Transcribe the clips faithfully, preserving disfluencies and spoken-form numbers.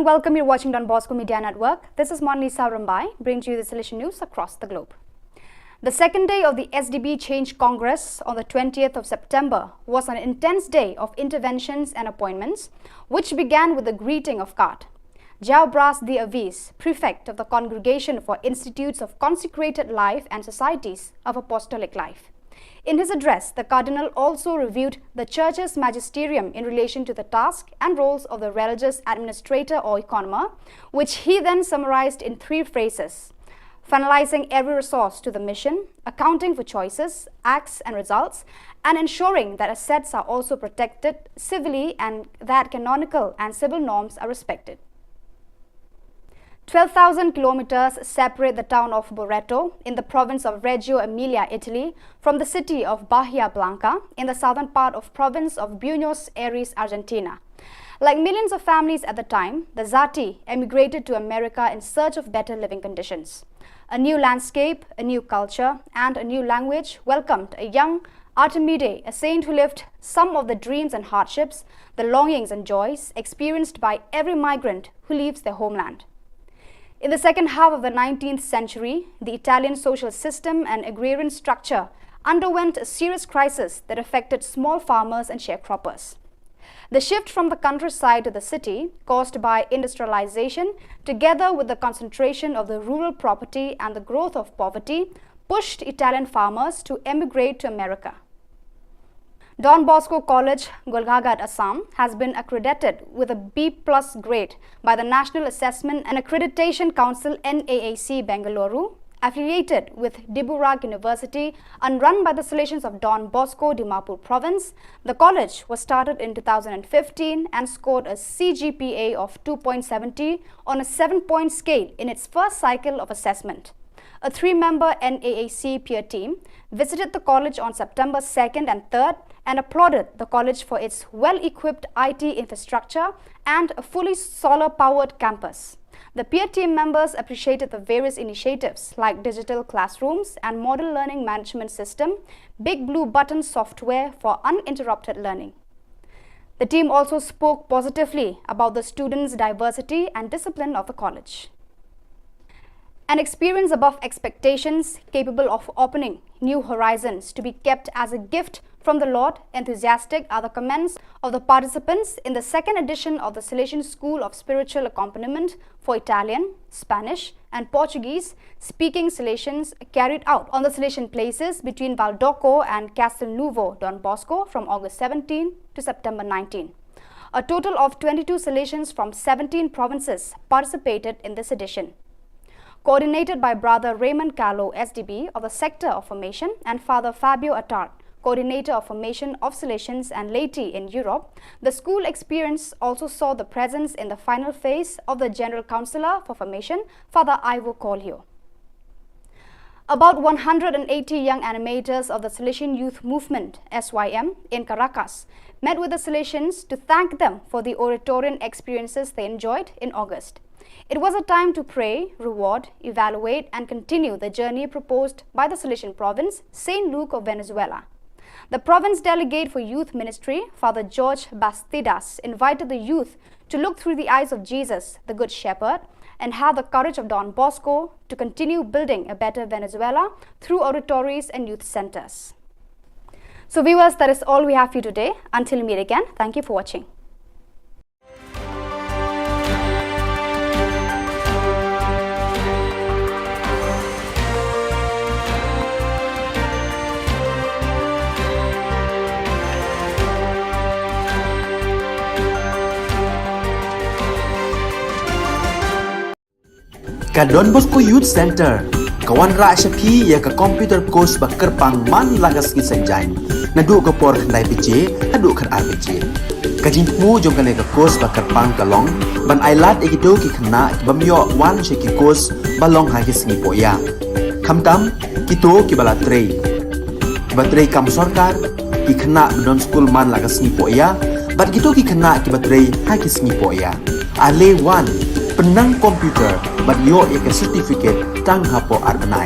Welcome, you're watching Don Bosco Media Network. This is Monlisa Rumbai, bringing to you the Salesian news across the globe. The second day of the S D B Change Congress on the twentieth of September was an intense day of interventions and appointments, which began with the greeting of Card Jao Bras de Avis, prefect of the Congregation for Institutes of Consecrated Life and Societies of Apostolic Life. In his address, the Cardinal also reviewed the Church's magisterium in relation to the task and roles of the religious administrator or economer, which he then summarized in three phrases: finalizing every resource to the mission, accounting for choices, acts, and results, and ensuring that assets are also protected civilly and that canonical and civil norms are respected. Twelve thousand kilometers separate the town of Barreto in the province of Reggio Emilia, Italy, from the city of Bahia Blanca in the southern part of province of Buenos Aires, Argentina. Like millions of families at the time, the Zati emigrated to America in search of better living conditions. A new landscape, a new culture, and a new language welcomed a young Artemide, a saint who lived some of the dreams and hardships, the longings and joys experienced by every migrant who leaves their homeland. In the second half of the nineteenth century, the Italian social system and agrarian structure underwent a serious crisis that affected small farmers and sharecroppers. The shift from the countryside to the city, caused by industrialization, together with the concentration of the rural property and the growth of poverty, pushed Italian farmers to emigrate to America. Don Bosco College, Golaghat, Assam, has been accredited with a B plus grade by the National Assessment and Accreditation Council, N A A C, Bengaluru, affiliated with Diburagh University and run by the Salesians of Don Bosco, Dimapur Province. The college was started in two thousand fifteen and scored a C G P A of two point seventy on a seven-point scale in its first cycle of assessment. A three-member N A A C peer team visited the college on September second and third and applauded the college for its well-equipped I T infrastructure and a fully solar-powered campus. The peer team members appreciated the various initiatives like digital classrooms and model learning management system, Big Blue Button software for uninterrupted learning. The team also spoke positively about the students' diversity and discipline of the college. An experience above expectations, capable of opening new horizons, to be kept as a gift from the Lord, enthusiastic are the comments of the participants in the second edition of the Salesian School of Spiritual Accompaniment for Italian, Spanish, and Portuguese speaking Salesians, carried out on the Salesian places between Valdoco and Castelnuovo Don Bosco from August seventeen to September nineteen. A total of twenty-two Salesians from seventeen provinces participated in this edition. Coordinated by Brother Raymond Callow, S D B, of the Sector of Formation, and Father Fabio Attard, Coordinator of Formation of Salesians and Laity in Europe, the school experience also saw the presence in the final phase of the General Councillor for Formation, Father Ivo Coelho. About one hundred and eighty young animators of the Salesian Youth Movement, S Y M, in Caracas met with the Salesians to thank them for the Oratorian experiences they enjoyed in August. It was a time to pray, reward, evaluate, and continue the journey proposed by the Salesian province, Saint Luke of Venezuela. The province delegate for youth ministry, Father George Bastidas, invited the youth to look through the eyes of Jesus, the Good Shepherd, and have the courage of Don Bosco to continue building a better Venezuela through oratories and youth centers. So viewers, that is all we have for you today. Until we meet again, thank you for watching. Ka Don Bosco Youth Centre ka wanrah sha phi ïa ka computer course ba kyrpang man la ka sngi Saitjaiñ, naduh ka por khyndai baje haduh khatar baje. Ka jingthmu jong kane ka course ba kyrpang ka long ban ailad ïa kito ki khynnah ki bym ïoh wan sha ki course ba long ha ki sngi poh ïa, khamtam kito kiba la trei, kiba trei kam sorkar, ki khynnah ba don skul man la ka sngi poh ïa, bad kito ki khynnah kiba trei ha ki sngi poh ïa. Ale wan, pynnang computer bad ïoh ïa ka certificate tang hapoh ar bnai.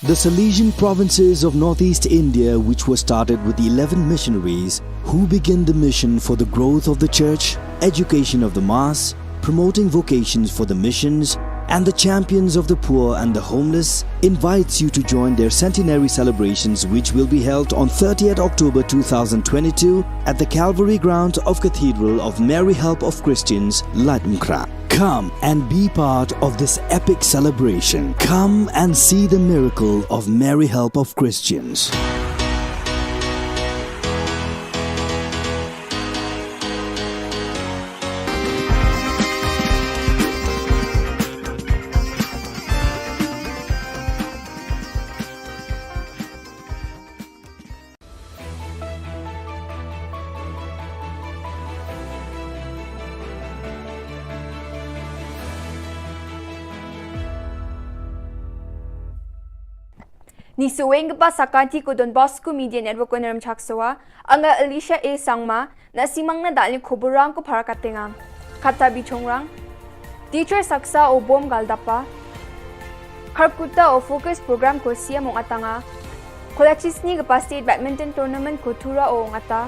The Salesian provinces of northeast India, which was started with eleven missionaries who began the mission for the growth of the church, education of the mass, promoting vocations for the missions, and the champions of the poor and the homeless, invites you to join their centenary celebrations, which will be held on thirtieth October two thousand twenty-two at the Calvary ground of Cathedral of Mary Help of Christians, Laitumkhrah. Come and be part of this epic celebration. Come and see the miracle of Mary Help of Christians. Ni suweng ka ba sa kanti ko Don Bosco Media Network ko Neram Chaksawa, anga Alicia A Sangma, na simang na dal ni khubur rang ko para katenga. Kata bi chong rang. Teacher saksa o bom gal dapa. Kharkutta o focus program ko siam ong atanga. Kolachis ni ka pa state badminton tournament ko Tura o ong ata.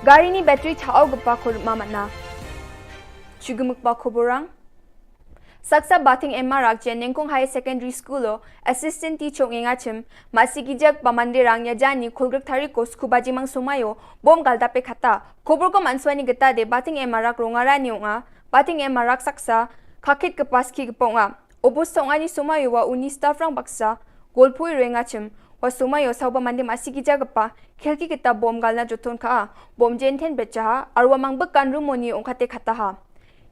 Gari ni battery chao ka pa ko mamatna. Chugumuk pa khubur rang. Saksa Bating Emma Rakjen Nengkong Higher Secondary School o assistant teacher ngi ngachim, masi kijak pa mandirang ya jani khulgrik tari ko sku bajimang sumayo, bom gal dape khata. Khubur ko manswani geta de Bating Emma Rak Rongara ni onga, Bating Emma Rak saksa, khakit ke paski ke ponga. Obus songani sumayo wa uni staff rang baksa, golpui roi ngachim, wa sumayo sauba mandi masi kijak pa, khelki kita bom gal na joton ka a, bom jenten becha ha, arwa mang bekan rumoni ongkate khata ha.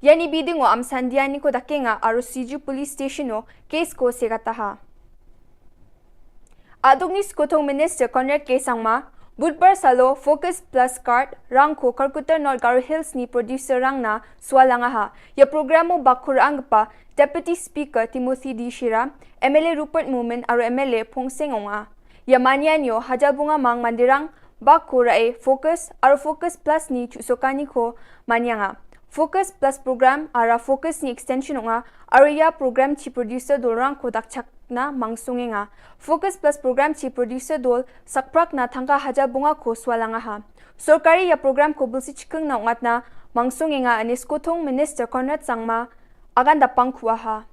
Yani biding o am sandiani ko dakenga aro Siju Police Station o case ko segata ha. Aduk ni Skothong Minister Conrad K Sangma, Budbar salo Focus Plus Card rang ko Kharkutta North Garo Hills ni producer rang na swalanga ha. Ya program o bakur angpa Deputy Speaker Timothy D Shira, M L A Rupert Momin aro M L A Phongseng Onga. Ya manian yo Hajal Bunga Mang Mandirang, bakur ae Focus, aro Focus Plus ni chusokani ko manianga. Focus Plus program ara Focus ni extension onga, aro ya program chi producer dolrang ko dakchak na mangsungenga. Focus Plus program chi producer dol sakprak na thangka Hajal Bunga ko swalanga ha. Sorkari ya program ko bulsi chikeng na ongat na mangsungenga anis Skothong Minister Conrad Sangma agan dapang kuaha.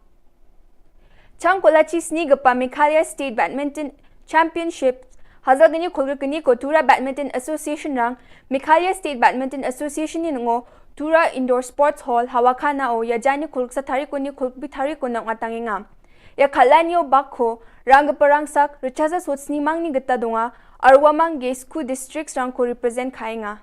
Chang kolachi sni gapa Meghalaya State Badminton Championship, hazal gini khulgir gini ko Tura Badminton Association rang, Meghalaya State Badminton Association ni ngo Tura Indoor Sports Hall, Hawakhana o ya jani khulgir sa tari ko ni khulgir tari ko na ngatangenga. Ya khalanyo bakho, rang gapa rangsak, richasa sot sni mang ni geta donga, arwa mang ge sku districts rang ko represent khainga.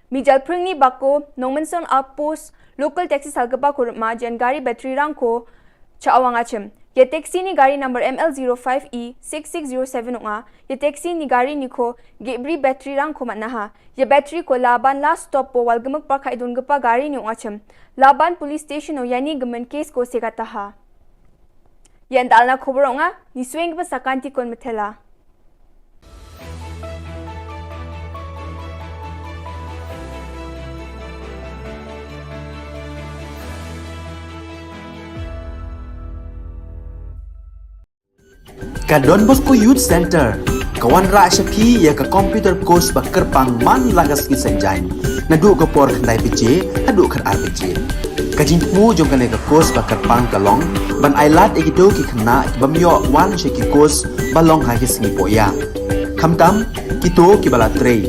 Mijal pringni bako, Nongmensong Outpost, local taxi salgaba ko rma jen gari battery rang ko, cha awang achim. Ye taxi ni gari number M L zero five E six six zero seven onga, ye taxi ni gari ni ko, gebri battery rang ko matnaha. Ye battery ko Laban last stop po walgemuk parkha idun gepa gari ni ong achim. Laban police station o yani gemen case ko segataha. Yan dalna khubur onga, ni swing ba sakanti kon metela. Ka Don Bosco Youth Center ka wanrah sha phi ïa ka computer course ba kyrpang man la ka sngi Saitjaiñ, naduh ka por khyndai baje haduh khatar baje. Ka jingthmu jong kane ka course ba kyrpang ka long ban ailad ïa kito ki khynnah ki bym ïoh wan sha ki course ba long ha ki sngi pohïa. Khamtam kito kiba la trei,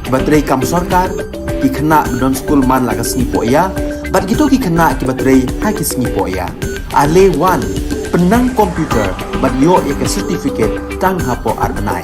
kiba trei kam sorkar, ki khynnah ba don skul man la ka sngi pohïa, bad kito ki khynnah kiba trei ha ki sngi pohïa. Ale wan, pynnang computer bad ïoh ïa ka certificate tang hapoh ar bnai.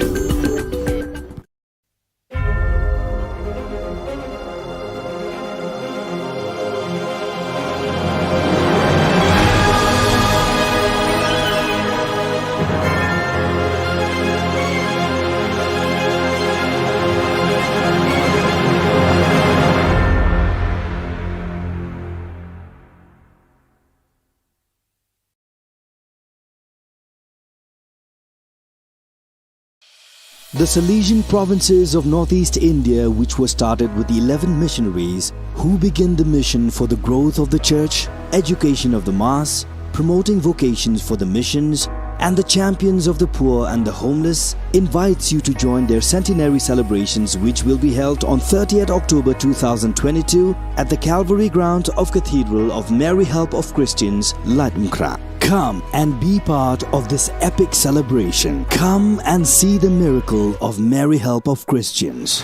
The Salesian provinces of northeast India, which was started with eleven missionaries who began the mission for the growth of the church, education of the mass, promoting vocations for the missions, and the champions of the poor and the homeless, invites you to join their centenary celebrations, which will be held on thirtieth October two thousand twenty-two at the Calvary ground of Cathedral of Mary Help of Christians, Laitumkhrah. Come and be part of this epic celebration. Come and see the miracle of Mary Help of Christians.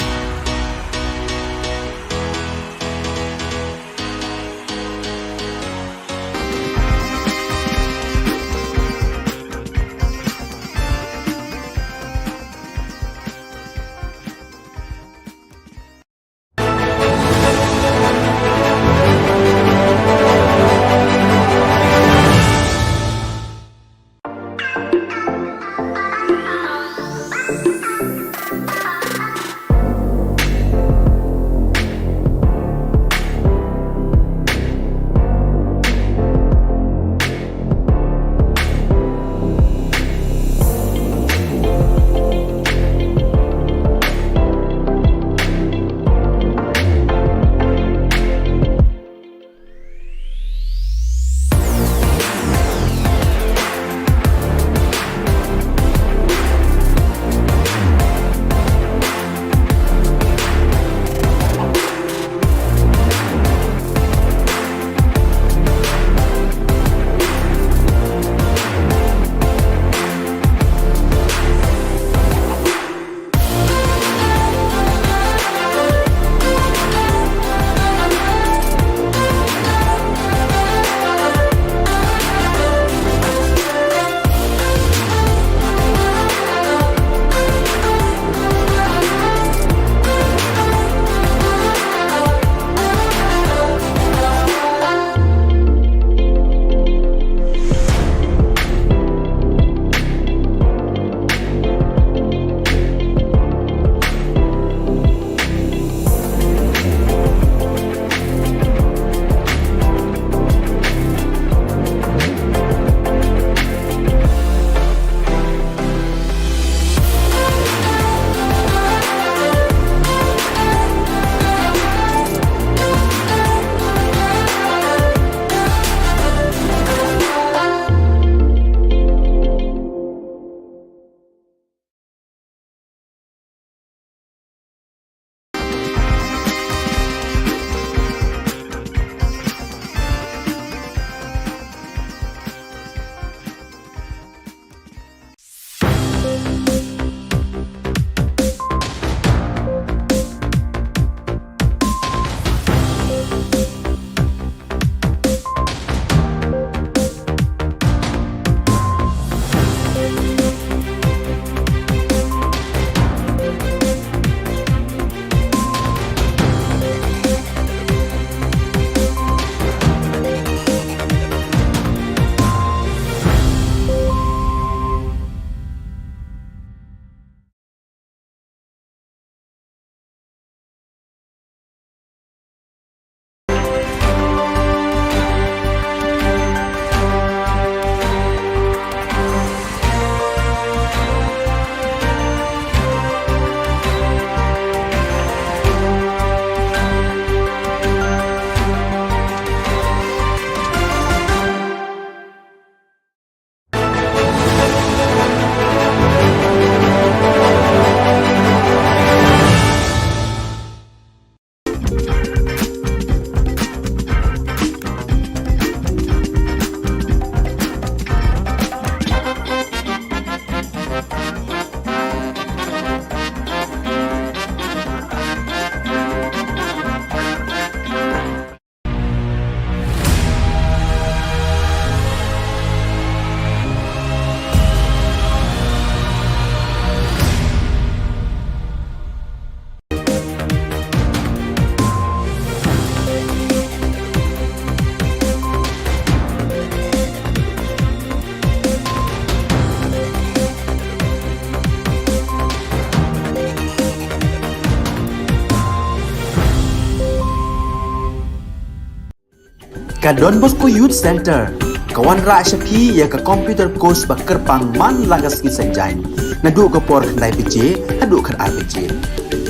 Ka Don Bosco Youth Centre ka wanrah sha phi ïa ka computer course ba kyrpang man la ka sngi Saitjaiñ. Naduh ka por khyndai baje haduh khatar baje.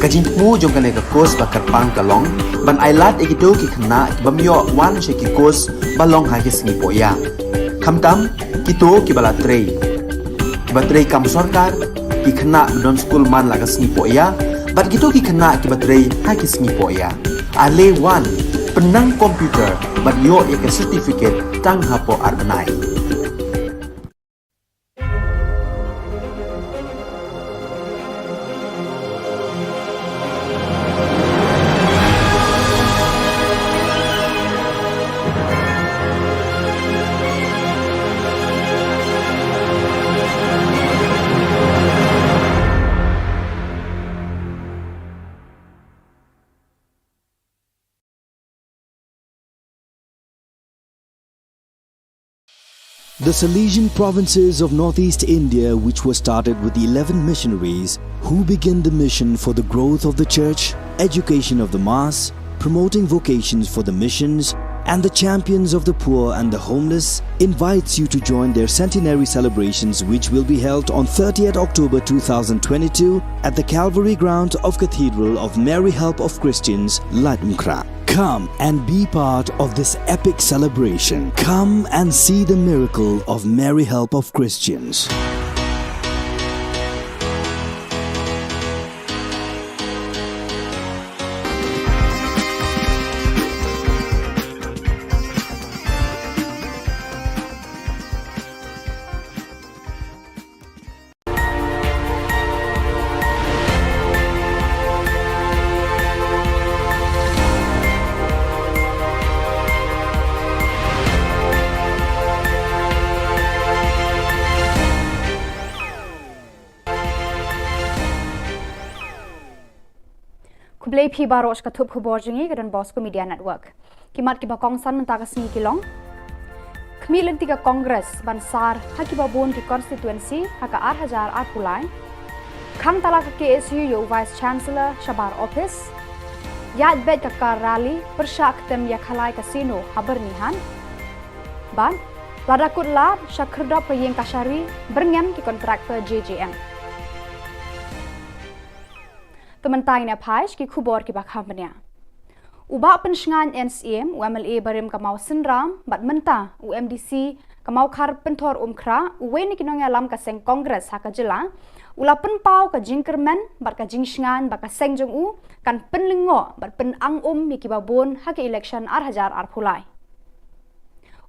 Ka jingthmu jong kane ka course ba kyrpang ka long ban ai lad ïa kito ki khynnah ki bym ïoh wan sha ki course ba long ha ki sngi pohïa. Khamtam kito kiba la trei, kiba trei kam sorkar, ki khynnah ba don skul man la ka sngi pohïa, bad kito ki khynnah kiba trei ha ki sngi pohïa. Ale wan, pynnang computer bad ïoh ïa ka certificate tang hapoh ar bnai. The Salesian provinces of northeast India, which were started with eleven missionaries who began the mission for the growth of the church, education of the mass, promoting vocations for the missions, and the champions of the poor and the homeless, invites you to join their centenary celebrations, which will be held on thirtieth October two thousand twenty-two at the Calvary ground of Cathedral of Mary Help of Christians, Laitumkhrah. Come and be part of this epic celebration. Come and see the miracle of Mary Help of Christians. Khublei phi baroh sha ka thup khubor jong ngi ka Don Bosco Media Network. Ki mat kiba kongsan mynta ka sngi ki long: Khmih lynti ka Congress ban sar ha kiba bun ki constituency ha ka ar hajar arphew lai. Khang tala ka K S U ïa u Vice Chancellor shabar office. Ïaid beit ka car rally pyrshah ktem ïa Khalai Casino ha Byrnihat. Bad lada kut lad sha khyrdop ka ïing kashari byrngem ki contractor J J M. Te mynta ngin ïa phai sha ki khubor kiba kham bniah. U Bah Pynshngaiñ N Syiem, u M L A barim ka Mawsynram, bad mynta u M D C ka Mawkhar Pynthorumkhrah, uwei na ki nongïalam ka seng Congress ha ka jylla, u la pynpaw ka jingkyrmen bad ka jingshngaiñ ba ka seng jong u kan pynlyngngoh bad pynang um ïa kiba bun ha ka election ar hajar arphew lai.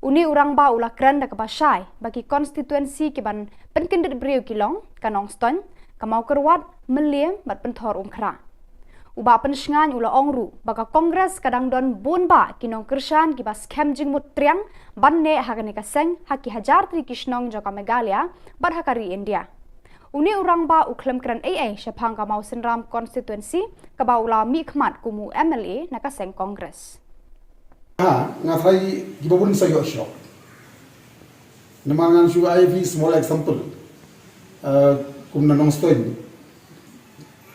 Une u rangbah u la kren da kaba shai ba ki constituency kiban pynkyndit briew ki long ka Nongstoiñ, ka Mawkyrwat, Mylliem bad Pynthorumkhrah. U Bah Pynshngaiñ u la ong ruh ba ka Congress ka dang don bun bah ki nongkyrshan kiba skhem jingmut triang ban neh ha kane ka seng ha ki hajar tylli ki shnong jong ka Meghalaya bad ha ka ri India. Une u rangbah u khlem kren ei ei shaphang ka Mawsynram constituency kaba u la mihkhmat kum u M L A na ka seng Congress. Ha, nga tharai kiba bun sa ïoh shock. Namar ngan shu ai phi small example. Eh, kum na Nongstoiñ.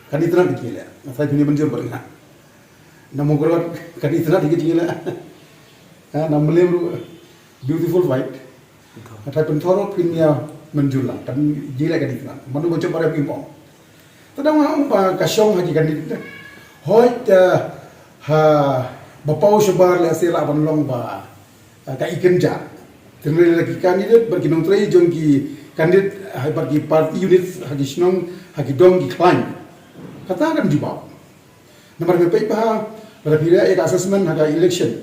Kan itynnad ki leh. Nga tharai phin ïa mynjur bad nga. Na Mawkyrwat kan itynnad ki leh. Ha, na Mylliem ruh beautiful white. Nga tharai Pynthor ruh phin ïa mynjur lang. Kan jingïaleh kan itynnad. Mano ba jop ba rep ki ong. Te dang nga ong ba ka shong ha ki candidate. Hooid, eh, ha ba paw shabar lehse lah ban long ba, eh, ka ikynja. Tynrai la ki candidate bad ki nongtrei jong ki candidate, ha bad ki party units ha ki shnong, ha ki dong ki khlaiñ. Kata kan jubab. Namar nga peit ba ha, lada phi leh ïa ka assessment ha ka election.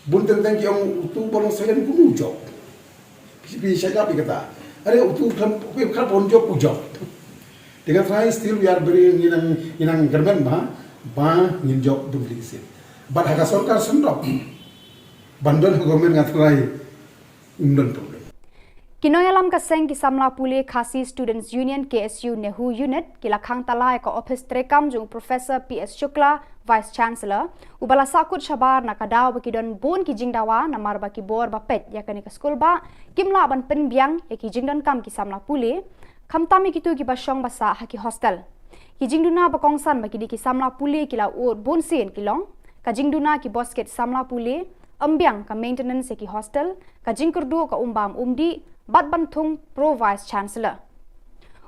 Bun teng teng ki ong utu ba long silent kumno u jop. Phi, phi shait lap ïa kata. Are utu khlem, phi khlem pon jop u jop. Te nga tharai still we are very, ngi nang, ngi nang kyrmen ba, ba ngin jop bun tylli ki seat. Bad ha ka sorkar synrop ban don ha government nga tharai ym don problem. Ki nongïalam ka seng ki samla pule Khasi Students Union, K S U NEHU Unit, ki la khang tala ïa ka ophis treikam jong u Professor P S Shukla, Vice Chancellor, uba la sahkut shabar na ka daw ba ki don bun ki jingdawa namar ba ki bor ba peit ïa kane ka skul bah kim lah ban pynbiang ïa ki jingdonkam ki samla pule, khamtam ïa kito kiba shong ba sah ha ki hostel. Ki jingduna ba kongsan ba ki dei ki samla pule ki la ud bun sien ki long: ka jingduna ki boskit samla pule, ym biang ka maintenance ïa ki hostel, ka jingkyrduh ka um bam um dih, bad ban thung pro Vice Chancellor.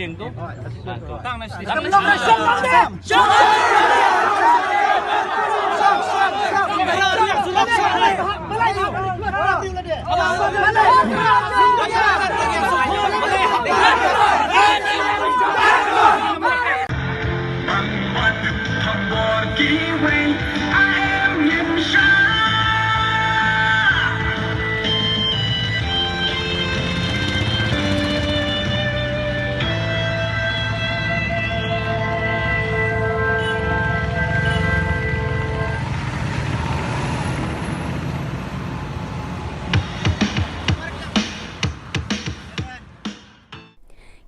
Kin tu. Tang na sini.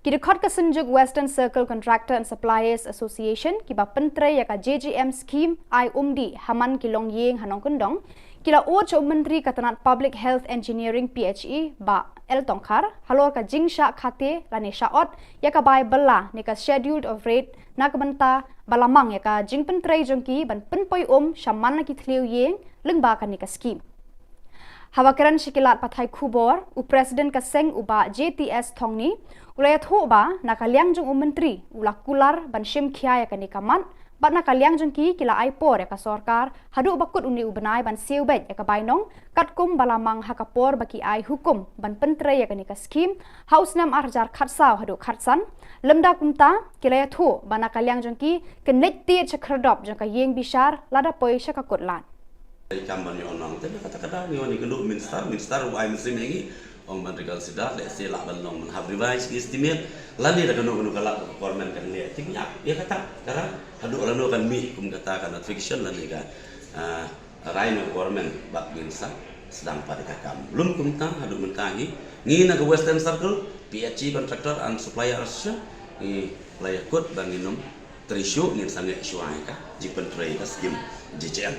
Ki dkhot ka Synjuk Western Circle Contractor and Suppliers Association kiba pyntrei ïa ka J J M scheme ai umdih ha man ki longïing ha Nongkyndong, ki la ot sha u Myntri ka tnat Public Health Engineering, P H E, Bah L Tongkhar, halor ka jingshah khate lane shah ot ïa ka bai bylla ne ka Schedule of Rates na ka bynta ba la mang ïa ka jingpyntrei jong ki ban pynpoi um sha man la ki thliew ïing lyngba kane ka scheme. Haba kren sha ki lad pathai khubor, u President ka seng u Bah J T S Thongni u la ïathuh ba na ka liang jong u Myntri u la kular ban shim khia ïa kane ka mat Bad na ka liang jong ki, ki la ai por ïa ka sorkar haduh ba kut une u bnai ban siew beit ïa ka bainong, katkum ba la mang ha ka por ba ki ai hukum ban pyntrei ïa kane ka skhim ha u snem ar hajar khatsaw haduh khatsan. Lymda kumta, ki la ïathuh ba na ka liang jong ki, kin leit tied sha khyrdop jong ka ïing bishar lada poi sha ka kut lad. Kam ban ïoh nong te na kata ka daw ngi wan ïa kano ka minister, minister u ai mynsiem ïa ngi, ong ban reconsider, lehse lah ban long ban hap revise ki estimate, lane da kano kano ka lad ka government kan leh. Te ngi ap ïa kata, kata haduh lano kan mih kum kata ka notification lane ka, ah, rai na ka government, bad ngin sa sdang pat ïa ka kam. Lym kumta, haduh mynta ngi, ngi na ka Western Circle, P H E Contractor and Supplier Association, ngi la ïakut ba ngin ym trei shuh, ngin sangeh shuwa ïa ka jingpyntrei ka skim J J M.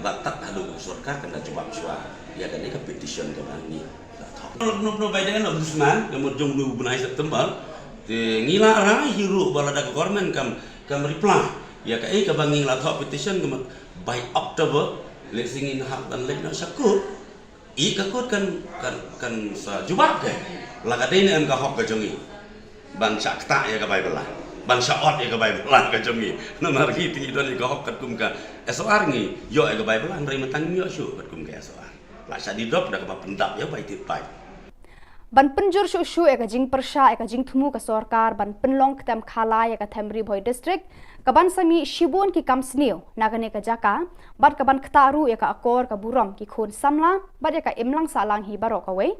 Bad tad haduh u sorkar kan da jubab shuwa ïa kane ka petition kaba ngi la thoh. Nop nop bai dei na Ombudsman, ka mut jong u bnai September. Te ngi la rai hi ruh ba lada ka government kam, kam reply ïa kaei kaba ngi la thoh petition, ka mut by October, lehse ngin hap ban leit noh sha kut. Ïa ka kut kan, kan, kan sa jubab ka. La ka dei ne em ka hok ka jong ngi ban shah ktah ïa ka bai bylla, ban shah ot ïa ka bai bylla ka jong ngi. Namar ngi te ngi don ïa ka hok katkum ka S O R, ngi ïoh ïa ka bai bylla, hynrei mynta ngim ïoh shuh katkum ka S O R. La shah die dop da kaba pyndap ïa bai tied paip. Ban pynjur shuh shuh ïa ka jingpyrshah ïa ka jingthmu ka sorkar ban pynlong ktem khalai ïa ka them Ri Bhoi District, ka ban sa mih shibun ki kam sniew na kane ka jaka, bad ka ban ktah ruh ïa ka akor ka burom ki khun samla, bad ïa ka imlang sahlang hi baroh kawei.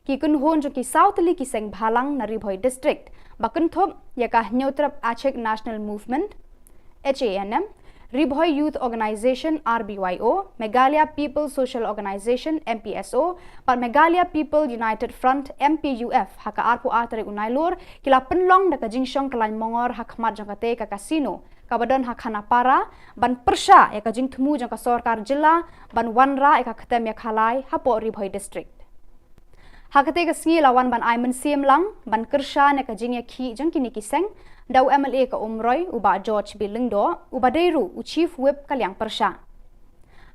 Ki kynhun jong ki saw tylli ki seng bhalang na Ri Bhoi District, ba kynthup ïa ka Hynñiewtrep Achik National Movement, H A N M, Ri Bhoi Youth Organisation, R B Y O, Meghalaya People Social Organisation, M P S O, bad Meghalaya People United Front, M P U F, ha ka arphew ar tarik u Nailur, ki la pynlong da ka jingshong kyllain mongor ha khmat jong kata ka casino kaba don ha Khanapara, ban pyrshah ïa ka jingthmu jong ka sorkar jylla ban wanrah ïa ka ktem ïa khalai hapoh Ri Bhoi District. Ha kata ka sngi la wan ban ai mynsiem lang ban kyrshan ïa ka jingïakhih jong kine ki seng da u M L A ka Umroi, u Bah George B Lyngdoh, uba dei ruh u Chief Whip ka liang pyrshah.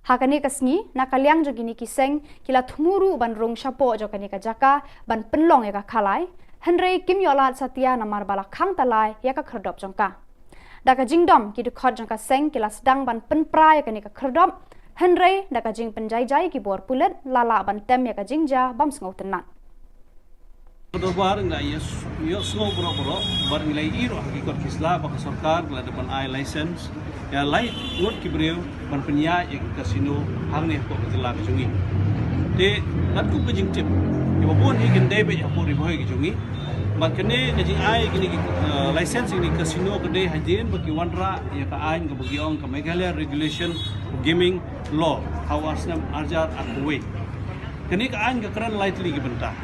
Ha kane ka sngi, na ka liang jong kine ki seng, ki la thmu ruh ban rung shapoh jong kane ka jaka ban pynlong ïa ka khalai, hynrei kim ïoh lad satia namar ba la khang talai ïa ka khyrdop jong ka. Da ka jingdom ki dkhot jong ka seng ki la sdang ban pynpra ïa kane ka khyrdop, hynrei da ka jingpynjaijai ki bor pulit la lah ban tem ïa ka jingjia bym sngewtynnat. Ka dorbar ngi la ïohsngew baroh baroh bad ngi la ïohi ruh ha ki kot ki sla ba ka sorkar ka la dep ban ai license ïa lai ngut ki briew ban pynïaid ïa ki casino hangne hapoh ka jylla ka jong ngi. Te katkum ka jingtip, ïa ba bun hi kin dei beit hapoh Ri Bhoi ka jong ngi. Bad kane ka jingai kine ki, eh, license ïa kine ki casino ka dei hadien ba ki wanrah ïa ka aiñ kaba ki ong ka Meghalaya Regulation of Gaming Law ha u snem ar hajar arphew wei. Kane ka aiñ ka kren lai tylli ki bynta.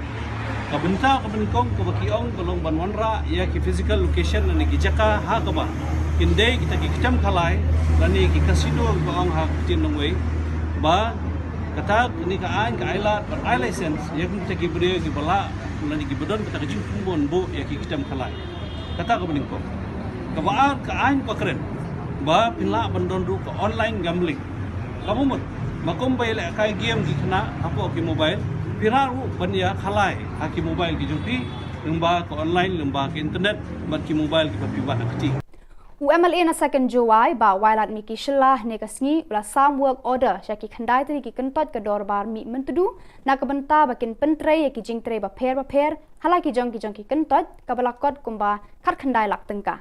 Ka bynta kaba nyngkong kaba ki ong ka long ban wanrah ïa ki physical location lane ki jaka ha kaba kin dei kita ki ktem khalai lane ki casino ba ong ha ka ktien nongwei, ba kata kane ka aiñ ka ai lad ban ai license ïa kita ki briew kiba lah lane kiba don kata ka jingthmu ban buh ïa ki ktem khalai. Kata kaba nyngkong. Kaba ar ka aiñ ka kren ba phin lah ban don ruh ka online gambling. Kaba mut, ba kum ba ïalehkai game ki khynnah hapoh ki mobile, phi lah ruh ban ïa khalai ha ki mobile ki jong phi, lyngba ka online, lyngba ka internet, bad ki mobile kiba phi wad ha kti. U M L A na Second Jowai, Bah Wailadmiki Shylla, hynne ka sngi u la sam work order sha ki khyndai tylli ki kyntoit ka dorbar mih myntdu na ka bynta ba kin pyntrei ïa ki jingtrei bapher bapher ha la ki jong ki jong ki kyntoit, kaba la kot kumba khatkhyndai lak tyngka.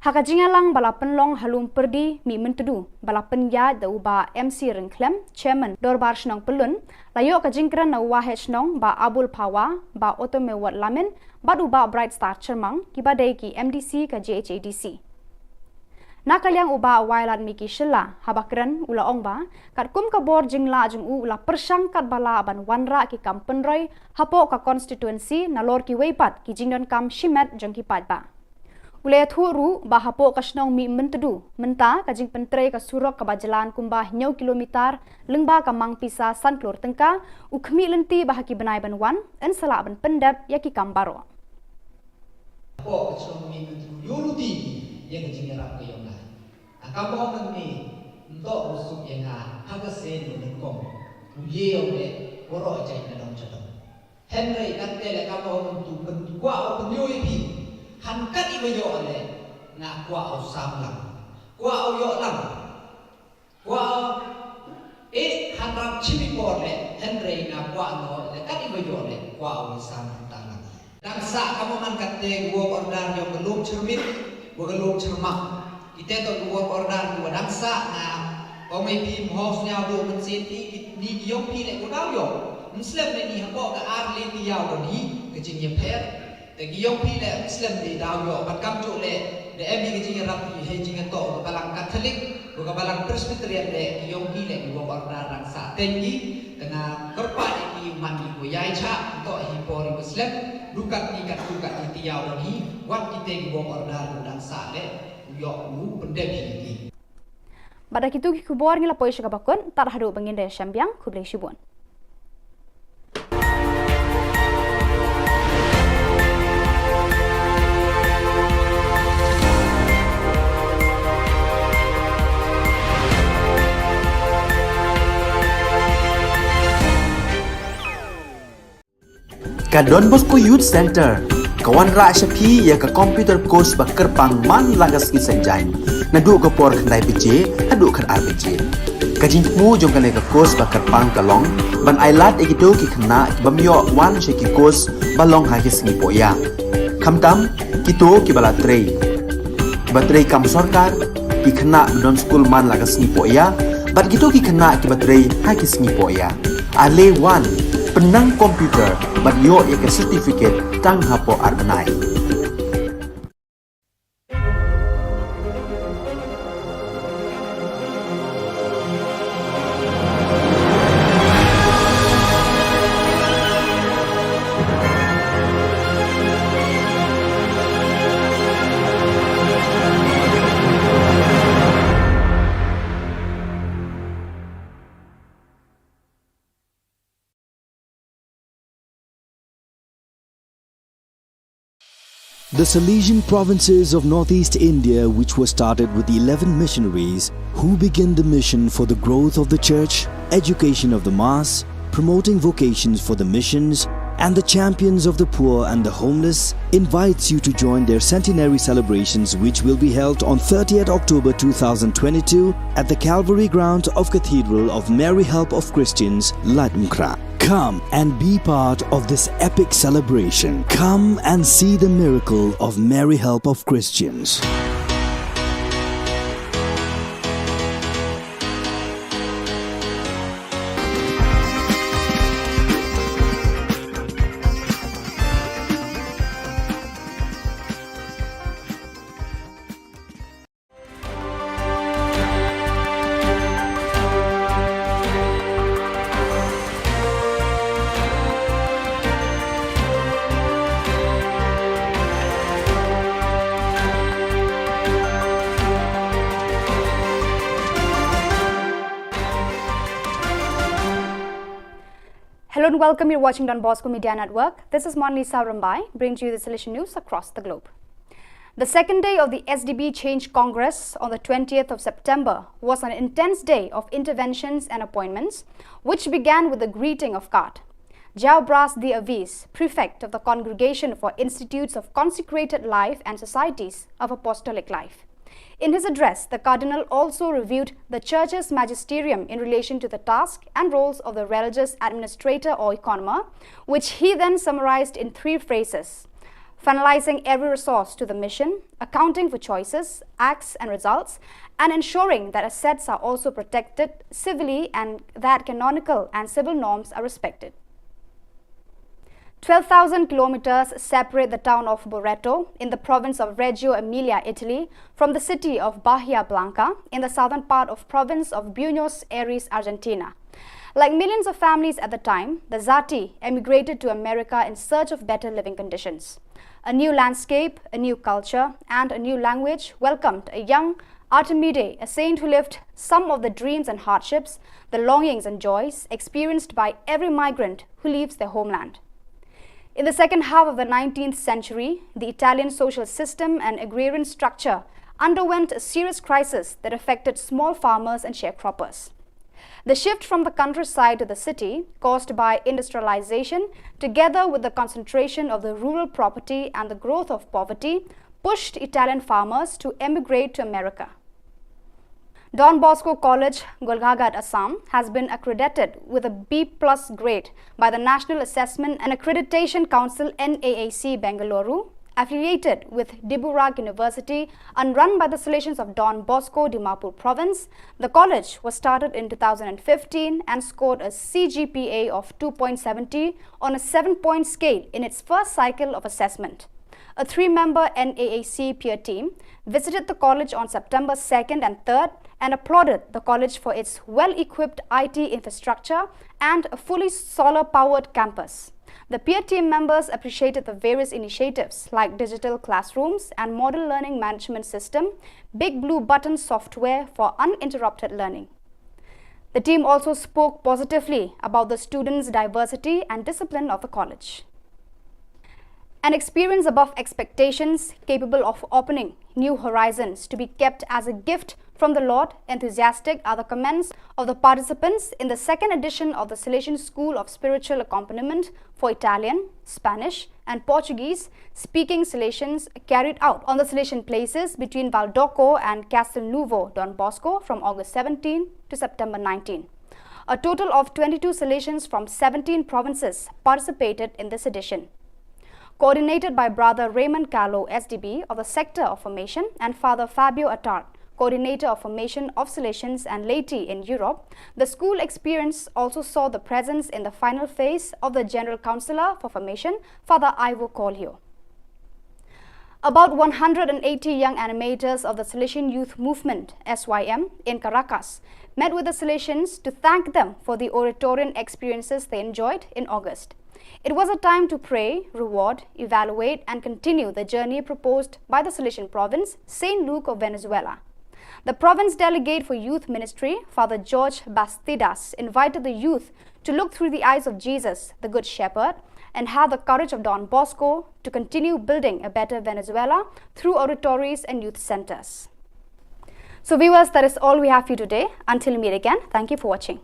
Ha ka jingïalang ba la pynlong ha Lum Pyrdi, mih myntdu, ba la pynïaid da u Bah M C Ryngkhlem, Chairman Dorbar Shnong Pyllun, la ïoh ka jingkren na u Waheh Shnong Bah Abul Phawa, Bah Otomewot Lamin, bad u Bah Bright Star Chyrmang, kiba dei ki M D C ka J H A D C. Na ka liang u Bah Wailadmiki Shylla, haba kren u la ong ba katkum ka bor jinglah jong u, u la pyrshang katba lah ban wanrah ki kam pynroi hapoh ka constituency nalor kiwei pat ki jingdonkam shimet jong ki paidbah. U la ïathuh ruh ba hapoh ka shnong mih myntdu, mynta ka jingpyntrei ka surok kaba jlan kumba hynñiew kilometer lyngba ka mang pisa san klur tyngka, u khmih lynti ba ha ki bnai ban wan yn sa lah ban pyndep ïa ki kam baroh. Hapoh ka shnong mih myntdu ïoh ruh ïa ka jingïarap ka ïong nga. Ka kam ba ong mynne, ym toh u suk ïa nga ha ka sien u nyngkong. U ïa ong eh, waroh jait na dong jadong. Hynrei kata leh ka ba ong tu pynkwah u pynïoh ïa phi. Han kat i ba ïoh leh, nga kwah u sam lang. Kwah u ïoh lang. Kwah u, eh, hynrei shim i por leh, hynrei nga kwah noh leh kat iba ïoh leh, kwah u ïa sam hangta lang. Dang sah ka mo man katte ki work order jong ka Lum Chyrmit, wa ka Lum Chyrmang. Kite to ki work order kiwa dang sah, nga ong ïa phi, mhok sñiaw duh mynsiem phi, kine ki ïong phi leh kiwa daw ïoh. Ym slem leh ni hapoh ka ar lai taïew don hi ka jingïapher. Te ki ïong phi leh ym slem de daw ïoh, bad kamjooh leh da em hi ka jingïarap hi, hei jingïatoh ka Balang Katholik, wa ka Balang Presbyterian leh ki ïong phi leh ki work order dang sah teng ki, te nga kyrpad ïa ki man kiwa ïaishah, to hi por iwa slem, duh katne katto katne taïew don hi, wat kite ki work order kiwa dang sah leh, u ïoh u pyndep hi ïa ki. Bad da kitu ki khubor ngi la poi sha kaba kut, tad haduh ba ngin da ïashem biang, khublei shibun. Ka Don Bosco Youth Center ka wanrah sha phi ïa ka computer course ba kyrpang man la ka sngi Saitjaiñ, naduh ka por khyndai baje haduh khatar baje. Ka jingthmu jong kane ka course ba kyrpang ka long ban ailad ïa kito ki khynnah ki bym ïoh wan sha ki course ba long ha ki sngi pohïa, khamtam kito kiba la trei, kiba trei kam sorkar, ki khynnah ba don skul man la ka sngi pohïa, bad kito ki khynnah kiba trei ha ki sngi pohïa. Ale wan, pynnang computer bad ïoh ïa ka certificate tang hapoh ar bnai. The Salesian provinces of northeast India, which were started with eleven missionaries who began the mission for the growth of the church, education of the mass, promoting vocations for the missions, and the champions of the poor and the homeless, invites you to join their centenary celebrations, which will be held on thirtieth October two thousand twenty-two at the Calvary ground of Cathedral of Mary Help of Christians, Laitumkhrah. Come and be part of this epic celebration. Come and see the miracle of Mary Help of Christians. Hello and welcome. You're watching Don Bosco Media Network. This is Monlisa Rumbai, bringing to you the Salesian news across the globe. The second day of the S D B Change Congress on the twentieth of September was an intense day of interventions and appointments, which began with the greeting of Card Jao Bras Di Avis, prefect of the Congregation for Institutes of Consecrated Life and Societies of Apostolic Life. In his address, the Cardinal also reviewed the Church's magisterium in relation to the task and roles of the religious administrator or economer, which he then summarized in three phrases: finalizing every resource to the mission, accounting for choices, acts, and results, and ensuring that assets are also protected civilly and that canonical and civil norms are respected. Twelve thousand kilometers separate the town of Barreto in the province of Reggio Emilia, Italy, from the city of Bahia Blanca in the southern part of province of Buenos Aires, Argentina. Like millions of families at the time, the Zati emigrated to America in search of better living conditions. A new landscape, a new culture, and a new language welcomed a young Artemide, a saint who lived some of the dreams and hardships, the longings and joys experienced by every migrant who leaves their homeland. In the second half of the nineteenth century, the Italian social system and agrarian structure underwent a serious crisis that affected small farmers and sharecroppers. The shift from the countryside to the city, caused by industrialization, together with the concentration of the rural property and the growth of poverty, pushed Italian farmers to emigrate to America. Don Bosco College, Golaghat, Assam, has been accredited with a B plus grade by the National Assessment and Accreditation Council, N A A C, Bengaluru, affiliated with Diburag University and run by the Salesians of Don Bosco, Dimapur Province. The college was started in two thousand fifteen and scored a C G P A of two point seven zero on a seven-point scale in its first cycle of assessment. A three-member N A A C peer team visited the college on September second and third and applauded the college for its well-equipped I T infrastructure and a fully solar-powered campus. The peer team members appreciated the various initiatives like digital classrooms and model learning management system, Big Blue Button software for uninterrupted learning. The team also spoke positively about the students' diversity and discipline of the college. An experience above expectations, capable of opening new horizons, to be kept as a gift from the Lord, enthusiastic are the comments of the participants in the second edition of the Salesian School of Spiritual Accompaniment for Italian, Spanish, and Portuguese speaking Salesians, carried out on the Salesian places between Valdocco and Castelnuovo Don Bosco from August seventeen to September nineteen. A total of twenty-two Salesians from seventeen provinces participated in this edition. Coordinated by Brother Raymond Callow, S D B, of the Sector of Formation, and Father Fabio Attard, Coordinator of Formation of Salesians and Laity in Europe, the school experience also saw the presence in the final phase of the General Councillor for Formation, Father Ivo Colhio. About one hundred and eighty young animators of the Salesian Youth Movement, S Y M, in Caracas met with the Salesians to thank them for the oratorian experiences they enjoyed in August. It was a time to pray, reward, evaluate, and continue the journey proposed by the Salesian province, Saint Luke of Venezuela. The province delegate for youth ministry, Father George Bastidas, invited the youth to look through the eyes of Jesus, the Good Shepherd, and have the courage of Don Bosco to continue building a better Venezuela through oratories and youth centers. So viewers, that is all we have for you today. Until we meet again, thank you for watching.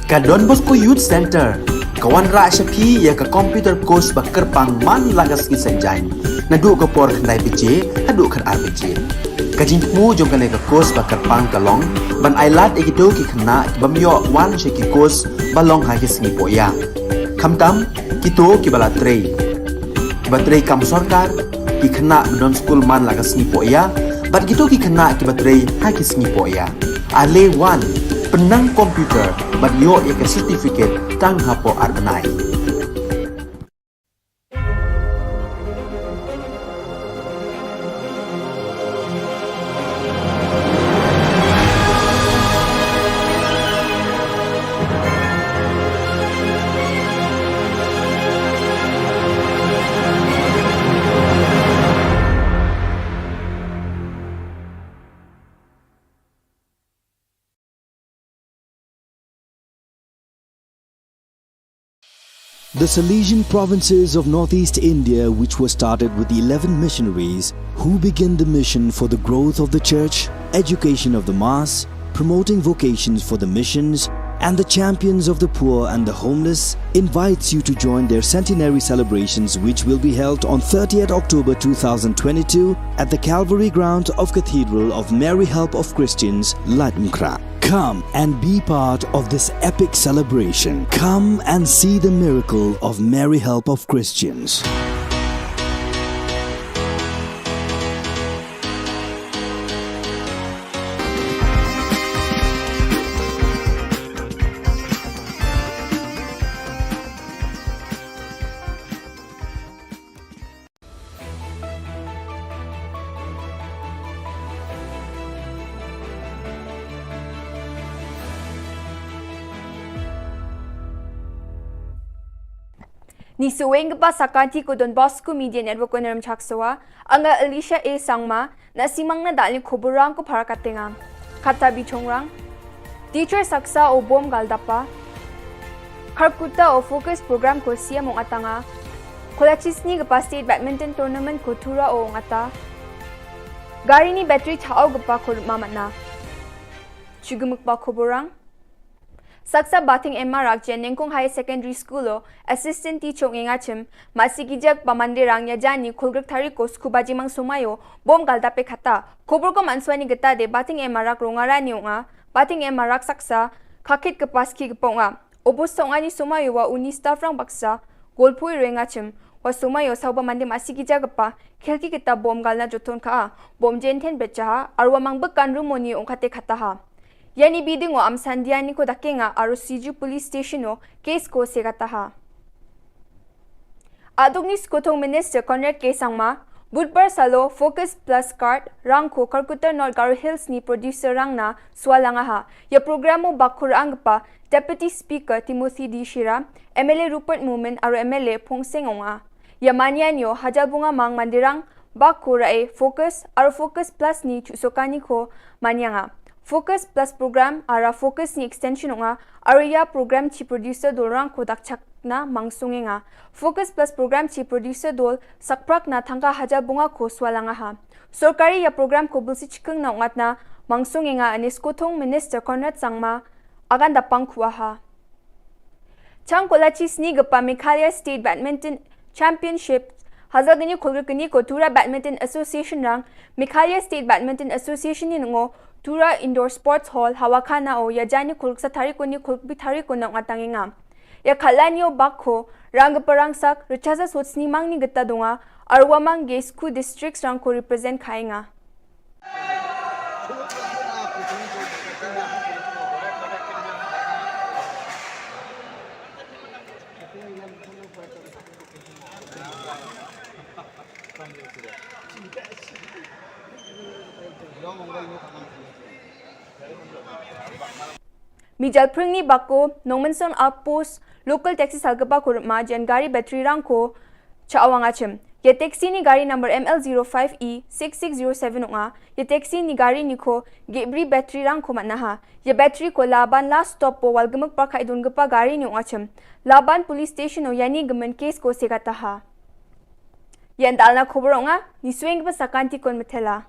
Ka Don Bosco Youth Centre ka wanrah sha phi ïa ka computer course ba kyrpang man la ka sngi Saitjaiñ, naduh ka por khyndai baje haduh khatar baje. Ka jingthmu jong kane ka course ba kyrpang ka long ban ailad ïa kito ki khynnah ki bym ïoh wan sha ki course ba long ha ki sngi pohïa, khamtam kito kiba la trei, kiba trei kam sorkar, ki khynnah ba don skul man la ka sngi pohïa, bad kito ki khynnah kiba trei ha ki sngi pohïa. Ale wan, pynnang computer bad ïoh ïa ka certificate tang hapoh ar bnai. The Salesian provinces of northeast India, which was started with eleven missionaries who began the mission for the growth of the church, education of the mass, promoting vocations for the missions, and the champions of the poor and the homeless, invites you to join their centenary celebrations, which will be held on thirtieth October two thousand twenty-two at the Calvary Ground of Cathedral of Mary Help of Christians, Laitumkhrah. Come and be part of this epic celebration. Come and see the miracle of Mary Help of Christians. Ngi shu weng ka ba sa ka ti ko Don Bosco Media Network ko Nremchak Soa, anga Alicia A Sangma, na simang na dal ni khubur rang ko para katenga. Kata bi chongrang. Teacher saksa o bom gal dapa. Kharkuta o focus program ko siam ong atanga. Kolachi sni kpa State Badminton Tournament ko Tura o ngata. Gari ni battery cha au kpa ko rma mana. Chugumuk pa khoborang. Saksa Bating Emma Rak jen Nengkong Higher Secondary School o Assistant Teacher ngi ngachim, masi kijak pa Mandirang ya jani khulgrik tari ko sku baji mang sumayo bom gal dape khata. Khobor ko manswani geta de Bating Emma Rak rongarani unga, Bating Emma Rak saksa, khakit kpa ski kpa unga. Obo song ani sumayo wa uni staff rang baksa, golpui reng achim, wa sumayo sauba mande masi kija kpa, khelki kita bom galna joton ka a, bom jen ten becha ha, arwa mang bekan rumoni ongkate khata ha. Yani biding o am sandiani ko dakenga aro Siju Police Station o, case ko se kata ha. Adukni Skothong Minister Conrad K Sangma, Budbar salo Focus Plus Card rangko Karkutar North Garo Hills ni producer rangna swalanga ha. Ya program o bakur angpa Deputy Speaker Timothy D Shira, M L A Rupert Momin aro M L A Phongseng Onga. Ya mania nyo hajal bunga mang mandirang bakur ai Focus aro Focus Plus ni chusokani ko mania nga. Focus Plus program ara Focus ni extension onga, aro ya program chi producer dolrang ko dakchak na mangsung nga. Focus Plus program chi producer dol sakprak na thangka hajar bunga ko swalanga ha. Sorkari ya program ko bulsi chikeng na ungat na mangsung nga anis Skothong Minister Conrad Sangma agan dapang kuaha. Chang kolachi sni gepa Meghalaya State Badminton Championship, hazal gini khulgir kini ko Tura Badminton Association rang, Meghalaya State Badminton Association ni ngo, Tura Indoor Sports Hall, Hawakhana o, ya jani khulgir sa tari ko ni khulgir bi tari ko nang atang nga. Ya khalani o bakho, rang gepa rangsak, rechaza sot sni mang ni geta donga, arwa mang ge sku districts rang ko represent khai nga. Mi jalpring ni bako, Nongmensong Outpost, local taxi salgaba ko rma jen gari battery rang ko, cha awang achim. Ye taxi ni gari number M L zero five E six six zero seven onga, ye taxi ni gari ni ko, gebri battery rang ko manaha. Ye battery ko Laban last stop po Walgamuk Park idun gepa gari ni onga chim. Laban police station o yani gemen case ko segataha. Yan dalna khobor onga, ni swing ba sakanti kon metela.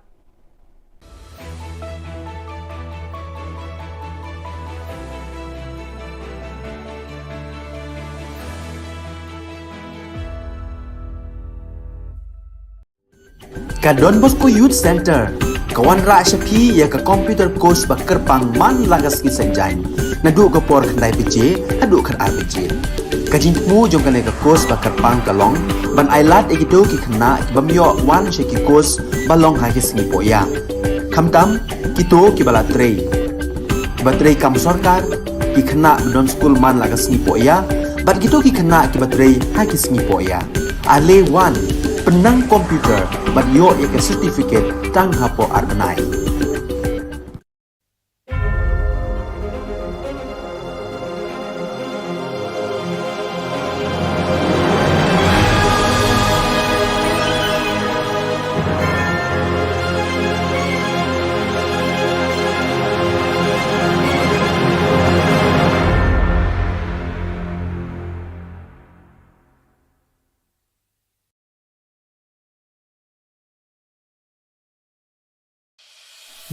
Ka Don Bosco Youth Center ka wanrah sha phi ïa ka computer course ba kyrpang man la ka sngi Saitjaiñ, naduh ka por khyndai baje haduh khatar baje. Ka jingthmu jong kane ka course ba kyrpang ka long ban ailad ïa kito ki khynnah ki bym ïoh wan sha ki course ba long ha ki sngi pohïa, khamtam kito kiba la trei, kiba trei kam sorkar, ki khynnah ba don skul man la ka sngi pohïa bad kito ki khynnah kiba trei ha ki sngi pohïa. Ale wan, pynnang computer bad ïoh ïa ka certificate tang hapoh ar bnai.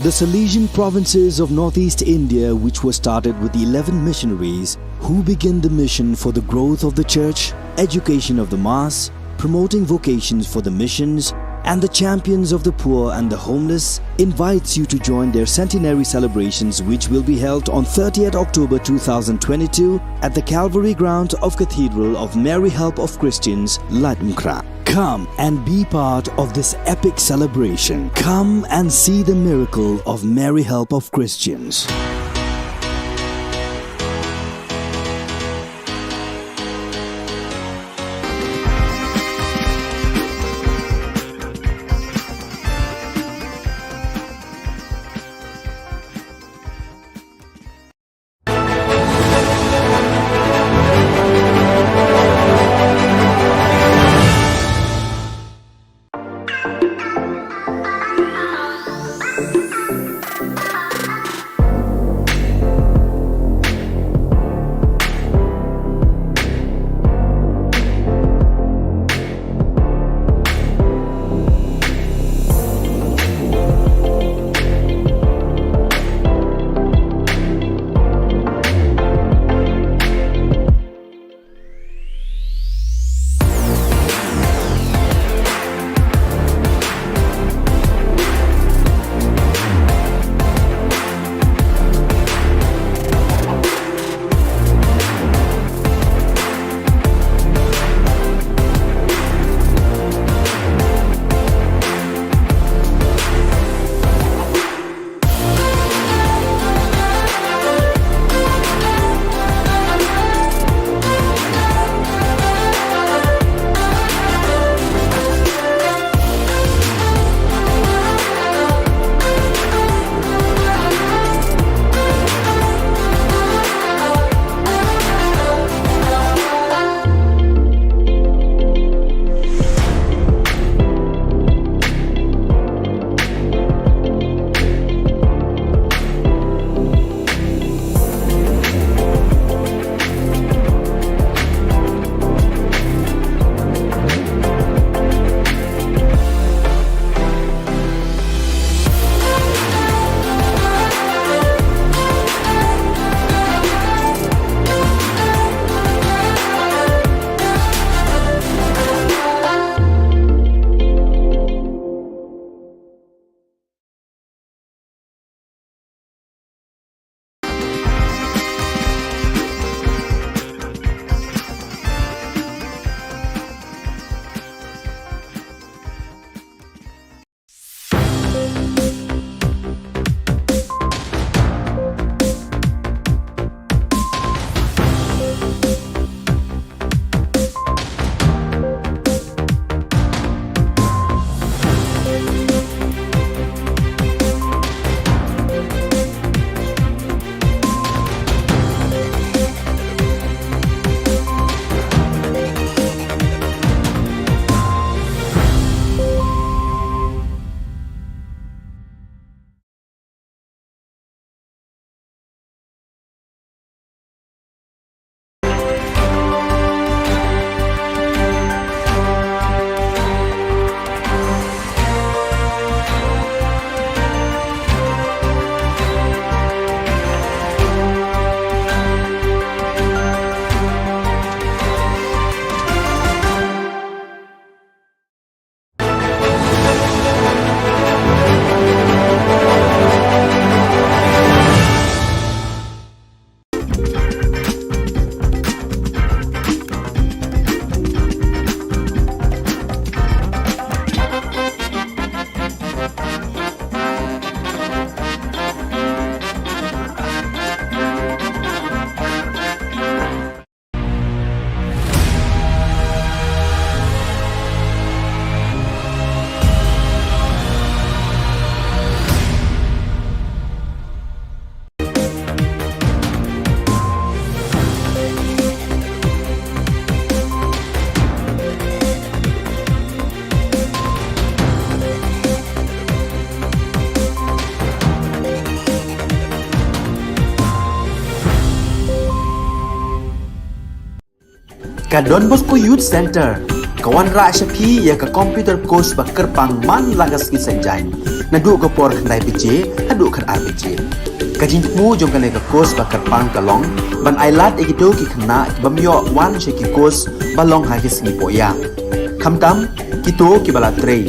The Salesian provinces of northeast India, which were started with eleven missionaries who began the mission for the growth of the church, education of the mass, promoting vocations for the missions, and the champions of the poor and the homeless, invites you to join their centenary celebrations, which will be held on thirtieth October two thousand twenty-two at the Calvary ground of Cathedral of Mary Help of Christians, Laitumkhrah. Come and be part of this epic celebration. Come and see the miracle of Mary Help of Christians. Ka Don Bosco Youth Centre ka wanrah sha phi ïa ka computer course ba kyrpang man la ka sngi Saitjaiñ, naduh ka por khyndai baje haduh khatar baje. Ka jingthmu jong kane ka course ba kyrpang ka long ban ailad ïa kito ki khynnah ki bym ïoh wan sha ki course ba long ha ki sngi pohïa, khamtam kito kiba la trei,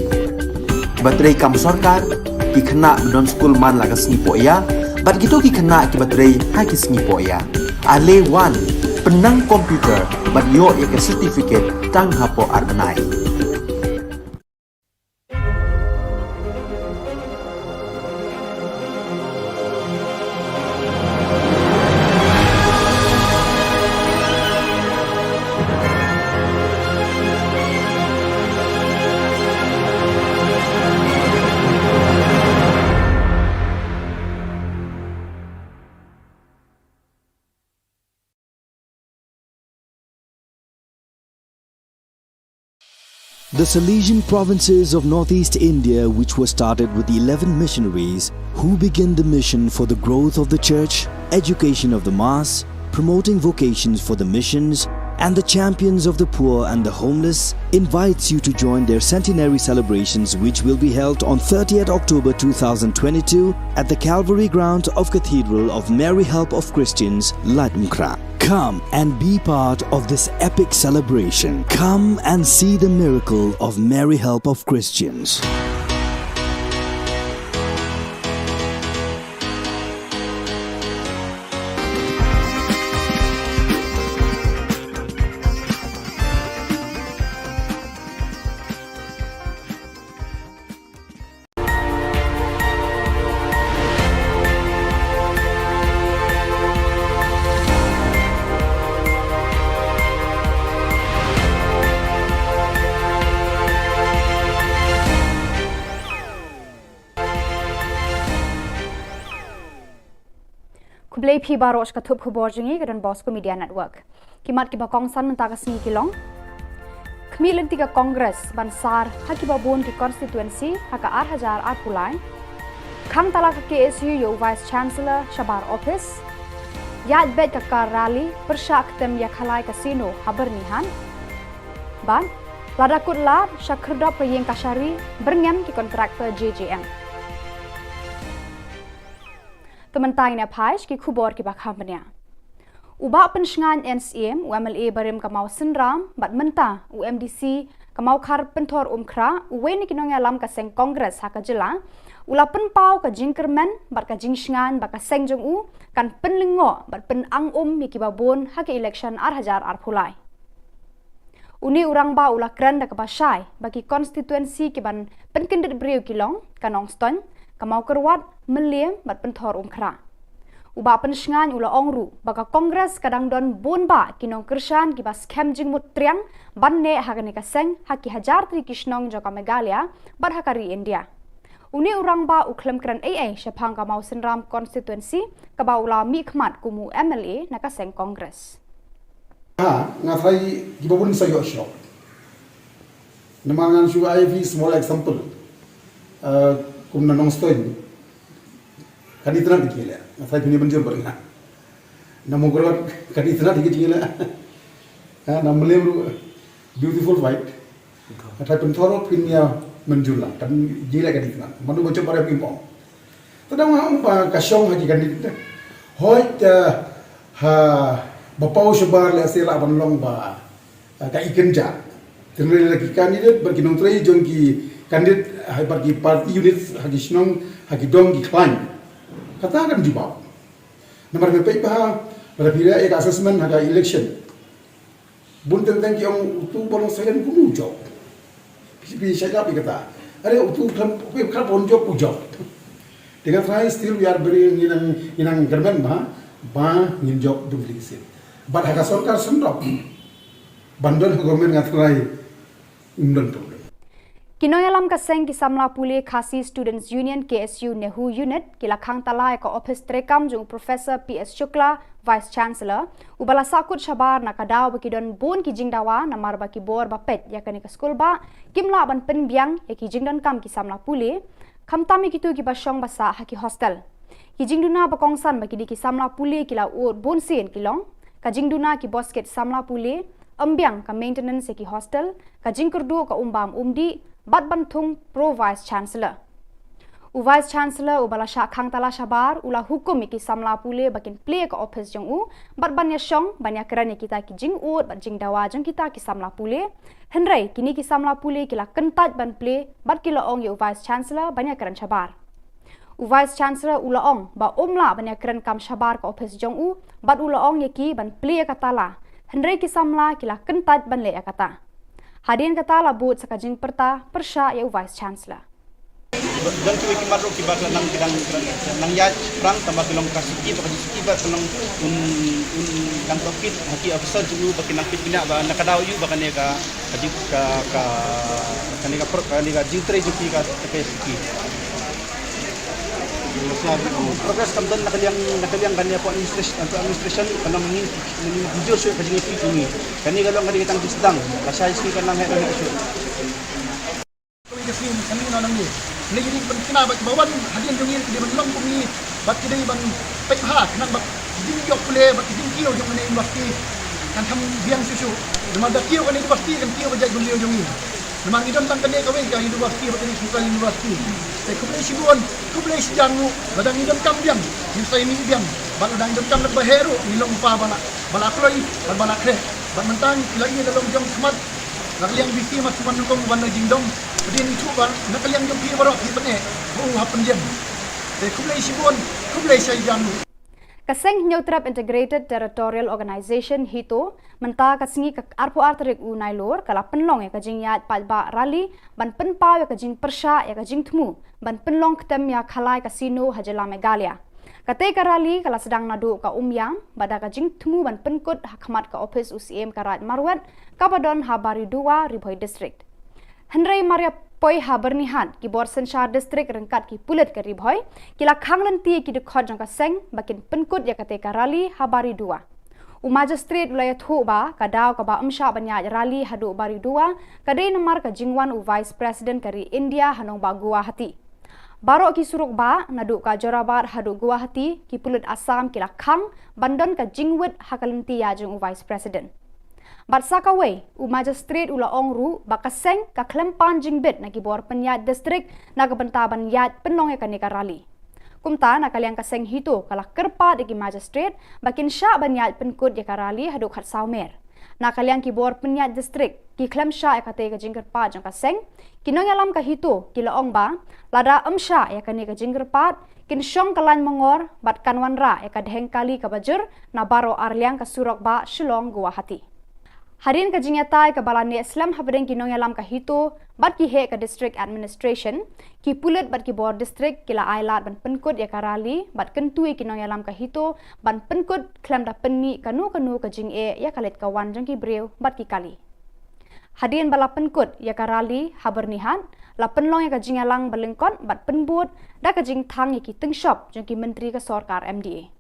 kiba trei kam sorkar, ki khynnah ba don skul man la ka sngi pohïa bad kito ki khynnah kiba trei ha ki sngi pohïa. Ale wan, pynnang computer bad ïoh ïa ka certificate tang hapoh ar bnai. The Salesian provinces of northeast India, which were started with eleven missionaries who began the mission for the growth of the church, education of the mass, promoting vocations for the missions, and the champions of the poor and the homeless, invites you to join their centenary celebrations, which will be held on thirtieth October two thousand twenty-two at the Calvary ground of Cathedral of Mary Help of Christians, Laitumkhrah. Come and be part of this epic celebration. Come and see the miracle of Mary Help of Christians. Khublei phi baroh sha ka thup khubor jong ngi ka Don Bosco Media Network. Ki mat kiba kongsan mynta ka sngi ki long: Khmih lynti ka Congress ban sar ha kiba bun ki constituency ha ka ar hajar arphew lai. Khang tala ka K S U ïa u Vice Chancellor shabar office. Ïaid beit ka car rally pyrshah ktem ïa Khalai Casino ha Byrnihat. Bad lada kut lad sha khyrdop ka ïing kashari byrngem ki contractor J J M. To mynta ngin ïa phai sha ki khubor kiba kham bniah. U Bah Pynshngaiñ N Syiem, u M L A barim ka Mawsynram bad mynta u M D C ka Mawkhar Pynthor Umkhrah, uwei na ki nongïalam ka seng Congress ha ka jylla, u la pynpaw ka jingkyrmen bad ka jingshngaiñ ba ka seng jong u kan pynlyngngoh bad pynang um ïa kiba bun ha ka election ar hajar arphew lai. Une u rangbah u la kren da kaba shai ba ki constituency kiban pynkyndit briew ki long ka Nongstoiñ, ka Mawkyrwat, Mylliem bad Pynthor Umkhrah. U Bah Pynshngaiñ u la ong ruh ba ka Congress ka dang don bun bah ki nongkyrshan kiba skhem jingmut triang ban neh ha kane ka seng ha ki hajar tylli ki shnong jong ka Meghalaya bad ha ka ri India. Une u rangbah u khlem kren ei ei shaphang ka Mawsynram constituency kaba u la mihkhmat kum u M L A na ka seng Congress. Ha, nga tharai kiba bun sa ïoh shock. Namar ngan shu ai phi small example. Uh, kum na Nongstoiñ. Kan itynnad ki jingïaleh. Nga tharai phin ïa mynjur bad nga. Na Mawkyrwat kan itynnad ki jingïaleh. Ha, na Mylliem ruh beautiful fight. Nga tharai Pynthor ruh phin ïa mynjur lah. Kan jingïaleh kan itynnad. Mano ba jop ba rep kim ong. Te dang nga ong ba ka shong ha ki candidate. Hooid, eh, ha ba paw shabar lehse lah ban long ba, eh, ka ikynja. Te ngi la ki candidate bad ki nongtrei jong ki candidate, ha bad ki party units ha ki shnong, ha ki dong ki khlaiñ. Kata kan jubab. Namar nga peit ba ha, lada phi leh ïa ka assessment ha ka election. Bun teng teng ki ong utu ba long silent kumno u jop. Phi, phi shait lap ïa kata. Are utu kan, phi kan pon jop u jop. Te nga tharai still we are very, ngi nang, ngi nang kyrmen ba, ba ngin jop duplicate seat. Bad ha ka sorkar sendok ban don ha government nga tharai ym don problem. Ki nongïalam ka seng ki samla pule Khasi Students Union, K S U, NEHU Unit ki la khang tala ïa ka ophis treikam jong u Professor P S Shukla, Vice Chancellor, uba la sahkut shabar na ka daw ba ki don bun ki jingdawa namar ba ki bor ba peit ïa kane ka skulbah kim lah ban pynbiang ïa ki jingdonkam ki samla pule, khamtam ïa kito kiba shong ba sah ha ki hostel. Ki jingduna ba kongsan ba ki dei ki samla pule ki la ud bunsien ki long ka jingduna ki boskit samla pule, ym biang ka maintenance ïa ki hostel, ka jingkyrduh ka um bam um dih, bad ban thung Pro Vice Chancellor. U Vice Chancellor uba la shah khang tala shabar u la hukum ïa ki samla pule ba kin plie ïa ka ophis jong u, bad ban ïa shong ban ïa kren ïa kita ki jingud bad jingdawa jong kita ki samla pule. Hynrei kine ki samla pule ki la kyntait ban plie, bad ki la ong ïa u Vice Chancellor ban ïa kren shabar. U Vice Chancellor u la ong ba um lah ban ïa kren kam shabar ka ophis jong u, bad u la ong ïa ki ban plie ïa ka tala. Hynrei ki samla ki la kyntait ban leh ïa kata. Hadien kata la bud sa ka jingpyrta pyrshah ïa u Vice Chancellor. Don kiwei ki mat ruh kiba ki la nang, ki dang, ki la nang ïaid pyrshang tangba ki long ka suki ba ka jingsuki ba ka long un, un dang tohkit ha ki officer jong u ba ki nang peit bniah ba na ka daw ïa u ba kane ka, ka jing, ka, ka, kane ka pro-, kane ka jingtrei jong ki ka, ka suki. Progress kam don na ka liang, na ka liang kane ka administration, administration ka long ngi, ngi jur shuh ka jingïatrei jong ngi. Kane ka long kane ka tang jingsdang, ka shai sngi ka nang heh, nang heh shuh. Kawei ka sngi, ka sngi na nang ngi. Ngi dei ban kynmaw ba, ba wan hadien jong ngi ki dei ban long kum ngi, bad ki dei ban peit bha khnang ba ki jingïoh pule bad ki jingkiew jong kane university kan kham biang shuh shuh. Namar da kiew kane university kan kiew ka jaitbynriew jong ngi. Namar ngi don tang kane kawei ka university bad kane ka central university. Te khublei shibun, khublei shihajar nguh, lada ngi donkam biang ngin sa ïa mih biang. Bad lada ngi donkam lada ba heh ruh ngi long pa ba la, ba la kloi bad ba la khreh. Bad mynta ngi la ïa la long jong khmat. Na ka liang VC Mat Sumon Nyngkong uban da jingdom, hadien ïa u ba na ka liang jong phi baroh phi pyneh ba u hap pynjem. Te khublei shibun, khublei shihajar nguh. Ka seng Hynñiewtrep Integrated Territorial Organization, HITO, mynta ka sngi ka arphew ar tarik u Nailur ka la pynlong ïa ka jingïaid paidbah rally ban pynpaw ïa ka jingpyrshah ïa ka jingthmu ban pynlong ktem ïa Khalai Casino ha jylla Meghalaya. Katei ka rally ka la sdang naduh ka Umïam bad da ka jingthmu ban pynkut ha khmat ka ophis u Syiem ka Raid Marwet kaba don ha Baridowa, Ri Bhoi District. Hynrei mar ïa poi ha Byrnihat, ki bor synshar district ryngkat ki pulit ka Ri Bhoi ki la khang lynti ïa ki dkhot jong ka seng ba kin pynkut ïa katei ka rally ha Baridowa. U Magistrate u la ïathuh ba ka daw kaba ym shah ban ïaid rally haduh Baridowa ka dei namar ka jingwan u Vice President ka ri India ha nongbah Guwahati. Baroh ki surok bah naduh ka Jorabat haduh Guwahati ki pulit Assam ki la khang ban don ka jingwit ha ka lynti ïaid jong u Vice President. Bad sa kawei, u Magistrate u la ong ruh ba ka seng ka khlem pan jingbit na ki bor pynïaid district na ka bynta ban ïaid pynlong ïa kane ka rally. Kumta na ka liang ka seng HITO ka la kyrpad ïa ki Magistrate ba kin shah ban ïaid pynkut ïa ka rally haduh khatsaw mer. Na ka liang ki bor pynïaid district ki khlem shah ïa katei ka jingkyrpad jong ka seng, ki nongïalam ka HITO ki la ong ba lada ym shah ïa kane ka jingkyrpad kin shong ka lain mongor bad kan wanrah ïa ka dheng kali kaba jur na baroh ar liang ka surok bah Shillong Guwahati. Hadien ka jingïatai kaba la neh slem hapdeng ki nongïalam ka HITO bad ki heh ka District Administration, ki pulit bad ki bor district ki la ailad ban pynkut ïa ka rally bad kyntu ïa ki nongïalam ka HITO ban pynkut khlem da pynmih kano kano ka jingeh ïa ka leit ka wan jong ki briew bad ki kali. Hadien ba la pynkut ïa ka rally ha Byrnihat, la pynlong ïa ka jingïalang ba lyngkot bad pynbud da ka jingthang ïa ki tyngshop jong ki myntri ka sorkar MDA.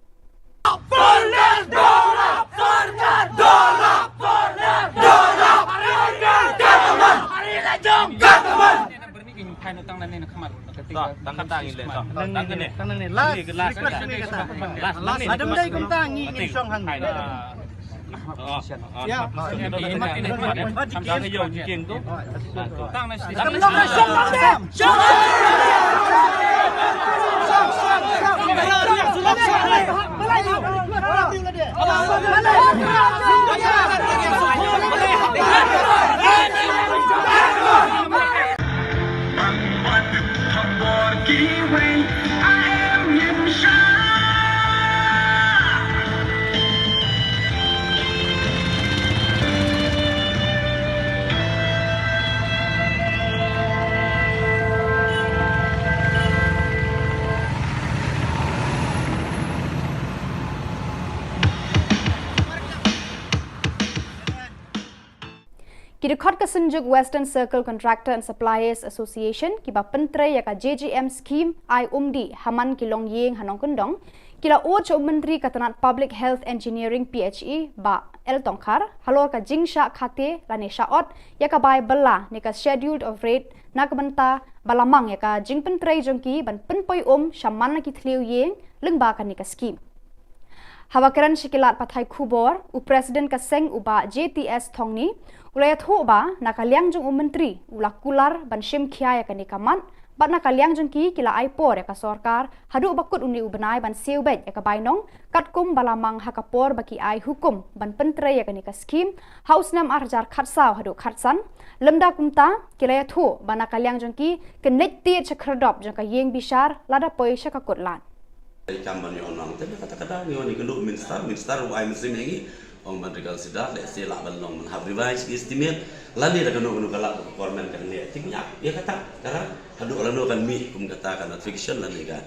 Ki dkhot ka Synjuk Western Circle Contractor and Suppliers Association kiba pyntrei ïa ka JJM scheme ai umdih ha man ki longïing ha nongkyndong, ki la ud sha u Myntri ka tnat Public Health Engineering, PHE, Bah L Tongkhar halor ka jingshah khate lane shah ot ïa ka bai bylla ne ka Schedule of Rates na ka bynta ba la mang ïa ka jingpyntrei jong ki ban pynpoi um sha man la ki thliew ïing lyngba kane ka scheme. Haba kren sha ki lad pathai khubor, u President ka seng u Bah J T S Thongni u la ïathuh ba na ka liang jong u Myntri u la kular ban shim khia ïa kane ka mat, bad na ka liang jong ki ki la ai por ïa ka sorkar haduh ba kut une u bnai ban siew beit ïa ka bainong, katkum ba la mang ha ka por ba ki ai hukum ban pyntrei ïa kane ka skhim ha u snem ar hajar khatsaw haduh khatsan. Lymda kumta, ki la ïathuh ba na ka liang jong ki kin leit tied sha khyrdop jong ka ïing bishar lada poi sha ka kut lad. Kam ban ïoh nang te kata ka daw ngi wan ïa ka duk minister, minister u ai mynsiem ïa ngi, ong ban reconsider, lehse lah ban long ban hap revise estimate, lane da kano kano ka lad ka government kan leh. Tik ïa, ïa kata, kara, haduh lano kan mih kum kata ka notification lane ka,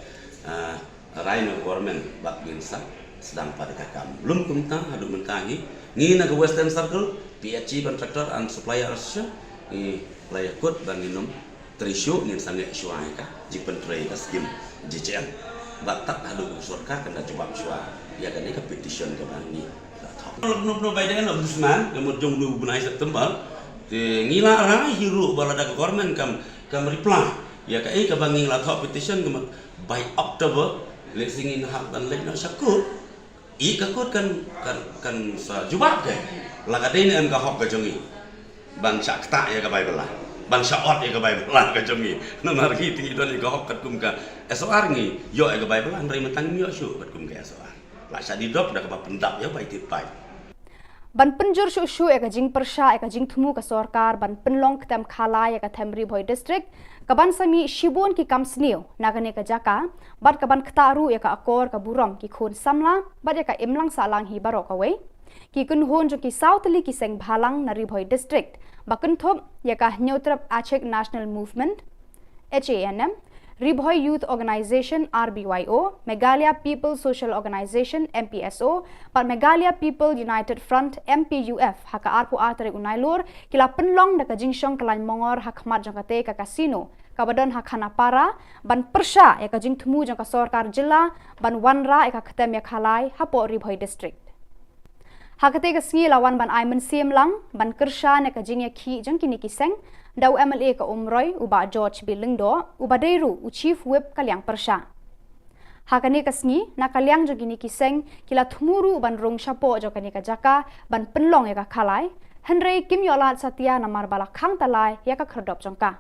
ah, rai na government bad ngin sa sdang pat ka kam. Lym kumta, haduh mynta ngi, ngi na ka Western Circle, P H E Contractor and Supplier Association, ngi la ïakut ba ngin ym trei shuh, ngin sangeh shuwa ïa ka jingpyntrei ka skim J J M. Bad tad haduh u sorkar kan da jubab shuwa ïa kane ka petition kaba ngi la thoh. Nop nop bai dei la Ombudsman ka mut jong u bnai September. Te ngi la rai hi ruh ba lada ka government kam, kam reply ïa kaei kaba ngi la thoh petition ka mut bai October, lehse ngin hap ban leit noh sha kut. Ïa ka kut kan, kan, kan sa jubab ka. La ka dei ne em ka hok ka jong ngi ban shah ktah ïa ka bai bylla, ban shah ot ïa ka bai bylla ka jong ngi. Namar ngi te ngi don ïa ka hok katkum ka S O R, ngi ïoh ïa ka bai bylla, hynrei mynta ngim ïoh shuh katkum ka S O R. La shah die dop da kaba pyndap ïa bai tied paip. Ban pynjur shuh shuh ïa ka jingpyrshah ïa ka jingthmu ka sorkar ban pynlong ktem khalai ïa ka them Ri Bhoi District, ka ban sa mih shibun ki kam sniew na kane ka jaka, bad ka ban ktah ruh ïa ka akor ka burom ki khun samla bad ïa ka imlang sahlang hi baroh kawei. Ki kynhun jong ki saw tylli ki seng bhalang na Ri Bhoi District, ba kynthup ïa ka Hynñiewtrep Achik National Movement, H A N M, Ri Bhoi Youth Organisation, R B Y O, Meghalaya People Social Organisation, M P S O, bad Meghalaya People United Front, M P U F, ha ka arphew ar tarik u Nailur, ki la pynlong da ka jingshong kyllain mongor ha khmat jong kata ka casino kaba don ha Khanapara, ban pyrshah ïa ka jingthmu jong ka sorkar jylla ban wanrah ïa ka ktem ïa khalai hapoh Ri Bhoi District. Ha kata ka sngi la wan ban ai mynsiem lang ban kyrshan ïa ka jingïakhih jong kine ki seng da u M L A ka Umroi, u Bah George B Lyngdoh, uba dei ruh u Chief Whip ka liang pyrshah. Ha kane ka sngi, na ka liang jong kine ki seng, ki la thmu ruh ban rung shapoh jong kane ka jaka ban pynlong ïa ka khalai, hynrei kim ïoh lad satia namar ba la khang talai ïa ka khyrdop jong ka.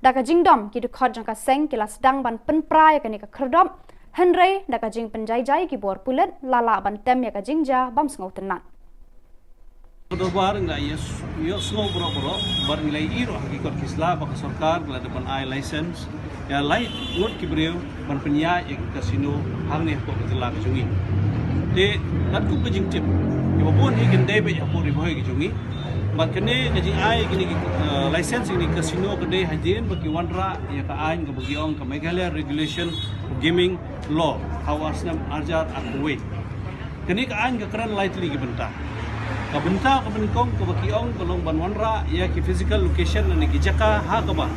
Da ka jingdom, ki dkhot jong ka seng ki la sdang ban pynpra ïa kane ka khyrdop, hynrei da ka jingpynjaijai ki bor pulit, la lah ban tem ïa ka jingjia bym sngewtynnat. Ka dorbar ngi la ïa s-, ïohsngew baroh baroh, bad ngi la ïohi ruh ha ki kot ki sla ba ka sorkar ka la dep ban ai license ïa lai ngut ki briew ban pynïaid ïa ki casino hangne hapoh ka jylla ka jong ngi. Te katkum ka jingtip, ïa ba bun hi kin dei beit hapoh Ri Bhoi ka jong ngi. Bad kane ka jingai kine ki, eh, license ïa kine ki casino ka dei hadien ba ki wanrah ïa ka aiñ kaba ki ong ka Meghalaya Regulation of Gaming Law ha u snem ar hajar arphew wei. Kane ka aiñ ka kren lai tylli ki bynta. Ka bynta kaba nyngkong kaba ki ong ka long ban wanrah ïa ki physical location lane ki jaka ha kaba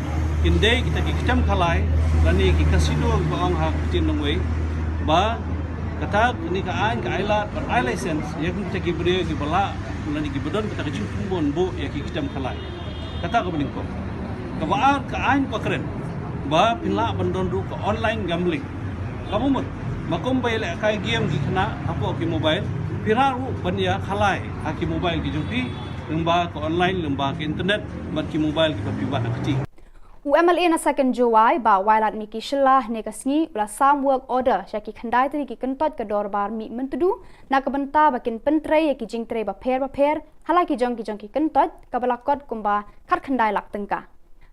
kin dei kita ki ktem khalai lane ki casino ba ong ha ka ktien nongwei. Ba kata kane ka aiñ ka ai lad ban ai license ïa kita ki briew kiba lah lane kiba don kata ka jingpynbun buh ïa ki ktem khalai. Kata kaba nyngkong. Kaba ar ka aiñ ka kren ba phin lah ban don ruh ka online gambling. Kaba mut, ma kumba ïalehkai game ki khynnah hapoh ki mobile, phi lah ruh ban ïa khalai ha ki mobile ki jong phi, lyngba ka online, lyngba ka internet, bad ki mobile kiba phi wad ha kti. U M L A na Second Jowai, Bah Wailadmiki Shylla, hynne ka sngi u la sam work order sha ki khyndai tylli ki kyntoit ka dorbar mih myntdu na ka bynta ba kin pyntrei ïa ki jingtrei bapher bapher ha la ki jong ki jong ki kyntoit, kaba la kot kumba khatkhyndai lak tyngka.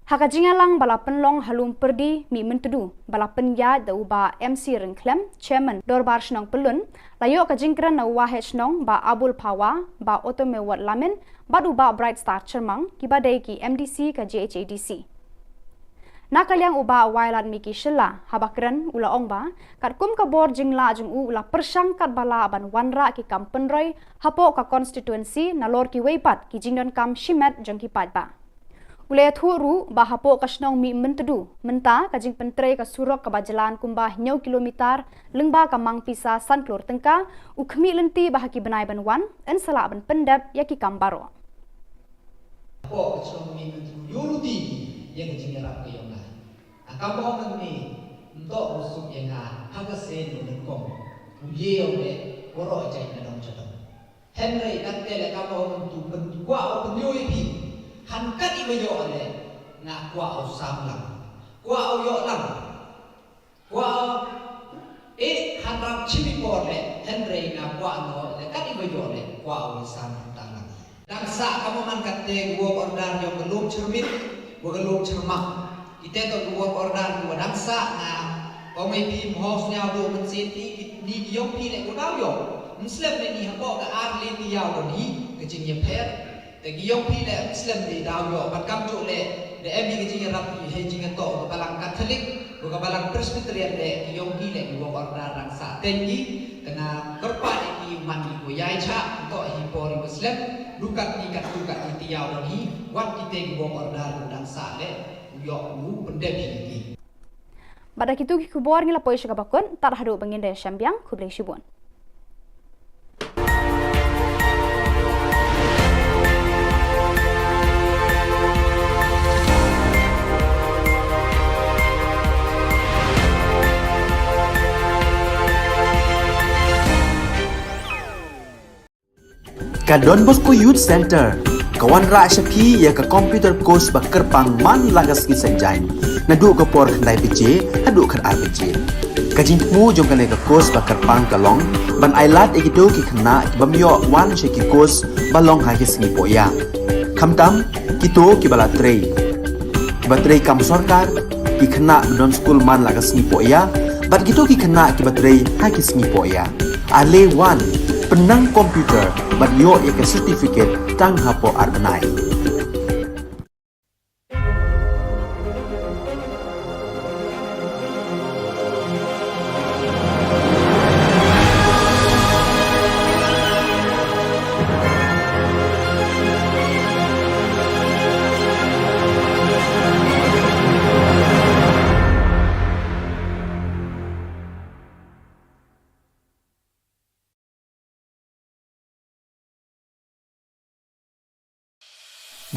Ha ka jingïalang ba la pynlong ha Lum Pyrdi, mih myntdu, ba la pynïaid da u Bah M C Ryngkhlem, Chairman Dorbar Shnong Pyllun, la ïoh ka jingkren na u Waheh Shnong Bah Abul Phawa, Bah Otomewot Lamin, bad u Bah Bright Star Chyrmang, kiba dei ki M D C ka J H A D C. Na ka liang u Bah Wailadmiki Shylla, haba kren u la ong ba katkum ka bor jinglah jong u, u la pyrshang katba lah ban wanrah ki kam pynroi hapoh ka constituency nalor kiwei pat ki jingdonkam shimet jong ki paidbah. U la ïathuh ruh ba hapoh ka shnong mih myntdu mynta ka jingpyntrei ka surok kaba jlan kumba hynñiew kilometer lyngba ka mang pisa san klur tyngka, u khmih lynti ba ha ki bnai ban wan yn sa lah ban pyndep ïa ki kam baroh. Hapoh ka shnong mih myntdu ïoh ruh ïa ka jingïarap ka ïong nga. Ka kam ba ong ngi, ym toh u suk ïa nga ha ka sien u nyngkong. U ïa ong eh, Baroh jait na dong jadong. Hynrei kata leh kaba u Myntdu pynkwah u pynïoh ïa phi. Han kat iba ïoh leh nga kwah u sam lang. Kwah u ïoh lang. Kwah u eh han rap chimi por leh hynrei nga kwah no leh kat iba ïoh leh kwah u sam lang. Dang sah ka mo man katte ki work order jong ka Lum Chyrmit wa ka Lum Chyrmang. Kite to ki work order ki wa dang sah nga ong ïa phi mho sñiaw duh mynsiem phi kini ki yong phi leh ki daw ïoh. Ym slem leh ni hapoh ka ar le ki ïaw don hi ka jingïapher. Te ki yong phi leh ym slem leh daw ïoh ban kam juk leh leh em hi ka jingïarap hi hei jingïatoh ka Balang Katholik. Wa ka Balang Presbyterian leh ki yong ki leh ki work order dang sah teng ki. Te nga kyrpad ïa ki man ki ko ïai chah to hi por ïa slem. Dukat ni kat dukat ni ti ïaw don hi wat kite ki work order dang sah leh u ïoh u pyndep hi ki. Bad da kitu ki khubor ngi la poi sha kaba kut, tad haduh ba ngin da shem biang, khublei shibun. Ka Don Bosco Youth Centre ka wanrah sha phi ïa ka computer course ba kyrpang man la ka sngi Saitjaiñ naduh ka por khyndai baje haduh khatar baje. Ka jingthmu jong kane ka course ba kyrpang ka long ban ailad ïa kito ki khynnah ki bym ïoh wan sha ki course ba long ha ki sngi pohïa. Khamtam kito kiba la trei, kiba trei kam sorkar, ki khynnah ba don skul man la ka sngi pohïa bad kito ki khynnah kiba trei ha ki sngi pohïa. Ale wan pynnang computer bad ïoh ïa ka certificate tang hapoh ar bnai.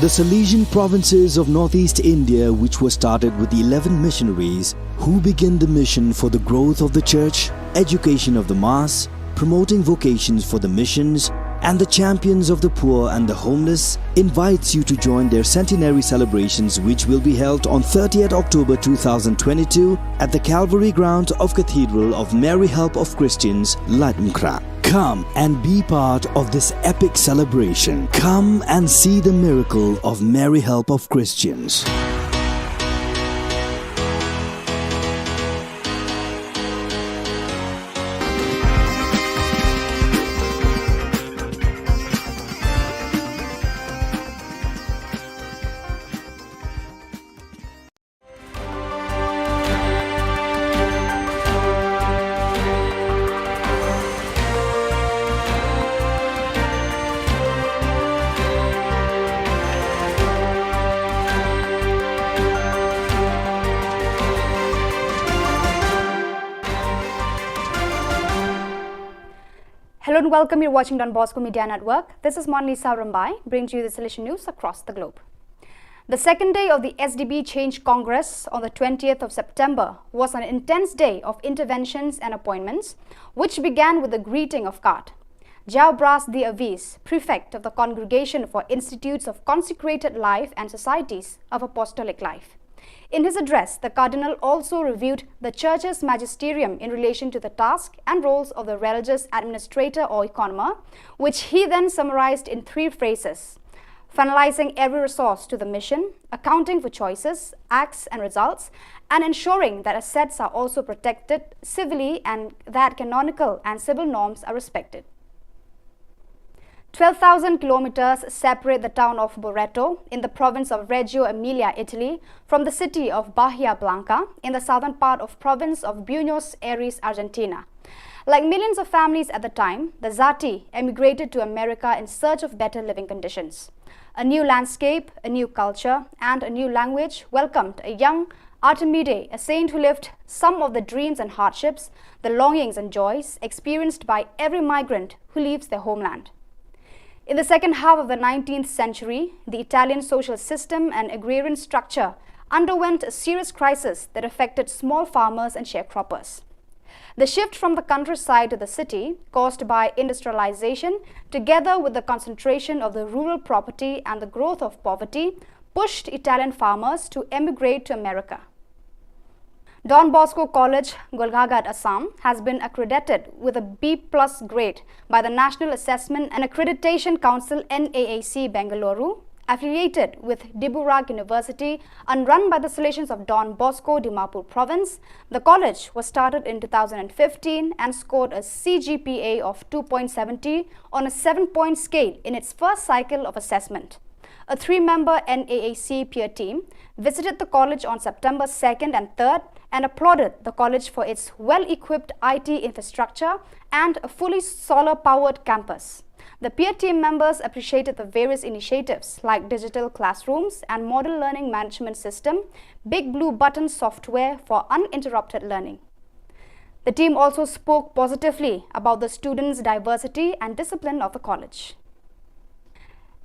The Salesian provinces of northeast India, which were started with eleven missionaries who began the mission for the growth of the church, education of the mass, promoting vocations for the missions, and the champions of the poor and the homeless, invites you to join their centenary celebrations, which will be held on thirtieth October two thousand twenty-two at the Calvary Ground of Cathedral of Mary Help of Christians, Laitumkhrah. Come and be part of this epic celebration. Come and see the miracle of Mary Help of Christians. Hello and welcome. You're watching Don Bosco Media Network. This is Monlisa Rymbai, bringing to you the Salesian news across the globe. The second day of the S D B Change Congress on the twentieth of September was an intense day of interventions and appointments, which began with the greeting of Card Jao Bras Di Avis, prefect of the Congregation for Institutes of Consecrated Life and Societies of Apostolic Life. In his address, the Cardinal also reviewed the Church's magisterium in relation to the task and roles of the religious administrator or economer, which he then summarized in three phrases: finalizing every resource to the mission, accounting for choices, acts, and results, and ensuring that assets are also protected civilly and that canonical and civil norms are respected. Twelve thousand kilometers separate the town of Loreto in the province of Reggio Emilia, Italy, from the city of Bahia Blanca in the southern part of province of Buenos Aires, Argentina. Like millions of families at the time, the Zati emigrated to America in search of better living conditions. A new landscape, a new culture, and a new language welcomed a young Artemide, a saint who lived some of the dreams and hardships, the longings and joys experienced by every migrant who leaves their homeland. In the second half of the nineteenth century, the Italian social system and agrarian structure underwent a serious crisis that affected small farmers and sharecroppers. The shift from the countryside to the city, caused by industrialization, together with the concentration of the rural property and the growth of poverty, pushed Italian farmers to emigrate to America. Don Bosco College, Golaghat, Assam, has been accredited with a B plus grade by the National Assessment and Accreditation Council, N A A C, Bengaluru, affiliated with Diburagh University and run by the Salesians of Don Bosco, Dimapur Province. The college was started in two thousand fifteen and scored a C G P A of two point seventy on a seven-point scale in its first cycle of assessment. A three-member N A A C peer team visited the college on September second and third and applauded the college for its well-equipped I T infrastructure and a fully solar-powered campus. The peer team members appreciated the various initiatives like digital classrooms and model learning management system, Big Blue Button software for uninterrupted learning. The team also spoke positively about the students' diversity and discipline of the college.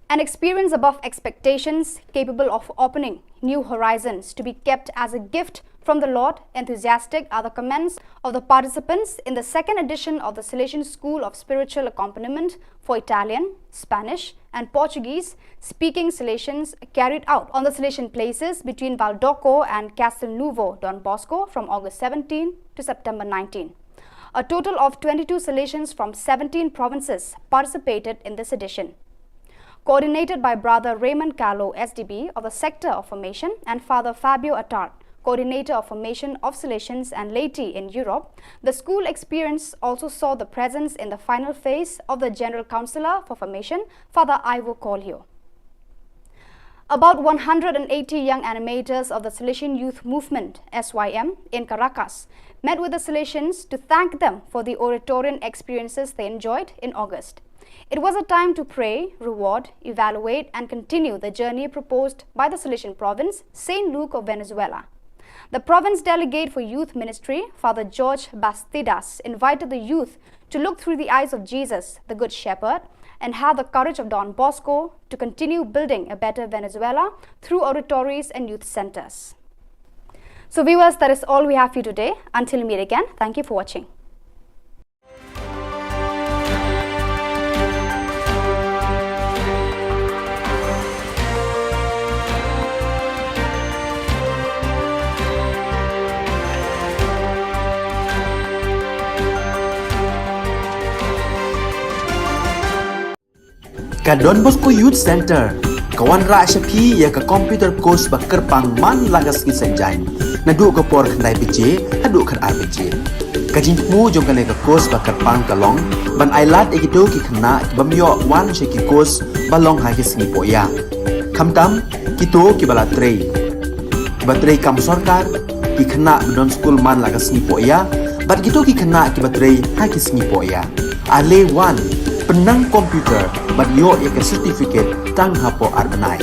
An experience above expectations, capable of opening new horizons, to be kept as a gift from the Lord, enthusiastic are the comments of the participants in the second edition of the Salesian School of Spiritual Accompaniment for Italian, Spanish, and Portuguese speaking Salesians, carried out on the Salesian places between Valdocco and Castelnuovo Don Bosco from August seventeen to September nineteen. A total of twenty-two Salesians from seventeen provinces participated in this edition. Coordinated by Brother Raymond Callow, S D B, of the Sector of Formation, and Father Fabio Attard, Coordinator of Formation of Salesians and Laity in Europe, the school experience also saw the presence in the final phase of the General Councillor for Formation, Father Ivo Coelho. About one hundred and eighty young animators of the Salesian Youth Movement, S Y M, in Caracas met with the Salesians to thank them for the Oratorian experiences they enjoyed in August. It was a time to pray, reward, evaluate, and continue the journey proposed by the Salesian province, Saint Luke of Venezuela. The province delegate for youth ministry, Father George Bastidas, invited the youth to look through the eyes of Jesus, the Good Shepherd, and have the courage of Don Bosco to continue building a better Venezuela through oratories and youth centers. So, viewers, that is all we have for you today. Until we meet again, thank you for watching. Ka Don Bosco Youth Centre ka wanrah sha phi ïa ka computer course ba kyrpang man la ka sngi Saitjaiñ, naduh ka por khyndai baje haduh khatar baje. Ka jingthmu jong kane ka course ba kyrpang ka long ban ailad ïa kito ki khynnah ki bym ïoh wan sha ki course ba long ha ki sngi pohïa, khamtam kito kiba la trei, kiba trei kam sorkar, ki khynnah ba don skul man la ka sngi pohïa, bad kito ki khynnah kiba trei ha ki sngi pohïa. Ale wan, pynnang computer bad ïoh ïa ka certificate tang hapoh ar bnai.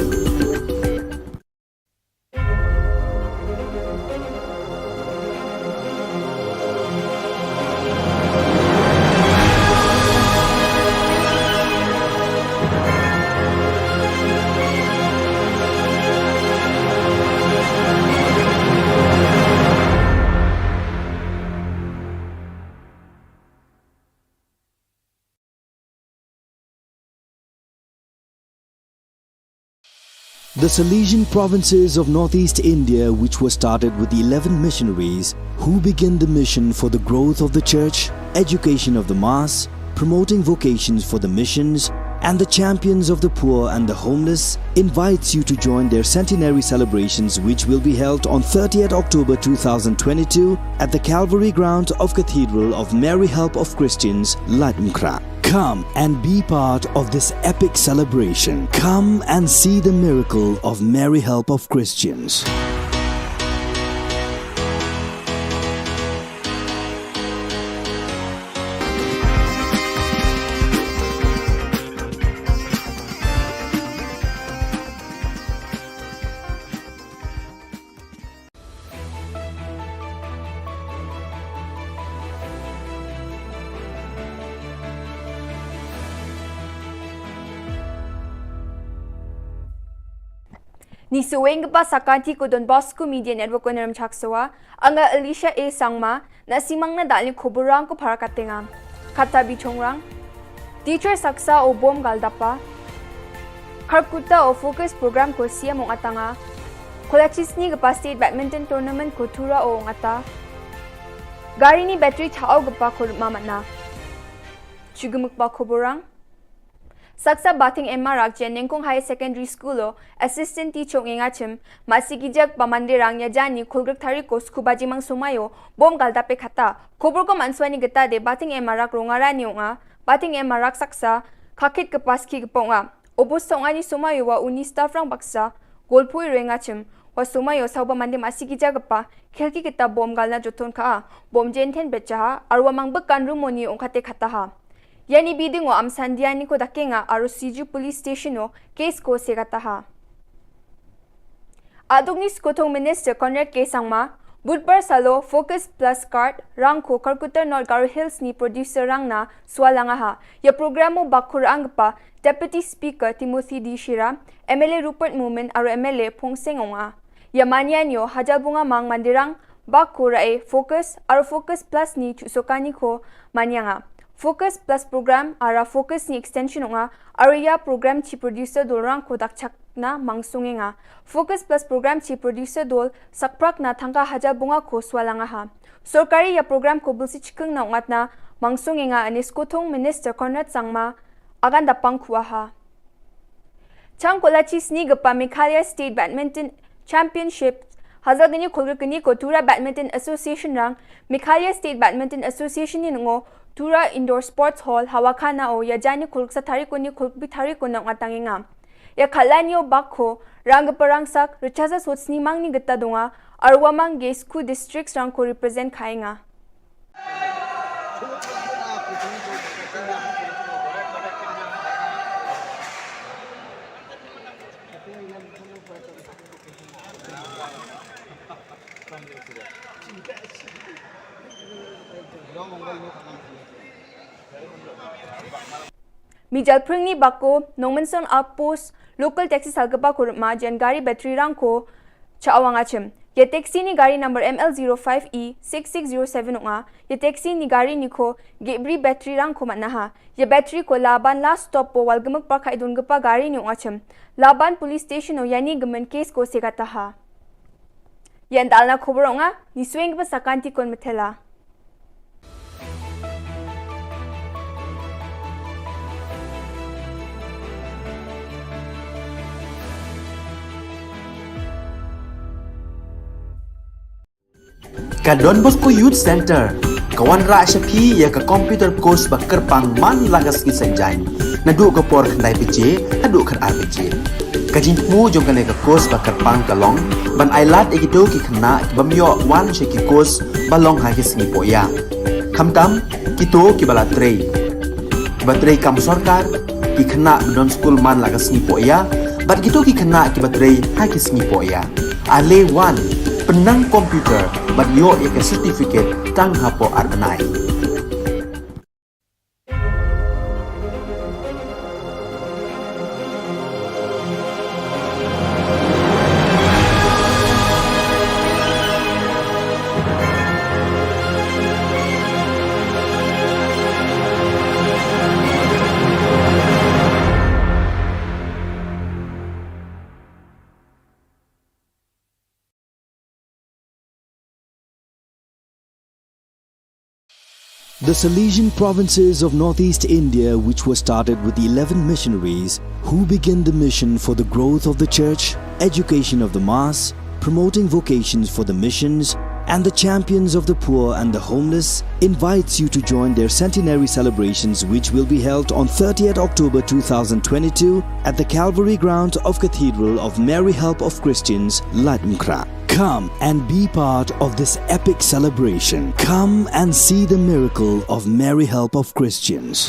The Salesian provinces of northeast India, which were started with eleven missionaries who began the mission for the growth of the church, education of the mass, promoting vocations for the missions, and the champions of the poor and the homeless, invites you to join their centenary celebrations, which will be held on thirtieth October two thousand twenty-two at the Calvary ground of Cathedral of Mary Help of Christians, Laitumkhrah. Come and be part of this epic celebration. Come and see the miracle of Mary Help of Christians. Ni suweng kpa sakanti ko Don Bosco Media Network ko Naram Chaksawa, anga Alicia A Sangma, na simang na dal ni khubur rang ko para katenga. Kata bichong rang. Teacher saksa o bom gal dapa. Kharkuta o focus program ko siam ong atanga. Kolachis ni kpa state badminton tournament ko Tura o ong ata. Gari ni battery thao kpa ko mama na. Chugumuk pa khubur rang. Saksa Bating Emma Rakjen Nengkong Higher Secondary School o assistant teacher ngi ngachim, masi kijak pa Monday rang ya jani khulgrik tari ko sku bajimang sumayo, bom gal dape khata. Khubur ko manswani geta de Bating Emma Rak Rongara ni onga, Bating Emma Rak saksa, khakit kepas ki keponga. Obo song ani sumayo wa uni staff rang baksa, golpui rengachim, wa sumayo sauba Monday masi kijak pa, khelki kita bom gal na joton ka, bom jenten bechaha, arwa mang bekan rumoni ongkate khata ha. Yani biding o am sandia ni ko dakenga aro Siju Police Station o case ko se kata ha. Aduk ni Skothong Minister Conrad K Sangma, Budbar salo Focus Plus Card rang ko Kharkuta North Garo Hills ni producer rang na swalanga ha. Ya program o bakur angpa Deputy Speaker Timothy D Shira, M L A Rupert Momin aro M L A Phongseng Onga. Ya mania nyo hajal bunga mang mandirang, bak ko rae Focus, aro Focus Plus ni chusokani ko mania nga. Focus Plus program, ara Focus ni extension onga, aro ya program chi producer dolrang ko dakchak na mangsung nga. Focus Plus program chi producer dol sakprak na thangka hajal bunga ko swalanga ha. Sorkari ya program ko bulsi chikeng na ongat na mangsung nga anis Skothong Minister Conrad Sangma, agan dapang kuaha. Chang kolachis ni gepa Meghalaya State Badminton Championship, hazal gini khulgir gini ko Tura Badminton Association rang, Meghalaya State Badminton Association ni ngo, Tura Indoor Sports Hall, Hawakhana o, ya jani khulgir sa tari ko ni khulgir tari ko nang atang ngam. Ya khalan yo bak ko, rang gepa rang sak, rechaza sot sni mang ni geta donga, arwa mang ge sku districts rang ko represent khai nga. Mijal pring ni bako, Nongmensong Outpost, local taxi salgapa kurma jen gari battery rang ko, cha awang achim. Ye taxi ni gari number M L zero five E six six zero seven onga, ye taxi ni gari ni ko, gebri battery rang ko manaha. Ye battery ko Laban last stop po walgemuk parka idun gepa gari ni onga chim. Laban police station o yani gemen case ko segataha. Yan dalna khubur onga, ni swing gepa sakanti kon metela. Ka Don Bosco Youth Center ka wanrah sha phi ïa ka computer course ba kyrpang man la ka sngi Saitjaiñ, naduh ka por khyndai baje haduh khatar baje. Ka jingthmu jong kane ka course ba kyrpang ka long ban ailad ïa kito ki khynnah ki bym ïoh wan sha ki course ba long ha ki sngi pohïa. Khamtam kito kiba la trei, kiba trei kam sorkar, ki khynnah ba don skul man la ka sngi pohïa, bad kito ki khynnah kiba trei ha ki sngi pohïa. Ale wan, pynnang computer bad ïoh ïa ka certificate tang hapoh ar bnai. The Salesian provinces of northeast India, which were started with the eleven missionaries who began the mission for the growth of the church, education of the mass, promoting vocations for the missions, and the champions of the poor and the homeless, invites you to join their centenary celebrations, which will be held on thirtieth October two thousand twenty-two at the Calvary grounds of Cathedral of Mary Help of Christians, Laitumkhrah. Come and be part of this epic celebration. Come and see the miracle of Mary Help of Christians.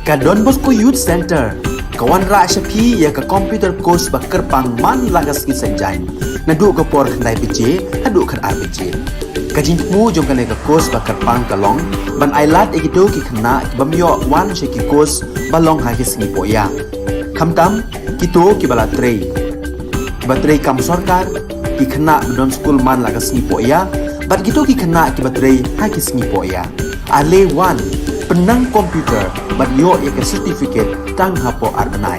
Ka Don Bosco Youth Centre ka wanrah sha phi ïa ka computer course ba kyrpang man la ka sngi Saitjaiñ, naduh ka por khyndai baje haduh khatar baje. Ka jingthmu jong kane ka course ba kyrpang ka long ban ailad ïa kito ki khynnah ki bym ïoh wan sha ki course ba long ha ki sngi pohïa, khamtam kito kiba la trei, kiba trei kam sorkar, ki khynnah ba don skul man la ka sngi pohïa, bad kito ki khynnah kiba trei ha ki sngi pohïa. Ale wan, pynnang computer bad ïoh ïa ka certificate tang hapoh ar bnai.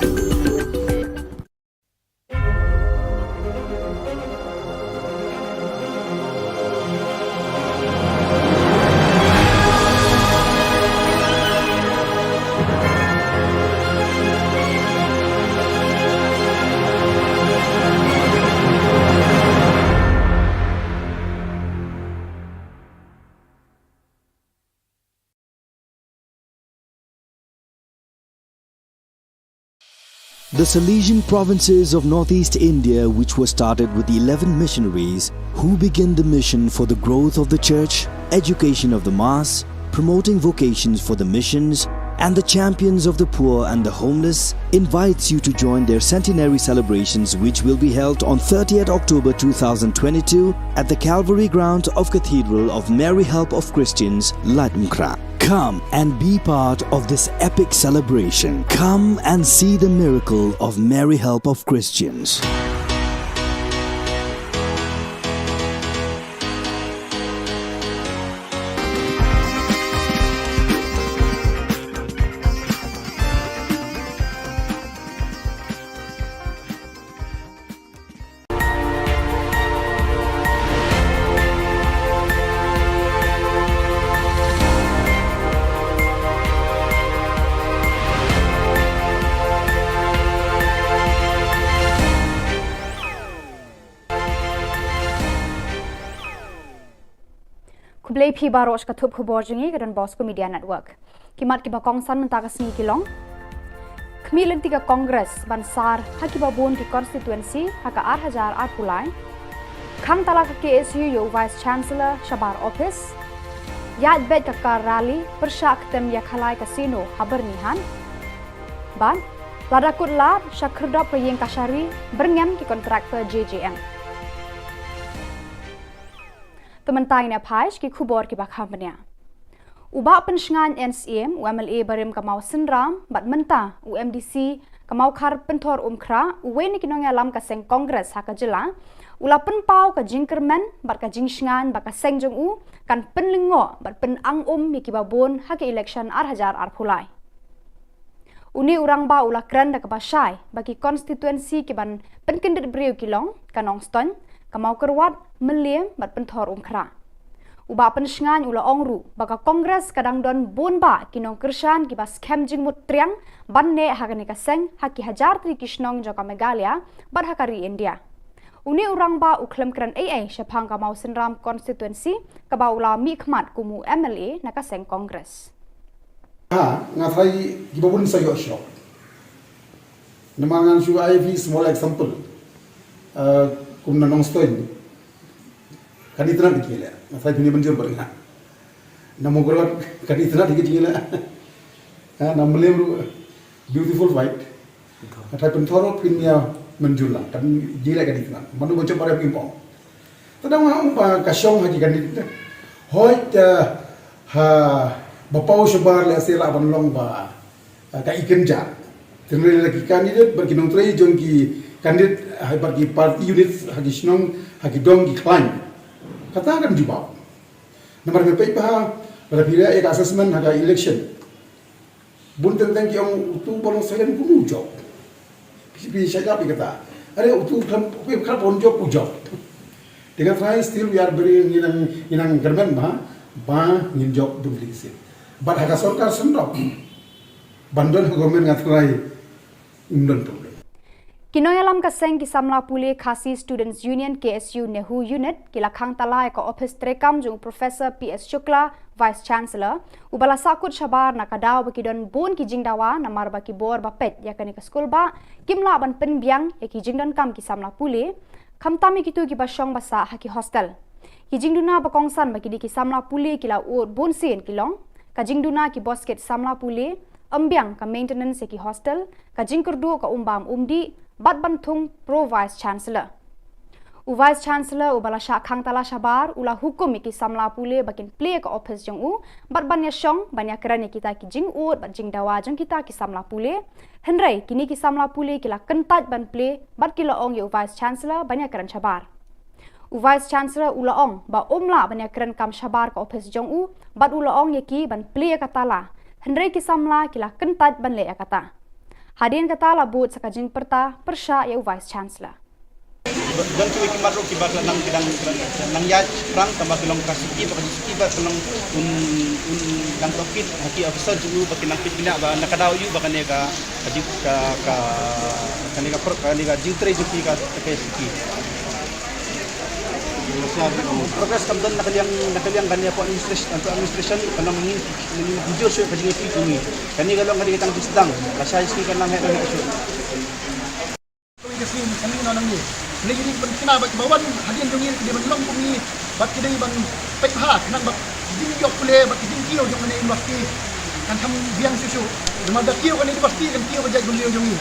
The Salesian provinces of northeast India, which were started with eleven missionaries who began the mission for the growth of the church, education of the mass, promoting vocations for the missions, and the champions of the poor and the homeless, invites you to join their centenary celebrations, which will be held on thirtieth October two thousand twenty-two at the Calvary Ground of Cathedral of Mary Help of Christians, Laitumkhrah. Come and be part of this epic celebration. Come and see the miracle of Mary Help of Christians. Khublei phi baroh sha ka thup khubor jong ngi ka Don Bosco Media Network. Ki mat kiba kongsan mynta ka sngi ki long: Khmih lynti ka Congress ban sar ha kiba bun ki constituency ha ka ar hajar arphew lai. Khang tala ka K S U ïa u Vice Chancellor shabar office. Ïaid beit ka car rally pyrshah ktem ïa Khalai Casino ha Byrnihat. Bad lada kut lad sha khyrdop ka ïing kashari byrngem ki contractor J J M. Te mynta ngin ïa phai sha ki khubor kiba kham bniah. U Bah Pynshngaiñ N Syiem, u M L A barim ka Mawsynram bad mynta u M D C ka Mawkhar Pynthorumkhrah, uwei na ki nongïalam ka seng Congress ha ka jylla, u la pynpaw ka jingkyrmen bad ka jingshngaiñ ba ka seng jong u kan pynlyngngoh bad pynang um ïa kiba bun ha ka election ar hajar arphew lai. Une u rangbah u la kren da kaba shai ba ki constituency kiban pynkyndit briew ki long ka Nongstoiñ, ka Mawkyrwat, Mylliem bad Pynthorumkhrah. U Bah Pynshngaiñ u la ong ruh ba ka Congress ka dang don bun bah ki nongkyrshan kiba skhem jingmut triang ban neh ha kane ka seng ha ki hajar tylli ki shnong jong ka Meghalaya bad ha ka ri India. Une u rangbah u khlem kren ei ei shaphang ka Mawsynram constituency kaba u la mihkhmat kum u M L A na ka seng Congress. Ha, nga tharai kiba bun sa ïoh shock. Namar ngan shu ai phi small example. Uh, kum na Nongstoiñ. Kan itynnad ïa ki leh. Nga tharai phin ïa mynjur bad nga. Na Mawkyrwat kan itynnad ïa ki jingïaleh. Ha, na Mylliem ruh beautiful white. Nga tharai Pynthor ruh phin ïa mynjur lang. Kan jingïaleh kan itynnad. Mano ba jop ba rep ping pong. Te dang nga ong ba ka shong ha ki candidate. Hooid, eh, ha ba paw shabar lehse lah ban long ba, eh, ka ikynja. Tynrai la ki candidate bad ki nongtrei jong ki candidate, eh, bad ki party units ha ki shnong, ha ki dong ki khlaiñ. Kata kan jubab. Namar nga peit ba ha, ba da phi leh ïa ka assessment ha ka election. Bun teng teng ki ong utu ba long silent kumno u jop. Phi, phi shah ïap ïa kata. Are utu khlem, phi khlem ban jop u jop. Te nga tharai still we are very, ngi nang, ngi nang kyrmen ba, ba ngin jop bun tylli ki seat. Bad ha ka sorkar seng ruh ban don ha government nga tharai ym don problem. Ki nongïalam ka seng ki samla pule Khasi Students Union, K S U, NEHU Unit ki la khang tala ïa ka ophis treikam jong u Professor P S Shukla, Vice Chancellor, uba la sahkut shabar na ka daw ba ki don bun ki jingdawa namar ba ki bor ba peit ïa kane ka skul bah kim lah ban pynbiang ïa ki jingdonkam ki samla pule, khamtam ïa kito kiba shong ba sah ha ki hostel. Ki jingduna ba kongsan ba ki dei ki samla pule ki la ud bunsien ki long ka jingduna ki basket samla pule, Ym biang ka maintenance ïa ki hostel, ka jingkyrduh ka umbam umdih, bad ban thung pro Vice Chancellor. U Vice Chancellor uba la shah khang tala shabar, u la hukum ïa ki samla pule ba kin plie ïa ka ophis jong u, bad ban ïa shong, ban ïa kren ïa kita ki jingud, bad jingdawa jong kita ki samla pule. Hynrei, kine ki samla pule ki la kyntait ban plie, bad ki la ong ïa u Vice Chancellor ban ïa kren shabar. U Vice Chancellor u la ong ba um lah ban ïa kren kam shabar ka ophis jong u, bad u la ong ïa ki ban plie ïa ka tala. Hynrei ki samla ki la kyntait ban leh ïa kata. Hadien kata la bud sa ka jingpyrta pyrshah ïa u Vice Chancellor. Don kiwei ki mat ruh kiba la nang, ki dang, nang ïaid rang tangba ki long ka siki ba ka jingki ba ka long un, un dang tohkit ha ki officer jong u ba ki nang peit bniah ba na ka daw ïa u ba kane ka, ka jing, ka, ka, kane ka pro-, kane ka jingtrei jong ki ka, ka siki. Progress kam don na ka liang, na ka liang kane ka administration, administration ka long ngi, ngi, ngi jur shuh ka jingïakhih jong ngi. Kane ka long kane ka tang jingstad, ka shai siki ka nang heh, nang heh shuh. Kawei ka sngi, ka sngi na nang ngi. Ngi dei ban kynmaw ba ki ba wan hadien jong ngi ki dei ban long kum ngi, bad ki dei ban peit bha khnang ba ki jingïoh pule bad ki jingkiew jong kane university kan kham biang shuh shuh. Namar da kiew kane university kan kiew ka jaitbynriew jong ngi.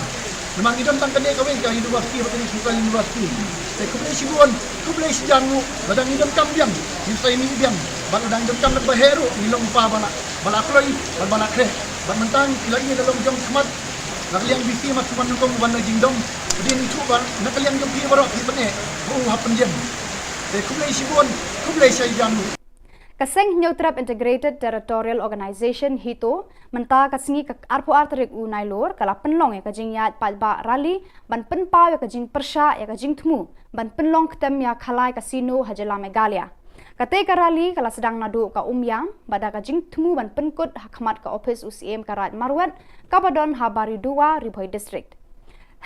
Namar ngi don tang kane kawei ka university bad kane ka central university. Te khublei shibun, khublei shihajar nguh, lada ngi donkam biang, ngin sa ïa mih biang, bad lada ngi donkam bad ba heh ruh, ngi long pa ba la, ba la kloi, bad ba la khreh, bad mynta ngi la ïa la long jong khmat, na ka liang B C mat shuwa nyngkong wan na jingdom. Hadien ïa u ba na ka liang jong phi baroh phi pyneh ba u hap pynjem. Te khublei shibun, khublei shihajar nguh. Ka seng Hynñiewtrep Integrated Territorial Organization, HITO, mynta ka sngi ka arphew ar tarik u Nailur ka la pynlong ïa ka jingïaid paidbah rally ban pynpaw ïa ka jingpyrshah ïa ka jingthmu ban pynlong ktem ïa Khalai Casino ha jylla Meghalaya. Kata ka rally ka la sdang naduh ka Umiam, bad da ka jingthmu ban pynkut ha khmat ka ophis u Syiem ka Raid Marwet, kaba don ha Baridowa, Ri Bhoi District.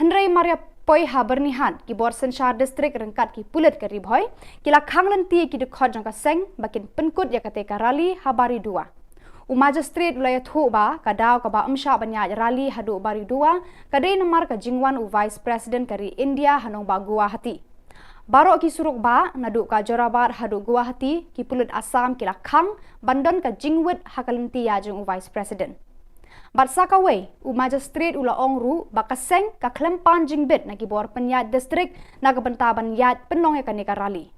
Hynrei mar ïa poi ha Byrnihat, ki bor synshar district ryngkat ki pulit ka Ri Bhoi, ki la khang lynti ïa ki dkhot jong ka seng ba kin pynkut ïa kata ka rally ha Baridowa. U magistrate u la ïathuh ba ka daw kaba ym shah ban ïaid rally haduh Baridowa ka dei namar ka jingwan u Vice President ka ri India ha nongbah Guwahati. Baroh ki surok bah, naduh ka Jorabat haduh Guwahati, ki pulit Assam ki la khang ban don ka jingwit ha ka lynti ïaid jong u Vice President. Bad sa kawei, u magistrate u la ong ruh ba ka seng ka khlem pan jingbit na ki bor pynïaid district na ka bynta ban ïaid pynlong ïa kane ka rally.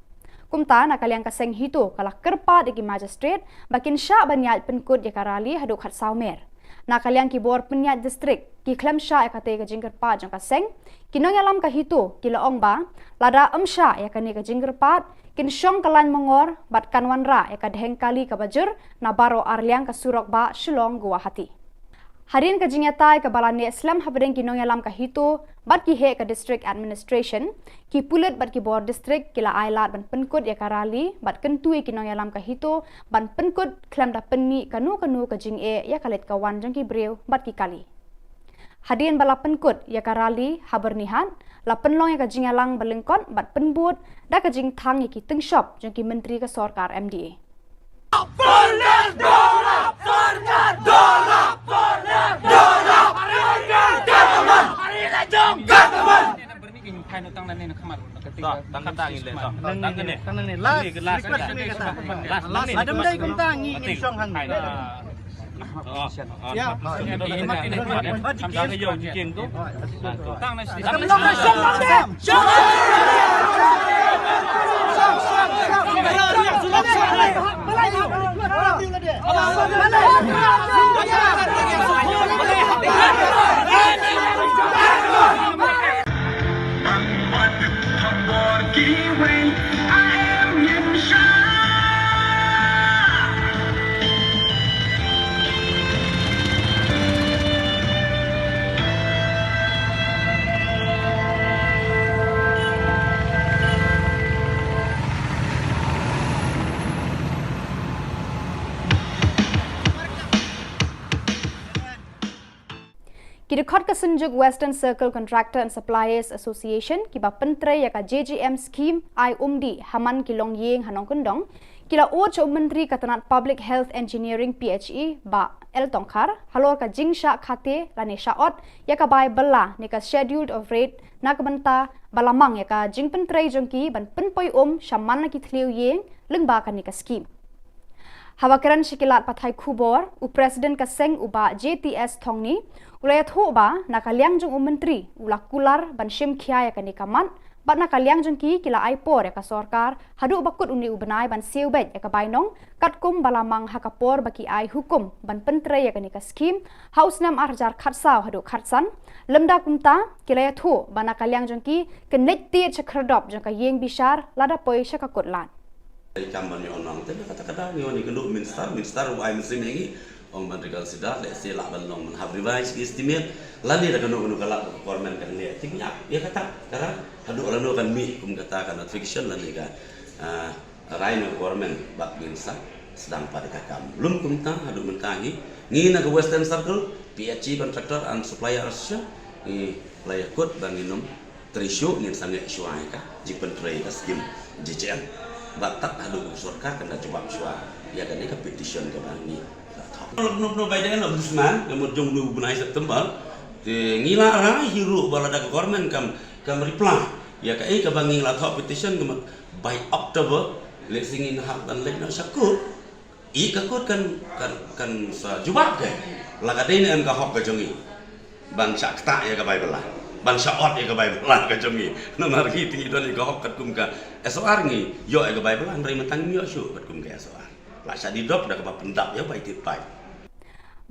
Kumta na ka liang ka seng HITO ka la kyrpad ïa ki magistrate ba kin shah ban ïaid pynkut ïa ka rally haduh khatsaw mer. Na ka liang ki bor pynïaid district ki khlem shah ïa kata ka jingkyrpad jong ka seng, ki nongïalam ka HITO ki la ong ba lada ym shah ïa kane ka jingkyrpad, kin shong ka lain mangor bad kan wanrah ïa ka dheng kali kaba jur na baroh arliang ka surok bah Shillong Guwahati. Hadien ka jingïatai kaba la neh slem hapdeng ki nongïalam ka HITO bad ki heh ka district administration, ki pulit bad ki bor district ki la ailad ban pynkut ïa ka rally bad kyntu ïa ki nongïalam ka HITO ban pynkut khlem da pynmih kano kano ka jingeh ïa ka leit ka wan jong ki briew bad ki kali. Hadien ba la pynkut ïa ka rally ha Byrnihat, la pynlong ïa ka jingïalang ba lyngkot bad pynbud da ka jingthang ïa ki tyngshop jong ki myntri ka sorkar MDA. Ki dkhot ka Synjuk Western Circle Contractor and Suppliers Association, kiba pyntrei ïa ka JJM scheme ai umdih ha man ki longïing ha nongkyndong, ki la ud sha u Myntri ka tnat Public Health Engineering, PHE, Bah L Tongkhar, halor ka jingshah khate lane shah ot ïa ka bai bylla ne ka Schedule of Rates na ka bynta ba la mang ïa ka jingpyntrei jong ki ban pynpoi um sha man la ki thliew ïing lyngba kane ka scheme. Haba kren sha ki lad pathai khubor, u President ka seng u Bah J T S Thongni u la ïathuh ba na ka liang jong u Myntri u la kular ban shim khia ïa kane ka mat, bad na ka liang jong ki ki la ai por ïa ka sorkar haduh ba kut une u bnai ban siew beit ïa ka bainong, katkum ba la mang ha ka por ba ki ai hukum ban pyntrei ïa kane ka skhim ha u snem ar hajar khatsaw haduh khatsan. Lymda kumta, ki la ïathuh ba na ka liang jong ki kin leit tied sha khyrdop jong ka ïing bishar lada poi sha ka kut lad. Kam ban ïoh nong te kata kata ngi wan ngi kynduh minister, minister u ai mynsiem ïa ngi, ong ban reconsider, lehse lah ban long ban hap revise ki estimate, lane da kano kano ka lad ba ka government kan leh. Te ngi ap ïa kata, kata haduh lano kan mih kum kata ka notification lane ka, ah, rai na ka government, bad ngin sa sdang pat ïa ka kam. Lym kumta, haduh mynta ngi, ngi na ka Western Circle, P H E Contractor and Supplier Association, ngi la ïakut ba ngin ym trei shuh, ngin sa ngeit shuwa ïa ka jingpyntrei ka skim J J M. Bad tad haduh u sorkar kan da jubab shuwa ïa kane ka petition kaba ngi la thoh. Nop nop bai dei na Ombudsman, ka mut jong u bnai September. Te ngi la rai hi ruh ba lada ka government kam, kam reply ïa kaei kaba ngi la thoh petition, ka mut by October, lehse ngin hap ban leit noh sha kut. I ka kut kan, kan, kan sa jubab ka. La ka dei ne em ka hok ka jong i ban shah ktah ïa ka bai bylla, ban shah ot ïa ka bai bylla ka jong i. Namar ngi te ngi don ïa ka hok katkum ka S O R, ngi ïoh ïa ka bai bylla, hynrei mynta ngim ïoh shuh katkum ka S O R. La shah die dop da kaba pyndap ïa bai tied paip.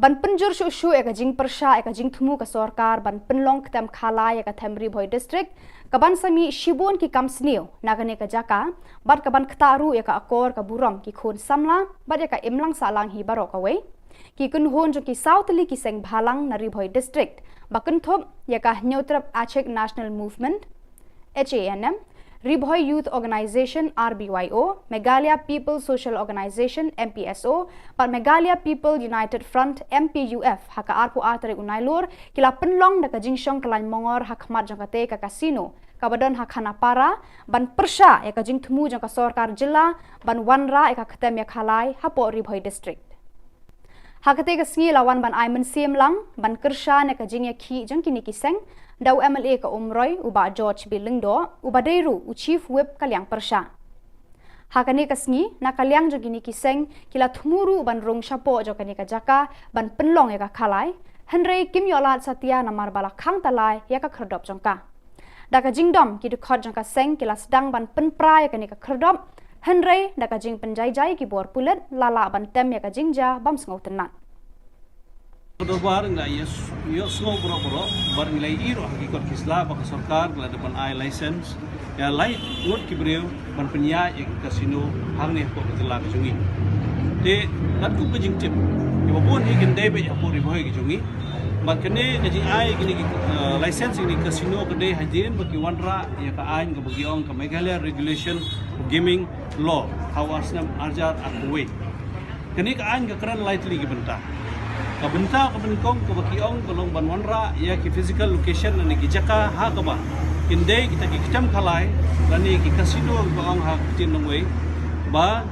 Ban pynjur shuh shuh ïa ka jingpyrshah ïa ka jingthmu ka sorkar ban pynlong ktem khalai ïa ka them Ri Bhoi District, ka ban sa mih shibun ki kam sniew na kane ka jaka, bad ka ban ktah ruh ïa ka akor ka burom ki khun samla bad ïa ka imlang sahlang hi baroh kawei. Ki kynhun jong ki saw tylli ki seng bhalang na Ri Bhoi District, ba kynthup ïa ka Hynñiewtrep Achik National Movement, H A N M, Ri Bhoi Youth Organisation, R B Y O, Meghalaya People Social Organisation, M P S O, bad Meghalaya People United Front, M P U F, ha ka arphew ar tarik u Nailur, ki la pynlong da ka jingshong kyllain mongor ha khmat jong katei ka casino kaba don ha Khanapara, ban pyrshah ïa ka jingthmu jong ka sorkar jylla ban wanrah ïa ka ktem ïa khalai hapoh Ri Bhoi District. Ha katei ka sngi la wan ban ai mynsiem lang ban kyrshan ïa ka jingïakhih jong kine ki seng da u M L A ka Umroi, u Bah George B Lyngdoh, uba dei ruh u Chief Whip ka liang pyrshah. Ha kane ka sngi, na ka liang jong kine ki seng, ki la thmu ruh ban rung shapoh jong kane ka jaka ban pynlong ïa ka khalai, hynrei kim ïoh lad satia namar ba la khang talai ïa ka khyrdop jong ka. Da ka jingdom, ki dkhot jong ka seng ki la sdang ban pynpra ïa kane ka khyrdop, hynrei da ka jingpynjaijai ki bor pulit, la lah ban tem ïa ka jingjia bym sngewtynnat. Ka dorbar ngi la ïa s-, ïohsngew baroh baroh, bad ngi la ïohi ruh ha ki kot ki sla ba ka sorkar ka la dep ban ai license ïa lai ngut ki briew ban pynïaid ïa ki casino hangne hapoh ka jylla ka jong ngi. Te katkum ka jingtip, kiba bun hi kin dei beit hapoh Ri Bhoi ka jong ngi. Bad kane ka jingai kine ki, eh, license kine ki casino ka dei hadien ba ki wanrah ïa ka aiñ kaba ki ong ka Meghalaya Regulation of Gaming Law ha u ar snem ar hajar arphew wei. Kane ka aiñ ka kren lai tylli ki bynta. Ka bynta kaba nyngkong kaba ki ong ka long ban wanrah ïa ki physical location lane ki jaka ha kaba kin dei kita ki ktem khalai lane ki casino kiba ong ha ka ktien nongwei, ba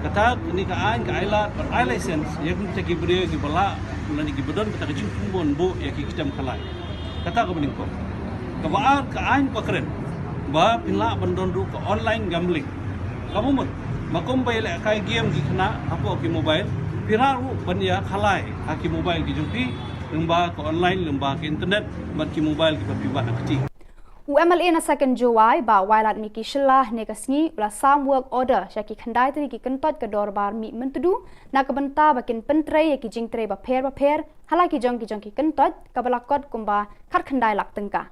kata kane ka aiñ ka ai lad ban ai license ïa kita ki briew kiba lah lane kiba don kata ka jingthmu ban buh ïa ki ktem khalai. Kata kaba nyngkong. Kaba ar, ka aiñ ka kren ba phin lah ban don ruh ka online gambling. Kaba mut, ba kumba ïalehkai game ki khynnah hapoh ki mobile, phi lah ruh ban ïa khalai ha ki mobile ki jong phi, lyngba ka online, lyngba ka internet, bad ki mobile kiba phi wad ha kti. U M L A na Second Jowai, Bah Wailadmiki Shylla, hynne ka sngi u la sam work order sha ki khyndai tylli ki kyntoit ka dorbar mih myntdu na ka bynta ba kin pyntrei ïa ki jingtrei bapher bapher ha la ki jong ki jong ki kyntoit, kaba la kot kumba khatkhyndai lak tyngka.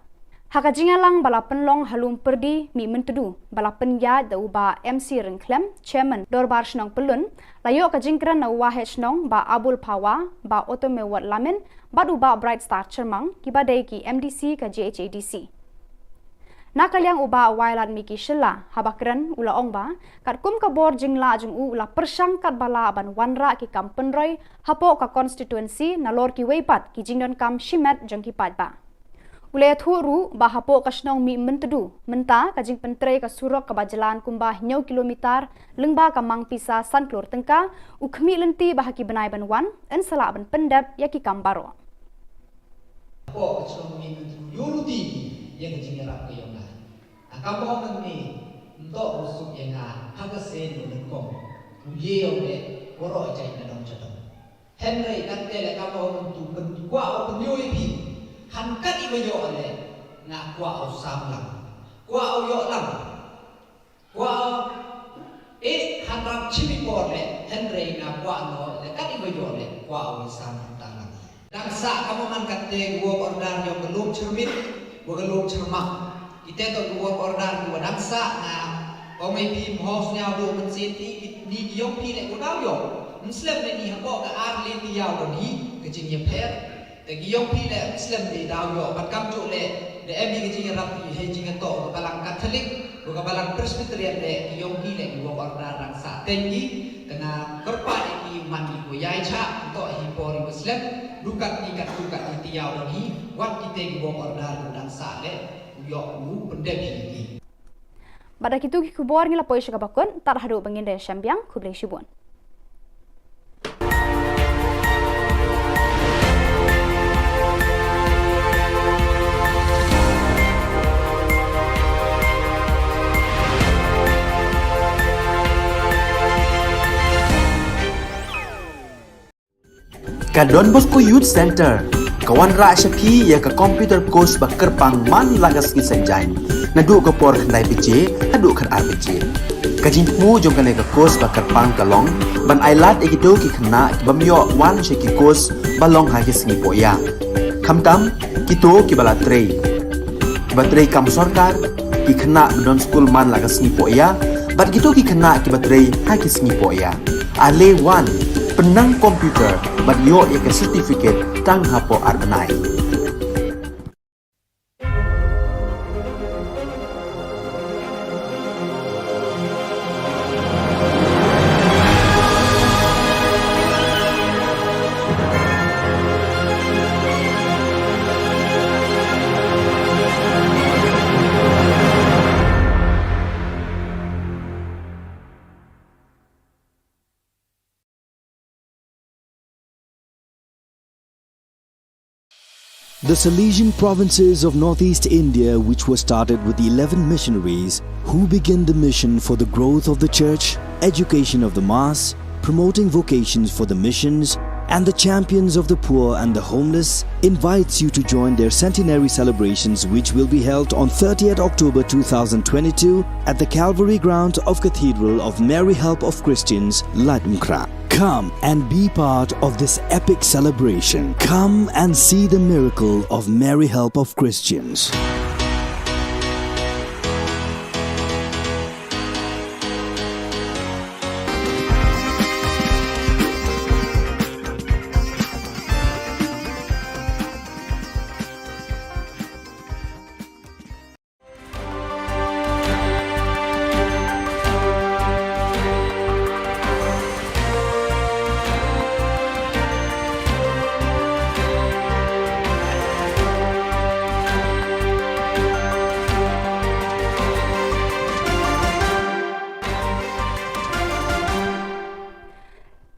Ha ka jingïalang ba la pynlong ha Lum Pyrdi, mih myntdu, ba la pynïaid da u Bah M C Ryngkhlem, Chairman Dorbar Shnong Pyllun, la ïoh ka jingkren na u Waheh Shnong, Bah Abul Phawa, Bah Otomewot Lamin, bad u Bah Bright Star Chyrmang, kiba dei ki M D C ka J H A D C. Na ka liang u Bah Wailadmiki Shylla, haba kren u la ong ba katkum ka bor jinglah jong u, u la pyrshang katba lah ban wanrah ki kam pynroi hapoh ka constituency nalor kiwei pat ki jingdonkam shimet jong ki paidbah. U la ïathuh ruh ba hapoh ka shnong mih myntdu mynta ka jingpyntrei ka surok kaba jlan kumba hynñiew kilometer lyngba ka mang pisa san klur tyngka, u khmih lynti ba ha ki bnai ban wan yn sa lah ban pyndep ïa ki kam baroh. Hapoh ka shnong mih myntdu ïoh ruh ïa ka jingïarap ka ïong nga. Ka kam ba ong nang ni, ym toh u suk ïa nga ha ka sien ba nyngkong. U ye ong eh, Waroh jait na dong jadong. Hynrei kata leh kaba u myntu pyn kwah u pynïoh ïa phi. Han kat iba ïoh leh nga kwah u sam lang. Kwah u ïoh lang. Kwah u eh han rap chimi por leh hynrei nga kwah u leh kat iba ïoh leh kwah u sam lang. Dang sah ka mo man katte ki work order jong ka lum chyrmit wa ka lum chyrmang. Kite to ki work order ki wa dang sah nga ong ïa phi mho sñiaw do mynsiem phi ki ni ki yong phi leh u daw yoh. Ym slem ne ni hapoh ka ar le ki yaw don hi ka jingïapher. Te ki yong phi leh ym slem ne daw yoh ban kam ju leh de em hi ka jingïarap hi hei jingïatoh ka balang Katholik wa ka balang Presbyterian leh ki yong phi leh ki work order dang sah teng ki. Te nga kyrpad ïa ki man ki ko ïai chah to hi por ïa u slem. Dukat ni kat dukat ni tiaw don hi wat kite ki work order u dang sah leh u ïoh u pyndep hi ki. Bad da kitu ki khubor ngi la poi sha kaba kut, tad haduh ba ngin da shem biang, khublei shibun. Ka Don Bosco Youth Center ka wanrah sha phi ïa ka computer course ba kyrpang man la ka sngi Saitjaiñ naduh ka por khyndai baje haduh khatar baje. Ka jingthmu jong kane ka course ba kyrpang ka long ban ailad ïa kito ki khynnah ki bym ïoh wan sha ki course ba long ha ki sngi pohïa. Khamtam kito kiba la trei, kiba trei kam sorkar, ki khynnah ba don skul man la ka sngi pohïa bad kito ki khynnah kiba trei ha ki sngi pohïa. Ale wan, pynnang computer bad ïoh ïa ka certificate tang hapoh ar bnai. The Salesian provinces of northeast India, which were started with the eleven missionaries who began the mission for the growth of the church, education of the mass, promoting vocations for the missions, and the champions of the poor and the homeless, invites you to join their centenary celebrations, which will be held on thirtieth October two thousand twenty-two at the Calvary Ground of Cathedral of Mary Help of Christians, Laitumkhrah. Come and be part of this epic celebration. Come and see the miracle of Mary Help of Christians.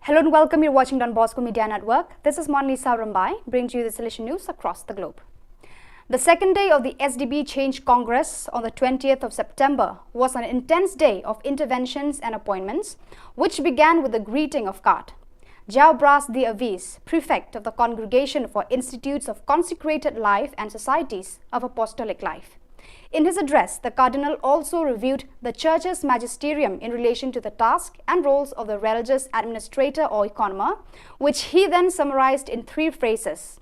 Hello and welcome. You're watching Don Bosco Media Network. This is Monlisa Rumbai, bringing to you the Salesian news across the globe. The second day of the S D B Change Congress on the twentieth of September was an intense day of interventions and appointments, which began with the greeting of Card Jao Bras Di Avis, prefect of the Congregation for Institutes of Consecrated Life and Societies of Apostolic Life. In his address, the Cardinal also reviewed the Church's magisterium in relation to the task and roles of the religious administrator or economer, which he then summarized in three phrases: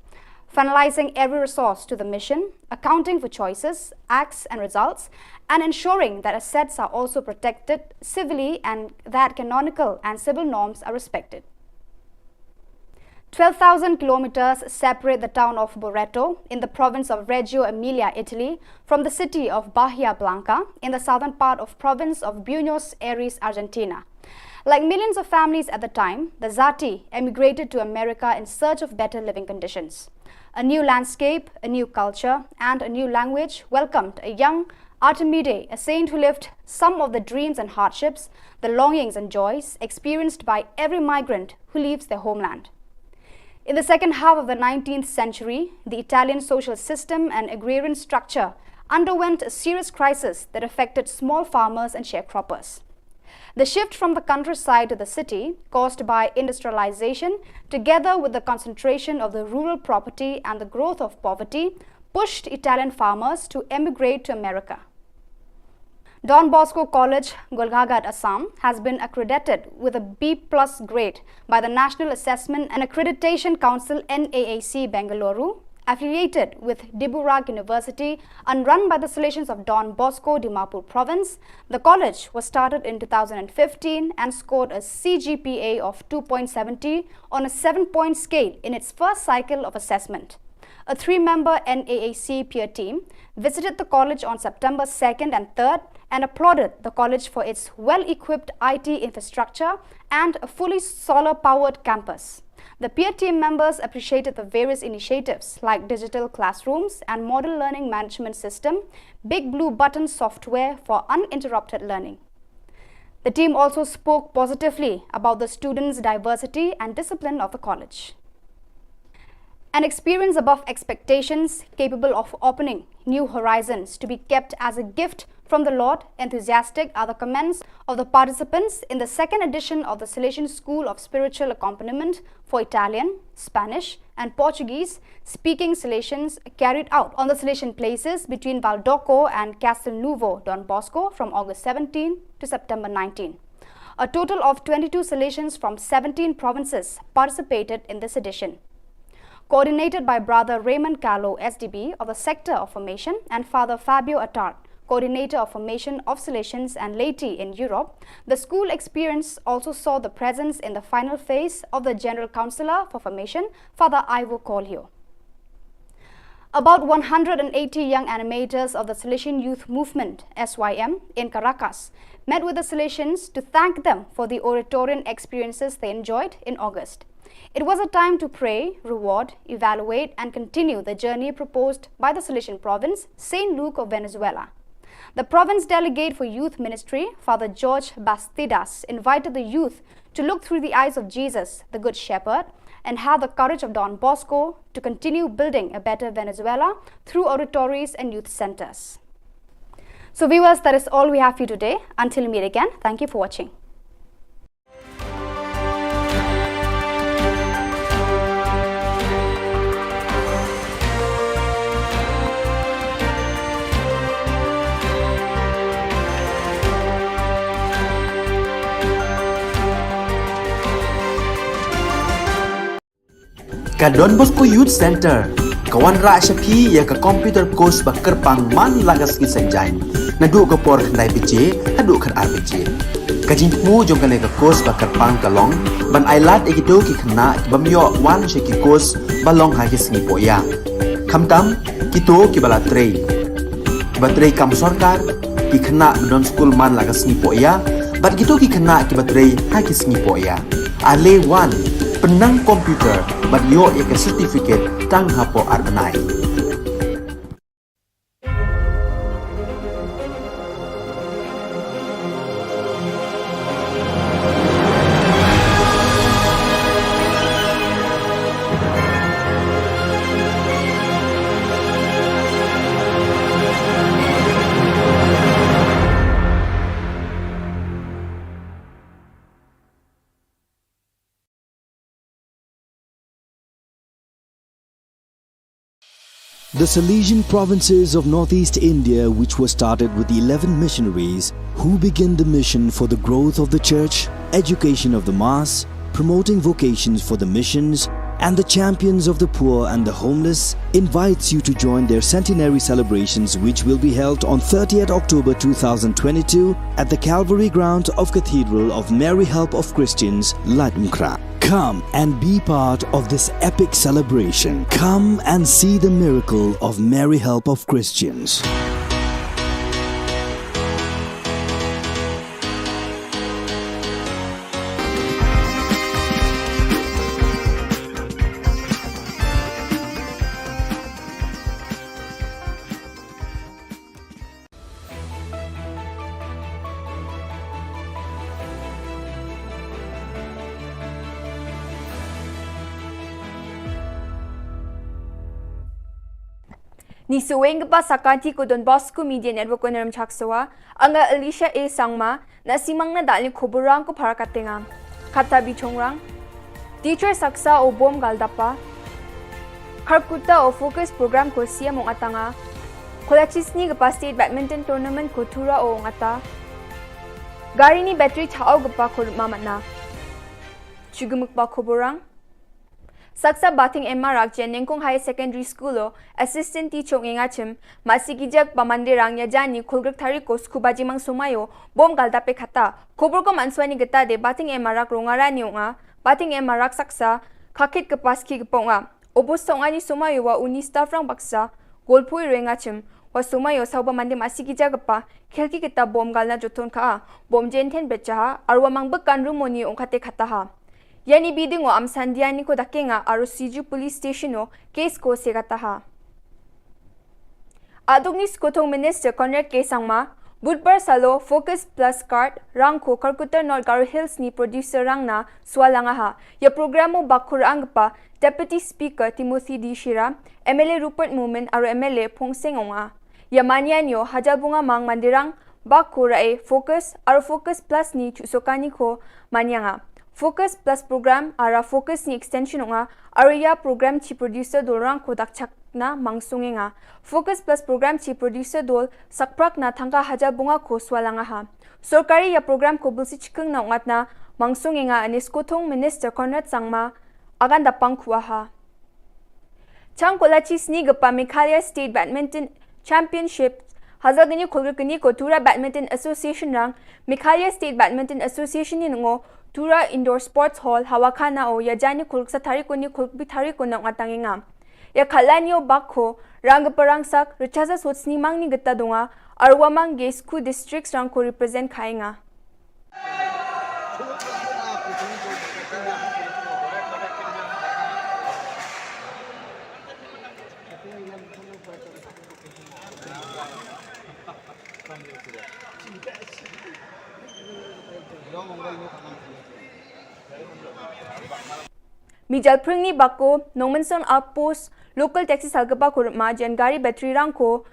finalizing every resource to the mission, accounting for choices, acts, and results, and ensuring that assets are also protected civilly and that canonical and civil norms are respected. Twelve thousand kilometers separate the town of Loreto in the province of Reggio Emilia, Italy, from the city of Bahia Blanca in the southern part of province of Buenos Aires, Argentina. Like millions of families at the time, the Zati emigrated to America in search of better living conditions. A new landscape, a new culture, and a new language welcomed a young Artemide, a saint who lived some of the dreams and hardships, the longings and joys experienced by every migrant who leaves their homeland. In the second half of the nineteenth century, the Italian social system and agrarian structure underwent a serious crisis that affected small farmers and sharecroppers. The shift from the countryside to the city, caused by industrialization, together with the concentration of the rural property and the growth of poverty, pushed Italian farmers to emigrate to America. Don Bosco College, Golaghat, Assam, has been accredited with a B plus grade by the National Assessment and Accreditation Council, N A A C, Bengaluru, affiliated with Dibrugad University and run by the Salesians of Don Bosco, Dimapur Province. The college was started in two thousand fifteen and scored a C G P A of two point seventy on a seven-point scale in its first cycle of assessment. A three-member N A A C peer team visited the college on September second and third and applauded the college for its well-equipped I T infrastructure and a fully solar-powered campus. The peer team members appreciated the various initiatives like digital classrooms and model learning management system, Big Blue Button software for uninterrupted learning. The team also spoke positively about the students' diversity and discipline of the college. An experience above expectations, capable of opening new horizons, to be kept as a gift from the Lord. Enthusiastic are the comments of the participants in the second edition of the Salesian School of Spiritual Accompaniment for Italian, Spanish, and Portuguese speaking Salesians, carried out on the Salesian places between Valdocco and Castelnuovo Don Bosco from August seventeen to September nineteen. A total of twenty-two Salesians from seventeen provinces participated in this edition. Coordinated by Brother Raymond Callow, S D B of the Sector of Formation, and Father Fabio Attard, Coordinator of Formation of Salesians and Laity in Europe, the school experience also saw the presence in the final phase of the General Councillor for Formation, Father Ivo Coelho. About one hundred and eighty young animators of the Salesian Youth Movement, S Y M, in Caracas met with the Salesians to thank them for the Oratorian experiences they enjoyed in August. It was a time to pray, reward, evaluate, and continue the journey proposed by the Salesian province, Saint Luke of Venezuela. The province delegate for youth ministry, Father George Bastidas, invited the youth to look through the eyes of Jesus, the Good Shepherd, and have the courage of Don Bosco to continue building a better Venezuela through oratories and youth centers. So viewers, that is all we have for you today. Until we meet again, thank you for watching. Ka Don Bosco Youth Centre ka wanrah sha phi ïa ka computer course ba kyrpang man la ka sngi Saitjaiñ, naduh ka por khyndai baje haduh khatar baje. Ka jingthmu jong kane ka course ba kyrpang ka long ban ailad ïa kito ki khynnah ki bym ïoh wan sha ki course ba long ha ki sngi pohïa, khamtam kito kiba la trei, kiba trei kam sorkar, ki khynnah ba don skul man la ka sngi pohïa bad kito ki khynnah kiba trei ha ki sngi pohïa. Ale wan, pynnang computer bad ïoh ïa ka certificate tang hapoh ar bnai. The Salesian provinces of northeast India, which were started with eleven missionaries who began the mission for the growth of the church, education of the mass, promoting vocations for the missions, and the champions of the poor and the homeless, invites you to join their centenary celebrations, which will be held on thirtieth October two thousand twenty-two at the Calvary Ground of Cathedral of Mary Help of Christians, Laitumkhrah. Come and be part of this epic celebration. Come and see the miracle of Mary Help of Christians. Ni suweng kpa sakanti ko Don Bosco Media Network ko Naram Chaksawa, anga Alicia A Sangma, na simang na dal ni khubur rang ko para katenga. Kata bi chongrang. Teacher saksa o bom galdapa. Kharkuta o focus program ko siam ong atanga. Kolachis ni kpa state badminton tournament ko tura o ong ata. Gari ni battery thao kpa ko mama na. Chugumuk pa khubur rang. Saksa Bating M Marak jen Nengkong Higher Secondary School o assistant teacher ngi ngachim, masi kijak pa mandirang ya jani khulgrik tari ko sku bajimang sumayo, bom galda pe khata. Khubur ko manswani geta de Bating M Marak rongarani onga, Bating M Marak saksa, khakit ke paski ke ponga. Obus songani sumayo wa uni staff rang baksa, golpui rengachim, wa sumayo sauba mandi masi kijak pa, khelki kita bom galna joton ka, bom jen ten becha, arwa mang bekan rumoni ongkate khata ha. Yani biding o amsandiani ko dakenga aro Siju Police Station o case ko segata ha. Aduk ni skothong Minister Conrad K Sangma, Budbar salo Focus Plus Card rang ko Kharkuta North Garo Hills ni producer rang na swalanga ha. Ya program o bakur angpa Deputy Speaker Timothy D Shira, M L A Rupert Momin aro M L A Phongseng Onga. Ya manian yo hajal bunga mang mandirang, bak ko rae Focus, aro Focus Plus ni chusokani ko manianga. Focus Plus program, ara Focus ni extension onga, aro ya program chi producer dolrang ko dakchak na mangsungenga. Focus Plus program chi producer dol sakprak na thangka hajal bunga ko swalanga ha. Sorkari ya program ko bulsi chikeng na ongat na mangsungenga anis kothong Minister Conrad Sangma, agan dapang kuaha. Chang kolachi sni gepa Meghalaya State Badminton Championship, hazal gini khulgir gini ko Tura Badminton Association rang, Meghalaya State Badminton Association ni ngo, Tura Indoor Sports Hall, Hawakhana o, ya jani khulgir sa tari ko ni khulgir tari ko nang atang ngam. Ya khalani o bak ko, rang gepa rangsak, rechasa sot sni mang ni geta donga, arwa mang ge sku districts rang ko represent khainga. Mijal pringni bako, Nongmensong Outpost, local taxi salgapa kurma jen gari battery rangko,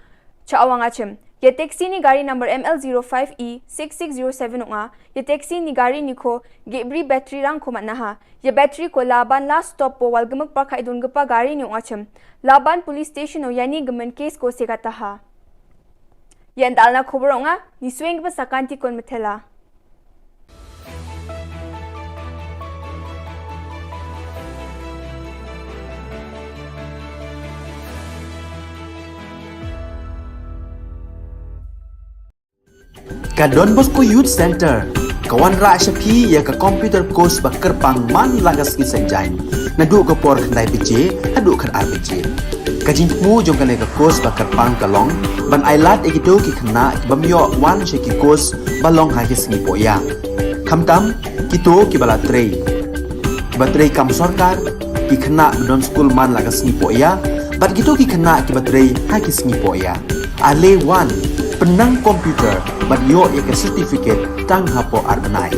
cha awang achim. Ye taxi ni gari number M L zero five E six six zero seven onga, ye taxi ni gari ni ko gebri battery rang ko manaha. Ye battery ko Laban last stop po wal gemuk parkha idun gepa gari ni onga chim. Laban police station o yani gemen case ko segataha. Ye ndalna khubur onga, ni swing gepa sakanti kon metela. Ka Don Bosco Youth Center ka wanrah sha phi ïa ka computer course ba kyrpang man la ka sngi Saitjaiñ, naduh ka por khyndai baje haduh khatar baje. Ka jingthmu jong kane ka course ba kyrpang ka long ban ailad ïa kito ki khynnah ki bym ïoh wan sha ki course ba long ha ki sngi pohïa. Khamtam kito kiba la trei, kiba trei kam sorkar, ki khynnah ba don skul man la ka sngi pohïa, bad kito ki khynnah kiba trei ha ki sngi pohïa. Ale wan, pynnang computer bad ïoh ïa ka certificate tang hapoh ar bnai.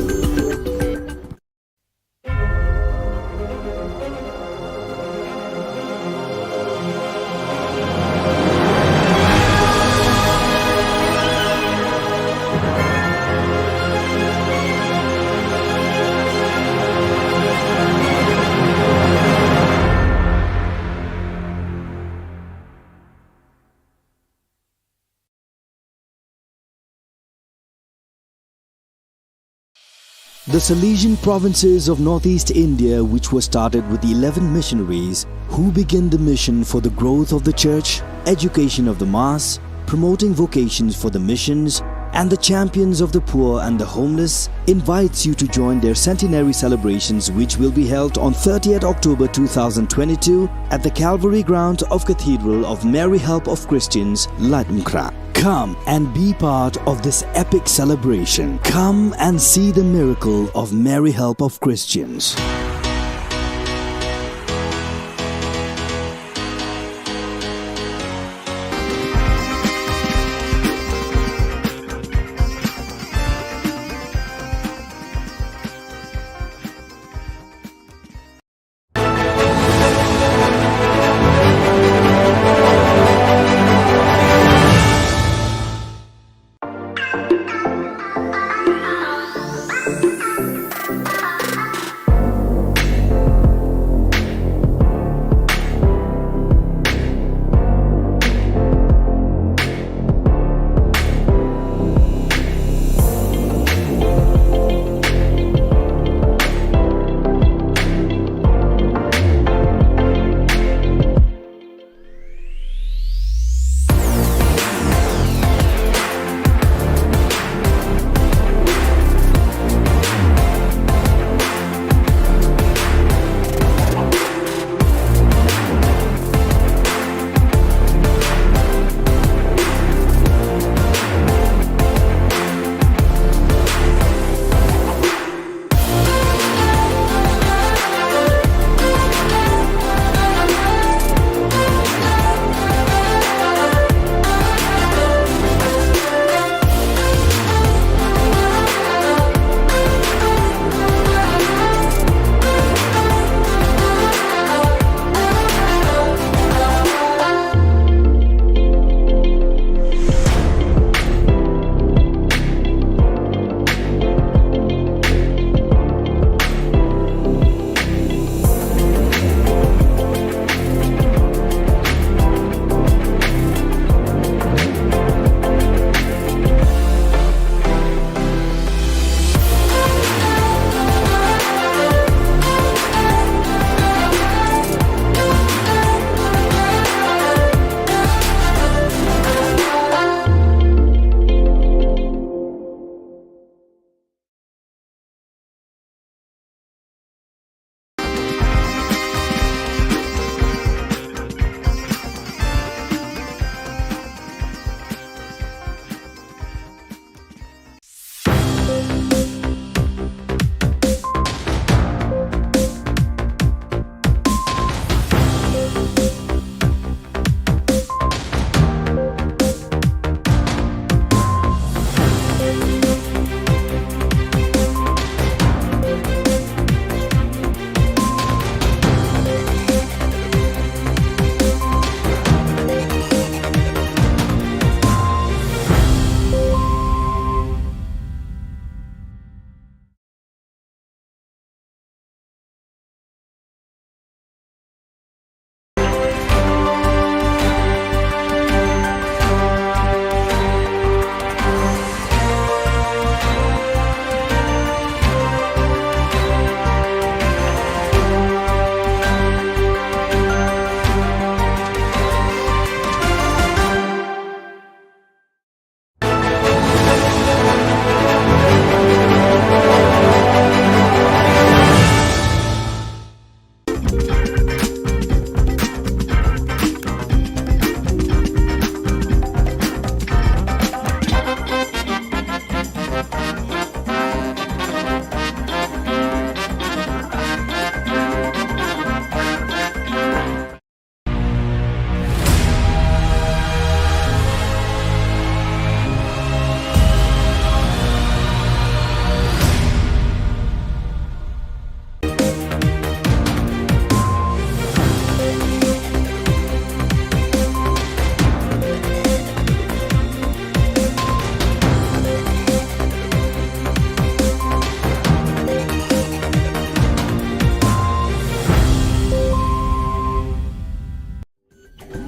The Salesian provinces of northeast India, which were started with the eleven missionaries, who began the mission for the growth of the church, education of the mass, promoting vocations for the missions, and the champions of the poor and the homeless, invites you to join their centenary celebrations, which will be held on thirtieth October two thousand twenty-two at the Calvary ground of Cathedral of Mary Help of Christians, Laitumkhrah. Come and be part of this epic celebration. Come and see the miracle of Mary Help of Christians.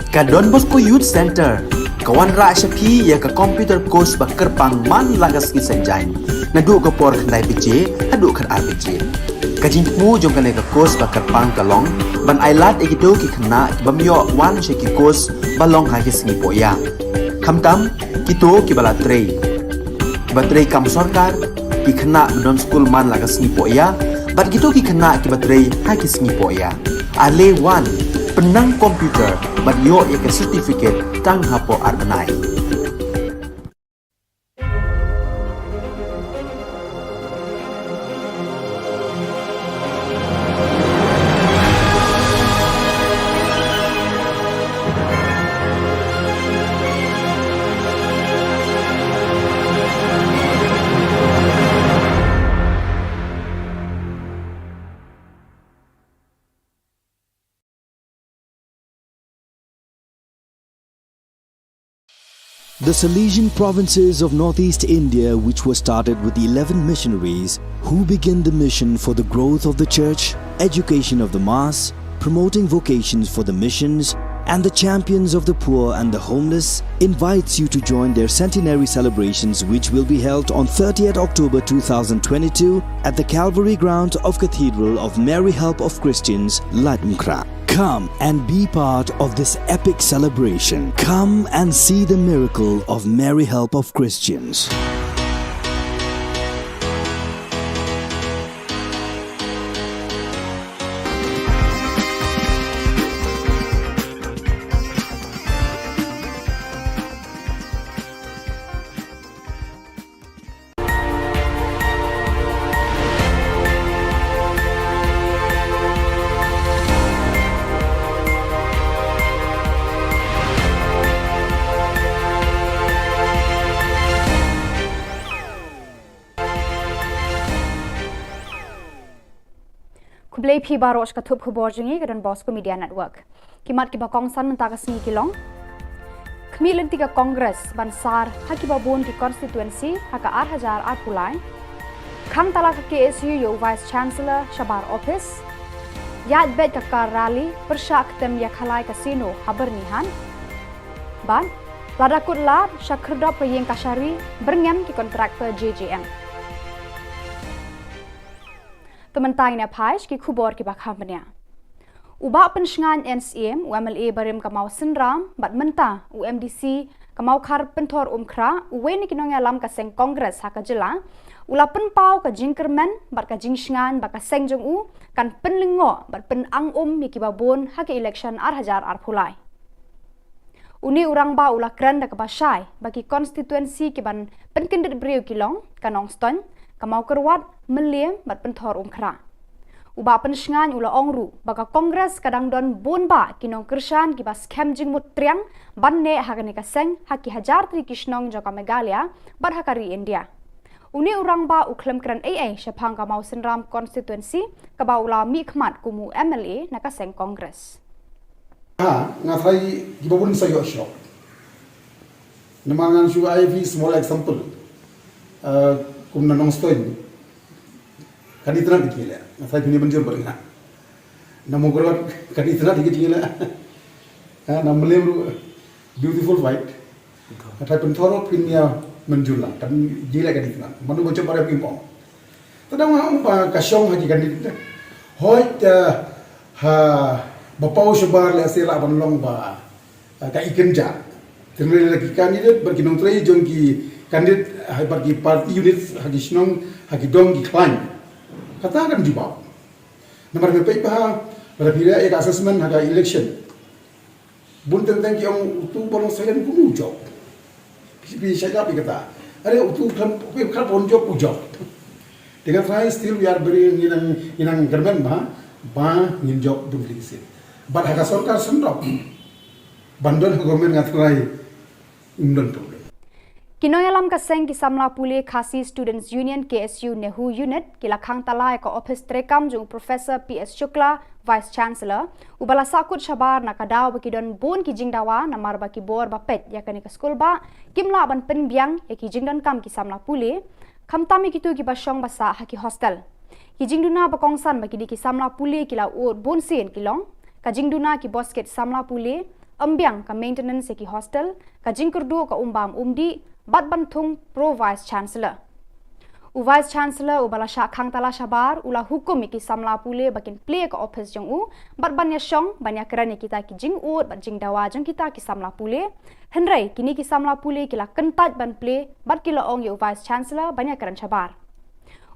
Ka Don Bosco Youth Centre ka wanrah sha phi ïa ka computer course ba kyrpang man la ka sngi Saitjaiñ, naduh ka por khyndai baje haduh khatar baje. Ka jingthmu jong kane ka course ba kyrpang ka long ban ailad ïa kito ki khynnah ki bym ïoh wan sha ki course ba long ha ki sngi pohïa, khamtam kito kiba la trei, kiba trei kam sorkar, ki khynnah ba don skul man la ka sngi pohïa bad kito ki khynnah kiba trei ha ki sngi pohïa. Ale wan, pynnang computer bad ïoh ïa ka certificate tang hapoh ar bnai. The Salesian provinces of northeast India, which were started with eleven missionaries who began the mission for the growth of the church, education of the mass, promoting vocations for the missions, and the champions of the poor and the homeless, invites you to join their centenary celebrations, which will be held on thirtieth October two thousand twenty-two at the Calvary ground of Cathedral of Mary Help of Christians, Laitumkhrah. Come and be part of this epic celebration. Come and see the miracle of Mary Help of Christians. Khublei phi baroh sha ka thup khubor jong ngi ka Don Bosco Media Network. Ki mat kiba kongsan mynta ka sngi ki long: Khmih lynti ka Congress ban sar ha kiba bun ki constituency ha ka ar hajar arphew lai. Khang tala ka K S U ïa u Vice Chancellor shabar office. Ïaid beit ka car rally pyrshah ktem ïa Khalai Casino ha Byrnihat. Bad lada kut lad sha khyrdop ka ïing kashari, byrngem ki contractor J J M. Te mynta ngin ïa phai sha ki khubor kiba kham bniah. U Bah Pynshngaiñ N Syiem, u M L A barim ka Mawsynram bad mynta u M D C ka Mawkhar Pynthorumkhrah, uwei na ki nongïalam ka seng Congress ha ka jylla, u la pynpaw ka jingkyrmen bad ka jingshngaiñ ba ka seng jong u kan pynlyngngoh bad pynang um ïa kiba bun ha ka election ar hajar arphew lai. Une u rangbah u la kren da kaba shai ba ki constituency kiban pynkyndit briew ki long ka Nongstoiñ, ka Mawkyrwat, Mylliem bad Pynthorumkhrah. U Bah Pynshngaiñ u la ong ruh ba ka Congress ka dang don bun bah ki nongkyrshan kiba skhem jingmut triang ban neh ha kane ka seng ha ki hajar tylli ki shnong jong ka Meghalaya bad ha ka ri India. Une u rangbah u khlem kren ei ei shaphang ka Mawsynram constituency kaba u la mihkhmat kum u M L A na ka seng Congress. Ha, nga tharai kiba bun sa ïoh shock. Namar ngan shu ai phi small example. Uh, kum na Nongstoiñ. Kan itynnad ki jingleh. Nga tharai phin ïa mynjur bad nga. Na Mawkyrwat kan itynnad ki jingleh. Ha, na Mylliem ruh beautiful white. Nga tharai Pynthor ruh phin ïa mynjur lang. Kan jingleh kan itynnad. Mano ba jop ba rep kim ong. Te dang nga ong ba ka shong ha ki candidate. Hooid, eh, ha ba paw shabar lehse lah ban long ba, eh, ka ikynja. Te lada ki candidate bad ki nongtrei jong ki candidate, eh, bad ki party units ha ki shnong, ha ki dong ki khlaiñ. Kata kan jubab. Namar nga peit ba ha, lada phi leh ïa ka assessment ha ka election. Bun teng teng ki ong utu ba long silent kumno u jop. Phi, phi shait lap ïa kata. Are utu khlem, phi khlem pun jop u jop. Te nga tharai still we are very, ngi nang, ngi nang kyrmen ba, ba ngin jop bun tylli ki seat. Bad ha ka sorkar seng dong ban don ha government nga tharai ym don problem. Ki nongïalam ka seng ki samla pule Khasi Students Union, K S U, NEHU Unit ki la khang tala ïa ka ophis treikam jong u Professor P S Shukla, Vice Chancellor, uba la sahkut shabar na ka daw ba ki don bun ki jingdawa namar ba ki bor ba peit ïa kane ka skul bah kim lah ban pynbiang ïa ki jingdonkam ki samla pule, khamtam ïa kito kiba shong ba sah ha ki hostel. Ki jingduna ba kongsan ba ki dei ki samla pule ki la ud bunsien ki long ka jingduna ki boskit samla pule, ym biang ka maintenance ïa ki hostel, ka jingkyrduh ka um bam um dih, bad ban thung Pro Vice Chancellor. U Vice Chancellor uba la shah khang tala shabar u la hukum ïa ki samla pule ba kin plie ïa ka ophis jong u bad ban ïashong ban ïakren ïa kita ki jingud bad jingdawa jong kita ki samla pule. Hynrei kine ki samla pule ki la kyntait ban plie bad ki la ong ïa u Vice Chancellor ban ïakren shabar.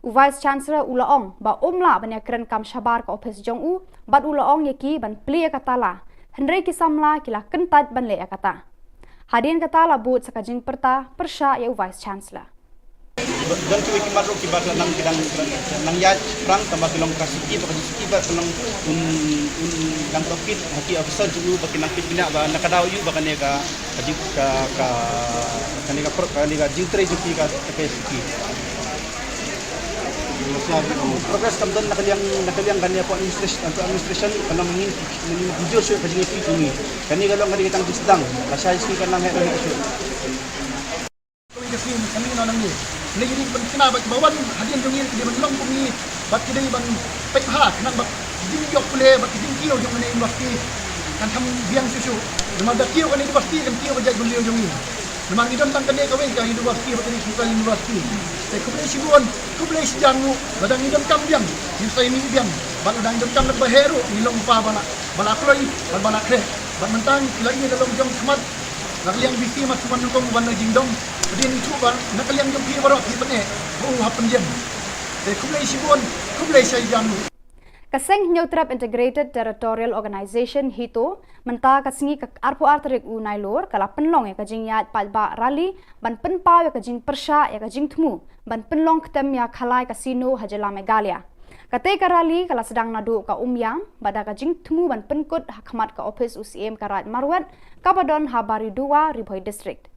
U Vice Chancellor u la ong ba um lah ban ïakren kam shabar ka ophis jong u bad u la ong ïa ki ban plie ïa ka tala. Hynrei ki samla ki la kyntait ban leh ïa kata. Hadien kata la bud sa ka jingpyrta pyrshah ïa u Vice Chancellor. Don kiwei ki mat ruh kiba nang, ki dang nang ïaid shaphrang tangba ki long ka siki ba ka jingki ba ka long un, un dang profit ha ki officer jong u ba ki nang peit bniah ba na ka daw ïa u ba kane ka, ka jing, ka, ka, kane ka pro-, kane ka jingtrei jong ki ka, ka siki. Progress kam don na ka liang, na ka liang kane ka administration, ka administration ka long ngin, ngin jur shuh ka jingïakhih jong ngi. Kane ka long kane ka tang jingsdang. Lashai sngi kan nang heh heh shuh. Kawei ka sngi, ka sngi na nangne. Lei ri ban kena bad ba wan hadien jong ngi ki dei ban long kum ngi bad ki dei ban peit bha khnang ba ki jingïoh pule bad ki jingkiew jong kane university kan kham biang shuh shuh. Namar da kiew kane university kan kiew ka jaitbynriew jong ngi. Namar ngi don tang kane kawei ka university bad kane ka central university. Te khublei shibun, khublei shijan ruh lada ngi donkam biang, ngin sa ïamih biang. Bad lada ngi donkam lada ba heh ruh ngi long pa ba la, ba la kloi bad ba la khreh. Bad mynta ngi la ïa la long jong khmat. Na ka liang B C Marching Wan Nyngkong uban la jingdon. Hadien ïa u ba na ka liang jong phi baroh phi pyneh ba u hap pynjem. Te khublei shibun, khublei shijan. Ka seng Hynñiewtrep Integrated Territorial Organization, HITO, mynta ka sngi ka arphew ar tarik u Nailur ka la pynlong ïa ka jingïaid paidbah rally ban pynpaw ïa ka jingpyrshah ïa ka jingthmu ban pynlong ktem ïa Khalai Casino ha jylla Meghalaya. Katei ka rally ka la sdang naduh ka Umiam bad da ka jingthmu ban pynkut ha khmat ka ophis u Syiem ka Raid Marwet kaba don ha Baridowa, Ri Bhoi District.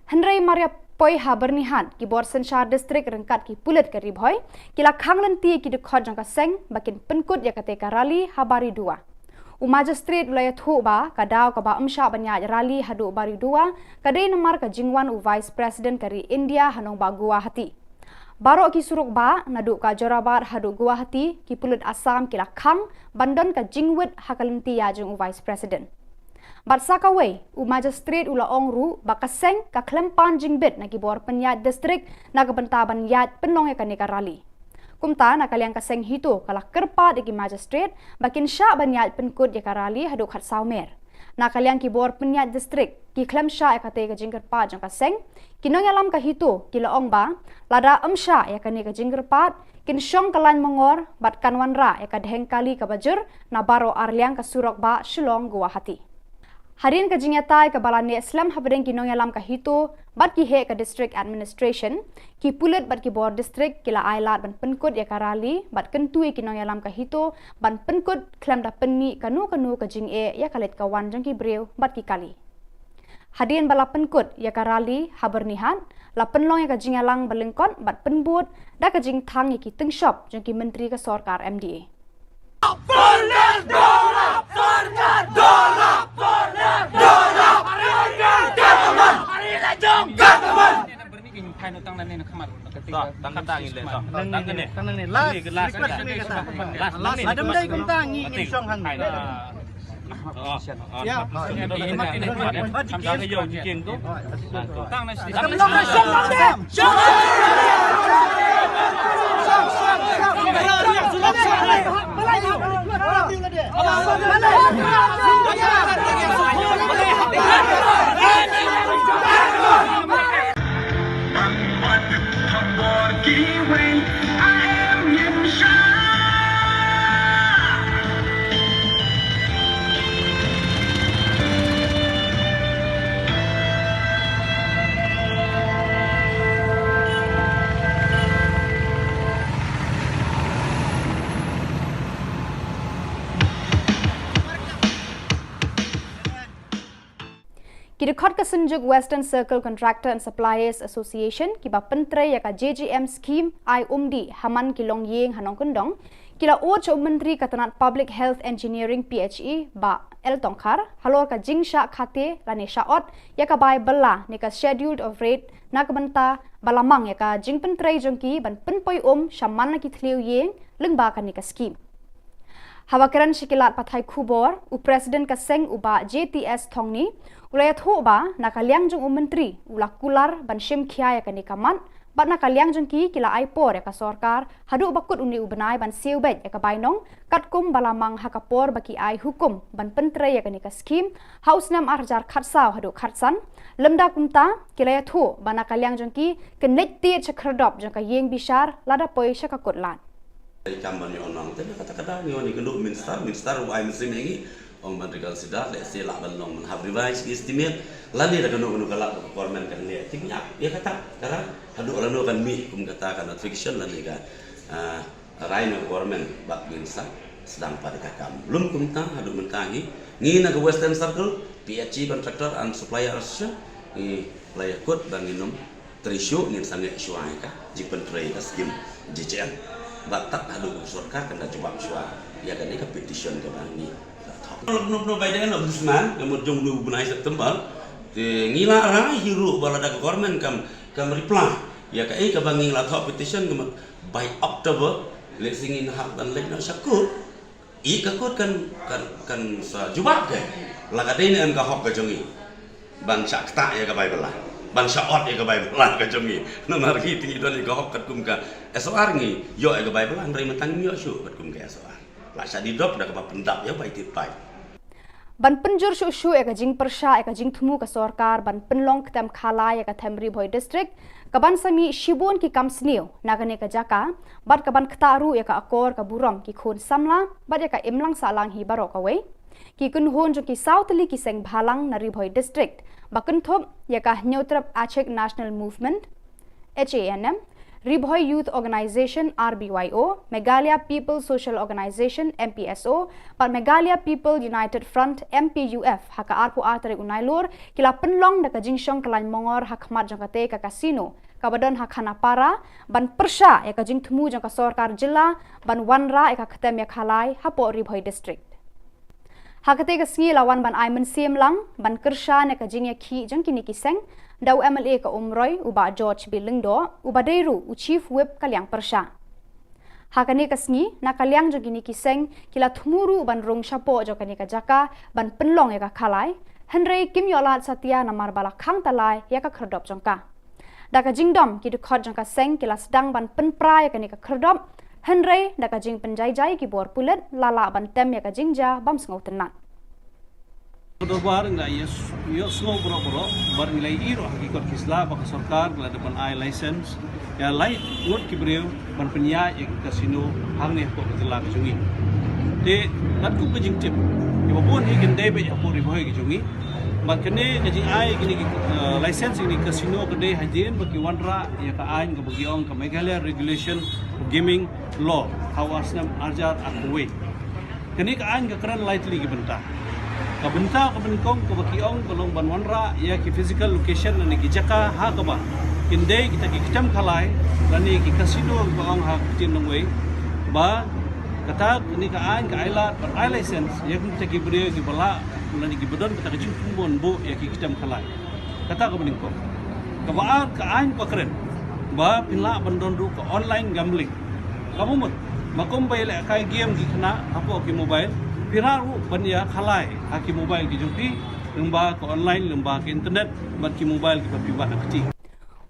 Hynrei mar ïa poi ha Byrnihat, ki bor synshar district ryngkat ki pulit ka Ri Bhoi ki la khang lynti ïa ki dkhot jong ka seng ba kin pynkut ïa katei ka rally ha Baridowa. U Magistrate u la ïathuh ba ka daw kaba ym shah ban ïaid rally haduh Baridowa ka dei namar ka jingwan u Vice President ka ri India ha nongbah Guwahati. Baroh ki surok bah naduh ka Jorabat haduh Guwahati ki pulit Assam ki la khang ban don ka jingwit ha ka lynti ïaid jong u Vice President. Bad sa kawei, u Magistrate u la ong ruh ba ka seng ka khlem pan jingbit na ki bor pynïaid district na ka bynta ban ïaid pynlong ïa kane ka rally. Kumta na ka liang ka seng HITO ka la kyrpad ïa ki Magistrate ba kin shah ban ïaid pynkut ïa ka rally haduh khatsaw mer. Na ka liang ki bor pynïaid district ki khlem shah ïa katei ka jingkyrpad jong ka seng. Ki nongïalam ka HITO ki la ong ba lada ym shah ïa kane ka jingkyrpad kin shong ka lain mongor bad kan wanrah ïa ka dheng kali kaba jur na baroh arliang ka surok bah Shillong Guwahati. Hadien ka jingïatai kaba la neh slem hapdeng ki nongïalam ka HITO bad ki heh ka District Administration, ki pulit bad ki bor district ki la ailad ban pynkut ïa ka rally bad kyntu ïa ki nongïalam ka HITO ban pynkut khlem da pynmih kano kano ka jingeh ïa ka leit ka wan jong ki briew bad ki kali. Hadien ba la pynkut ïa ka rally ha Byrnihat, la pynlong ïa ka jingïalang ba lyngkot bad pynbud da ka jingthang ïa ki tyngshop jong ki myntri ka sorkar MDA. Ki dkhot ka Synjuk Western Circle Contractor and Suppliers Association kiba pyntrei ïa ka JJM scheme ai umdih ha man ki longïing ha nongkyndong, ki la ud sha u Myntri ka tnat Public Health Engineering, PHE, Bah L Tongkhar halor ka jingshah khate lane shah ot ïa ka bai bylla ne ka Schedule of Rates na ka bynta ba la mang ïa ka jingpyntrei jong ki ban pynpoi um sha man la ki thliew ïing lyngba kane ka scheme. Haba kren sha ki lad pathai khubor, u President ka seng u Bah J T S Thongni u la ïathuh ba na ka liang jong u Myntri u la kular ban shim khia ïa kane ka mat, bad na ka liang jong ki, ki la ai por ïa ka sorkar haduh ba kut une u bnai ban siew beit ïa ka bainong, katkum ba la mang ha ka por ba ki ai hukum ban pyntrei ïa kane ka skhim ha u snem ar hajar khatsaw haduh khatsan. Lymda kumta, ki la ïathuh ba na ka liang jong ki, kin leit tied sha khyrdop jong ka ïing bishar lada poi sha ka kut lad. Kam ban ïoh nong te na kata ka daw ngi wan ïa kano minister, minister u ai mynsiem ïa ngi, ong ban reconsider, lehse lah ban long ban hap revise ki estimate, lane da kano kano ka lad ba ka government kan leh. Te ngi ap ïa kata, kata haduh lano kan mih kum kata ka notification lane ka, ah, rai na ka government, bad ngin sa sdang pat ïa ka kam. Lym kumta, haduh mynta ngi, ngi na ka Western Circle, P H E Contractor and Supplier Association, ngi la ïakut ba ngin ym trei shuh, ngin sa ngeh shuwa ïa ka jingpyntrei ka skim J J M. Bad tad haduh ka sorkar kan da jubab shuwa ïa kane ka petition kaba ngi la thok. Nop nop bai dei nop dusman, ka mut jong u bnai September. Te ngi la rai hi ruh ba lada ka government kam, kam reply ïa kaei kaba ngi la thok petition, ka mut bai October, lehse ngin hap ban leit noh sha kut. Ïa ka kut kan, kan, kan sa jubab ka. La ka dei ne em ka hok ka jong ngi ban shah ktah ïa ka bai bylla, ban shah ot ïa ka bai bylla ka jong ngi. Namar ngi te ngi don ïa ka hok katkum ka S O R, ngi ïoh ïa ka bai bylla, hynrei mynta ngim ïoh shuh katkum ka S O R. La shah die dop da kaba pyndap ïa bai tied paip. Ban pynjur shuh shuh ïa ka jingpyrshah ïa ka jingthmu ka sorkar ban pynlong ktem khalai ïa ka them Ri Bhoi District, ka ban sa mih shibun ki kam sniew na kane ka jaka, bad ka ban ktah ruh ïa ka akor ka burom ki khun samla, bad ïa ka imlang sahlang hi baroh kawei. Ki kynhun jong ki saw tylli ki seng bhalang na Ri Bhoi District, ba kynthup ïa ka Hynñiewtrep Achik National Movement, H A N M, Ri Bhoi Youth Organisation, R B Y O, Meghalaya People Social Organisation, M P S O, bad Meghalaya People United Front, M P U F, ha ka arphew ar tarik u Nailur, ki la pynlong da ka jingshong kyllain mongor ha khmat jong kata ka casino kaba don ha Khanapara, ban pyrshah ïa ka jingthmu jong ka sorkar jylla ban wanrah ïa ka ktem ïa khalai hapoh Ri Bhoi District. Ha kata ka sngi la wan ban ai mynsiem lang ban kyrshan ïa ka jingïakhih jong kine ki seng da u M L A ka Umroi, u Bah George B Lyngdoh, uba dei ruh u Chief Whip ka liang pyrshah. Ha kane ka sngi, na ka liang jong kine ki seng, ki la thmu ruh ban rung shapoh jong kane ka jaka ban pynlong ïa ka khalai, hynrei kim ïoh lad satia namar ba la khang talai ïa ka khyrdop jong ka. Da ka jingdom, ki dkhot jong ka seng ki la sdang ban pynpra ïa kane ka khyrdop, hynrei da ka jingpynjaijai ki bor pulit, la lah ban tem ïa ka jingjia bym sngewtynnat. Ka dorbar ngi la ïa s-, ïohsngew baroh baroh, bad ngi la ïohi ruh ha ki kot ki sla ba ka sorkar ka la dep ban ai license ïa lai ngut ki briew ban pynïaid ïa ki casino hangne hapoh ka jylla ka jong ngi. Te katkum ka jingtip, ïa ba bun hi kin dei beit hapoh Ri Bhoi ka jong ngi. Bad kane ka jingai kine ki, eh, license kine ki casino ka dei hadien ba ki wanrah ïa ka aiñ kaba ki ong ka Meghalaya Regulation of Gaming Law ha u snem ar hajar arphew wei. Kane ka aiñ ka kren lai tylli ki bynta. Ka bynta kaba nyngkong kaba ki ong ka long ban wanrah ïa ki physical location lane ki jaka ha kaba kin dei kita ki ktem khalai lane ki casino kaba ong ha ka ktien nongwei, ba kata kane ka aiñ ka ai lad ban ai license ïa kita ki briew kiba lah lane kiba don kata ka jingthmu ban buh ïa ki ktem khalai. Kata kaba nyngkong. Kaba ar, ka aiñ ka kren ba phin lah ban don ruh ka online gambling. Kaba mut, ba kum ba ïalehkai game ki khynnah hapoh ki mobile, phi lah ruh ban ïa khalai ha ki mobile ki jong phi, lyngba ka online, lyngba ka internet, bad ki mobile kiba phi bat ha kti.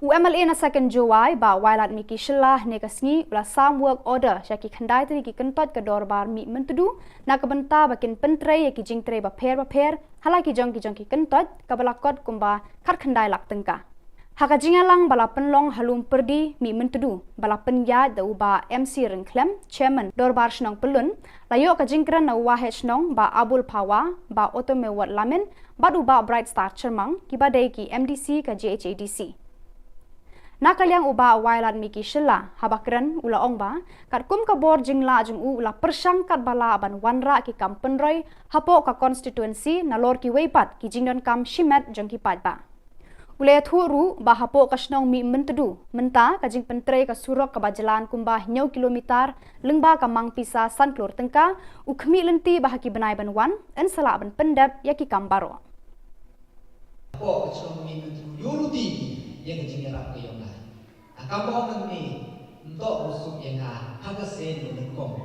U M L A na Second Jowai, Bah Wailadmiki Shylla, hynne ka sngi u la sam work order sha ki khyndai tylli ki kyntoit ka dorbar mih myntdu na ka bynta ba kin pyntrei ïa ki jingtrei bapher bapher ha la ki jong ki jong ki kyntoit, kaba la kot kumba khatkhyndai lak tyngka. Ha ka jingïalang ba la pynlong ha Lum Pyrdi, mih myntdu ba la pynïaid da u Bah M C Ryngkhlem, Chairman Dorbar Shnong Pyllun, la ïoh ka jingkren na u Waheh Shnong Bah Abul Phawa, Bah Otomewot Lamin, bad u Bah Bright Star Chyrmang, kiba dei ki M D C ka J H A D C. Na ka liang u Bah Wailadmiki Shylla, haba kren u la ong ba katkum ka bor jinglah jong u, u la pyrshang katba lah ban wanrah ki kam pynroi hapoh ka constituency nalor kiwei pat ki jingdonkam shimet jong ki paidbah. U la ïathuh ruh ba hapoh ka shnong mih myntdu mynta ka jingpyntrei ka surok kaba jlan kumba hynñiew kilometer lyngba ka mang pisa san klur tyngka, u khmih lynti ba ha ki bnai ban wan yn sa lah ban pyndep ïa ki kam baroh. Hapoh ka shnong mih myntdu ïoh ruh ïa ka jingïarap ka ïong nga. Ka kam ba ong ngi, ym toh ruh suk ïa nga ha ka sien ba nyngkong.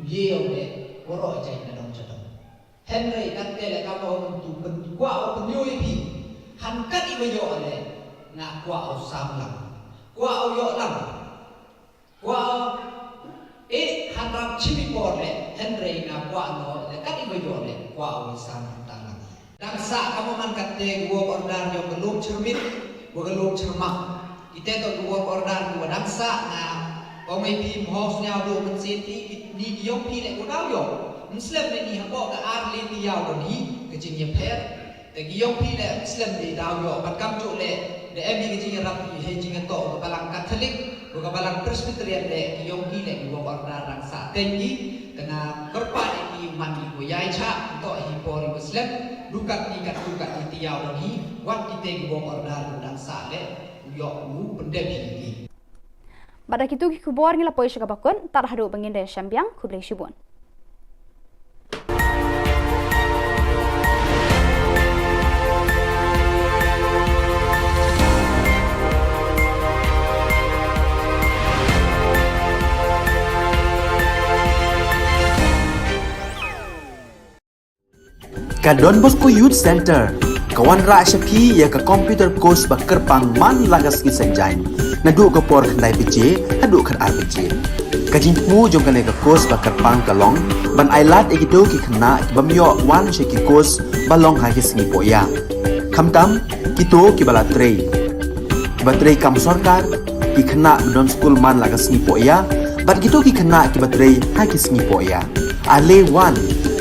Ïa u leh, waroh jait na dong jadong. Hynrei katte leh ka ba u myntu pyn-, kwah u pynïoh ïa phi. Han kat iba ïoh leh, nga kwah u sam lang. Kwah u ïoh lang. Kwah u, eh, han rap shim i por leh, hynrei nga kwah noh leh kat iba ïoh leh, kwah u sam lang. Dang sah ka mo man katte ki work order jong ka Lum Chyrmit, wa ka Lum Chyrmah. Kite to ki work order kiwa dang sah nga ong ïa phi, mho sñiaw duh mynsiem phi, kini ki yong phi leh ko daw ïoh. Ym slem leh ni hapoh ka ar le ki yaw don hi ka jingïapher. Te ki yong phi leh ym slem ni daw ïoh, bad kam juh leh da em hi ka jingïarap hi, hei jingïatoh ka Balang Katholik, ka Balang Presbyterian leh ki yong phi leh ki work order dang sah teng ki. Te nga kyrpad ïa ki man ki ko ïai chah, to hi por iwa slem, du katni katto katni te yaw don hi, wat kite ki work order kiwa dang sah leh, u ïoh u pyndep hi ki. Bad da kitu ki khubor ngi la poi sha kaba kut, tad haduh ba ngin da ïashem biang, khublei shibun. Ka Don Bosco Youth Centre ka wanrah sha phi ïa ka computer course ba kyrpang man la ka sngi Saitjaiñ, naduh ka por khyndai baje haduh khatar baje. Ka jingthmu jong kane ka course ba kyrpang ka long ban ailad ïa kito ki khynnah ki bym ïoh wan sha ki course ba long ha ki sngi pohïa, khamtam kito kiba la trei, kiba trei kam sorkar, ki khynnah ba don skul man la ka sngi pohïa, bad kito ki khynnah kiba trei ha ki sngi pohïa. Ale wan,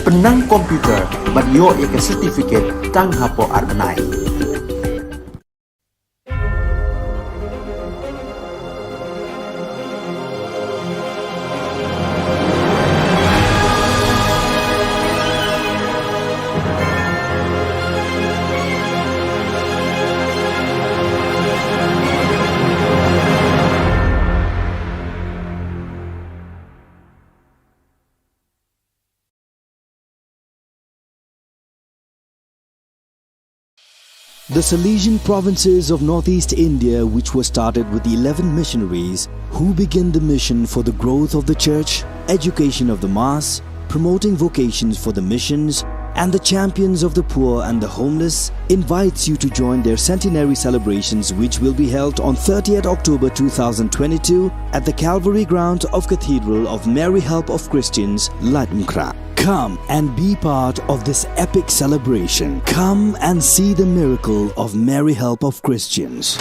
pynnang computer bad ïoh ïa ka certificate tang hapoh ar bnai. The Salesian provinces of northeast India, which were started with eleven missionaries who began the mission for the growth of the church, education of the mass, promoting vocations for the missions, and the champions of the poor and the homeless, invites you to join their centenary celebrations, which will be held on thirtieth October two thousand twenty-two at the Calvary ground of Cathedral of Mary Help of Christians, Laitumkhrah. Come and be part of this epic celebration. Come and see the miracle of Mary Help of Christians.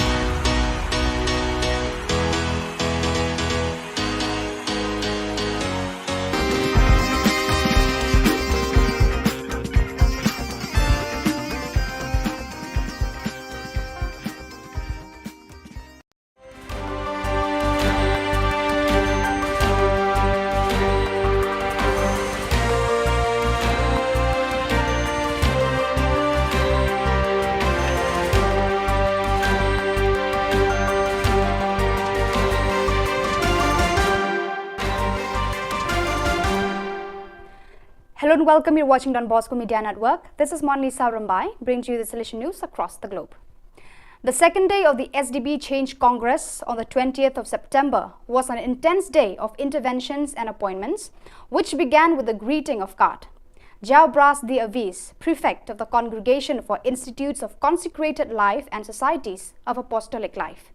Hello and welcome. You're watching Don Bosco Media Network. This is Monlisa Rumbai, bringing to you the Salesian news across the globe. The second day of the S D B Change Congress on the twentieth of September was an intense day of interventions and appointments, which began with the greeting of Kad Jaubras de Avis, prefect of the Congregation for Institutes of Consecrated Life and Societies of Apostolic Life.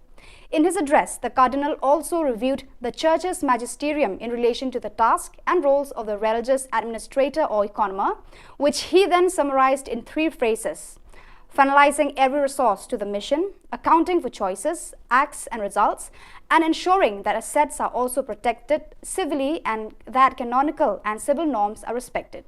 In his address, the Cardinal also reviewed the Church's magisterium in relation to the task and roles of the religious administrator or economer, which he then summarized in three phrases: finalizing every resource to the mission, accounting for choices, acts, and results, and ensuring that assets are also protected civilly and that canonical and civil norms are respected.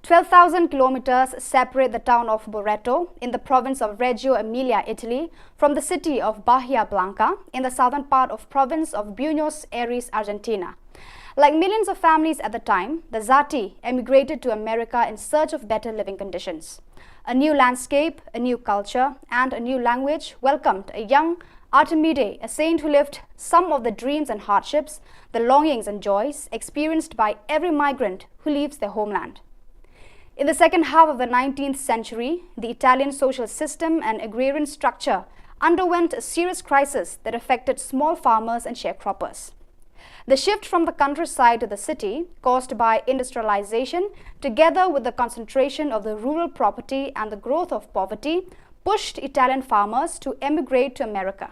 Twelve thousand kilometers separate the town of Loreto in the province of Reggio Emilia, Italy, from the city of Bahia Blanca in the southern part of province of Buenos Aires, Argentina. Like millions of families at the time, the Zati emigrated to America in search of better living conditions. A new landscape, a new culture, and a new language welcomed a young Artemide, a saint who lived some of the dreams and hardships, the longings and joys experienced by every migrant who leaves their homeland. In the second half of the nineteenth century, the Italian social system and agrarian structure underwent a serious crisis that affected small farmers and sharecroppers. The shift from the countryside to the city, caused by industrialization, together with the concentration of the rural property and the growth of poverty, pushed Italian farmers to emigrate to America.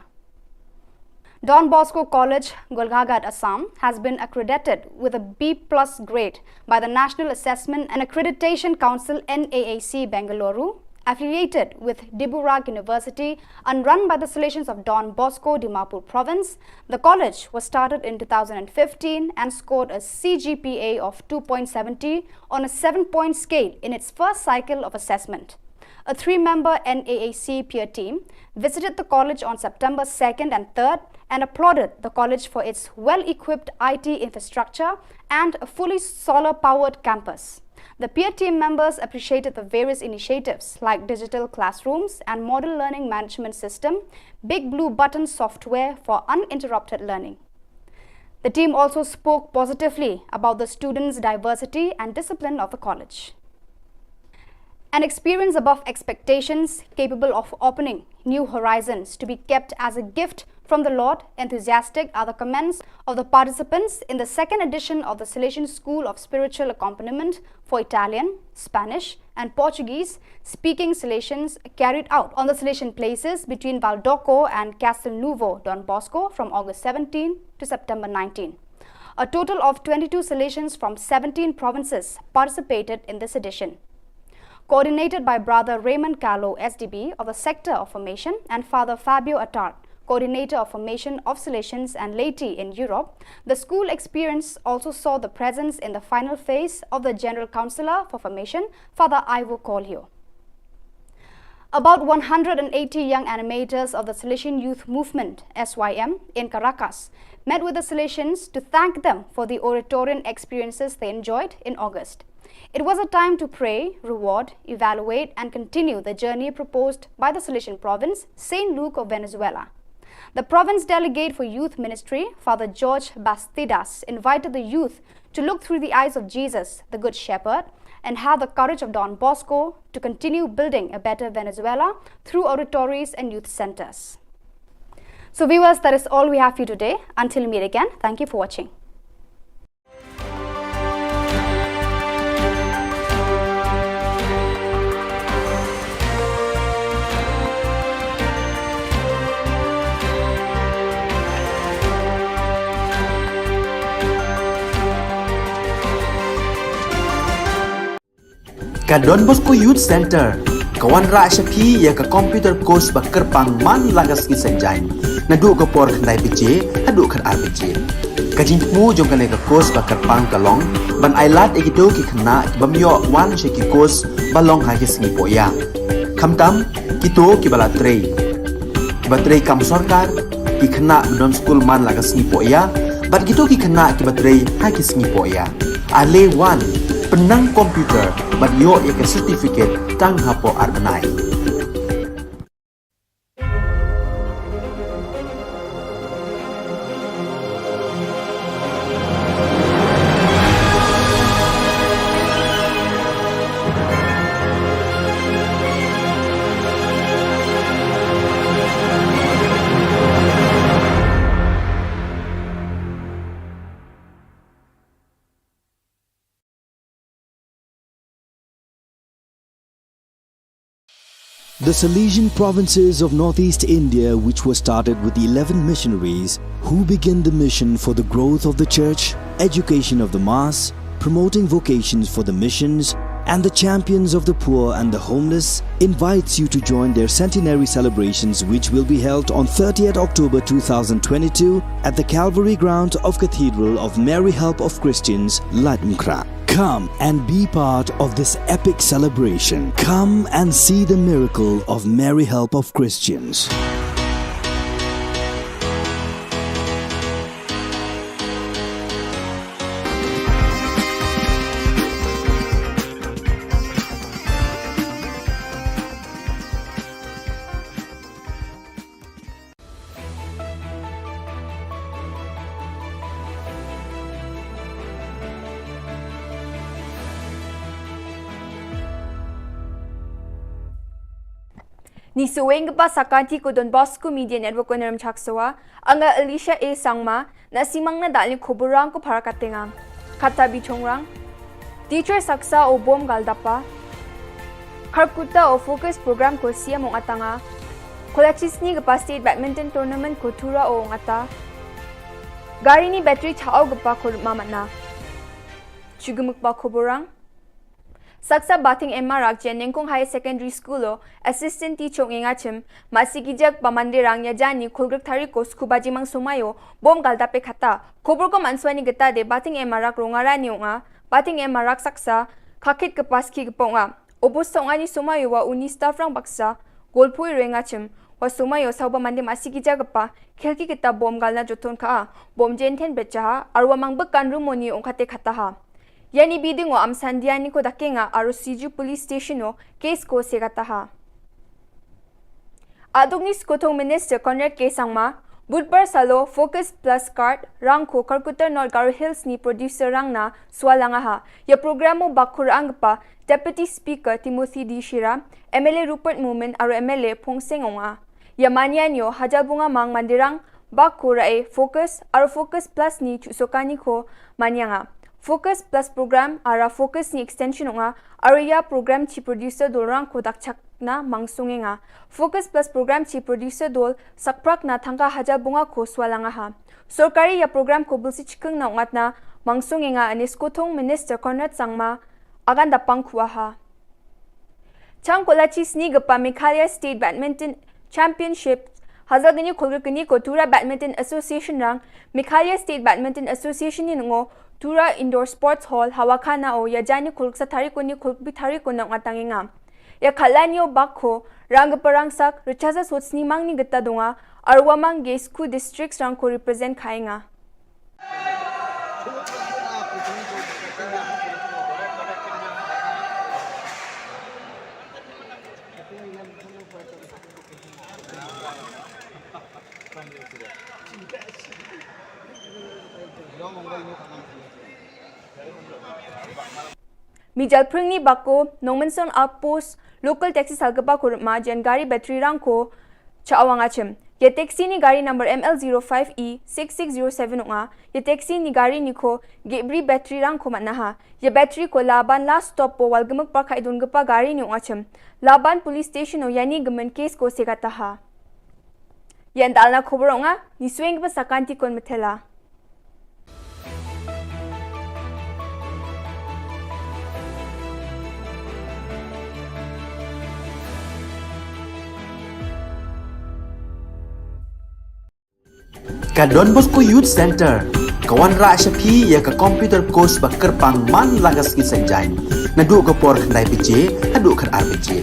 Don Bosco College, Golaghat, Assam, has been accredited with a B plus grade by the National Assessment and Accreditation Council, N A A C, Bengaluru, affiliated with Diburagh University and run by the Salesians of Don Bosco, Dimapur Province. The college was started in two thousand fifteen and scored a C G P A of two point seventy on a seven-point scale in its first cycle of assessment. A three-member N A A C peer team visited the college on September second and third and applauded the college for its well-equipped I T infrastructure and a fully solar-powered campus. The peer team members appreciated the various initiatives like digital classrooms and model learning management system, Big Blue Button software for uninterrupted learning. The team also spoke positively about the students' diversity and discipline of the college. An experience above expectations, capable of opening new horizons, to be kept as a gift from the Lord, enthusiastic are the comments of the participants in the second edition of the Salesian School of Spiritual Accompaniment for Italian, Spanish, and Portuguese speaking Salesians, carried out on the Salesian places between Valdocco and Castelnuovo Don Bosco from August seventeen to September nineteen. A total of twenty-two Salesians from seventeen provinces participated in this edition. Coordinated by Brother Raymond Carlo, S D B of the Sector of Formation, and Father Fabio Attard, Coordinator of Formation of Salesians and Laity in Europe, the school experience also saw the presence in the final phase of the General Councillor for Formation, Father Ivor Coelho. About one hundred and eighty young animators of the Salesian Youth Movement, S Y M, in Caracas met with the Salesians to thank them for the Oratorian experiences they enjoyed in August. It was a time to pray, reward, evaluate, and continue the journey proposed by the Salesian province, Saint Luke of Venezuela. The province delegate for youth ministry, Father George Bastidas, invited the youth to look through the eyes of Jesus, the Good Shepherd, and have the courage of Don Bosco to continue building a better Venezuela through oratories and youth centers. So viewers, that is all we have for you today. Until we meet again, thank you for watching. Ka Don Bosco Youth Centre ka wanrah sha phi ïa ka computer course ba kyrpang man la ka sngi Saitjaiñ, naduh ka por khyndai baje haduh khatar baje. Ka jingthmu jong kane ka course ba kyrpang ka long ban ailad ïa kito ki khynnah ki bym ïoh wan sha ki course ba long ha ki sngi pohïa. Khamtam kito kiba la trei, kiba trei kam sorkar, ki khynnah ba don skul man la ka sngi pohïa, bad kito ki khynnah kiba trei ha ki sngi pohïa. Ale wan, pynnang computer bad ïoh ïa ka certificate tang hapoh ar bnai. The Salesian provinces of northeast India, which were started with eleven missionaries, who began the mission for the growth of the church, education of the mass, promoting vocations for the missions, and the champions of the poor and the homeless, invites you to join their centenary celebrations, which will be held on thirtieth October two thousand twenty-two at the Calvary ground of Cathedral of Mary Help of Christians, Laitumkhrah. Come and be part of this epic celebration. Come and see the miracle of Mary Help of Christians. Ni suweng ba sa kanti ko Don Bosco Media Network ko Naram Chaksawa, anga Alicia A Sangma, Na simang na dal ni khubor rang ko phara katenga. Kata bi chongrang. Teacher saksa o bom gal dapa. Kharkutta o focus program ko siam ong atanga. Kolachis ni gapa state badminton tournament ko tura o ong ata. Gari ni battery chao gapa ko mama na. Chugumuk ba khubor rang. Saksa Bathing Emma Rakjen Nengkong Higher Secondary School o assistant teacher ngi ngachim, masi kijak ba mandirang ya jani khulgrik tari ko sku bajimang sumayo bom gal dape khata. Khubor ko manswani geta de Bathing Emma Rak rongarani onga, Bathing Emma Rak saksa, khakit ke paski ke ponga. Obo song ani sumayo wa uni staff rang baksa, golpui rengachim, wa sumayo sauba mande masi kijak pa, khelki kita bom gal na joton ka, bom jenten becha, arwa mang bekan rumoni ongkate khata ha. Yani biding o am sandiani ko dakenga aro Siju Police Station o case ko segata ha. Adungni Skothong Minister Conrad K Sangma, Budbar salo Focus Plus Card rangko Kharkutta North Garo Hills ni producer rangna swalanga ha. Ya program o bakur angpa Deputy Speaker Timothy D Shira, M L A Rupert Momin aro M L A Phongseng Onga. Ya manian yo hajar bunga mang mandirang Bak ko ra e Focus, aro Focus Plus ni chusokani ko manyanga. Focus Plus program, ara Focus ni extension onga, aro ya program chi producer dol rang ko dakchak na mangsung enga. Focus Plus program chi producer dol sakprak na thangka hajar bunga ko swalanga ha. Sorkari ya program ko bulsi chikeng na ongat na mangsung enga ane Skothong Minister Conrad Sangma agan dapang kuaha. Chang kolachi sni gapa Meghalaya State Badminton Championship, hazal gini khulgir kini ko Tura Badminton Association rang, Meghalaya State Badminton Association ni ngo Tura Indoor Sports Hall, Hawakhana o, ya jani khulgir sa tari ko ni khulgir tari ko nang atang ngam. Ya khalan yo bak ko, rang gapa rang sak, richasa sot sni mang ni gata donga, arwa mang ge sku districts rang ko represent khai nga. Mijal pringni bako, Nongmensong Outpost, local taxi salgapa ko rma jen gari battery rang ko, cha awang achim. Ye taxi ni gari number M L zero five E six six zero seven onga, ye taxi ni gari ni ko gebri battery rang ko manaha. Ye battery ko Laban last stop po Walgamuk Park hai dun gepa gari ni onga chim. Laban police station o yani gemen case ko segataha. Ye andal na khubor onga, ni swing gepa sakanti kon metela. Ka Don Bosco Youth Center ka wanrah sha phi ïa ka computer course ba kyrpang man la ka sngi Saitjaiñ, naduh ka por khyndai baje haduh khatar baje.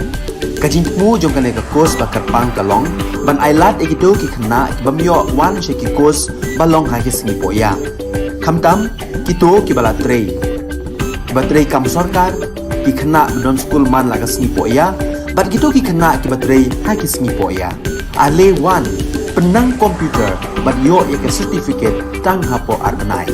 Ka jingthmu jong kane ka course ba kyrpang ka long ban ailad ïa kito ki khynnah ki bym ïoh wan sha ki course ba long ha ki sngi pohïa, khamtam kito kiba la trei, kiba trei kam sorkar, ki khynnah ba don skul man la ka sngi pohïa, bad kito ki khynnah kiba trei ha ki sngi pohïa. Ale wan, pynnang computer bad ïoh ïa ka certificate tang hapoh ar bnai.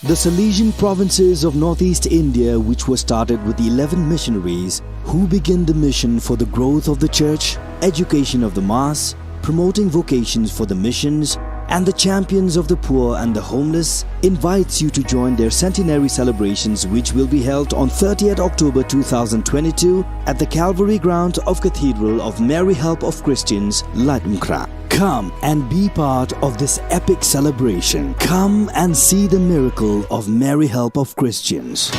The Salesian provinces of northeast India, which were started with eleven missionaries who began the mission for the growth of the church, education of the mass, promoting vocations for the missions, and the champions of the poor and the homeless, invites you to join their centenary celebrations, which will be held on thirtieth October two thousand twenty-two at the Calvary ground of Cathedral of Mary Help of Christians, Laitumkhrah. Come and be part of this epic celebration. Come and see the miracle of Mary Help of Christians.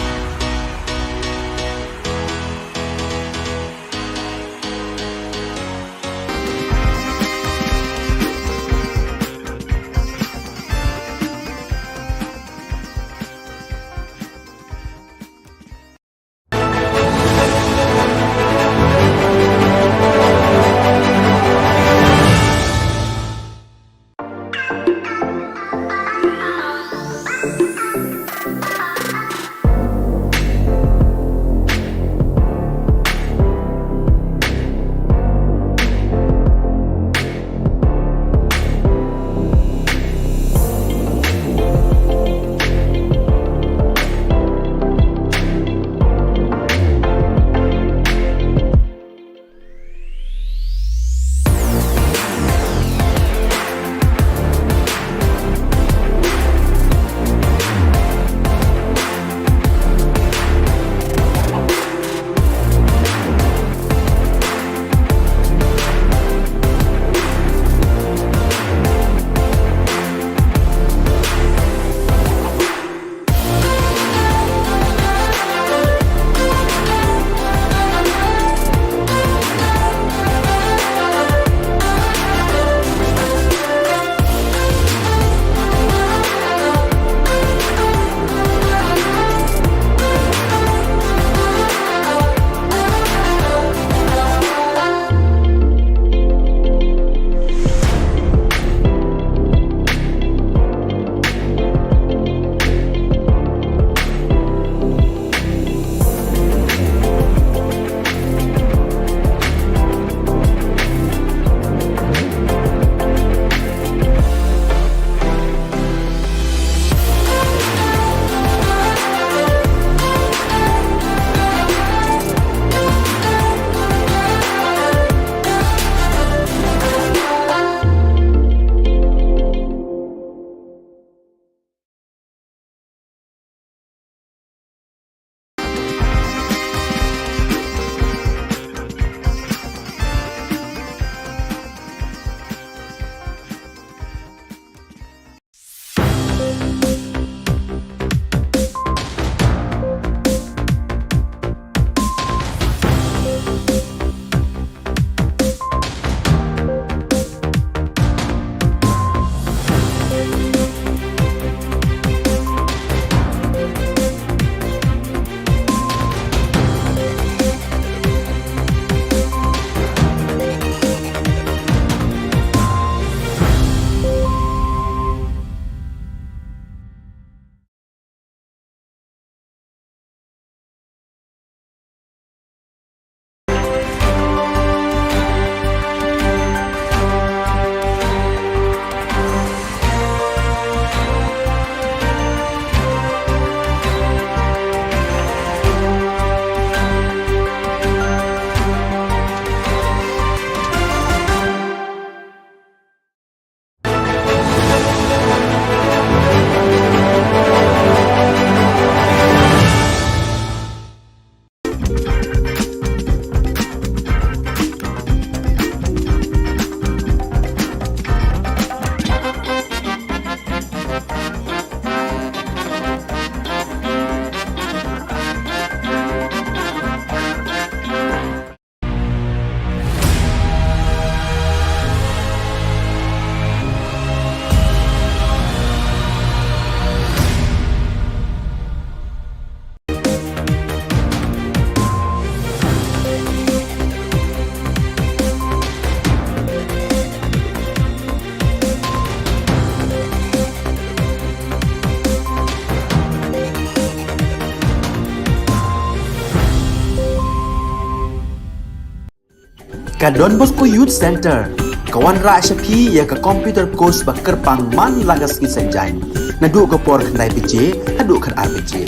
Ka Don Bosco Youth Centre ka wanrah sha phi ïa ka computer course ba kyrpang man la ka sngi Saitjaiñ, naduh ka por khyndai baje haduh khatar baje.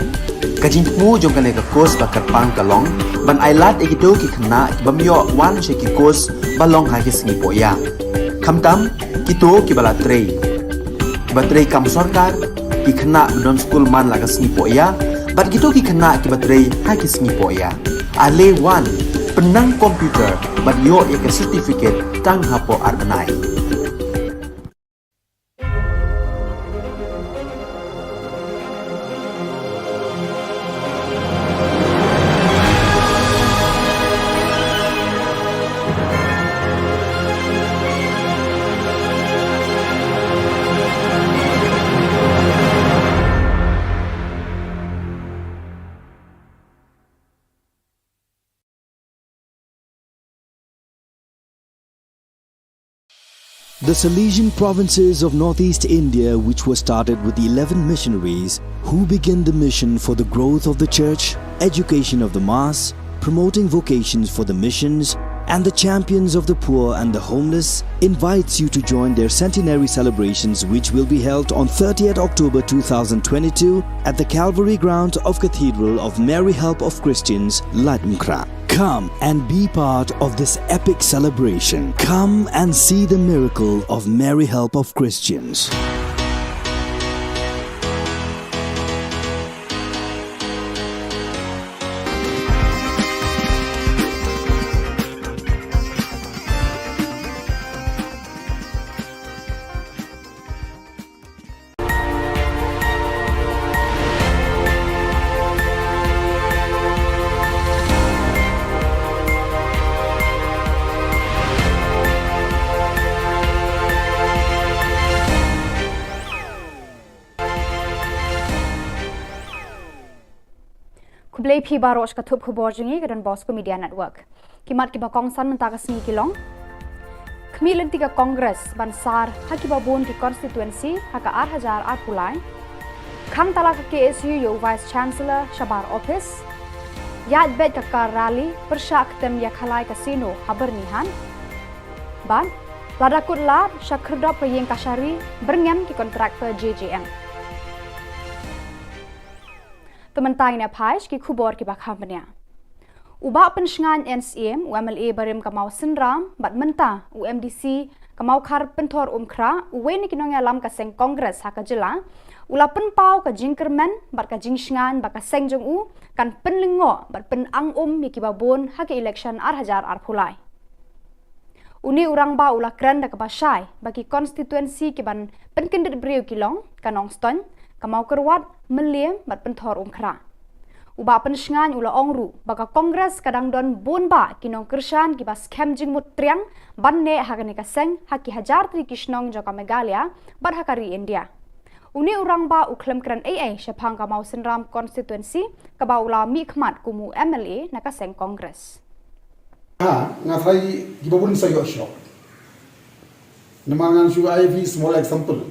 Ka jingthmu jong kane ka course ba kyrpang ka long ban ailad ïa kito ki khynnah ki bym ïoh wan sha ki course ba long ha ki sngi pohïa, khamtam kito kiba la trei, kiba trei kam sorkar, ki khynnah ba don skul man la ka sngi pohïa bad kito ki khynnah kiba trei ha ki sngi pohïa. Ale wan, pynnang computer bad ïoh ïa ka certificate tang hapoh ar bnai. The Salesian provinces of northeast India, which were started with eleven missionaries who began the mission for the growth of the church, education of the mass, promoting vocations for the missions, and the champions of the poor and the homeless, invites you to join their centenary celebrations, which will be held on thirtieth October two thousand twenty-two at the Calvary ground of Cathedral of Mary Help of Christians, Laitumkhrah. Come and be part of this epic celebration. Come and see the miracle of Mary Help of Christians. Khublei phi baroh sha ka thup khubor jong ngi ka Don Bosco Media Network. Ki mat kiba kongsan mynta ka sngi ki long: Khmih lynti ka Congress ban sar ha kiba bun ki constituency ha ka ar hajar arphew lai. Khang tala ka K S U ïa u Vice Chancellor shabar office. Ïaid beit ka car rally pyrshah ktem ïa Khalai Casino ha Byrnihat. Bad lada kut lad sha khyrdop ka ïing kashari byrngem ki contractor J J M. Te mynta ngin ïa phai sha ki khubor kiba kham bniah. U Bah Pynshngaiñ N Syiem, u M L A barim ka Mawsynram bad mynta u M D C ka Mawkhar Pynthor Umkhrah, uwei na ki nongïalam ka seng Congress ha ka jylla, u la pynpaw ka jingkyrmen bad ka jingshngaiñ ba ka seng jong u kan pynlyngngoh bad pynang um ïa kiba bun ha ka election ar hajar arphew lai. Une u rangbah u la kren da kaba shai ba ki constituency kiban pynkyndit briew ki long ka Nongstoiñ, ka Mawkyrwat, Mylliem bad Pynthor Umkhrah. U Bah Pynshngaiñ u la ong ruh ba ka Congress ka dang don bun bah ki nongkyrshan kiba skhem jingmut triang ban neh ha kane ka seng ha ki hajar tylli ki shnong jong ka Meghalaya bad ha ka ri India. Une u rangbah u khlem kren ei ei shaphang ka Mawsynram constituency kaba u la mihkhmat kum u M L A na ka seng Congress. Ha, nga tharai kiba bun sa ïoh shock. Namar ngan shu ai phi small example.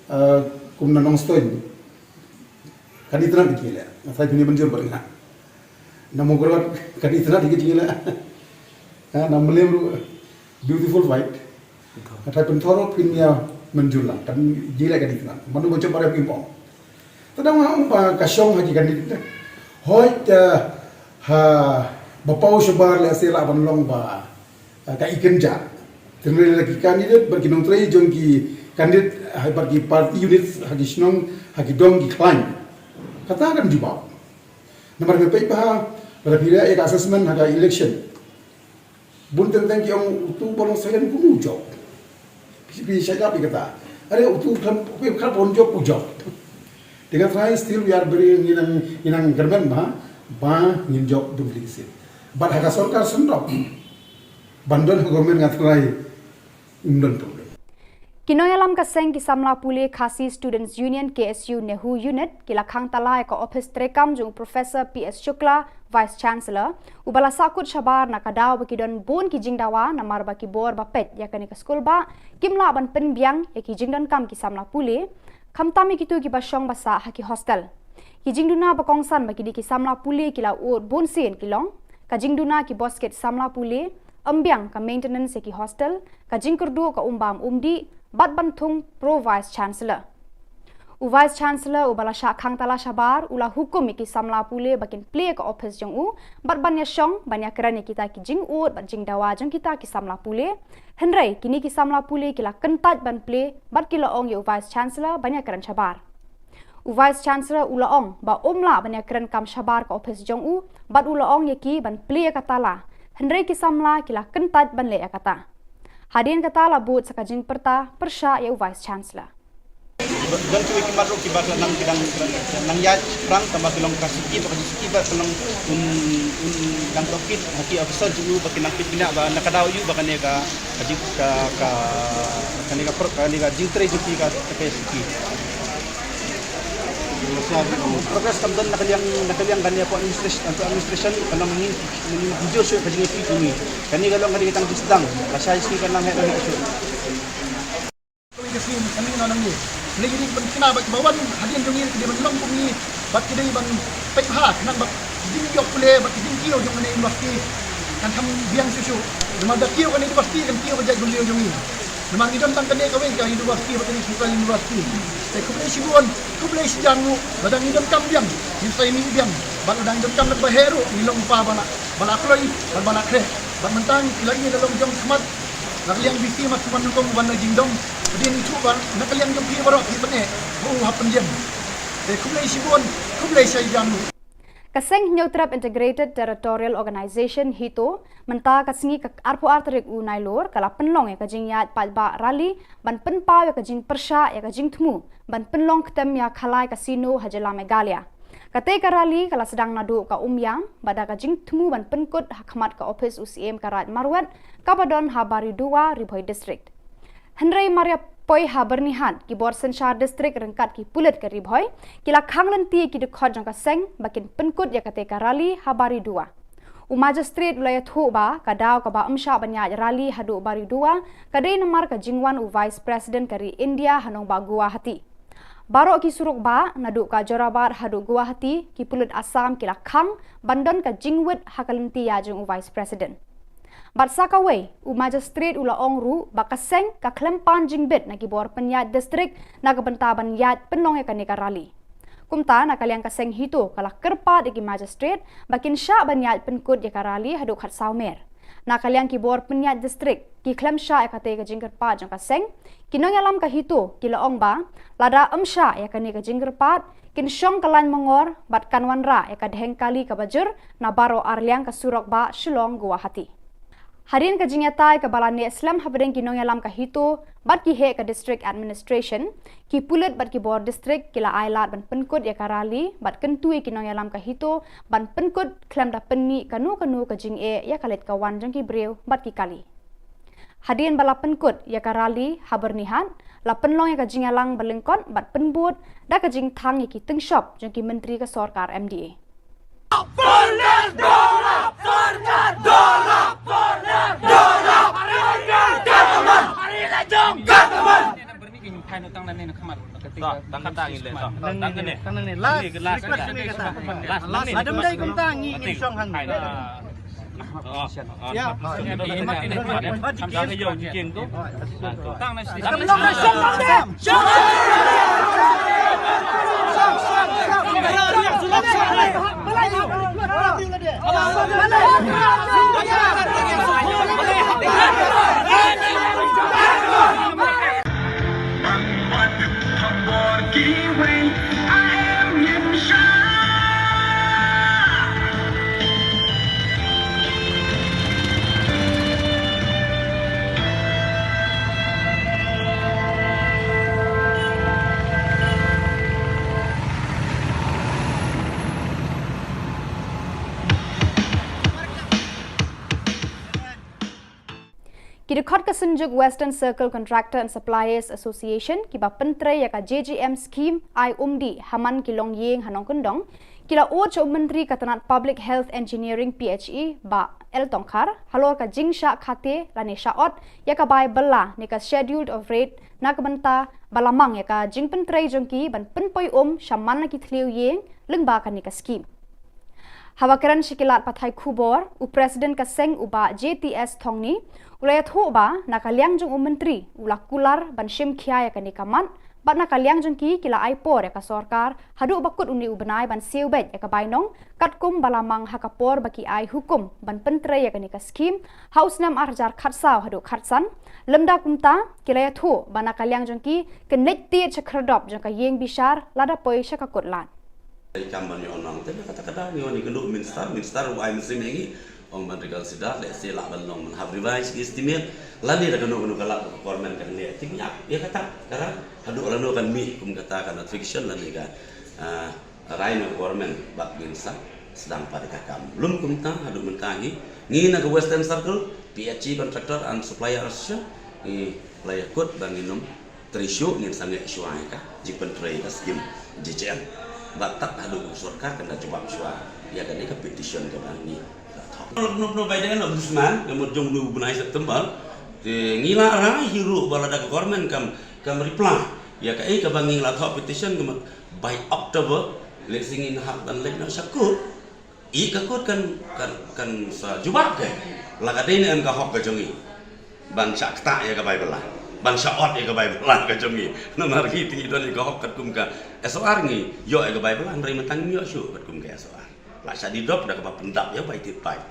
Uh, kum na Nongstoiñ. Kan itynnad ki jingïaleh. Nga tharai phin ïa mynjur bad nga. Na Mawkyrwat kan itynnad ki jingïaleh. Ha, na Mylliem ruh beautiful fight. Nga tharai Pynthor ruh phin ïa mynjur lang. Kan jingïaleh kan itynnad. Mano ba jop ba rep kim ong. Te dang nga ong ba ka shong ha ki candidate. Hooid, eh, ha ba paw shabar lehse lah ban long ba, eh, ka ikynja. Te lehse ki candidate bad ki nongtrei jong ki candidate, ha, bad ki party units ha ki shnong, ha ki dong ki khlaiñ. Kata kan jubab. Namar nga peit ba ha, lada phi leh ïa ka assessment ha ka election. Bun teng teng ki ong utu ba long silent kumno u jop. Phi, phi shait lap ïa kata. Are utu khlem, phi khlem pon jop u jop. Te nga tharai still we are very, ngi nang, ngi nang kyrmen ba, ba ngin jop bun tylli ki seat. Bad ha ka sorkar synrop ban don ha government nga tharai ym don problem. Ki nongïalam ka seng ki samla pule Khasi Students Union, K S U, NEHU Unit ki la khang tala ïa ka ophis treikam jong u Professor P S Shukla, Vice Chancellor, uba la sahkut shabar na ka daw ba ki don bun ki jingdawa namar ba ki bor ba peit ïa kane ka skul bah kim lah ban pynbiang ïa ki jingdonkam ki samla pule, khamtam ïa kito kiba shong ba sah ha ki hostel. Ki jingduna ba kongsan ba kine ki samla pule ki la ud bunsien ki long ka jingduna ki boskit samla pule, ym biang ka maintenance ïa ki hostel, ka jingkyrduh ka umbam umdih, bad ban thung Pro Vice Chancellor. U Vice Chancellor uba la shah khang tala shabar u la hukum ïa ki samla pule ba kin plie ïa ka ophis jong u bad ban ïa shong ban ïa kren ïa kita ki jingud bad jingdawa jong kita ki samla pule. Hynrei kine ki samla pule ki la kyntait ban plie bad ki la ong ïa u Vice Chancellor ban ïa kren shabar. U Vice Chancellor u la ong ba um lah ban ïa kren kam shabar ka ophis jong u bad u la ong ïa ki ban plie ïa ka tala. Hynrei ki samla ki la kyntait ban leh ïa kata. Hadien kata la bud sa ka jingpyrta pyrshah ïa u Vice Chancellor. Don kiwei ki mat ruh kiba la nang ki dang nang ïaid pyrshang tangba ki long ka siki ba ka jingki ba ka long un un dang tohkit ha ki officer jong u ba ki nang peit bniah ba na ka daw ïa u ba kane ka ka jing ka ka kane ka pro kane ka jingtrei jong ki ka ka siki. Progress kam don na ka liang na ka liang kane ka administration ka long ngi ngi bujur shuh ka jingki jong ngi. Kane ka long kane ka tang jingstad la shai siki ka nang heh nang heh shuh. Kawei ka sngi kane ngi nang ngi. Ngi dei ban kynmaw ba kiba wan hadien jong ngi ki dei ban long kum ngi bad ki dei ban peit bha khnang ba ki jingïoh pule bad ki jingkiew jong kane university kan kham biang shuh shuh. Namar da kiew kane university kan kiew ba jait ba lieh jong ngi. Namar ngi don tang kane kawei ka university ba kane Central University. Te khublei shibun, khublei shihajar nguh, lada ngi donkam biang, ngin sa ïa mih biang. Bad lada ngi donkam bad ba heh ruh, ngi long u pa ba la ba la kloi bad ba la khreh. Bad mynta ngi la ïa la long jong khmat. Na ka liang VC Mat Sumon Nyngkong u wan na jingdom. Hadien ngi shu wan na ka liang jong phi baroh phi pyneh ba u hap pynjem. Te khublei shibun, khublei shihajar nguh. Ka seng Hynñiewtrep Integrated Territorial Organization HITO mynta ka sngi ka arphew ar tarik u Nailur ka la pynlong ïa ka jingïaid paidbah rally ban pynpaw ïa ka jingpyrshah ïa ka jingthmu ban pynlong ktem ïa Khalai Casino ha jylla Meghalaya. Katei ka rally ka la sdang naduh ka Umïam bad da ka jingthmu ban pynkut ha khmat ka ophis u Syiem ka Raid Marwet kaba don ha Baridowa, Ri Bhoi District. Hynrei mar ïa poi ha Byrnihat, ki bor synshar district ryngkat ki pulit ka Ri Bhoi ki la khang lynti ïa ki dkhot jong ka seng ba kin pynkut ïa katei ka rally ha Baridowa. U Magistrate u la ïathuh ba ka daw kaba ym shah ban ïaid rally haduh Baridowa ka dei namar ka jingwan u Vice President ka ri India ha nongbah Guwahati. Baroh ki surok bah naduh ka Jorabat haduh Guwahati ki pulit Assam ki la khang ban don ka jingwit ha ka lynti ïaid jong u Vice President. Bad sa kawei u Magistrate u la ong ruh ba ka seng ka khlem pan jingbit na ki bor pynïaid district na ka bynta ban ïaid pynlong ïa kane ka rally. Kumta na ka liang ka seng HITO ka la kyrpad ïa ki Magistrate ba kin shah ban ïaid pynkut ïa ka rally haduh khatsaw mer. Na ka liang ki bor pynïaid district ki khlem shah ïa katei ka jingkyrpad jong ka seng. Ki nongïalam ka HITO ki la ong ba lada ym shah ïa kane ka jingkyrpad kin shong ka lain mongor bad kan wanrah ïa ka dheng kali kaba jur na baroh arliang ka surok bah Shillong Guwahati. Hadien ka jingïatai kaba la neh slem hapdeng ki nongïalam ka HITO bad ki heh ka District Administration, ki pulit bad ki bor district ki la ailad ban pynkut ïa ka rally bad kyntu ïa ki nongïalam ka HITO ban pynkut khlem da pynmih kano kano ka jingeh ïa ka leit ka wan jong ki briew bad ki kali. Hadien ba la pynkut ïa ka rally ha Byrnihat, la pynlong ïa ka jingïalang ba lyngkot bad pynbud da ka jingthang ïa ki tyngshop jong ki myntri ka sorkar MDA. Ki dkhot ka Synjuk Western Circle Contractor and Suppliers Association kiba pyntrei ïa ka JJM scheme ai umdih ha man ki longïing ha nongkyndong, ki la ud sha u Myntri ka tnat Public Health Engineering PHE Bah L Tongkhar halor ka jingshah khate lane shah ot ïa ka bai bylla ne ka Schedule of Rates na ka bynta ba la mang ïa ka jingpyntrei jong ki ban pynpoi um sha man la ki thliew ïing lyngba kane ka scheme. Haba kren sha ki lad pathai khubor, u President ka seng u Bah J T S Thongni u la ïathuh ba na ka liang jong u Myntri u la kular ban shim khia ïa kane ka mat, bad na ka liang jong ki ki la ai por ïa ka sorkar haduh ba kut une u bnai ban siew beit ïa ka bainong, katkum ba la mang ha ka por ba ki ai hukum ban pyntrei ïa kane ka skhim ha u snem ar hajar khatsaw haduh khatsan. Lymda kumta, ki la ïathuh ba na ka liang jong ki kin leit tied sha khyrdop jong ka ïing bishar lada poi sha ka kut lad. Kam ban ïoh nong te kata kata ngi wan ïa ka duk minister, minister u ai mynsiem ïa ngi, ong ban reconsider, lehse lah ban long ban hap revise ki estimate, lane da kano kano ka lad ka government kan leh. Te ngi ap ïa kata, kara haduh lano kan mih kum kata ka notification lane ka, ah, rai na government bad ngin sa sdang pat ïa ka kam. Lym kumta haduh mynta ngi, ngi na ka Western Circle, P H E Contractor and Supplier Association, ngi la ïakut ba ngin ym trei shuh, ngin sangeh shuwa ïa ka jingpyntrei ka skim J J M. Bad tad haduh u sorkar kan da jubab shuwa ïa kane ka petition kaba ngi la thoh. No, no, no, by the end of this month, ka mut jong u bnai September, te ngi la rai hi ruh ba lada ka government kam, kam reply ïa kaei kaba ngi la thoh petition, ka mut by October, lehse ngin hap ban leit noh sha kut. Ïa ka kut kan, kan, kan sa jubab ka. La ka dei ne em ka hok ka jong ngi ban shah ktah ïa ka bai bylla, ban shah ot ïa ka bai bylla ka jong ngi. Namar ngi te ngi don ïa ka hok katkum ka S O R, ngi ïoh ïa ka bai bylla, hynrei mynta ngim ïoh shuh katkum ka S O R. La shah die dop da kaba pyndap ïa bai tied paip.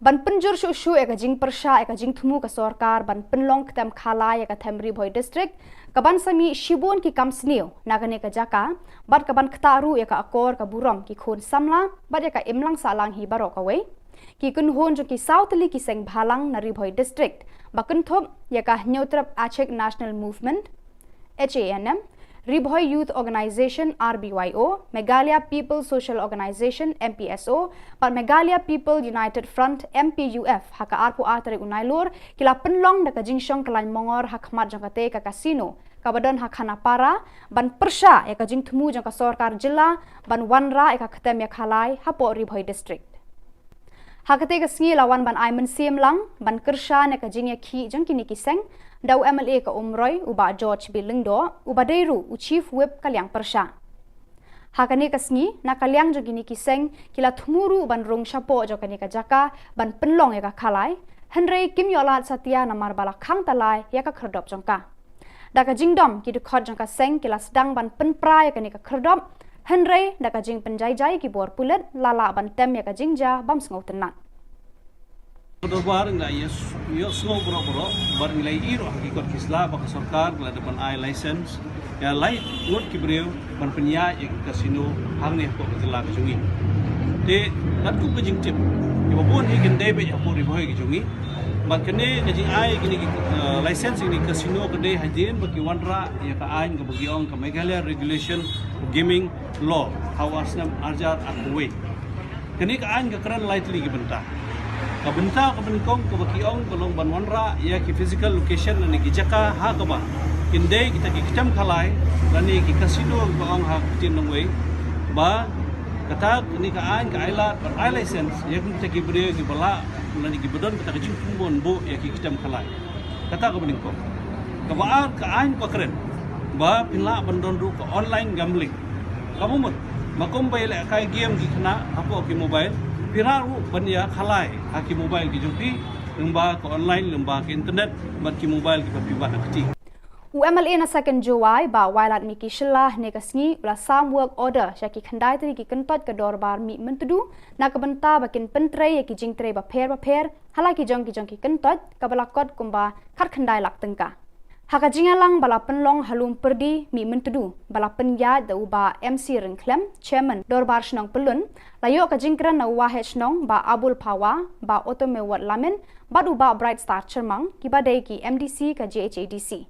Ban pynjur shuh shuh ïa ka jingpyrshah ïa ka jingthmu ka sorkar ban pynlong ktem khalai ïa ka them Ri Bhoi District, ka ban sa mih shibun ki kam sniew na kane ka jaka, bad ka ban ktah ruh ïa ka akor ka burom ki khun samla bad ïa ka imlang sahlang hi baroh kawei. Ki kynhun jong ki saw tylli ki seng bhalang na Ri Bhoi District, ba kynthup ïa ka Hynñiewtrep Achik National Movement, H A N M, Ri Bhoi Youth Organisation, R B Y O, Meghalaya People Social Organisation, M P S O, bad Meghalaya People United Front, M P U F, ha ka arphew ar tarik u Nailur, ki la pynlong da ka jingshong kyllain mongor ha khmat jong kata ka casino kaba don ha Khanapara, ban pyrshah ïa ka jingthmu jong ka sorkar jylla ban wanrah ïa ka ktem ïa khalai hapoh Ri Bhoi District. Ha kata ka sngi la wan ban ai mynsiem lang ban kyrshan ïa ka jingïakhih jong kine ki seng da u M L A ka Umroi, u Bah George B Lyngdoh, uba dei ruh u Chief Whip ka liang pyrshah. Ha kane ka sngi, na ka liang jong kine ki seng, ki la thmu ruh ban rung shapoh jong kane ka jaka ban pynlong ïa ka khalai, hynrei kim ïoh lad satia namar ba la khang talai ïa ka khyrdop jong ka. Da ka jingdom, ki dkhot jong ka seng ki la sdang ban pynpra ïa kane ka khyrdop, hynrei da ka jingpynjaijai ki bor pulit, la lah ban tem ïa ka jingjia bym sngewtynnat. Ka dorbar ngi la ïa s-, ïohsngew baroh baroh, bad ngi la ïohi ruh ha ki kot ki sla ba ka sorkar ka la dep ban ai license ïa lai ngut ki briew ban pynïaid ïa ki casino hangne hapoh ka jylla ka jong ngi. Te katkum ka jingtip, kiba bun hi kin dei beit hapoh Ri Bhoi ka jong ngi. Bad kane ka jingai kine ki, eh, license ïa kine ki casino ka dei hadien ba ki wanrah ïa ka aiñ kaba ki ong ka Meghalaya Regulation Gaming Law ha u ar snem ar hajar arphew wei. Kane ka aiñ ka kren lai tylli ki bynta. Ka bynta kaba nyngkong kaba ki ong ka long ban wanrah ïa ki physical location lane ki jaka ha kaba kin dei kita ki ktem khalai lane ki casino, kaba ong ha ka ktien nongwei, ba kata kane ka aiñ ka ai lad ban ai license ïa kita ki briew kiba lah lane kiba don kata ka jingthmu ban buh ïa ki ktem khalai. Kata kaba nyngkong. Kaba ar, ka aiñ ka kren ba phin lah ban don ruh ka online gambling. Kaba mut, ba kumba ïalehkai game ki khynnah hapoh ki mobile, phi lah ruh ban ïa khalai ha ki mobile ki jong phi lyngba ka online, lyngba ka internet, bad ki mobile kiba phi bat ha kti. U M L A na Second Jowai, Bah Wailadmiki Shylla, hynne ka sngi u la sam work order sha ki khyndai tylli ki kyntoit ka dorbar mih myntdu na ka bynta ba kin pyntrei ïa ki jingtrei bapher bapher ha la ki jong ki jong ki kyntoit, kaba la kot kumba khatkhyndai lak tyngka. Ha ka jingïalang ba la pynlong ha Lum Pyrdi, mih myntdu, ba la pynïaid da u Bah M C Ryngkhlem, Chairman Dorbar Shnong Pyllun, la ïoh ka jingkren na u Waheh Shnong, Bah Abul Phawa, Bah Otomewot Lamin, bad u Bah Bright Star Chyrmang, kiba dei ki M D C ka J H A D C.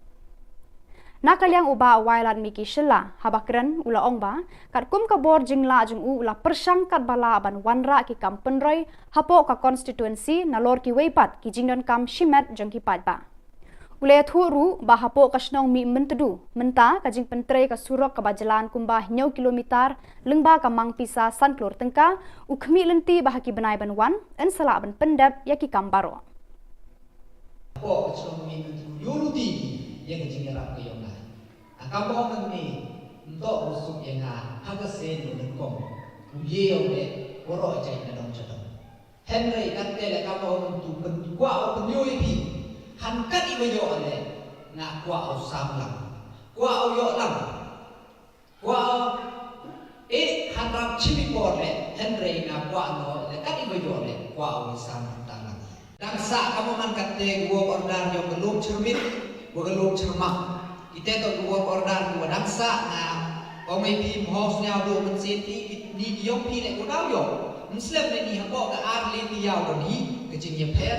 Na ka liang u Bah Wailadmiki Shylla, haba kren u la ong ba katkum ka bor jinglah jong u, u la pyrshang katba lah ban wanrah ki kam pynroi hapoh ka constituency nalor kiwei pat ki jingdonkam shimet jong ki paidbah. U la ïathuh ruh ba hapoh ka shnong mih myntdu mynta, ka jingpyntrei ka surok kaba jlan kumba hynñiew kilometer lyngba ka mang pisa san klur tyngka, u khmih lynti ba ha ki bnai ban wan yn sa lah ban pyndep ïa ki kam baroh. Hapoh ka shnong mih myntdu ïoh lynti ïa ka jingïarap ka ïong nga. A kam ba ong hangne, ym toh u suk ïa nga ha ka sien u nyngkong. U ye ong eh, Baroh jait na dong jadong. Hynrei kata leh kaba u Myntdu pyn-, kwah u pynïoh ïa phi. Han kat iba ïoh leh, nga kwah u sam lang. Kwah u ïoh lang. Kwah u, eh, han rap shim i por leh, hynrei nga kwah u ïoh leh, kat iba ïoh leh, kwah u sam lang. Dang sah ka mo man kata ka work order jong ka Lum Chyrmit, wa ka Lum Chyrmang. Kita toh ka work order kiwa dang sah, nga ong ïa phi, mho sñiaw duh mynsiem, kini ki ïong phi leh kiwa daw ïoh. Ym slem leh ni hapoh ka ar lai taïew don hi ka jingïapher.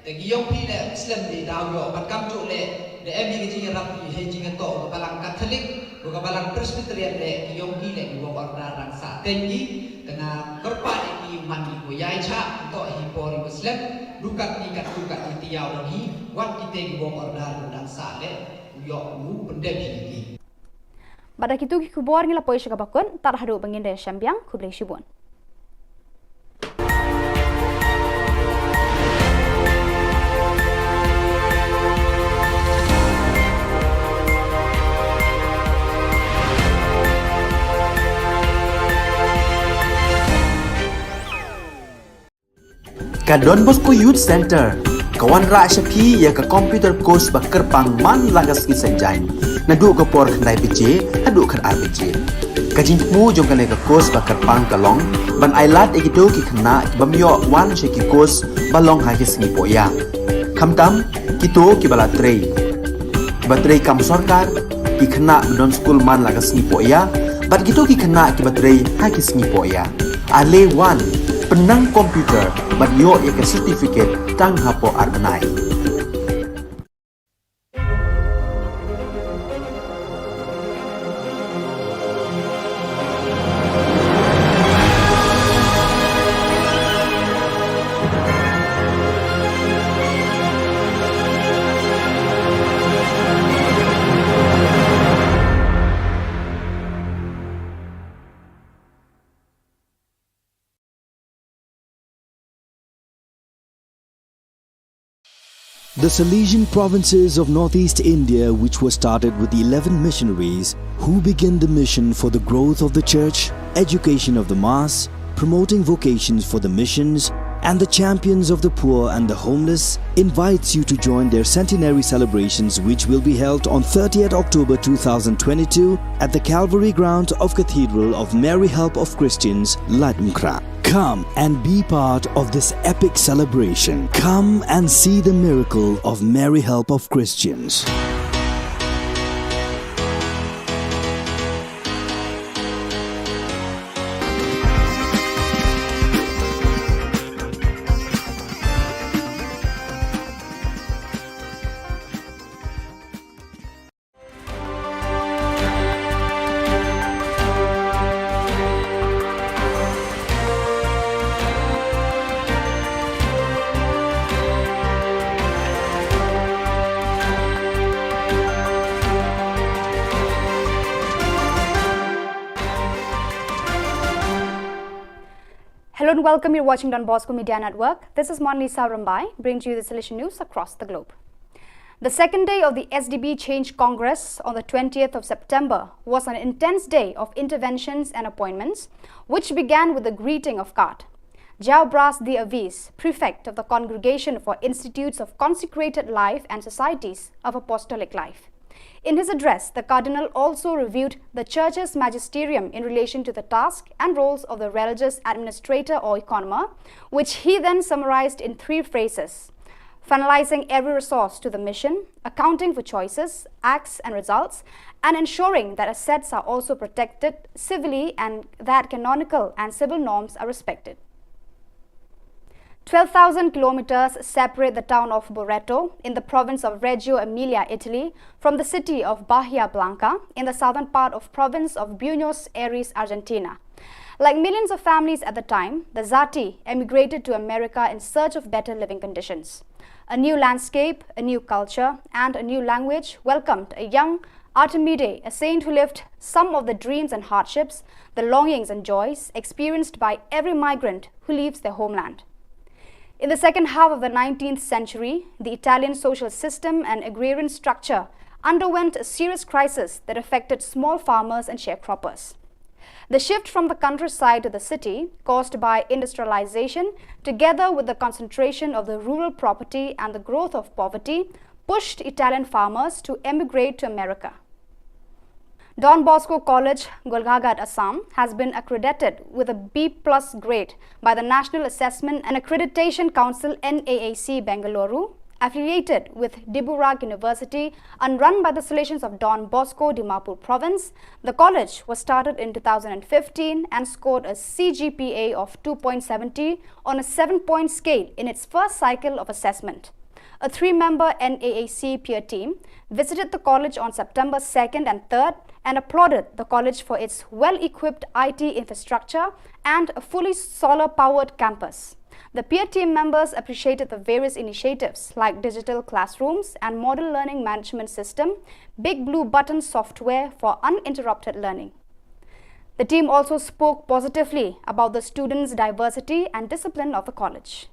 Te ki ïong phi leh ym slem de daw ïoh. Bad kamjooh leh, da em hi ka jingïarap hi, hei jingïatoh ka Balang Katholik, wa ka Balang Presbyterian leh, ki ïong phi leh ki work order dang sah teng ki. Te nga kyrpad ïa ki man ki ko ïai chah, toh hi por iwa slem, dukat ni kat dukat ni taïew don hi, wat kita ki work order kiwa dang sah leh, u ïoh u pyndep hi ki. Bad da kitu ki khubor ngi la poi sha kaba kut, tad haduh ba ngin da shem biang, khublei shibun. Ka Don Bosco Youth Centre ka wanrah sha phi ïa ka computer course ba kyrpang man la ka sngi Saitjaiñ, naduh ka por khyndai baje haduh khatar baje. Ka jingthmu jong kane ka course ba kyrpang ka long ban ailad ïa kito ki khynnah ki bym ïoh wan sha ki course ba long ha ki sngi pohïa. Khamtam kito kiba la trei, kiba trei kam sorkar, ki khynnah ba don skul man la ka sngi pohïa, bad kito ki khynnah kiba trei ha ki sngi pohïa. Ale wan, pynnang computer, bad ïoh ïa ka certificate tang hapoh ar bnai. The Salesian provinces of northeast India, which were started with eleven missionaries who began the mission for the growth of the church, education of the mass, promoting vocations for the missions, and the champions of the poor and the homeless, invites you to join their centenary celebrations, which will be held on thirtieth October two thousand twenty-two at the Calvary Ground of Cathedral of Mary Help of Christians, Laitumkhrah. Come and be part of this epic celebration. Come and see the miracle of Mary Help of Christians. Hello and welcome. You're watching Don Bosco Media Network. This is Monlisa Rumbai, bringing to you the Salesian news across the globe. The second day of the S D B Change Congress on the twentieth of September was an intense day of interventions and appointments, which began with the greeting of Card Jao Bras Di Avis, prefect of the Congregation for Institutes of Consecrated Life and Societies of Apostolic Life. In his address, the Cardinal also reviewed the Church's magisterium in relation to the task and roles of the religious administrator or economer, which he then summarized in three phrases: finalizing every resource to the mission, accounting for choices, acts, and results, and ensuring that assets are also protected civilly and that canonical and civil norms are respected. Twelve thousand kilometers separate the town of Loreto in the province of Reggio Emilia, Italy, from the city of Bahia Blanca in the southern part of province of Buenos Aires, Argentina. Like millions of families at the time, the Zati emigrated to America in search of better living conditions. A new landscape, a new culture, and a new language welcomed a young Artemide, a saint who lived some of the dreams and hardships, the longings and joys experienced by every migrant who leaves their homeland. In the second half of the nineteenth century, the Italian social system and agrarian structure underwent a serious crisis that affected small farmers and sharecroppers. The shift from the countryside to the city, caused by industrialization, together with the concentration of the rural property and the growth of poverty, pushed Italian farmers to emigrate to America. Don Bosco College, Golaghat, Assam, has been accredited with a B plus grade by the National Assessment and Accreditation Council, N A A C, Bengaluru, affiliated with Dibrugad University and run by the Salesians of Don Bosco, Dimapur Province. The college was started in two thousand fifteen and scored a C G P A of two point seventy on a seven-point scale in its first cycle of assessment. A three-member N A A C peer team visited the college on September second and third and applauded the college for its well-equipped I T infrastructure and a fully solar-powered campus. The peer team members appreciated the various initiatives like digital classrooms and model learning management system, Big Blue Button software for uninterrupted learning. The team also spoke positively about the students' diversity and discipline of the college.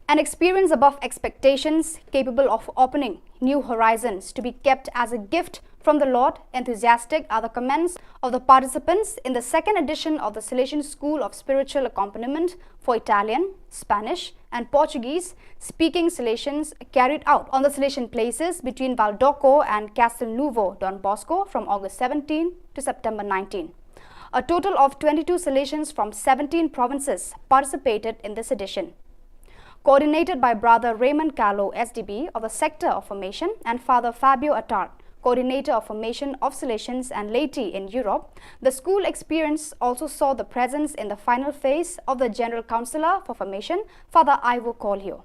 An experience above expectations, capable of opening new horizons, to be kept as a gift from the Lord. Enthusiastic are the comments of the participants in the second edition of the Salesian School of Spiritual Accompaniment for Italian, Spanish, and Portuguese speaking Salesians, carried out on the Salesian places between Valdocco and Castelnuovo Don Bosco from August seventeen to September nineteen. A total of twenty-two Salesians from seventeen provinces participated in this edition. Coordinated by Brother Raymond Callow, S D B of the Sector of Formation, and Father Fabio Attard, Coordinator of Formation of Salesians and Laity in Europe, the school experience also saw the presence in the final phase of the General Councillor for Formation, Father Ivo Coelho.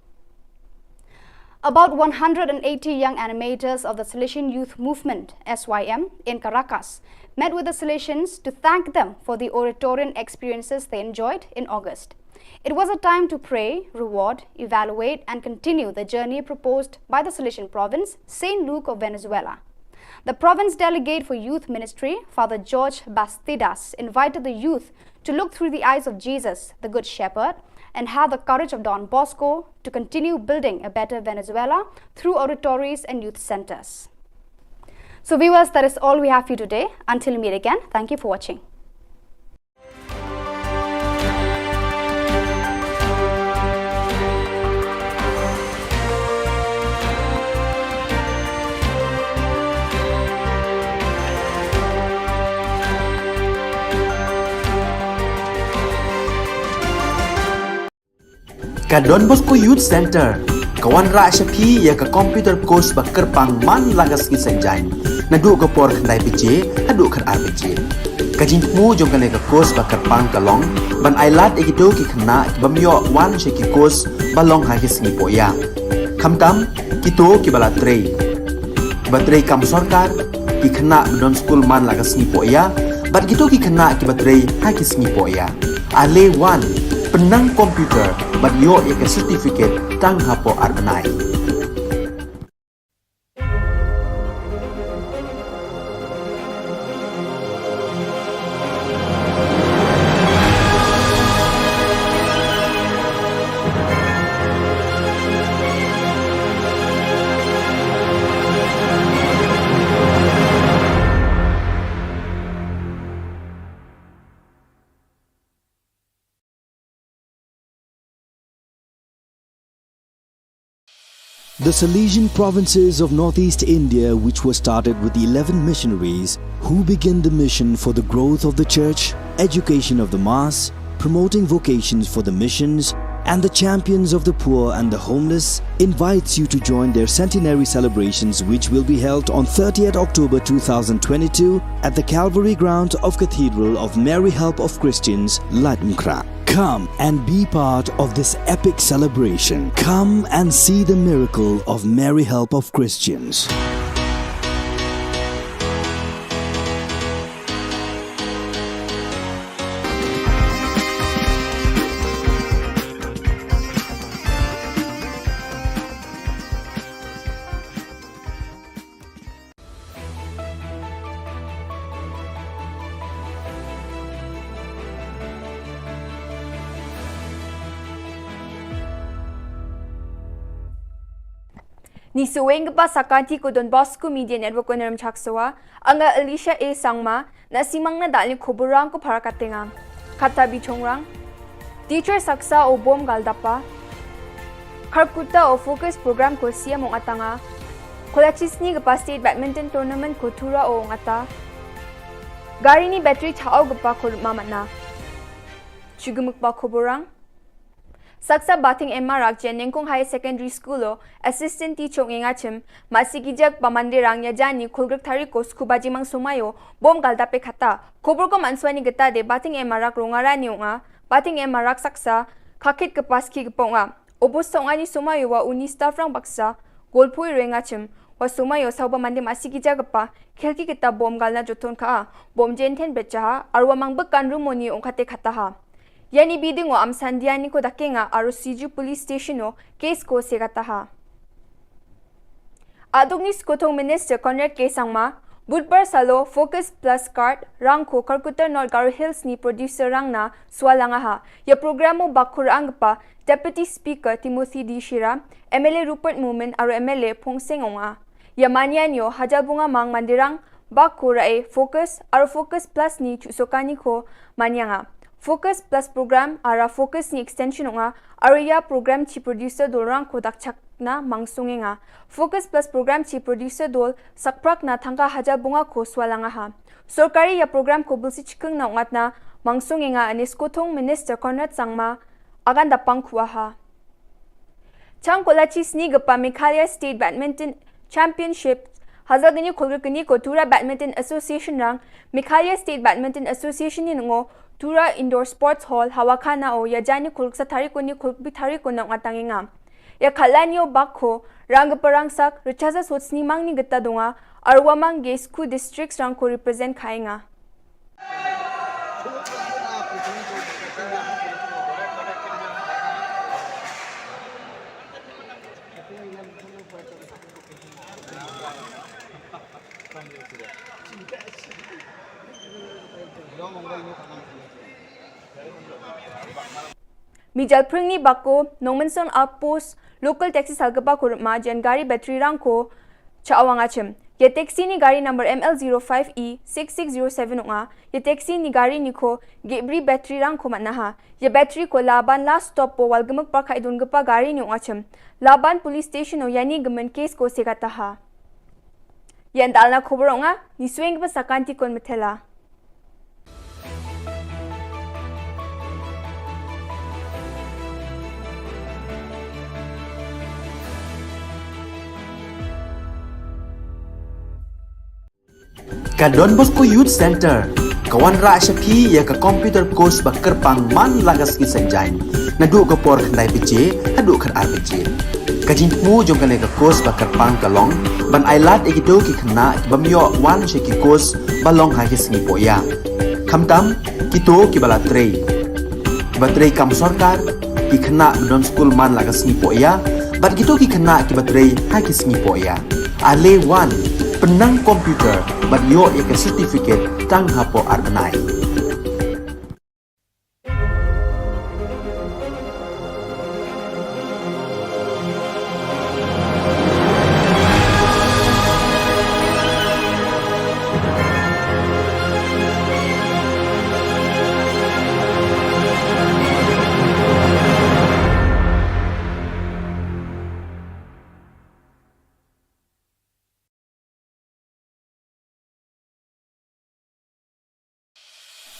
About one hundred and eighty young animators of the Salesian Youth Movement, S Y M, in Caracas met with the Salesians to thank them for the Oratorian experiences they enjoyed in August. It was a time to pray, reward, evaluate, and continue the journey proposed by the Salesian province, Saint Luke of Venezuela. The province delegate for youth ministry, Father George Bastidas, invited the youth to look through the eyes of Jesus, the Good Shepherd, and have the courage of Don Bosco to continue building a better Venezuela through oratories and youth centers. So viewers, that is all we have for you today. Until we meet again, thank you for watching. Ka Don Bosco Youth Center ka wanrah sha phi ïa ka computer course ba kyrpang man la ka sngi Saitjaiñ, naduh ka por khyndai baje haduh khatar baje. Ka jingthmu jong kane ka course ba kyrpang ka long ban ailad ïa kito ki khynnah ki bym ïoh wan sha ki course ba long ha ki sngi pohïa, khamtam kito kiba la trei, kiba trei kam sorkar, ki khynnah ba don skul man la ka sngi pohïa, bad kito ki khynnah kiba trei ha ki sngi pohïa. Ale wan, pynnang computer bad ïoh ïa ka certificate tang hapoh ar bnai. The Salesian provinces of northeast India, which were started with eleven missionaries who began the mission for the growth of the church, education of the mass, promoting vocations for the missions, and the champions of the poor and the homeless, invites you to join their centenary celebrations, which will be held on thirtieth October two thousand twenty-two at the Calvary ground of Cathedral of Mary Help of Christians, Laitumkhrah. Come and be part of this epic celebration. Come and see the miracle of Mary Help of Christians. Ni suweng kpa sakanti ko Don Bosco Media Network ko Naram Chaksawa, anga Alicia A Sangma, na simang na dal ni khubur rang ko para katenga. Kata bichong rang. Teacher saksa o bom gal dapa. Kharkuta o focus program ko siam ong atanga. Kolachis ni kpa state badminton tournament ko tura o ong ata. Gari ni battery chao kpa ko mama na. Chugumuk pa khubur rang. Saksa Bating Emma Rakjen Nengkong Higher Secondary School o assistant teacher ngi ngachim, masi kijak pa mandirang ya jani khulgrik tari ko sku bajimang sumayo, bom gal dape khata. Khubur ko manswani geta de Bating Emma Rak Rongara ni unga, Bating Emma Rak saksa, khakit kepas ki keponga. Obo song ani sumayo wa uni staff rang baksa, golpui rengachim, wa sumayo sauba mandi masi kijak pa, khelki kita bom gal na joton ka, bom jen ten becha ha, arwa mang bekan rumoni ong kate khata ha. Yani biding o am sandia ni ko dakenga aro Siju Police Station o case ko se kata ha. Aduk ni Skothong Minister Conrad K Sangma, Budbar salo Focus Plus Card rang ko Kharkuta North Garo Hills ni producer rang na swalanga ha. Ya program o bakur angpa Deputy Speaker Timothy D Shira, M L A Rupert Momin aro M L A Phongseng Onga. Ya manian yo hajal bunga mang mandirang, bak ko rae Focus, aro Focus Plus ni chusokani ko manianga. Focus Plus program, ara Focus ni extension onga, aro ya program chi producer dolrang ko dakchak na mangsungenga. Focus Plus program chi producer dol sakprak na thangka hajal bunga ko swalanga ha. Sorkari ya program ko bulsi chikeng na ongat na mangsungenga ani Skothong Minister Conrad Sangma, agan dapang kuaha. Chang kolachi sni gepa Meghalaya State Badminton Championship, hazal gini khulgir gini ko Tura Badminton Association rang, Meghalaya State Badminton Association ni ngo Tura Indoor Sports Hall, Hawakhana o ya jani khulgir sa tari ko ni khulgir tari ko nang atang ngam. Ya khalan yo bak ko, rang gepa rang sak, rechaza sot sni mang ni geta donga, arwa mang ge sku districts rang ko represent khainga. Mijal pringni bako, Nongmensong Outpost, local taxi salgapa kurma jen gari battery rang ko, cha awang achim. Ye taxi ni gari number M L zero five E six six zero seven unga, ye taxi ni gari ni ko, gebri battery rang ko manaha. Ye battery ko Laban last stop po walgemuk parka idun gepa gari ni unga chim. Laban police station o yani gemen case ko segataha. Yan dalna khubur unga, ni swing gepa sakanti kon metela. Ka Don Bosco Youth Center ka wanrah sha phi ïa ka computer course ba kyrpang man la ka sngi Saitjaiñ, naduh ka por khyndai baje haduh khatar baje. Ka jingthmu jong kane ka course ba kyrpang ka long ban ailad ïa kito ki khynnah ki bym ïoh wan sha ki course ba long ha ki sngi pohïa. Khamtam kito kiba la trei, kiba trei kam sorkar, ki khynnah ba don skul man la ka sngi pohïa, bad kito ki khynnah kiba trei ha ki sngi pohïa. Ale wan, pynnang computer bad ïoh ïa ka certificate tang hapoh ar bnai.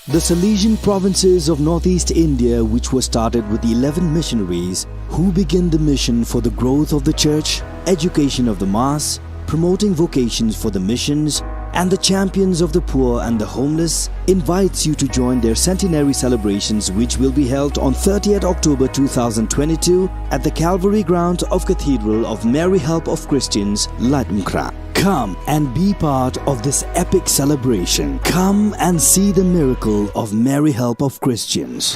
The Salesian provinces of northeast India, which were started with eleven missionaries, who began the mission for the growth of the church, education of the mass, promoting vocations for the missions, and the champions of the poor and the homeless, invites you to join their centenary celebrations, which will be held on thirtieth October two thousand twenty-two at the Calvary ground of Cathedral of Mary Help of Christians, Laitumkhrah. Come and be part of this epic celebration. Come and see the miracle of Mary Help of Christians.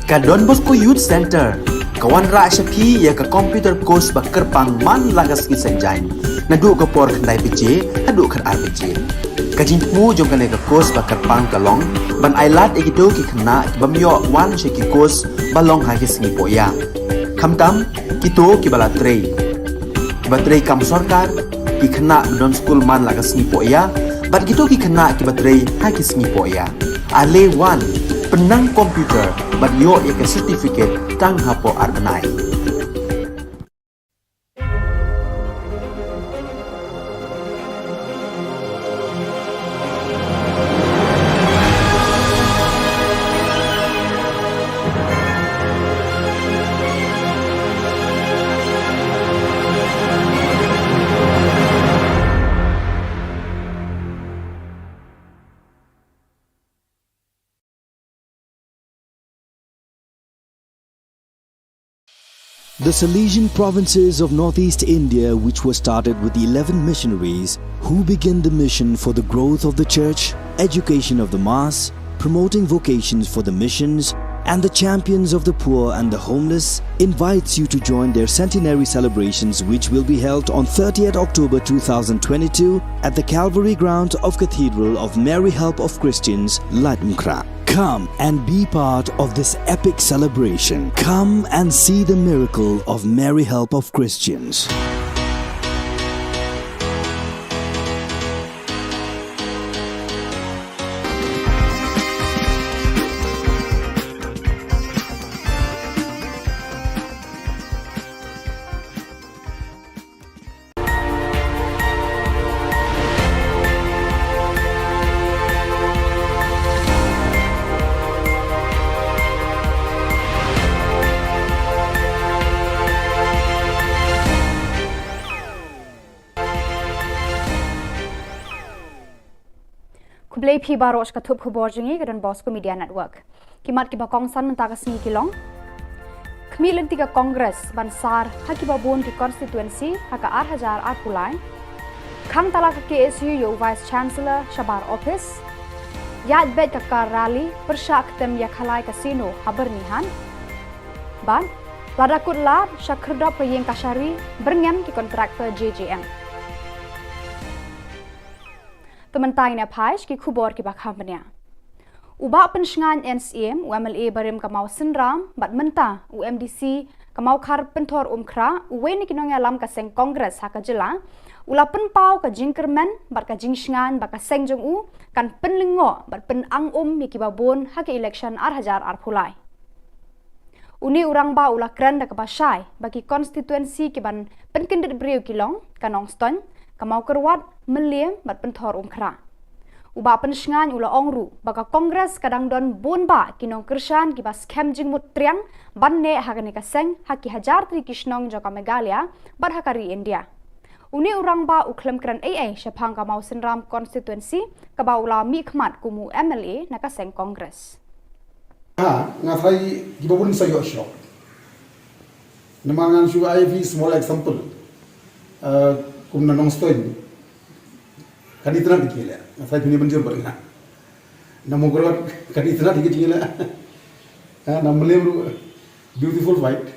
Ka Don Bosco Youth Centre ka wanrah sha phi ïa ka computer course ba kyrpang man la ka sngi Saitjaiñ, naduh ka por khyndai baje haduh khatar baje. Ka jingthmu jong kane ka course ba kyrpang ka long ban ailad ïa kito ki khynnah ki bym ïoh wan sha ki course ba long ha ki sngi pohïa, khamtam kito kiba la trei, kiba trei kam sorkar, ki khynnah ba don skul man la ka sngi pohïa bad kito ki khynnah kiba trei ha ki sngi pohïa. Ale wan, pynnang computer bad ïoh ïa ka certificate tang hapoh ar bnai. The Salesian provinces of northeast India, which were started with eleven missionaries who began the mission for the growth of the church, education of the mass, promoting vocations for the missions, and the champions of the poor and the homeless, invites you to join their centenary celebrations, which will be held on thirtieth October two thousand twenty-two at the Calvary ground of Cathedral of Mary Help of Christians, Laitumkhrah. Come and be part of this epic celebration. Come and see the miracle of Mary Help of Christians. Khublei phi baroh sha ka thup khubor jong ngi ka Don Bosco Media Network. Ki mat kiba kongsan mynta ka sngi ki long: Khmih lynti ka Congress ban sar ha kiba bun ki constituency ha ka ar hajar arphew lai. Khang tala ka K S U ïa u Vice Chancellor shabar office. Ïaid beit ka car rally pyrshah ktem ïa Khalai Casino ha Byrnihat. Bad lada kut lad sha khyrdop ka ïing kashari byrngem ki contractor J J M. Te mynta ngin ïa phai sha ki khubor kiba kham bniah. U Bah Pynshngaiñ N Syiem, u M L A barim ka Mawsynram bad mynta u M D C ka Mawkhar Pynthor Umkhrah, uwei na ki nongïalam ka seng Congress ha ka jylla, u la pynpaw ka jingkyrmen bad ka jingshngaiñ ba ka seng jong u kan pynlyngngoh bad pynang um ïa kiba bun ha ka election ar hajar arphew lai. Une u rangbah u la kren da kaba shai ba ki constituency kiban pynkyndit briew ki long ka Nongstoiñ, ka Mawkyrwat, Mylliem bad Pynthor Umkhrah. U Bah Pynshngaiñ u la ong ruh ba ka Congress ka dang don bun bah ki nongkyrshan kiba skhem jingmut triang ban neh ha kane ka seng ha ki hajar tylli ki shnong jong ka Meghalaya bad ha ka ri India. Une u rangbah u khlem kren ei ei shaphang ka Mawsynram constituency kaba u la mihkhmat kum u M L A na ka seng Congress. Ha, nga tharai kiba bun sa ïoh shock. Namar ngan shu ai phi small example. Uh, kum na Nongstoiñ. Kan itynnad ïa ki leh. Nga tharai phin ïa mynjur bad nga. Na Mawkyrwat kan itynnad ïa ki leh. Ha, na Mylliem ruh beautiful white.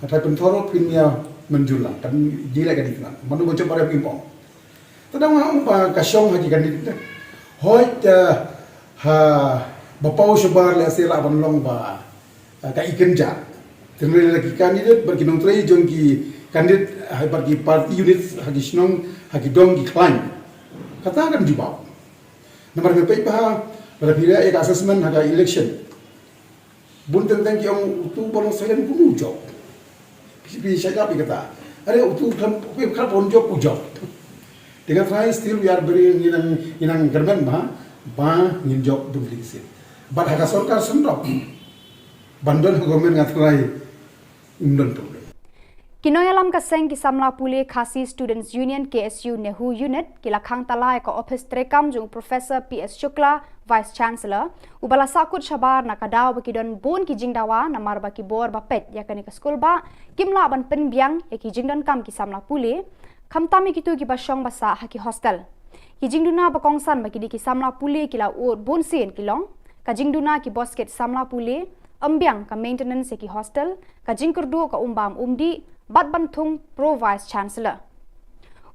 Nga tharai Pynthor ruh phin ïa mynjur lang. Kan ïa leh kan itynnad. Mano ba jop ba rep kim ong. Te dang nga ong ba ka shong ha ki candidate. Hooid, eh, ha ba paw shabar lehse lah ban long ba, eh, ka ikynja. Te ngi la ki candidate bad ki nongtrei jong ki candidate, ha bad ki party units ha ki shnong, ha ki dong ki khlaiñ. Kata kan jubab. Namar nga peit ba ha, ba la phi leh ïa ka assessment ha ka election. Bun teng teng ki ong utu ba long silent kumno u jop. Phi, phi shait lap ïa kata. Are utu khlem, phi khlem pun jop u jop. Te nga tharai still we are very, ngi nang, ngi nang kyrmen ba, ba ngin jop bun tylli ki seat. Bad ha ka sorkar seng ruh ban don ha government nga tharai ym don problem. Ki nongïalam ka seng ki samla pule Khasi Students Union, K S U, NEHU Unit ki la khang tala ïa ka ophis treikam jong u Professor P S Shukla, Vice Chancellor, uba la sahkut shabar na ka daw ba ki don bun ki jingdawa namar ba ki bor ba peit ïa kane ka skulbah kim lah ban pynbiang ïa ki jingdonkam ki samla pule, khamtam ïa kito kiba shong ba sah ha ki hostel. Ki jingduna ba kongsan ba ki dei ki samla pule ki la ud bunsien ki long ka jingduna ki boskit samla pule, ym biang ka maintenance ïa ki hostel, ka jingkyrduh ka um bam um dih, bad ban thung Pro Vice Chancellor.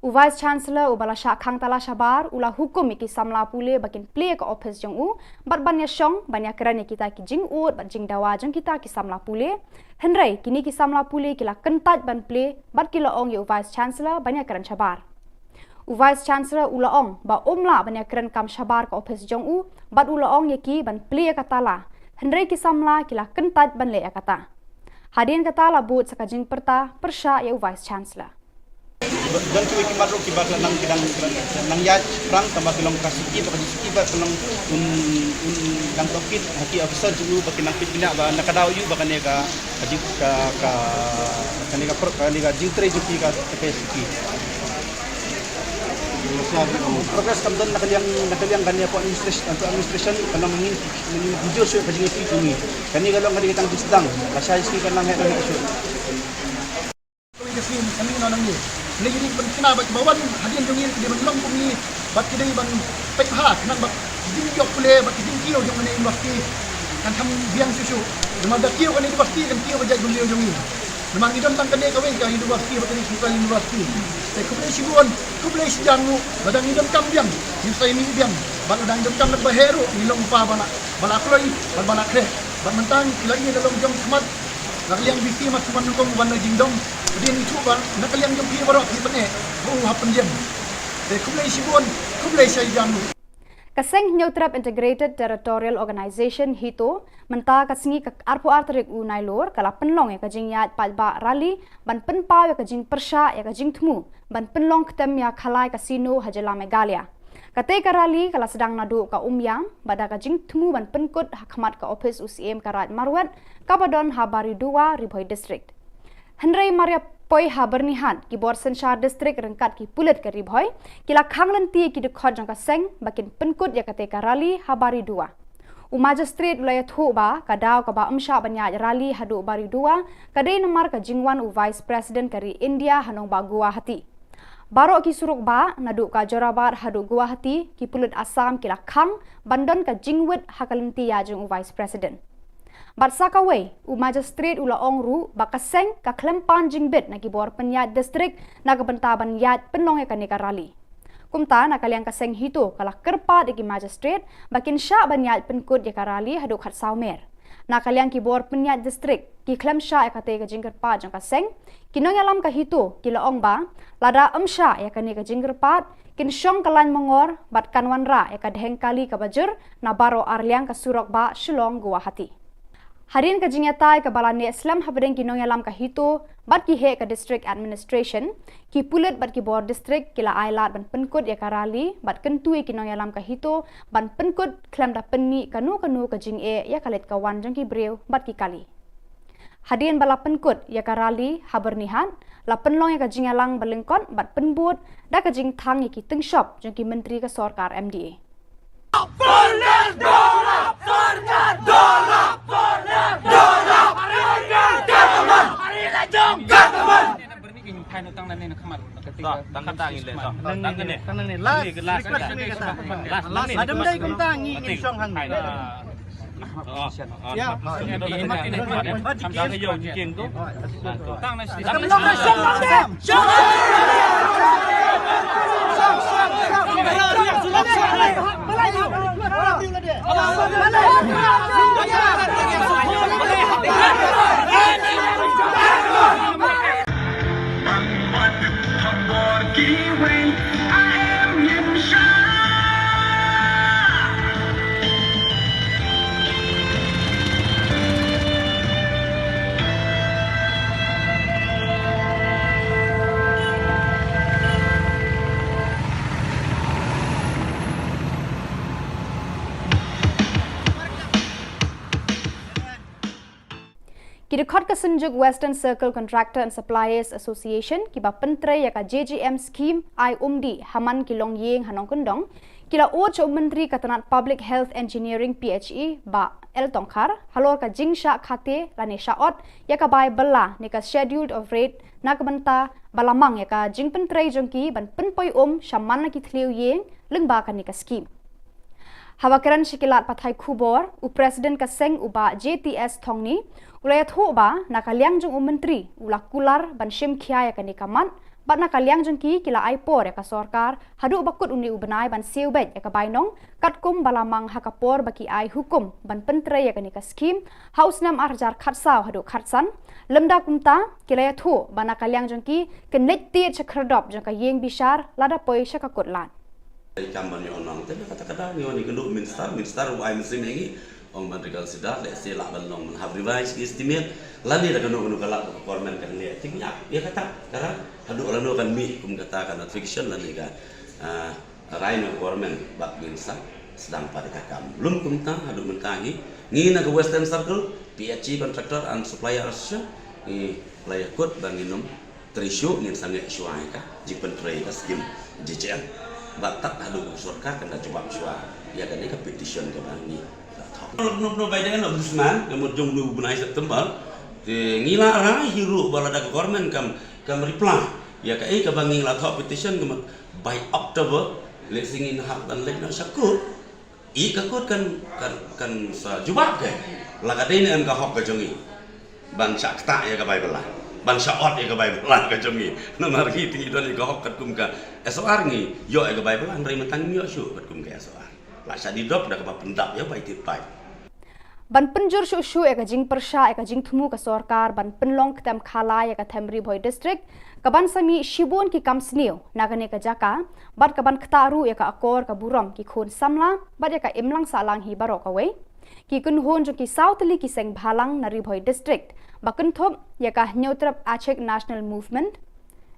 U Vice Chancellor uba la shah khang tala shabar u la hukum ïa ki samla pule ba kin plie ïa ka ophis jong u, bad ban ïa shong, ban ïa kren ïa kita ki jingud, bad jingdawa jong kita ki samla pule. Hynrei, kine ki samla pule ki la kyntait ban plie, bad ki la ong ïa u Vice Chancellor ban ïa kren shabar. U Vice Chancellor u la ong ba um lah ban ïa kren kam shabar ka ophis jong u, bad u la ong ïa ki ban plie ïa ka tala. Hynrei ki samla ki la kyntait ban leh ïa kata. Hadien kata la bud sa ka jingpyrta pyrshah ïa u Vice Chancellor. Don kiwei ki mat ruh kiba ki la nang, ki dang, ki la nang ïaid pyrshang tangba ki long ka siki ba ka jingki ba ka long un, un dang tohkit ha ki officer jong u ba ki nang peit bniah ba na ka daw ïa u ba kane ka, ka jing, ka, ka, kane ka pro-, kane ka jingtrei jong ki ka, ka siki. Progress kam don na ka liang, na ka liang kane ka administration, administration ka long ngi, ngi bujur shuh ka jingïatrei jong ngi. Kane ka long kane ka tang jingsdang, ka shai siki ka nang heh, nang heh shuh. Kawei ka sngi, ka sngi na nang ngi. Ngi dei ban kynmaw ba ki ba wan hadien jong ngi ki dei ban long kum ngi, bad ki dei ban peit bha khnang ba ki jingïoh pule bad ki jingkiew jong kane university kan kham biang shuh shuh. Namar da kiew kane university kan kiew ka jaitbynriew jong ngi. Namar ngi don tang kane kawei ka university bad kane ka university. Te khublei shibun, khublei shihajar nguh, lada ngi donkam biang ngin sa ïa mih biang, bad lada ngi donkam bad ba heh ruh ngi long u pa ba la, ba la kloi bad ba la khreh. Bad mynta ngi la ïa la long jong khmat. Na ka liang VC Mat Sumang Nyngkong u wan na jingdom. Hadien ngi shu wan na ka liang jong phi baroh phi pyneh ba u hap pynjem. Te khublei shibun, khublei shihajar nguh. Ka seng Hynñiewtrep Integrated Territorial Organization, HITO, mynta ka sngi ka arphew ar tarik u Nailur ka la pynlong ïa ka jingïaid paidbah rally ban pynpaw ïa ka jingpyrshah ïa ka jingthmu ban pynlong ktem ïa Khalai Casino ha jylla Meghalaya. Katei ka rally ka la sdang naduh ka Umïam bad da ka jingthmu ban pynkut ha khmat ka ophis u Syiem ka Raid Marwet kaba don ha Baridowa, Ri Bhoi District. Hynrei mar ïa poi ha Byrnihat, ki bor synshar district ryngkat ki pulit ka Ri Bhoi ki la khang lynti ïa ki dkhot jong ka seng ba kin pynkut ïa katei ka rally ha Baridowa. U Magistrate u la ïathuh ba ka daw kaba ym shah ban ïaid rally haduh Baridowa ka dei namar ka jingwan u Vice President ka ri India ha nongbah Guwahati. Baroh ki surok bah naduh ka Jorabat haduh Guwahati ki pulit Assam ki la khang ban don ka jingwit ha ka lynti ïaid jong u Vice President. Bad sa kawei, u Magistrate u la ong ruh ba ka seng ka khlem pan jingbit na ki bor pynïaid district na ka bynta ban ïaid pynlong ïa kane ka rally. Kumta na ka liang ka seng HITO ka la kyrpad ïa ki Magistrate ba kin shah ban ïaid pynkut ïa ka rally haduh khatsaw mer. Na ka liang ki bor pynïaid district ki khlem shah ïa katei ka jingkyrpad jong ka seng. Ki nongïalam ka HITO ki la ong ba lada ym shah ïa kane ka jingkyrpad kin shong ka lain mongor bad kan wanrah ïa ka dheng kali kaba jur na baroh arliang ka surok bah Shillong Guwahati. Hadien ka jingïatai kaba la neh slem hapdeng ki nongïalam ka HITO bad ki heh ka District Administration, ki pulit bad ki bor district ki la ailad ban pynkut ïa ka rally bad kyntu ïa ki nongïalam ka HITO ban pynkut khlem da pynmih kano kano ka jingeh ïa ka leit ka wan jong ki briew bad ki kali. Hadien ba la pynkut ïa ka rally ha Byrnihat, la pynlong ïa ka jingïalang ba lyngkot bad pynbud da ka jingthang ïa ki tyngshop jong ki myntri ka sorkar MDA. Ki dkhot ka Synjuk Western Circle Contractor and Suppliers Association, kiba pyntrei ïa ka JJM scheme ai umdih ha man ki longïing ha nongkyndong, ki la ud sha u Myntri ka tnat Public Health Engineering, PHE, Bah L Tongkhar, halor ka jingshah khate lane shah ot ïa ka bai bylla ne ka Schedule of Rates na ka bynta ba la mang ïa ka jingpyntrei jong ki ban pynpoi um sha man la ki thliew ïing lyngba kane ka scheme. Haba kren sha ki lad pathai khubor, u President ka seng u Bah J T S Thongni u la ïathuh ba na ka liang jong u Myntri u la kular ban shim khia ïa kane ka mat, bad na ka liang jong ki ki la ai por ïa ka sorkar haduh ba kut une u bnai ban siew beit ïa ka bainong, katkum ba la mang ha ka por ba ki ai hukum ban pyntrei ïa kane ka skhim ha u snem ar hajar khatsaw haduh khatsan. Lymda kumta, ki la ïathuh ba na ka liang jong ki kin leit tied sha khyrdop jong ka ïing bishar lada poi sha ka kut lad. Kam ban ïoh nong te kata ka daw ngi wan ngi kynduh minister, minister u ai mynsiem ïa ngi, ong ban reconsider, lehse lah ban long ban hap revise ki estimate, lane da kano kano ka lad ba ka government kan leh. Te ngi ïa, ïa kata ka rai haduh lano kan mih kum kata ka notification lane ka, ah, rai na ka government, bad ngin sa sdang pat ïa ka kam. Lym kumta haduh mynta ngi, ngi na ka Western Circle, P H E Contractor and Supplier Association, ngi la ïakut ba ngin ym trei shuh, ngin sangeh shuwa ïa ka jingpyntrei ïa ka skim J J M. Bad tad haduh u sorkar kan da jubab shuwa ïa kane ka petition kaba ngi la thoh. Nop nop bai dei na Ombudsman, ka mut jong u bnai September. Te ngi la rai hi ruh ba lada ka government kam, kam reply ïa kaei kaba ngi la thoh petition, ka mut bai October, lehse ngin hap ban leit noh sha kut. Ïa ka kut kan, kan, kan sa jubab ka. La ka dei ne em ka hok ka jong ngi ban shah ktah ïa ka bai bylla, ban shah ot ïa ka bai bylla ka jong ngi. Namar ngi te ngi don ïa ka hok katkum ka S O R, ngi ïoh ïa ka bai bylla, hynrei mynta ngim ïoh shuh katkum ka S O R. La shah die dop da kaba pyndap ïa bai tied paip. Ban pynjur shuh shuh ïa ka jingpyrshah ïa ka jingthmu ka sorkar ban pynlong ktem khalai ïa ka them Ri Bhoi District, ka ban sa mih shibun ki kam sniew na kane ka jaka, bad ka ban ktah ruh ïa ka akor ka burom ki khun samla bad ïa ka imlang sahlang hi baroh kawei. Ki kynhun jong ki saw tylli ki seng bhalang na Ri Bhoi District, ba kynthup ïa ka Hynñiewtrep Achik National Movement,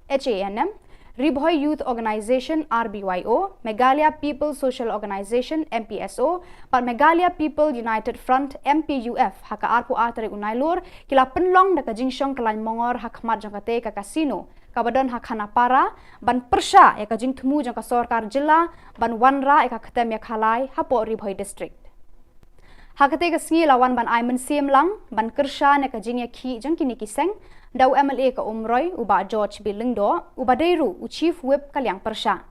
H A N M, Ri Bhoi Youth Organisation, R B Y O, Meghalaya People Social Organisation, M P S O, bad Meghalaya People United Front, M P U F, ha ka arphew ar tarik u Nailur, ki la pynlong da ka jingshong kyllain mongor ha khmat jong kata ka casino kaba don ha Khanapara, ban pyrshah ïa ka jingthmu jong ka sorkar jylla ban wanrah ïa ka ktem ïa khalai hapoh Ri Bhoi District. Ha kata ka sngi la wan ban ai mynsiem lang ban kyrshan ïa ka jingïakhih jong kine ki seng da u M L A ka Umroi, u Bah George B Lyngdoh, uba dei ruh u Chief Whip ka liang pyrshah.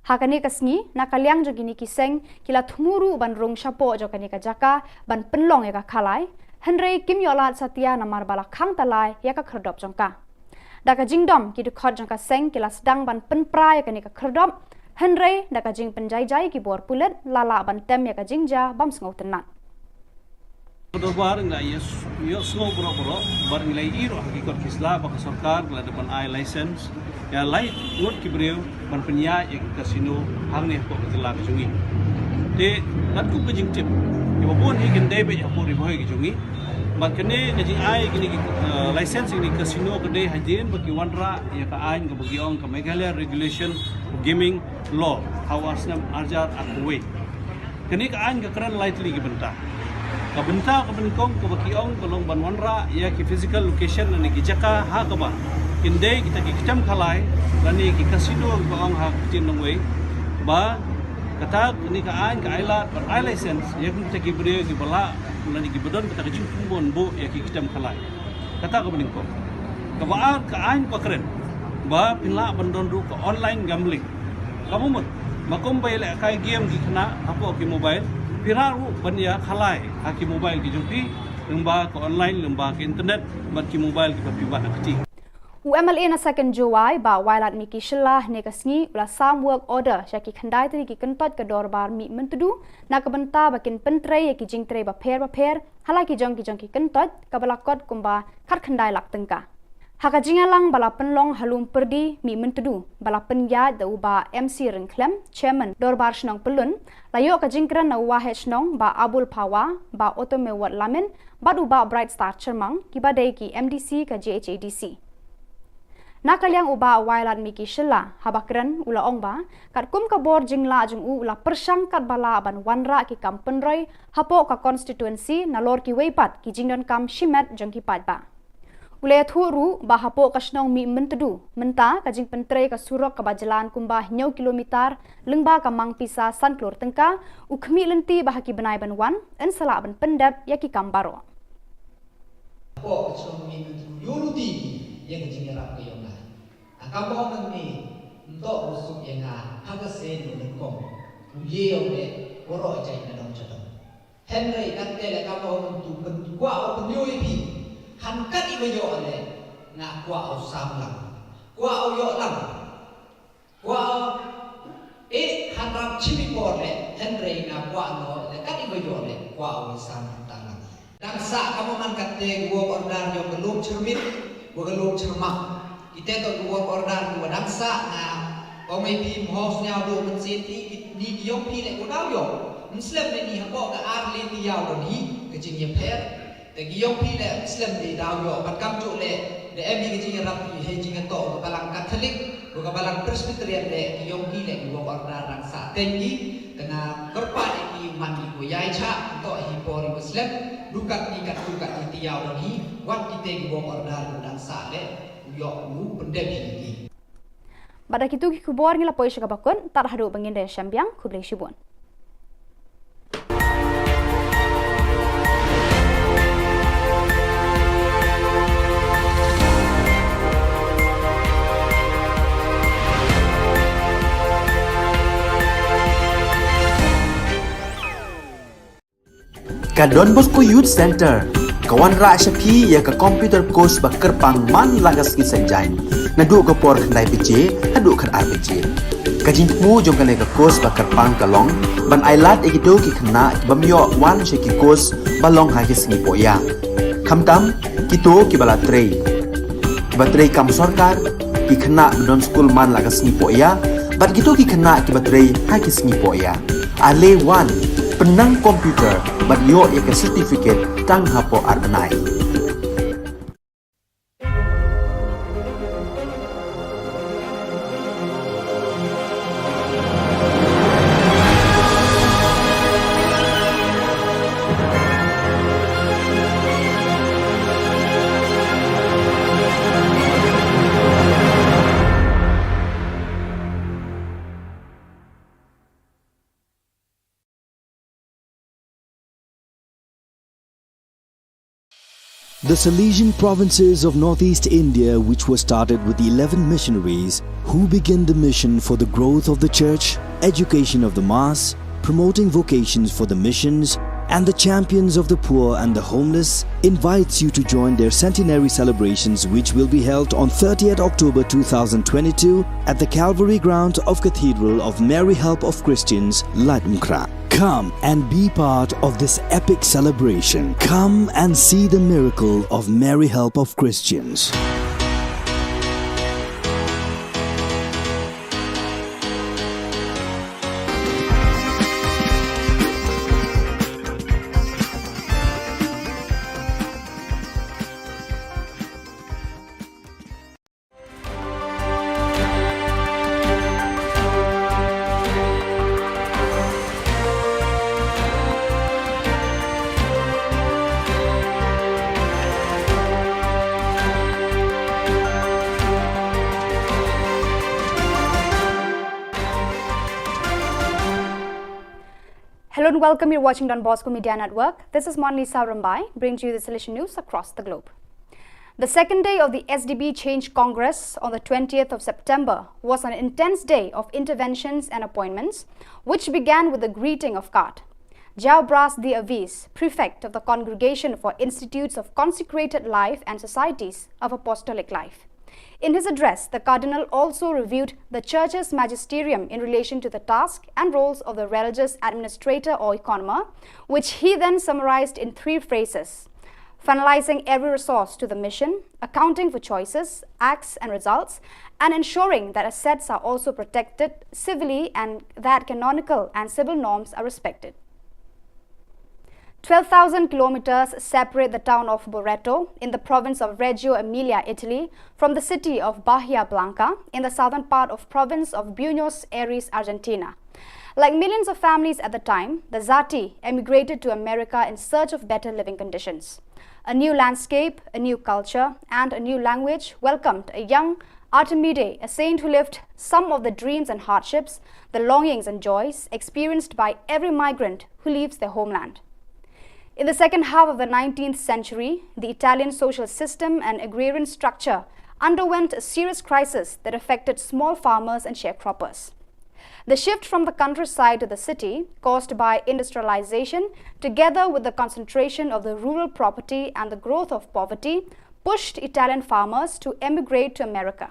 Ha kane ka sngi, na ka liang jong kine ki seng, ki la thmu ruh ban rung shapoh jong kane ka jaka ban pynlong ïa ka khalai, hynrei kim ïoh lad satia namar ba la khang talai ïa ka khyrdop jong ka. Da ka jingdom, ki dkhot jong ka seng ki la sdang ban pynpra ïa kane ka khyrdop, hynrei da ka jingpynjaijai ki bor pulit, la lah ban tem ïa ka jingjia bym sngewtynnat. Ka dorbar ngi la ïa s-, ïohsngew baroh baroh, bad ngi la ïohi ruh ha ki kot ki sla ba ka sorkar ka la dep ban ai license ïa lai ngut ki briew ban pynïaid ïa ki casino hangne hapoh ka jylla ka jong ngi. Te katkum ka jingtip, ïa ba bun hi kin dei beit hapoh Ri Bhoi ka jong ngi. Bad kane ka jingai kine ki, eh, license ïa kine ki casino ka dei hadien ba ki wanrah ïa ka aiñ kaba ki ong ka Meghalaya Regulation of Gaming Law ha u snem ar hajar arphew wei. Kane ka aiñ ka kren lai tylli ki bynta. Ka bynta kaba nyngkong kaba ki ong ka long ban wanrah ïa ki physical location lane ki jaka ha kaba kin dei kita ki ktem khalai lane ki casino ba ong ha ka ktien nongwei. Ba kata kane ka aiñ ka ai lad ban ai license ïa kita ki briew kiba lah lane kiba don kata ka jingpynbun buh ïa ki ktem khalai. Kata kaba nyngkong. Kaba ar, ka aiñ ka kren ba phin lah ban don ruh ka online gambling. Kaba mut, ba kumba ïalehkai game ki khynnah hapoh ki mobile, phi lah ruh ban ïa khalai ha ki mobile ki jong phi, lyngba ka online, lyngba ka internet, bad ki mobile kiba phi wad ha kti. U M L A na Second Jowai, Bah Wailadmiki Shylla, hynne ka sngi u la sam work order sha ki khyndai tylli ki kyntoit ka dorbar mih myntdu na ka bynta ba kin pyntrei ïa ki jingtrei bapher bapher ha la ki jong ki jong ki kyntoit, kaba la kot kumba khatkhyndai lak tyngka. Ha ka jingïalang ba la pynlong ha Lum Pyrdi, mih myntdu, ba la pynïaid da u Bah M C Ryngkhlem, Chairman Dorbar Shnong Pyllun, la ïoh ka jingkren na u Waheh Shnong Bah Abul Phawa, Bah Otomewot Lamin, bad u Bah Bright Star Chyrmang, kiba dei ki M D C ka J H A D C. Na ka liang u Bah Wailadmiki Shylla, haba kren u la ong ba katkum ka bor jinglah jong u, u la pyrshang katba lah ban wanrah ki kam pynroi hapoh ka constituency nalor kiwei pat ki jingdonkam shimet jong ki paidbah. U la ïathuh ruh ba hapoh ka shnong mih myntdu mynta ka jingpyntrei ka surok kaba jlan kumba hynñiew kilometer lyngba ka mang pisa san klur tyngka, u khmih lynti ba ha ki bnai ban wan yn sa lah ban pyndep ïa ki kam baroh. Hapoh ka shnong mih myntdu ïoh ruh ïa ka jingïarap ka ïong nga. Ka kam ba ong nang ni, ym toh u suk ïa nga ha ka sien u nyngkong. U ïoh leh, waroh jait na dong jadong. Hynrei katte leh kaba u myntu pynkwah u pynïoh ïa phi. Han kat iba ïoh leh, nga kwah u sam lang. Kwah u ïoh lang. Kwah u, eh, han rap shim i por leh, hynrei nga kwah noh leh kat iba ïoh leh, kwah u sam lang. Dang sah ka mo man katte ki work order jong ka lum chyrmit, wa ka lum chyrmang. Kite to ki work order ki wa dang sah nga ong ïa phi, mho sñiaw duh mynsiem phi, kini ki yong phi leh ko daw ïoh. Ym slem ne ni hapoh ka ar le ki ïaw don hi ka jingïapher. Te ki yong phi leh ym slem ne daw ïoh. Bad kam juh leh da em hi ka jingïarap hi, hei jingïatoh ka balang Katholik. Wa ka balang Presbyterian leh ki yong ki leh ki work order dang sah teng ki, te nga kyrpad ïa ki man ki ko ïai chah, to hi por ïa ko slem, dukat ni kat dukat ni ti ïaw don hi, wat kite ki work order ko dang sah leh, u ïoh u pyndep hi ki. Bad da kitu ki khubor ngi la poi sha kaba kut, tad haduh ba ngin da shem biang, khublei shibun. Ka Don Bosco Youth Center ka wanrah sha phi ïa ka computer course ba kyrpang man la ka sngi Saitjaiñ, naduh ka por khyndai baje haduh khatar baje. Ka jingthmu jong kane ka course ba kyrpang ka long ban ailad ïa kito ki khynnah ki bym ïoh wan sha ki course ba long ha ki sngi pohïa. Khamtam kito kiba la trei, kiba trei kam sorkar, ki khynnah ba don skul man la ka sngi pohïa, bad kito ki khynnah kiba trei ha ki sngi pohïa. Ale wan, pynnang computer bad ïoh ïa ka certificate tang hapoh ar bnai. The Salesian provinces of northeast India, which were started with eleven missionaries who began the mission for the growth of the church, education of the mass, promoting vocations for the missions, and the champions of the poor and the homeless, invites you to join their centenary celebrations, which will be held on thirtieth October two thousand twenty-two at the Calvary ground of Cathedral of Mary Help of Christians, Laitumkhrah. Come and be part of this epic celebration. Come and see the miracle of Mary Help of Christians. Hello and welcome. You're watching Don Bosco Media Network. This is Monlisa Rumbai, bringing to you the Salesian news across the globe. The second day of the S D B Change Congress on the twentieth of September was an intense day of interventions and appointments, which began with the greeting of Card Jao Bras Di Avis, prefect of the Congregation for Institutes of Consecrated Life and Societies of Apostolic Life. In his address, the Cardinal also reviewed the Church's magisterium in relation to the task and roles of the religious administrator or economer, which he then summarized in three phrases: finalizing every resource to the mission, accounting for choices, acts, and results, and ensuring that assets are also protected civilly and that canonical and civil norms are respected. Twelve thousand kilometers separate the town of Loreto in the province of Reggio Emilia, Italy, from the city of Bahia Blanca in the southern part of province of Buenos Aires, Argentina. Like millions of families at the time, the Zati emigrated to America in search of better living conditions. A new landscape, a new culture, and a new language welcomed a young Artemide, a saint who lived some of the dreams and hardships, the longings and joys experienced by every migrant who leaves their homeland. In the second half of the nineteenth century, the Italian social system and agrarian structure underwent a serious crisis that affected small farmers and sharecroppers. The shift from the countryside to the city, caused by industrialization, together with the concentration of the rural property and the growth of poverty, pushed Italian farmers to emigrate to America.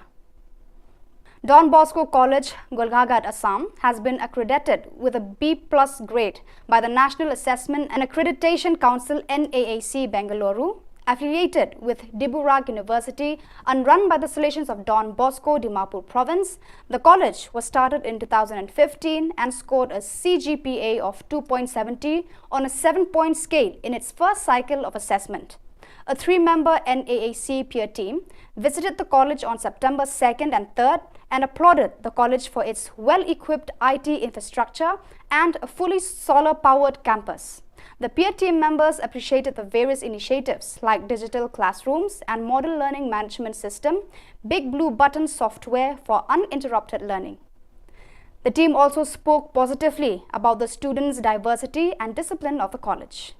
Don Bosco College, Golaghat, Assam, has been accredited with a B plus grade by the National Assessment and Accreditation Council, N A A C, Bengaluru, affiliated with Diburagh University and run by the Salesians of Don Bosco, Dimapur Province. The college was started in two thousand fifteen and scored a C G P A of two point seventy on a seven-point scale in its first cycle of assessment. A three-member N A A C peer team visited the college on September second and third and applauded the college for its well-equipped I T infrastructure and a fully solar-powered campus. The peer team members appreciated the various initiatives like digital classrooms and model learning management system, Big Blue Button software for uninterrupted learning. The team also spoke positively about the students' diversity and discipline of the college.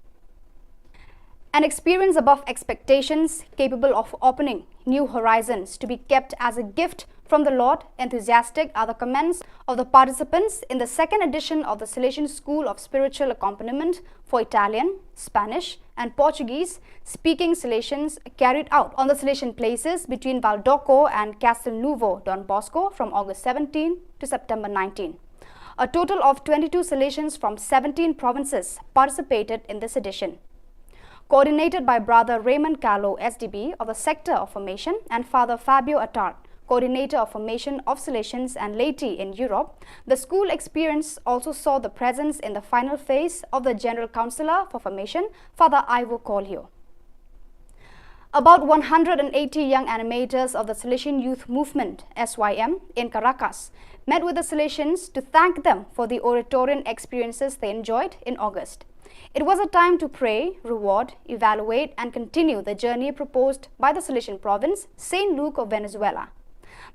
An experience above expectations, capable of opening new horizons, to be kept as a gift from the Lord, enthusiastic are the comments of the participants in the second edition of the Salesian School of Spiritual Accompaniment for Italian, Spanish, and Portuguese speaking Salesians, carried out on the Salesian places between Valdocco and Castelnuovo Don Bosco from August seventeen to September nineteen. A total of twenty-two Salesians from seventeen provinces participated in this edition. Coordinated by Brother Raymond Callow, S D B, of the Sector of Formation, and Father Fabio Attard, Coordinator of Formation of Salesians and Laity in Europe, the school experience also saw the presence in the final phase of the General Counsellor for Formation, Father Ivo Coelho. About one hundred and eighty young animators of the Salesian Youth Movement, S Y M, in Caracas met with the Salesians to thank them for the Oratorian experiences they enjoyed in August. It was a time to pray, reward, evaluate, and continue the journey proposed by the Salesian province, Saint Luke of Venezuela.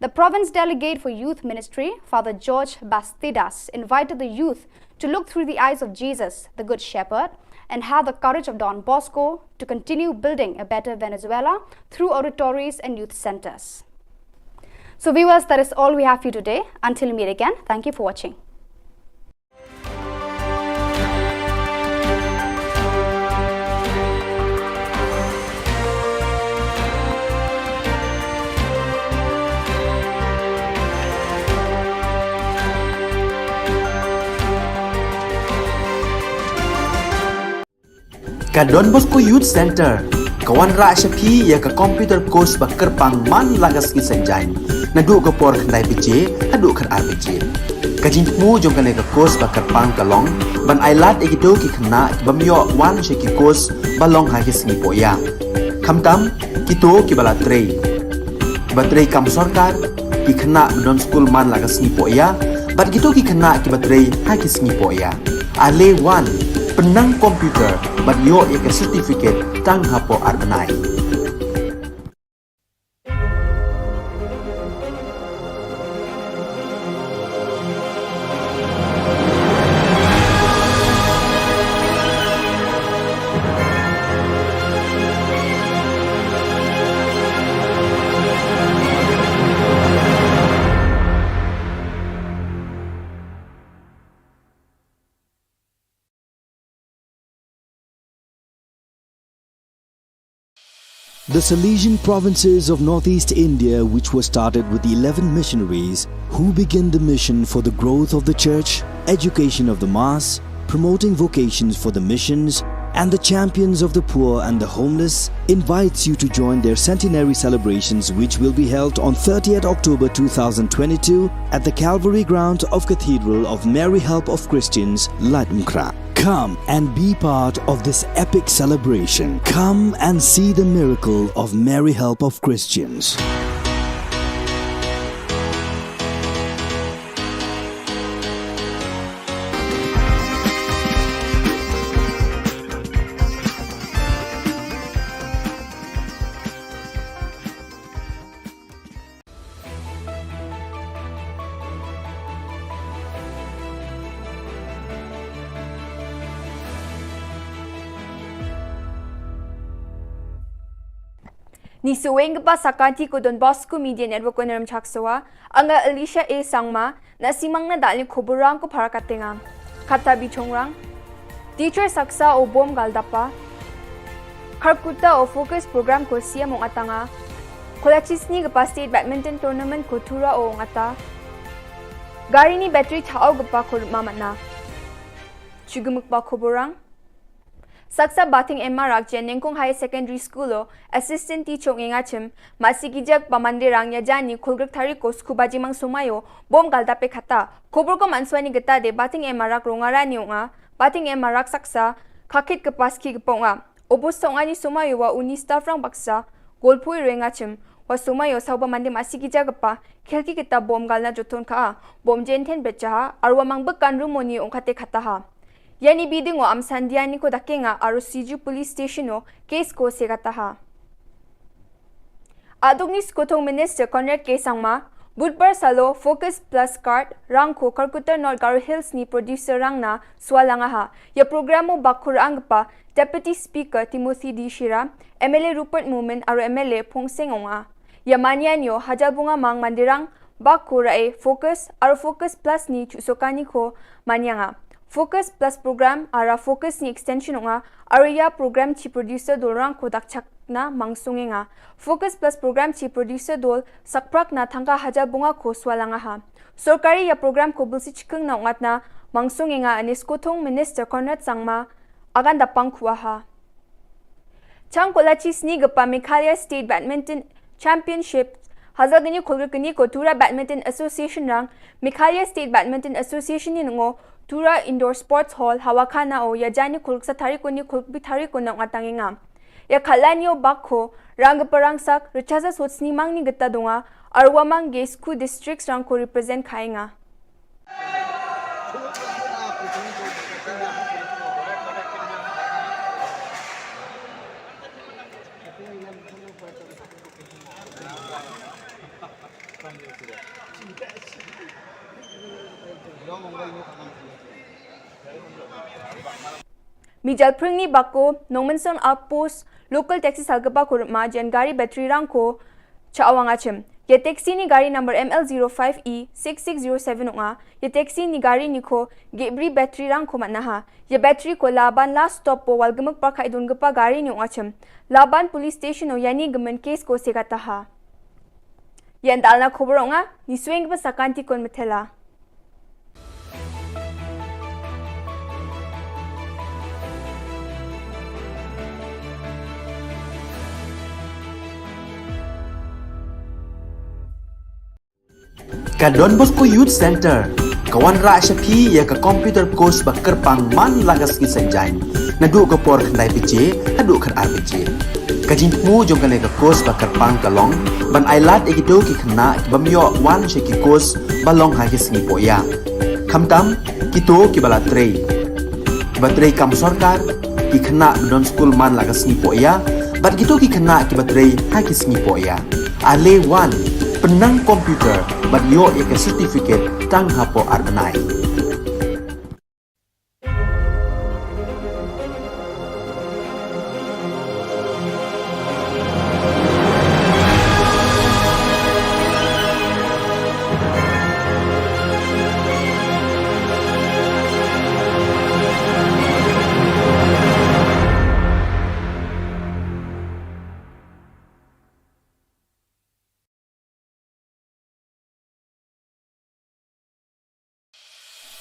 The province delegate for youth ministry, Father George Bastidas, invited the youth to look through the eyes of Jesus, the Good Shepherd, and have the courage of Don Bosco to continue building a better Venezuela through oratories and youth centers. So, viewers, that is all we have for you today. Until we meet again, thank you for watching. Ka Don Bosco Youth Center ka wanrah sha phi ïa ka computer course ba kyrpang man la ka sngi Saitjaiñ, naduh ka por khyndai baje haduh khatar baje. Ka jingthmu jong kane ka course ba kyrpang ka long ban ailad ïa kito ki khynnah ki bym ïoh wan sha ki course ba long ha ki sngi pohïa. Khamtam kito kiba la trei, kiba trei kam sorkar, ki khynnah ba don skul man la ka sngi pohïa, bad kito ki khynnah kiba trei ha ki sngi pohïa. Ale wan, pynnang computer bad ïoh ïa ka certificate tang hapoh ar bnai. The Salesian provinces of northeast India, which were started with eleven missionaries who began the mission for the growth of the church, education of the mass, promoting vocations for the missions, and the champions of the poor and the homeless, invites you to join their centenary celebrations, which will be held on thirtieth October two thousand twenty-two at the Calvary ground of Cathedral of Mary Help of Christians, Laitumkhrah. Come and be part of this epic celebration. Come and see the miracle of Mary Help of Christians. Ngi shu weng ka ba sa ka ti ko Don Bosco Media Network ko Nremchak Soa, anga Alicia A Sangma, Na simang na dal ni khubor rang ko phara katenga. Kata bi chongrang. Teacher saksa o bom gal dapa. Kharkutta o focus program ko siam ong atanga. Kolachisni gapa state badminton tournament ko tura o ong ata. Gari ni battery thao gapa ko mama na. Chugumuk ba khubor rang. Saksa Bating Emma Rak Jen Nengkong Higher Secondary School o assistant teacher ngi ngachim, masi gijak ba mandirang ya jani khulgrik tari ko sku bajimang sumayo bom gal dape khata. Khubor ko manswani geta de Bating Emma Rak rongarani onga, Bating Emma Rak saksa, khakit ke paski ke ponga. Obo song ani sumayo wa uni staff rang baksa, golpui re ngachim, wa sumayo sauba mandi masi gijak pa, khelki kita bom gal na joton ka, bom jen ten becha ha, arwa mang bekan rumoni ong kate khata ha. Yani biding o am sandiani ko dakenga aro Siju Police Station o case ko segata ha. Adungni Skothong Minister Conrad K Sangma, Budbar salo Focus Plus Card rangko Kharkutta North Garo Hills ni producer rangna swalanga ha. Ya program o bakur angpa Deputy Speaker Timothy D Shira, M L A Rupert Momin aro M L A Phongseng Onga. Ya mania nyo hajar bunga mang mandirang, bak ko rae Focus, aro Focus Plus ni chusokani ko mania nga. Focus Plus program, ara Focus ni extension onga, aro ya program chi producer dolrang ko dakchak na mangsunge nga. Focus Plus program chi producer dol sakprak na thangka hajar bunga ko swalanga ha. Sorkari ya program ko bulsi chikeng na ongat na mangsunge nga anis kothong Minister Conrad Sangma agan dapang kuaha. Chang kolachi sni gapa Meghalaya State Badminton Championship, hazal gini khulgir kini ko Tura Badminton Association rang, Meghalaya State Badminton Association ni nungo, Tura Indoor Sports Hall, Hawakhana o, ya jani khulgir sa tari ko ni khulgir bi tari ko nang atang inga. Ya khalani o bak ko, rang gapa rang sak, richaza sot sni mang ni geta donga, arwa mang ge sku districts rang ko represent khai nga. Mijal pringni bako, Nongmensong Outpost, local taxi salgapa kurma jen gari battery rangko, cha awang achim. Ye taxi ni gari number M L zero five E six six zero seven unga, ye taxi ni gari ni ko gebri battery rang ko manaha. Ye battery ko Laban last stop po Walgamuk Park idun gepa gari ni unga chim. Laban police station o yani gemen case ko segataha. Yan dalna khubor unga, ni swing ba sakanti kon metela. Ka Don Bosco Youth Center ka wanrah sha phi ïa ka computer course ba kyrpang man la ka sngi Saitjaiñ, naduh ka por khyndai baje haduh khatar baje. Ka jingthmu jong kane ka course ba kyrpang ka long ban ailad ïa kito ki khynnah ki bym ïoh wan sha ki course ba long ha ki sngi pohïa, khamtam kito kiba la trei, kiba trei kam sorkar, ki khynnah ba don skul man la ka sngi pohïa, bad kito ki khynnah kiba trei ha ki sngi pohïa. Ale wan, pynnang computer bad ïoh ïa ka certificate tang hapoh ar bnai.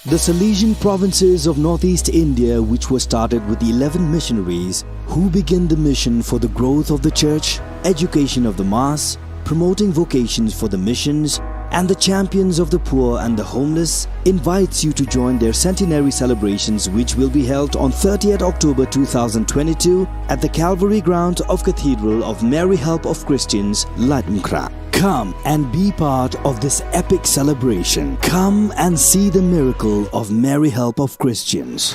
The Salesian provinces of northeast India, which were started with eleven missionaries who began the mission for the growth of the church, education of the mass, promoting vocations for the missions, and the champions of the poor and the homeless, invites you to join their centenary celebrations, which will be held on thirtieth October two thousand twenty-two at the Calvary Ground of Cathedral of Mary Help of Christians, Laitumkhrah. Come and be part of this epic celebration. Come and see the miracle of Mary Help of Christians.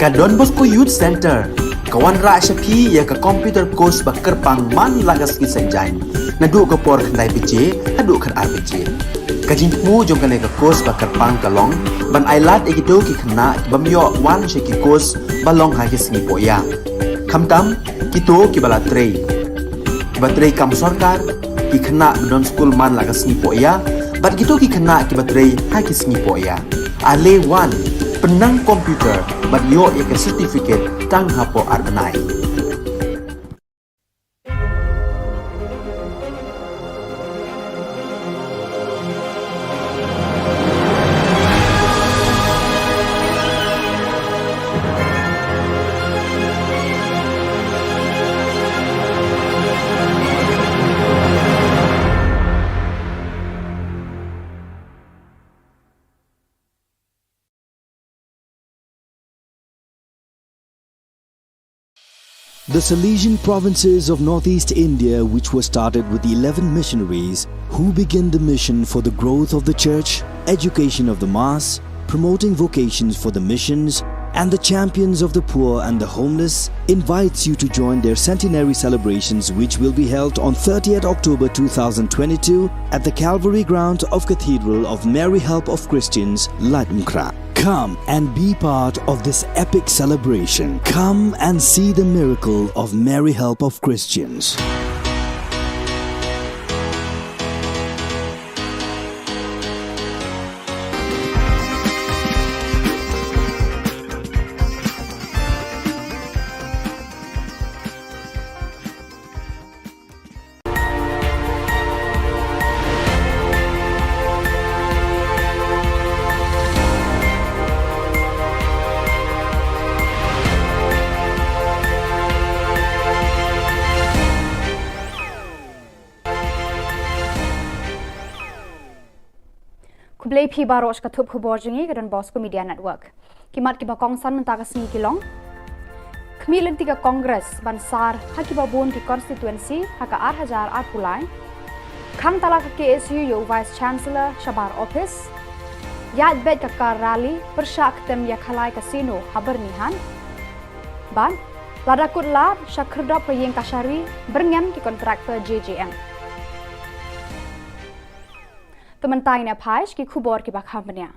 Ka Don Bosco Youth Centre ka wanrah sha phi ïa ka computer course ba kyrpang man la ka sngi Saitjaiñ, naduh ka por khyndai baje haduh khatar baje. Ka jingthmu jong kane ka course ba kyrpang ka long ban ailad ïa kito ki khynnah ki bym ïoh wan sha ki course ba long ha ki sngi pohïa, khamtam kito kiba la trei, kiba trei kam sorkar, ki khynnah ba don skul man la ka sngi pohïa bad kito ki khynnah kiba trei ha ki sngi pohïa. Ale wan, pynnang computer bad ïoh ïa ka certificate tang hapoh ar bnai. The Salesian provinces of northeast India, which were started with eleven missionaries who began the mission for the growth of the church, education of the mass, promoting vocations for the missions, and the champions of the poor and the homeless, invites you to join their centenary celebrations, which will be held on thirtieth October two thousand twenty-two at the Calvary ground of Cathedral of Mary Help of Christians, Laitumkhrah. Come and be part of this epic celebration. Come and see the miracle of Mary Help of Christians. Khublei phi baroh sha ka thup khubor jong ngi ka Don Bosco Media Network. Ki mat kiba kongsan mynta ka sngi ki long: Khmih lynti ka Congress ban sar ha kiba bun ki constituency ha ka ar hajar arphew lai. Khang tala ka K S U ïa u Vice Chancellor shabar office. Ïaid beit ka car rally pyrshah ktem ïa Khalai Casino ha Byrnihat. Bad lada kut lad sha khyrdop ka ïing kashari byrngem ki contractor J J M. Te mynta ngin ïa phai sha ki khubor kiba kham bniah.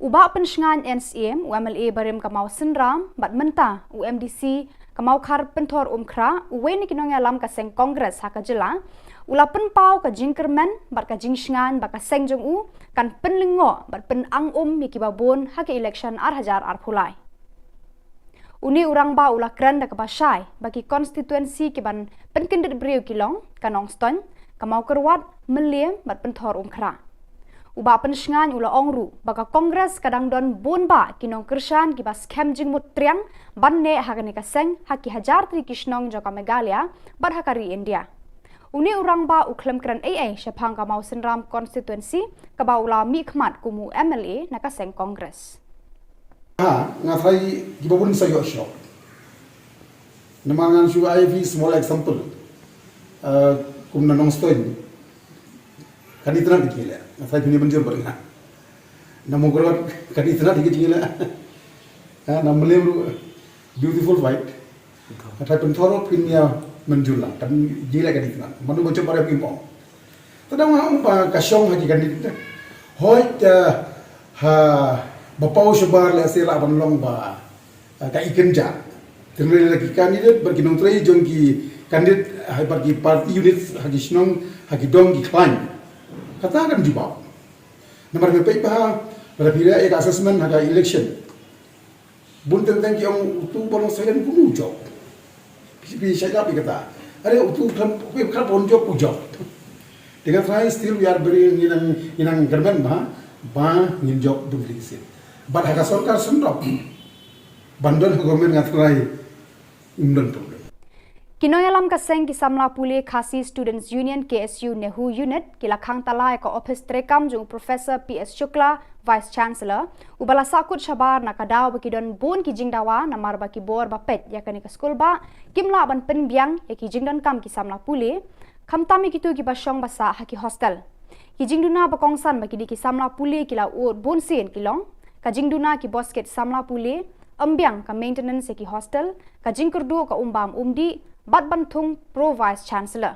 U Bah Pynshngaiñ N Syiem, u M L A barim ka Mawsynram bad mynta u M D C ka Mawkhar Pynthor Umkhrah, uwei na ki nongïalam ka seng Congress ha ka jylla, u la pynpaw ka jingkyrmen bad ka jingshngaiñ ba ka seng jong u kan pynlyngngoh bad pynang um ïa kiba bun ha ka election ar hajar arphew lai. Une u rangbah u la kren da kaba shai ba ki constituency kiban pynkyndit briew ki long ka Nongstoiñ, ka Mawkyrwat, Mylliem bad Pynthor Umkhrah. U Bah Pynshngaiñ u la ong ruh ba ka Congress ka dang don bun bah ki nongkyrshan kiba skhem jingmut triang ban neh ha kane ka seng ha ki hajar tylli ki shnong jong ka Meghalaya bad ha ka ri India. Une u rangbah u khlem kren ei ei shaphang ka Mawsynram constituency kaba u la mihkhmat kum u M L A na ka seng Congress. Ha, nga tharai kiba bun sa ïoh shock. Namar ngan shu ai phi small example. Uh, kum na Nongstoiñ. Kan itynnad ki jingleh. Nga tharai phin ïa mynjur bad nga. Na Mawkyrwat kan itynnad ki jingleh. Ha, na Mylliem ruh beautiful fight. Nga tharai Pynthor ruh phin ïa mynjur lang. Kan jingleh kan itynnad. Mano ba jop ba rep ki ong. Te dang nga ong ba ka shong ha ki candidate. Hooid, eh, ha ba paw shabar lehse lah ban long ba, eh, ka ikynja. Tynrai la ki candidate bad ki nongtrei jong ki candidate, ha bad ki party units ha ki shnong, ha ki dong ki khlaiñ. Kata kan jubab. Namar nga peit ba ha, lada phi leh ïa ka assessment ha ka election. Bun teng teng ki ong utu ba long silent kumno u jop. Phi, phi shait lap ïa kata. Are utu khlem, utu khlem ban jop u jop. Te nga tharai still we are very, ngi nang, ngi nang kyrmen ba, ba ngin jop dum ding sien. Bad ha ka sorkar sngewdap ban don ha government nga tharai ym don problem. Ki nongïalam ka seng ki samla pule Khasi Students Union, K S U, NEHU Unit ki la khang tala ïa ka ophis treikam jong u Professor P S Shukla, Vice Chancellor, uba la sahkut shabar na ka daw ba ki don bun ki jingdawa namar ba ki bor ba peit ïa kane ka skul bah kim lah ban pynbiang ïa ki jingdonkam ki samla pule, khamtam ïa kito kiba shong ba sah ha ki hostel. Ki jingduna ba kongsan ba ki dei ki samla pule ki la ud bunsien ki long ka jingduna ki basket samla pule, ym biang ka maintenance ïa ki hostel, ka jingkyrduh ka um bam um dih, bad ban thung Pro Vice Chancellor.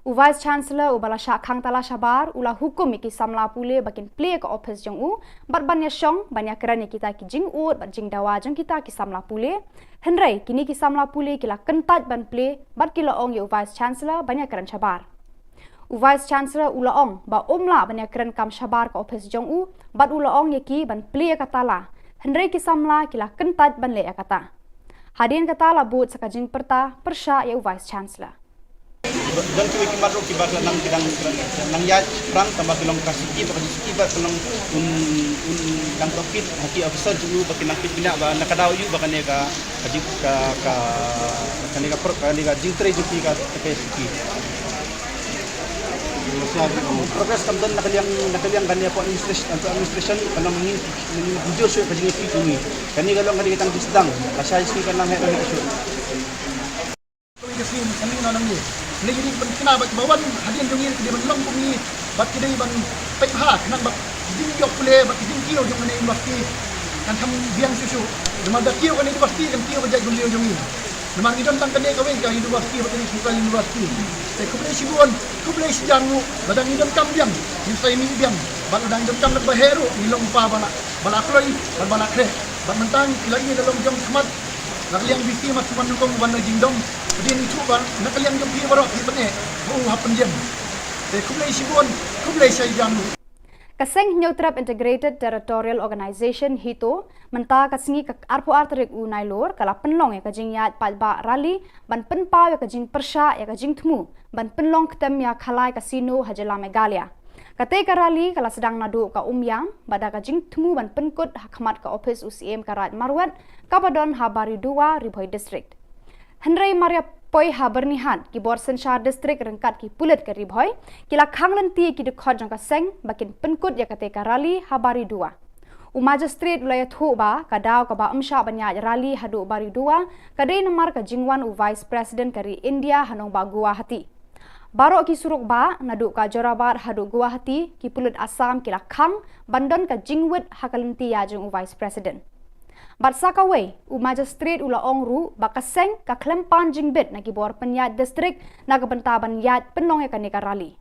U Vice Chancellor uba la shah khang tala shabar u la hukum ïa ki samla pule ba kin plie ïa ka ophis jong u bad ban ïashong ban ïakren ïa kita ki jingud bad jingdawa jong kita ki samla pule. Hynrei kine ki samla pule ki la kyntait ban plie bad ki la ong ïa u Vice Chancellor ban ïakren shabar. U Vice Chancellor u la ong ba um lah ban ïakren kam shabar ka ophis jong u bad u la ong ïa ki ban plie ïa ka tala. Hynrei ki samla ki la kyntait ban leh ïa kata. Hadien kata la bud sa ka jingpyrta pyrshah ïa u Vice Chancellor. Don kiwei ki mat ruh kiba ki la nang ki dang, ki la nang ïaid pyrshang tangba ki long ka siki ba ka jingki ba ka long un, un dang tohkit ha ki officer jong u ba ki nang peit bniah ba na ka daw ïoh ba kane ka, ka jing ka, ka kane ka pro- kane ka jingtrei jong ki ka, ka siki. Progress kam don na ka liang, na ka liang kane ka administration, ka administration ka long ngin, ngin jur shuh ka jingki jong ngi. Kane ka long kane ka tang ki sdang ka shai siki ka nang heh ka nang shuh. Kawei ka sngi mynta ka sngi na nang ngi. Ngi dei ban kynmaw ba ki ba wan hadien jong ngi ki dei ban long kum ngi bad ki dei ban peit bha khnang ba ki jingïoh pule bad ki jingkiew jong kane university kan kham biang shuh shuh. Namar da kiew kane university kan kiew ba jait ban kiew jong ngi. Namar ngi don tang kane kawei ka university bad kane ka university. Te khublei shibun, khublei shihajar nguh, lada ngi donkam biang, ngin sa ïa mih biang, bad lada ngi donkam lada ba heh ruh, ngi long pa ba la, ba la kloi, bad ba la khreh. Bad mynta ngi la ïa la long jong khmat, na ka liang VC Mat Sumang Nyngkong ban na jingdom. Hadien ïa u ba na ka liang jong phi baroh phi pyneh ba u hap pynjem. Te khublei shibun, khublei shihajar nguh. Ka seng Hynñiewtrep Integrated Territorial Organization HITO mynta ka sngi ka arphew ar tarik u Nailur ka la pynlong ïa ka jingïaid paidbah rally ban pynpaw ïa ka jingpyrshah ïa ka jingthmu ban pynlong ktem ïa Khalai Casino ha jylla Meghalaya. Katei ka rally ka la sdang naduh ka Umiam bad da ka jingthmu ban pynkut ha khmat ka ophis u Syiem ka Raid Marwet kaba don ha Baridowa, Ri Bhoi District. Hynrei mar ïa poi ha Byrnihat, ki bor synshar district ryngkat ki pulit ka Ri Bhoi ki la khang lynti ïa ki dkhot jong ka seng ba kin pynkut ïa katei ka rally ha Baridowa. U Magistrate u la ïathuh ba ka daw kaba ym shah ban ïaid rally haduh Baridowa ka dei namar ka jingwan u Vice President ka ri India ha nongbah Guwahati. Baroh ki surok bah naduh ka Jorabat haduh Guwahati ki pulit Assam ki la khang ban don ka jingwit ha ka lynti ïaid jong u Vice President. Bad sa kawei, u Magistrate u la ong ruh ba ka seng ka khlem pan jingbit na ki bor pynïaid district na ka bynta ban ïaid pynlong ïa kane ka rally.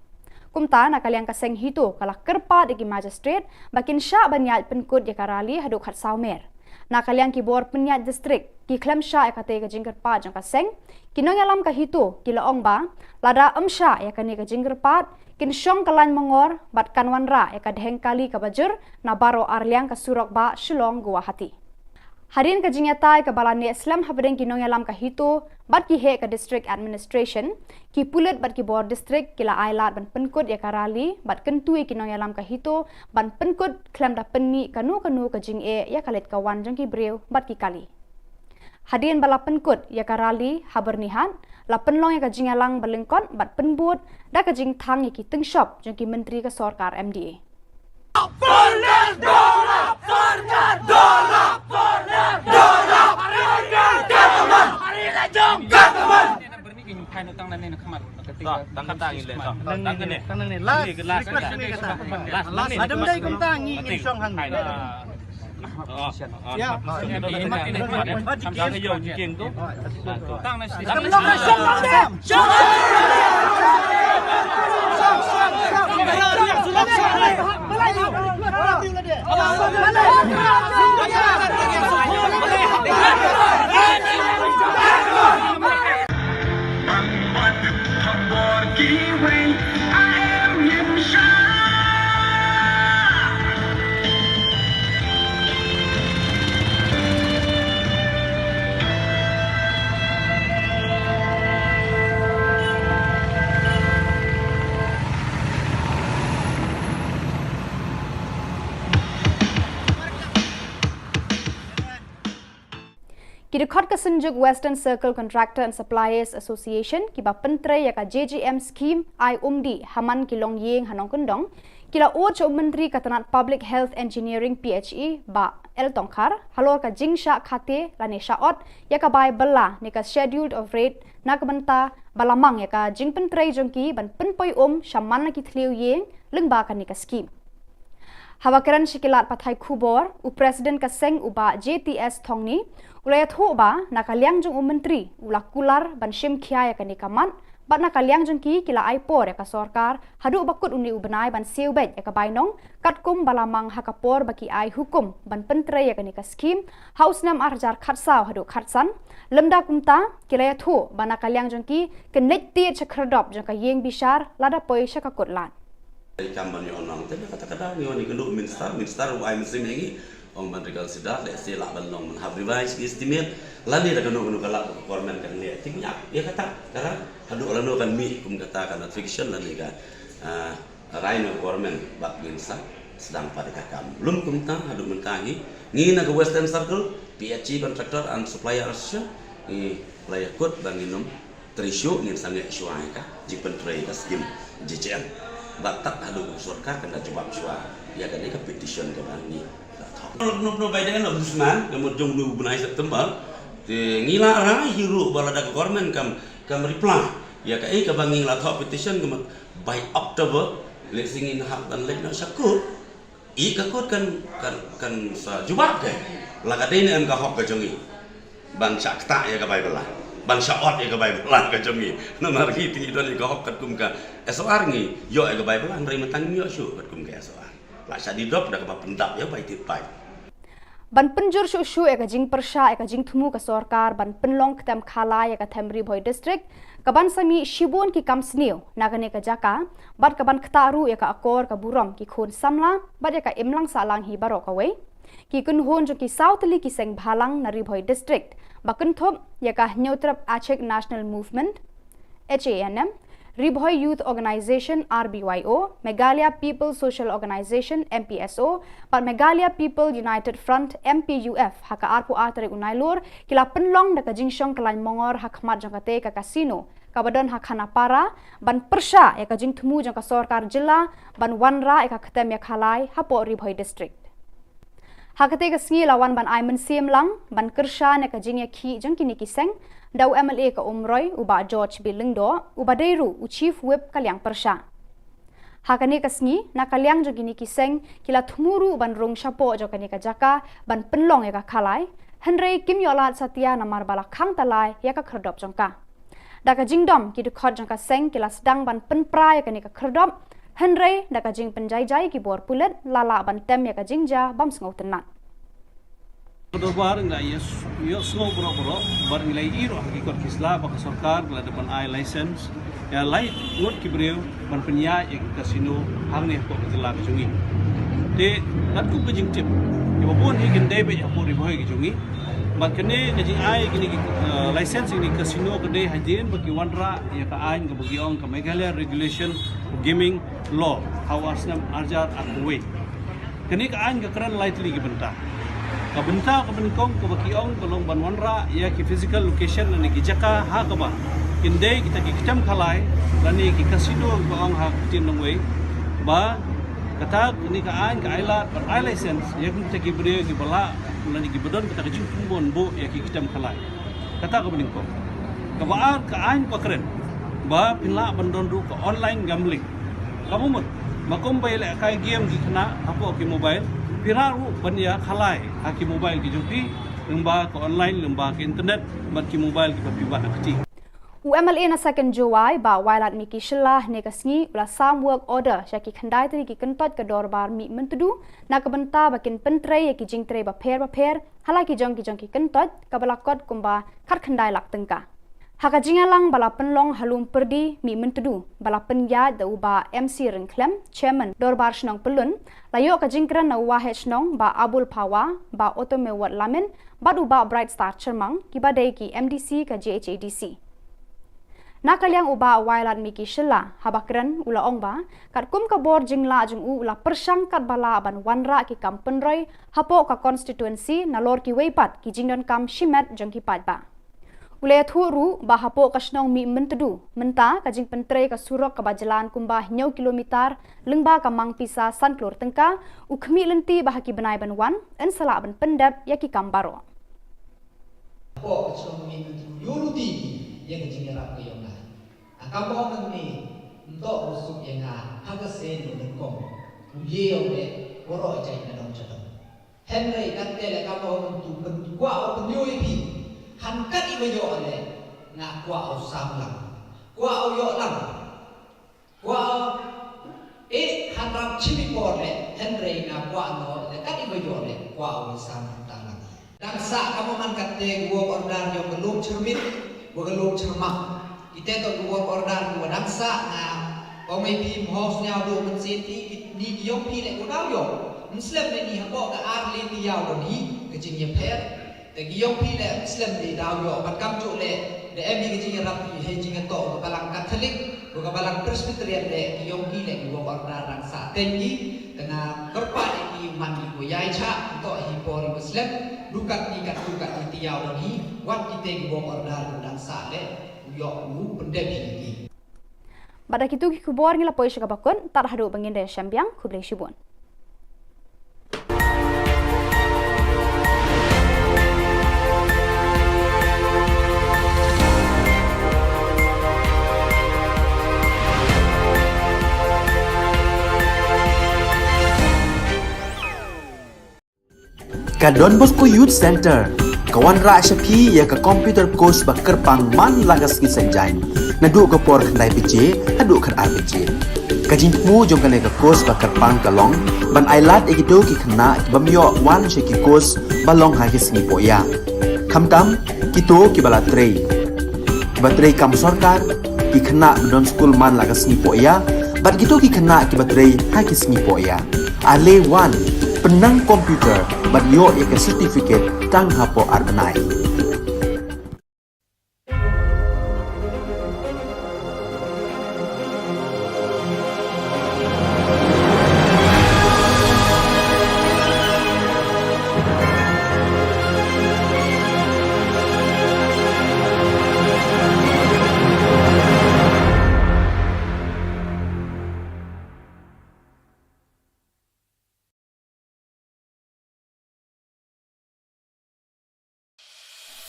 Kumta na ka liang ka seng HITO ka la kyrpad ïa ki Magistrate ba kin shah ban ïaid pynkut ïa ka rally haduh khatsaw mer. Na ka liang ki bor pynïaid district ki khlem shah ïa katei ka jingkyrpad jong ka seng. Ki nongïalam ka HITO ki la ong ba lada ym shah ïa kane ka jingkyrpad kin shong ka lain mangor bad kan wanrah ïa ka dheng kali kaba jur na baroh arliang ka surok bah Shillong Guwahati. Hadien ka jingïatai kaba la neh slem hapdeng ki nongïalam ka HITO bad ki heh ka District Administration, ki pulit bad ki bor district ki la ailad ban pynkut ïa ka rally bad kyntu ïa ki nongïalam ka HITO ban pynkut khlem da pynmih kano kano ka jingeh ïa ka leit ka wan jong ki briew bad ki kali. Hadien ba la pynkut ïa ka rally ha Byrnihat, la pynlong ïa ka jingïalang ba lyngkot bad pynbud da ka jingthang ïa ki tyngshop jong ki myntri ka sorkar MDA. Ki dkhot ka Synjuk Western Circle Contractor and Suppliers Association kiba pyntrei ïa ka JJM scheme ai umdih ha man ki longïing ha nongkyndong, ki la ud sha u Myntri ka tnat Public Health Engineering, PHE, Bah L Tongkhar halor ka jingshah khate lane shah ot ïa ka bai bylla ne ka Schedule of Rates na ka bynta ba la mang ïa ka jingpyntrei jong ki ban pynpoi um sha man la ki thliew ïing lyngba kane ka scheme. Haba kren sha ki lad pathai khubor, u President ka seng u Bah J T S Thongni u la ïathuh ba na ka liang jong u Myntri u la kular ban shim khia ïa kane ka mat, bad na ka liang jong ki, ki la ai por ïa ka sorkar haduh ba kut une u bnai ban siew beit ïa ka bainong, katkum ba la mang ha ka por ba ki ai hukum ban pyntrei ïa kane ka skhim ha u snem ar hajar khatsaw haduh khatsan. Lymda kumta, ki la ïathuh ba na ka liang jong ki, kin leit tied sha khyrdop jong ka ïing bishar lada poi sha ka kut lad. Kam ban ïoh nong te na kata ka daw ngi wan ngi kynduh minister, minister u ai mynsiem ïa ngi, ong ban reconsider, lehse lah ban long ban hap revise ki estimate, lane da kano kano ka lad ka government kan leh. Te ngi ap ïa kata, kara haduh lano kan mih kum kata ka notification lane ka, ah, rai na government bad ngin sa sdang pat ïa ka kam. Lym kumta haduh mynta ngi, ngi na ka Western Circle, P H E Contractor and Supplier Association, ngi la ïakut ba ngin ym trei shuh, ngin sa ngeh shuwa ïa ka jingpyntrei ka skim J J M. Bad tad haduh u sorkar kan da jubab shuwa ïa kane ka petition kaba ngi la thoh. Nop nop bai dei na Ombudsman ka mut jong u bnai September. Te ngi la rai hi ruh ba lada ka government kam, kam reply ïa kaei kaba ngi la thoh petition ka mut by October, lehse ngin hap ban leit noh sha kut. I ka kut kan, kan, kan sa jubab ka. La ka dei ne em ka hok ka jong i ban shah ktah ïa ka bai bylla, ban shah ot ïa ka bai bylla ka jong i. Namar ngi te ngi don ïa ka hok katkum ka S O R, ngi ïoh ïa ka bai bylla, hynrei mynta ngim ïoh shuh katkum ka S O R. La shah die dop da kaba pyndap ïa bai tied paip. Ban pynjur shuh shuh ïa ka jingpyrshah ïa ka jingthmu ka sorkar ban pynlong ktem khalai ïa ka them Ri Bhoi District, ka ban sa mih shibun ki kam sniew na kane ka jaka, bad ka ban ktah ruh ïa ka akor ka burom ki khun samla bad ïa ka imlang sahlang hi baroh kawei. Ki kynhun jong ki saw tylli ki seng bhalang na Ri Bhoi District, ba kynthup ïa ka Hynñiewtrep Achik National Movement, H A N M, Ri Bhoi Youth Organisation, R B Y O, Meghalaya People Social Organisation, M P S O, bad Meghalaya People United Front, M P U F, ha ka arphew ar tarik u Nailur, ki la pynlong da ka jingshong kyllain mongor ha khmat jong kata ka casino kaba don ha Khanapara, ban pyrshah ïa ka jingthmu jong ka sorkar jylla ban wanrah ïa ka ktem ïa khalai hapoh Ri Bhoi District. Ha kata ka sngi la wan ban ai mynsiem lang ban kyrshan ïa ka jingïakhih jong kine ki seng da u M L A ka Umroi, u Bah George B Lyngdoh, uba dei ruh u Chief Whip ka liang pyrshah. Ha kane ka sngi, na ka liang jong kine ki seng, ki la thmu ruh ban rung shapoh jong kane ka jaka ban pynlong ïa ka khalai, hynrei kim ïoh lad satia namar ba la khang talai ïa ka khyrdop jong ka. Da ka jingdom, ki dkhot jong ka seng ki la sdang ban pynpra ïa kane ka khyrdop, hynrei da ka jingpynjaijai ki bor pulit, la lah ban tem ïa ka jingjia bym sngewtynnat. Ka dorbar ngi la ïa s-, ïohsngew baroh baroh, bad ngi la ïohi ruh ha ki kot ki sla ba ka sorkar ka la dep ban ai license ïa lai ngut ki briew ban pynïaid ïa ki casino hangne hapoh ka jylla ka jong ngi. Te katkum ka jingtip, ïa ba bun hi kin dei beit hapoh Ri Bhoi ka jong ngi. Bad kane ka jingai kine ki, eh, license ïa kine ki casino ka dei hadien ba ki wanrah ïa ka aiñ kaba ki ong ka Meghalaya Regulation of Gaming Law ha u snem ar hajar arphew wei. Kane ka aiñ ka kren lai tylli ki bynta. Ka bynta kaba nyngkong kaba ki ong ka long ban wanrah ïa ki physical location lane ki jaka ha kaba kin dei kita ki ktem khalai lane ki casino ba ong ha ka ktien nongwei, ba kata kane ka aiñ ka ai lad ban ai license ïa kita ki briew kiba lah lane kiba don kata ka jingthmu ban buh ïa ki ktem khalai. Kata kaba nyngkong. Kaba ar, ka aiñ ka kren ba phin lah ban don ruh ka online gambling. Kaba mut, ba kum ba ïalehkai game ki khynnah hapoh ki mobile, phi lah ruh ban ïa khalai ha ki mobile ki jong phi, lyngba ka online, lyngba ka internet, bad ki mobile kiba phi bat ha kti. U M L A na Second Jowai, Bah Wailadmiki Shylla, hynne ka sngi u la sam work order sha ki khyndai tylli ki kyntoit ka dorbar mih myntdu na ka bynta ba kin pyntrei ïa ki jingtrei bapher bapher ha la ki jong ki jong ki kyntoit, kaba la kot kumba khatkhyndai lak tyngka. Ha ka jingïalang ba la pynlong ha Lum Pyrdi, mih myntdu ba la pynïaid da u Bah M C Ryngkhlem, Chairman Dorbar Shnong Pyllun, la ïoh ka jingkren na u Waheh Shnong Bah Abul Phawa, Bah Otomewot Lamin, bad u Bah Bright Star Chyrmang, kiba dei ki M D C ka J H A D C. Na ka liang u Bah Wailadmiki Shylla, haba kren u la ong ba katkum ka bor jinglah jong u, u la pyrshang katba lah ban wanrah ki kam pynroi hapoh ka constituency nalor kiwei pat ki jingdonkam shimet jong ki paidbah. U la ïathuh ruh ba hapoh ka shnong mih myntdu mynta ka jingpyntrei ka surok kaba jlan kumba hynñiew kilometer lyngba ka mang pisa san klur tyngka, u khmih lynti ba ha ki bnai ban wan yn sa lah ban pyndep ïa ki kam baroh. Hapoh ka shnong mih myntdu ïoh ruh ïa ka jingïarap ka ïong nga. Ka kam ba ong nangne, ym toh u suk ïa nga ha ka sien ba nyngkong. U ïa ong eh, Baroh jait na dong jadong. Hynrei kata leh ka mut u pyn, kwah u pynïoh ïa phi. Han kat iba ïoh leh nga kwah u sam lang, kwah u ïoh lang. Kwah u, eh, han rap chim i por leh, hynrei nga kwah noh leh kat iba ïoh leh kwah u sam lang. Dang sah ka mut man kata ka work order jong ka Lum Chyrmit wa ka Lum Chyrmah. Kita toh ka work order kiwa dang sah, nga ong ïa phi, mho sñiaw duh mynsiem phi, kine ki ïong phi leh ko daw ïoh. Ym slem leh ni hapoh ka ar lai tayaaw don hi ka jingïapher. Te ki ïong phi leh ym slem ni daw ïoh, bad kamjooh leh da em hi ka jingïarap hi ha jingïatoh ka Balang Katholik wa ka Balang Presbyterian leh ki ïong phi leh ki work order dang sah teng ki. Te nga kyrpad ïa ki man ki ko ïai chah, to hi por iwa slem, dukat ni kat dukat ni tayaaw don hi, wat kita ki work order kiwa dang sah leh u ïoh u pyndep hi ïa ki. Bad da kitu ki khubor ngi la poi sha kaba kut, tad haduh ba ngin da ïashem biang, khublei shibun. Ka Don Bosco Youth Centre ka wanrah sha phi ïa ka computer course ba kyrpang man la ka sngi Saitjaiñ, naduh ka por khyndai baje haduh khatar baje. Ka jingthmu jong kane ka course ba kyrpang ka long ban ailad ïa kito ki khynnah ki bym ïoh wan sha ki course ba long ha ki sngi poh ïa. Khamtam kito kiba la trei, kiba trei kam sorkar, ki khynnah ba don skul man la ka sngi poh ïa, bad kito ki khynnah kiba trei ha ki sngi poh ïa. Ale wan, pynnang computer bad ïoh ïa ka certificate tang hapoh ar bnai.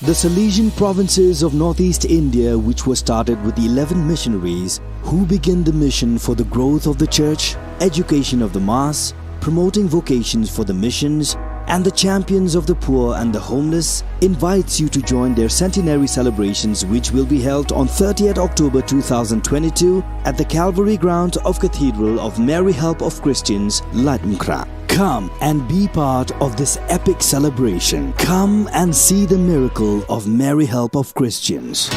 The Salesian provinces of northeast India, which was started with eleven missionaries who began the mission for the growth of the church, education of the mass, promoting vocations for the missions, and the champions of the poor and the homeless, invites you to join their centenary celebrations, which will be held on thirtieth October two thousand twenty-two at the Calvary ground of Cathedral of Mary Help of Christians, Laitumkhrah. Come and be part of this epic celebration. Come and see the miracle of Mary Help of Christians.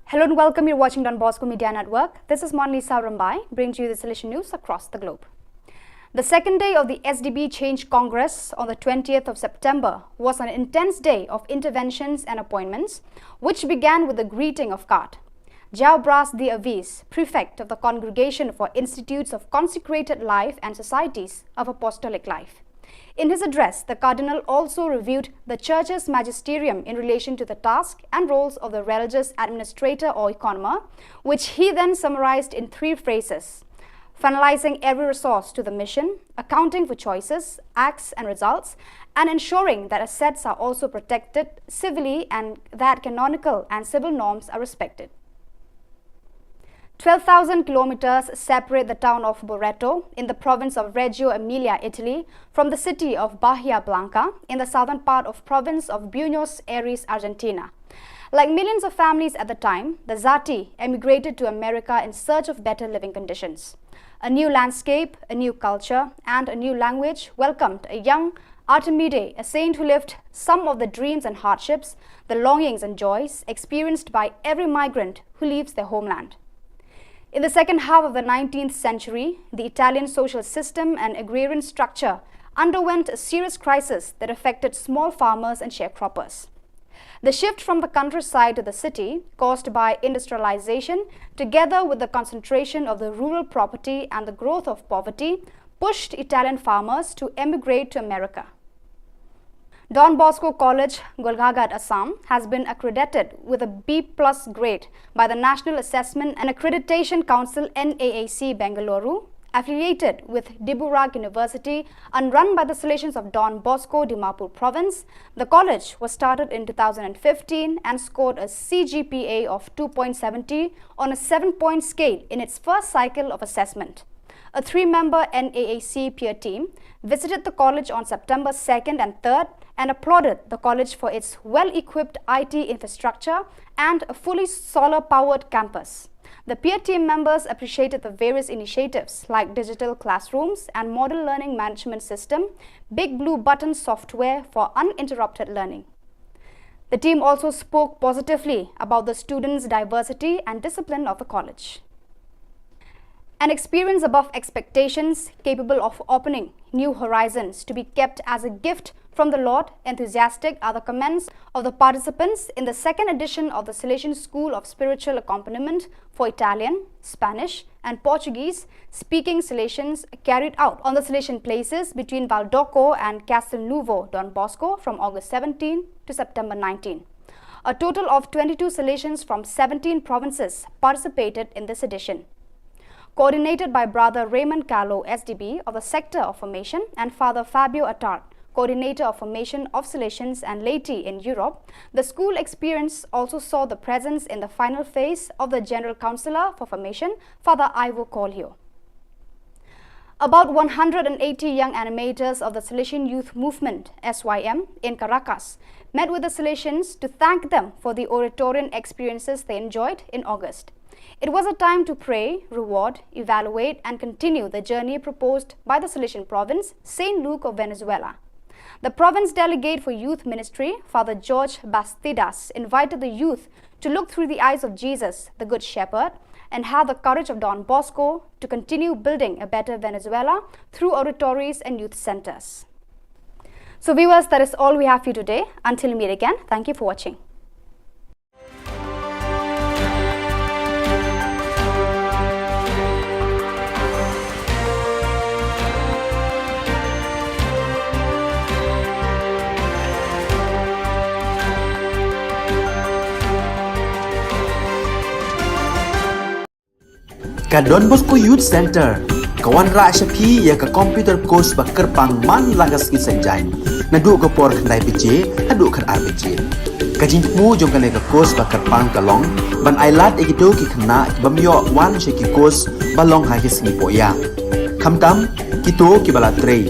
Hello and welcome. You're watching Don Bosco Media Network. This is Monlisa Rymbai, bringing to you the Salesian news across the globe. The second day of the S D B Change Congress on the twentieth of September was an intense day of interventions and appointments, which began with the greeting of Card Jao Bras Di Avis, prefect of the Congregation for Institutes of Consecrated Life and Societies of Apostolic Life. In his address, the Cardinal also reviewed the Church's magisterium in relation to the task and roles of the religious administrator or economer, which he then summarized in three phrases: finalizing every resource to the mission, accounting for choices, acts, and results, and ensuring that assets are also protected civilly and that canonical and civil norms are respected. Twelve thousand kilometers separate the town of Barreto in the province of Reggio Emilia, Italy, from the city of Bahia Blanca in the southern part of province of Buenos Aires, Argentina. Like millions of families at the time, the Zati emigrated to America in search of better living conditions. A new landscape, a new culture, and a new language welcomed a young Artemide, a saint who lived some of the dreams and hardships, the longings and joys experienced by every migrant who leaves their homeland. In the second half of the nineteenth century, the Italian social system and agrarian structure underwent a serious crisis that affected small farmers and sharecroppers. The shift from the countryside to the city, caused by industrialization, together with the concentration of the rural property and the growth of poverty, pushed Italian farmers to emigrate to America. Don Bosco College, Golaghat, Assam, has been accredited with a B plus grade by the National Assessment and Accreditation Council, N A A C, Bengaluru. Affiliated with Diburagh University and run by the Salesians of Don Bosco, Dimapur Province, the college was started in two thousand fifteen and scored a C G P A of two point seventy on a seven-point scale in its first cycle of assessment. A three-member N A A C peer team visited the college on September second and third and applauded the college for its well-equipped I T infrastructure and a fully solar-powered campus. The peer team members appreciated the various initiatives like digital classrooms and model learning management system, Big Blue Button software for uninterrupted learning. The team also spoke positively about the students' diversity and discipline of the college. An experience above expectations, capable of opening new horizons, to be kept as a gift from the Lord, enthusiastic are the comments of the participants in the second edition of the Salesian School of Spiritual Accompaniment for Italian, Spanish, and Portuguese speaking Salesians, carried out on the Salesian places between Valdocco and Castelnuovo Don Bosco from August seventeen to September nineteen. A total of twenty-two Salesians from seventeen provinces participated in this edition. Coordinated by Brother Raymond Callow, S D B, of the Sector of Formation, and Father Fabio Attard, Coordinator of Formation of Salesians and Laity in Europe, the school experience also saw the presence in the final phase of the General Councillor for Formation, Father Ivor Coelho. About one hundred and eighty young animators of the Salesian Youth Movement, S Y M, in Caracas met with the Salesians to thank them for the Oratorian experiences they enjoyed in August. It was a time to pray, reward, evaluate, and continue the journey proposed by the Salesian province, Saint Luke of Venezuela. The province delegate for youth ministry, Father George Bastidas, invited the youth to look through the eyes of Jesus, the Good Shepherd, and have the courage of Don Bosco to continue building a better Venezuela through oratories and youth centers. So, viewers, that is all we have for you today. Until we meet again, thank you for watching. Ka Don Bosco Youth Center ka wanrah sha phi ïa ka computer course ba kyrpang man la ka sngi Saitjaiñ, naduh ka por khyndai baje haduh khatar baje. Ka jingthmu jong kane ka course ba kyrpang ka long ban ailad ïa kito ki khynnah ki bym ïoh wan sha ki course ba long ha ki sngi pohïa, khamtam kito kiba la trei,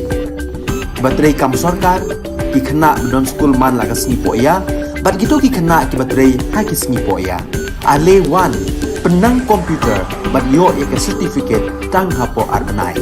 kiba trei kam sorkar, ki khynnah ba don skul man la ka sngi pohïa bad kito ki khynnah kiba trei ha ki sngi pohïa. Ale wan, pynnang computer bad ïoh ïa ka certificate tang hapoh ar bnai.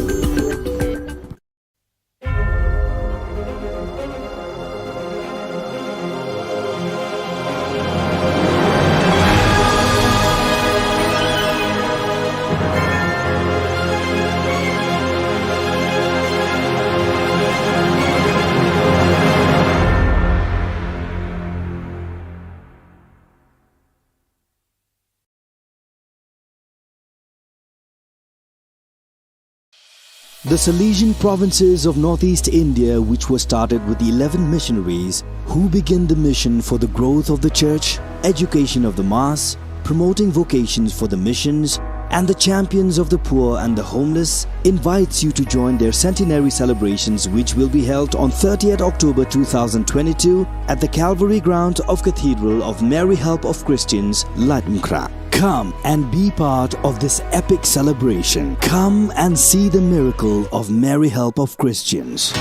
The Salesian provinces of northeast India, which were started with eleven missionaries who began the mission for the growth of the church, education of the mass, promoting vocations for the missions, and the champions of the poor and the homeless, invites you to join their centenary celebrations, which will be held on thirtieth October two thousand twenty-two at the Calvary ground of Cathedral of Mary Help of Christians, Laitumkhrah. Come and be part of this epic celebration. Come and see the miracle of Mary Help of Christians.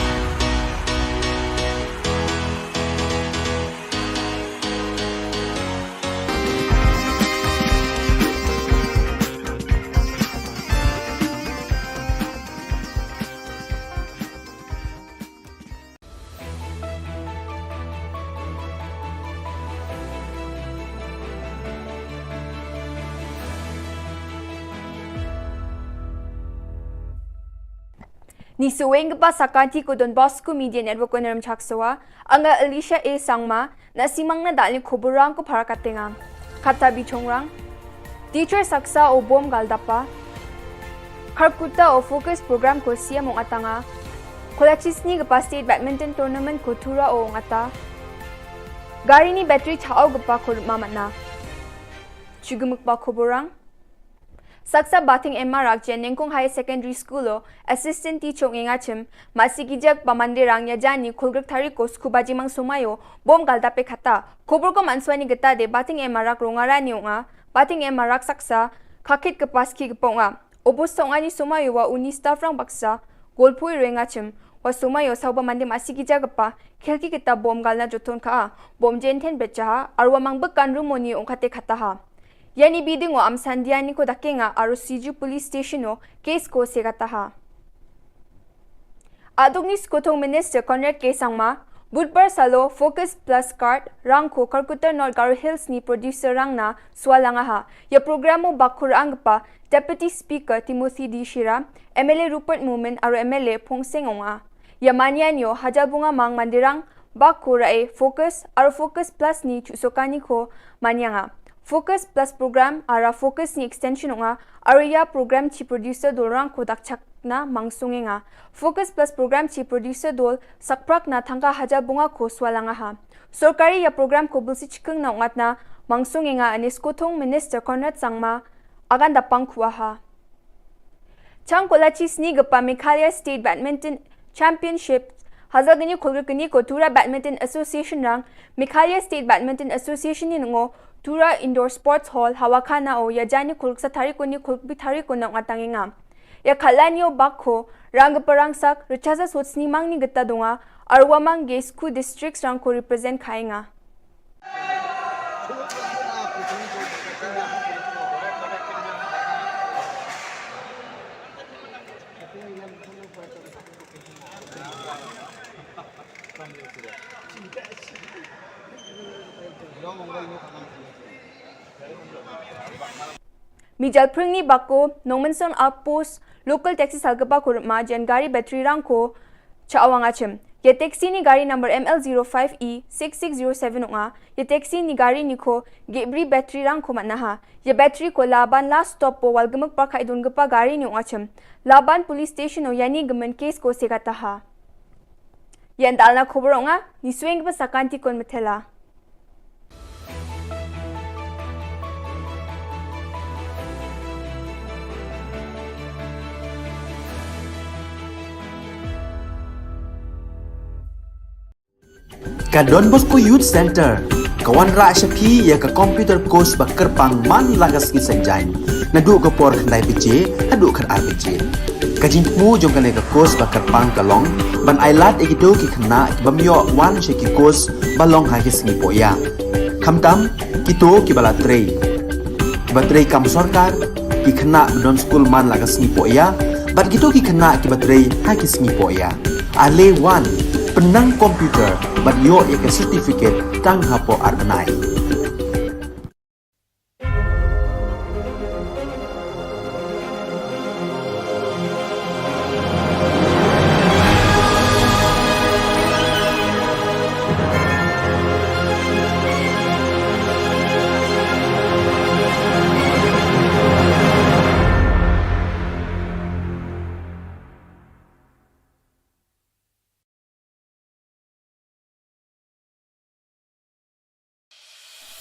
Ni suweng kpa sakanti ko Don Bosco Media Network ko Nerum Chaksawa, anga Alicia A Sangma, na simang na dal ni khubur rang ko para katengang. Kata bichong rang. Teacher saksa o bom gal dapa. Kharkutta o focus program ko siam ong atanga. Kolachis ni kpa state badminton tournament ko tura o ong ata. Gari ni battery chao kpa ko mamatna. Chugumuk pa khubur rang. Saksa Bating Emma Rakjen Nengkong Higher Secondary School o assistant teacher ngi ngachim, masi kijak pa mandirang ya jani khulgrik tari ko sku bajimang sumayo, bom gal dape khata. Khubur ko manswani geta de Bating Emma Rak rongarani onga, Bating Emma Rak saksa, khakit ke paski ke ponga. Obus song ani sumayo wa uni staff rang baksa, golpui rengachim, wa sumayo sauba mandi masi kijak pa, khelki kita bom gal na joton ka, bom jenten becha, arwa mang bekan rumoni ongkate khata ha. Yani biding o am sandiani ko dakenga aro Siju Police Station o case ko segata ha. Aduk ni Skothong Minister Conrad K Sangma, Budbar salo Focus Plus Card rang ko Kharkutta North Garo Hills ni producer rang na swalanga ha. Ya program o bakur angpa Deputy Speaker Timothy D Shira, M L A Rupert Momin aro M L A Phongseng Onga. Ya manian yo Hajalbunga Mang Mandirang, Bak ko rae Focus, aro Focus Plus ni chusokani ko manyanga. Focus Plus program, ara Focus ni extension onga, aro ya program chi producer dol rang ko dakchak na mangsungenga. Focus Plus program chi producer dol sakprak na thangka Hajalbunga ko swalanga ha. Sorkari ya program ko bulsi chikeng na ongat na mangsungenga anis Skothong Minister Conrad Sangma agan dapang kuaha. Chang kolachi sni gapa Meghalaya State Badminton Championship, hazal gani khulgir kani ko Tura Badminton Association rang, Meghalaya State Badminton Association ni ngo Tura Indoor Sports Hall, Hawakhana o ya jani khulgir sa tari ko ni khulgir tari ko na ngatangenga. Ya khalan yo bak ko, rang gapa rangsak, richasa sot sni mang ni gata donga, arwa mang ge sku districts rang ko represent khainga. Mijal pringni bako, Nongmensong Outpost, local taxi salgaba ko rma jen gari battery rang ko, cha awang achim. Ye taxi ni gari number M L zero five E six six zero seven onga, ye taxi ni gari ni ko gebri battery rang ko matnaha. Ye battery ko Laban last stop po Walgamuk Park idun gepa gari ni onga chim. Laban police station o yani gemen case ko segataha. Yan dalna khubur onga, ni swing gepa sakanti kon metela. Ka Don Bosco Youth Center ka wanrah sha phi ïa ka computer course ba kyrpang man la ka sngi Saitjaiñ, naduh ka por khyndai baje haduh khatar baje. Ka jingthmu jong kane ka course ba kyrpang ka long ban ailad ïa kito ki khynnah ki bym ïoh wan sha ki course ba long ha ki sngi pohïa. Khamtam kito kiba la trei, kiba trei kam sorkar, ki khynnah ba don skul man la ka sngi pohïa, bad kito ki khynnah kiba trei ha ki sngi pohïa. Ale wan, pynnang computer bad ïoh ïa ka certificate tang hapoh ar bnai.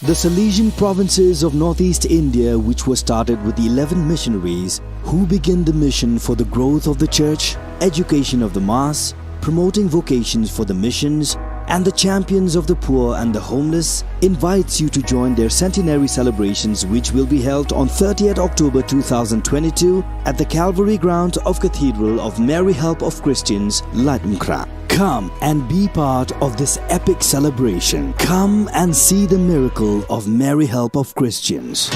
The Salesian provinces of northeast India, which were started with eleven missionaries who began the mission for the growth of the church, education of the mass, promoting vocations for the missions, and the champions of the poor and the homeless, invites you to join their centenary celebrations, which will be held on thirtieth October two thousand twenty-two at the Calvary ground of Cathedral of Mary Help of Christians, Laitumkhrah. Come and be part of this epic celebration. Come and see the miracle of Mary Help of Christians.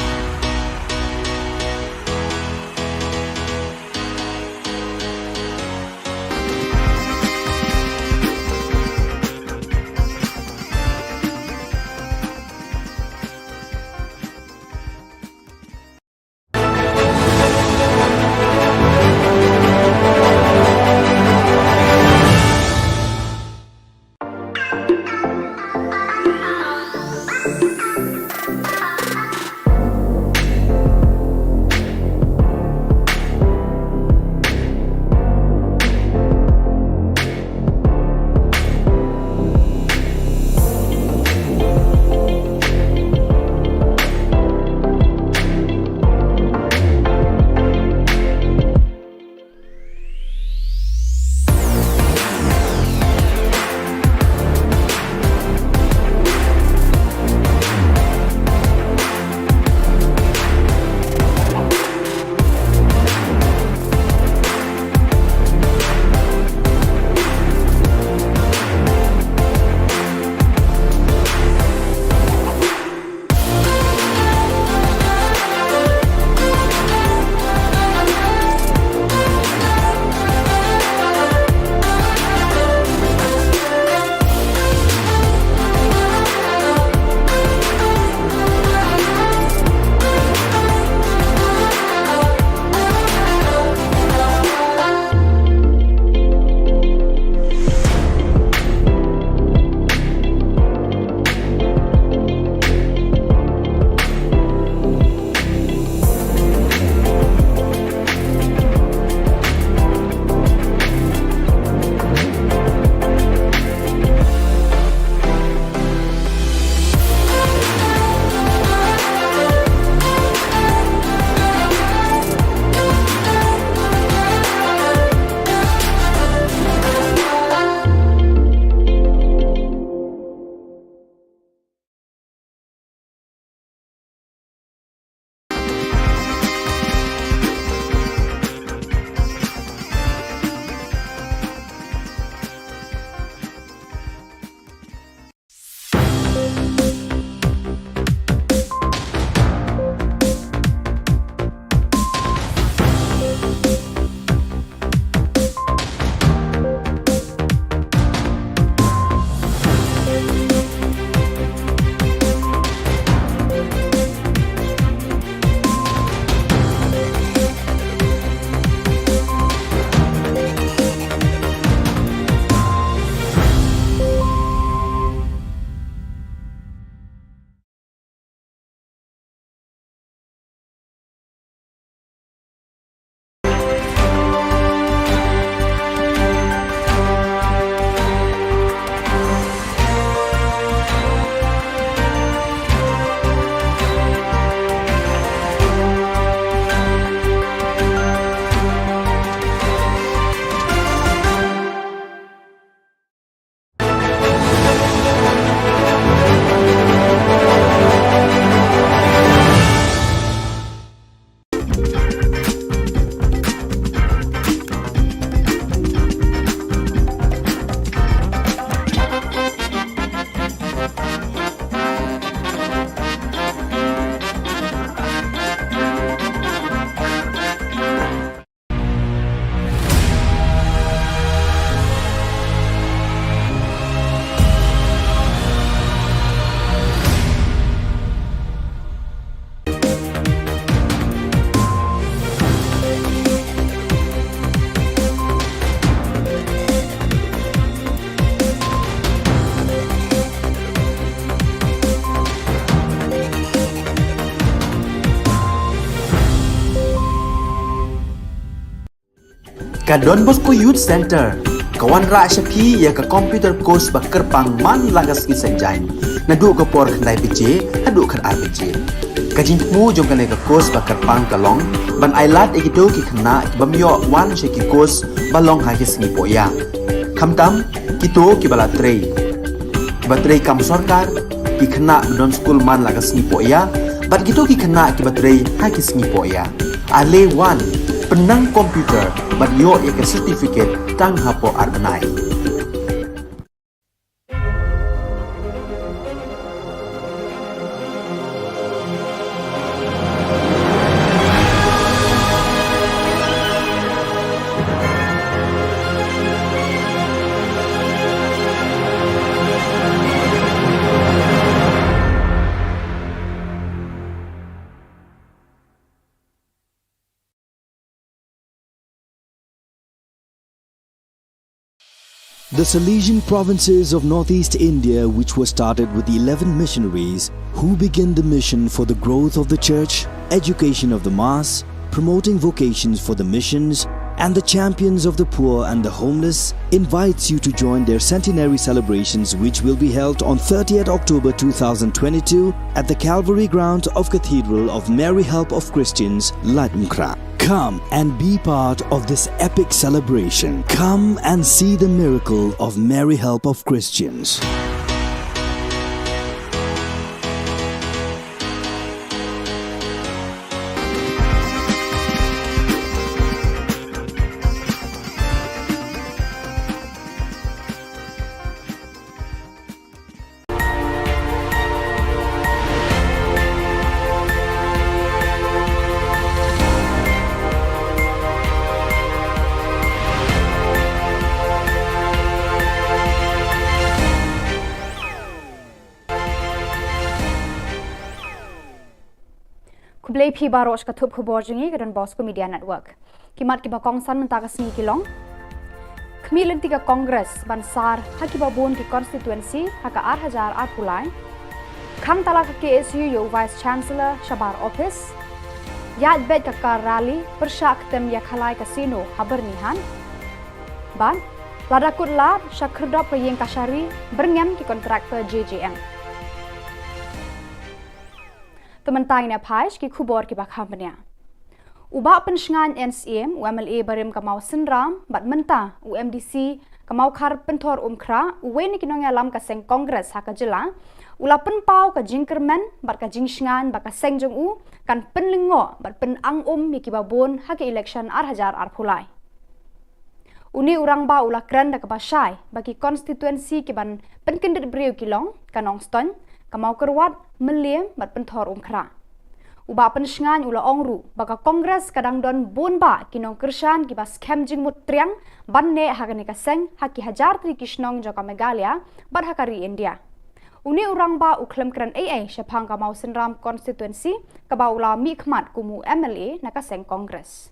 Ka Don Bosco Youth Centre ka wanrah sha phi ïa ka computer course ba kyrpang man la ka sngi Saitjaiñ, naduh ka por khyndai baje haduh khatar baje. Ka jingthmu jong kane ka course ba kyrpang ka long ban ailad ïa kito ki khynnah ki bym ïoh wan sha ki course ba long ha ki sngi pohïa, khamtam kito kiba la trei, kiba trei kam sorkar, ki khynnah ba don skul man la ka sngi pohïa, bad kito ki khynnah kiba trei ha ki sngi pohïa. Ale wan, pynnang computer bad ïoh ïa ka certificate tang hapoh ar bnai. The Salesian provinces of northeast India, which were started with eleven missionaries who began the mission for the growth of the church, education of the mass, promoting vocations for the missions, and the champions of the poor and the homeless, invites you to join their centenary celebrations, which will be held on thirtieth October two thousand twenty-two at the Calvary Ground of Cathedral of Mary Help of Christians, Laitumkhrah. Come and be part of this epic celebration. Come and see the miracle of Mary Help of Christians. Khublei phi baroh sha ka thup khubor jong ngi ka Don Bosco Media Network. Ki mat kiba kongsan mynta ka sngi ki long: Khmih lynti ka Congress ban sar ha kiba bun ki constituency ha ka ar hajar arphew lai. Khang tala ka K S U ïa u Vice Chancellor shabar office. Ïaid beit ka car rally pyrshah ktem ïa Khalai Casino ha Byrnihat. Bad lada kut lad sha khyrdop ka ïing kashari byrngem ki contractor J J M. Te mynta ngin ïa phai sha ki khubor kiba kham bniah. U Bah Pynshngaiñ N Syiem, u M L A barim ka Mawsynram bad mynta u M D C ka Mawkhar Pynthorumkhrah, uwei na ki nongïalam ka seng Congress ha ka jylla, u la pynpaw ka jingkyrmen bad ka jingshngaiñ ba ka seng jong u kan pynlyngngoh bad pynang um ïa kiba bun ha ka election ar hajar arphew lai. Une u rangbah u la kren da kaba shai ba ki constituency kiban pynkyndit briew ki long ka Nongstoiñ, ka Mawkyrwat, Mylliem bad Pynthorumkhrah. U Bah Pynshngaiñ u la ong ruh ba ka Congress ka dang don bun bah ki nongkyrshan kiba skhem jingmut triang ban neh ha kane ka seng ha ki hajar tylli ki shnong jong ka Meghalaya bad ha ka ri India. Une u rangbah u khlem kren ei ei shaphang ka Mawsynram constituency kaba u la mihkhmat kum u M L A na ka seng Congress.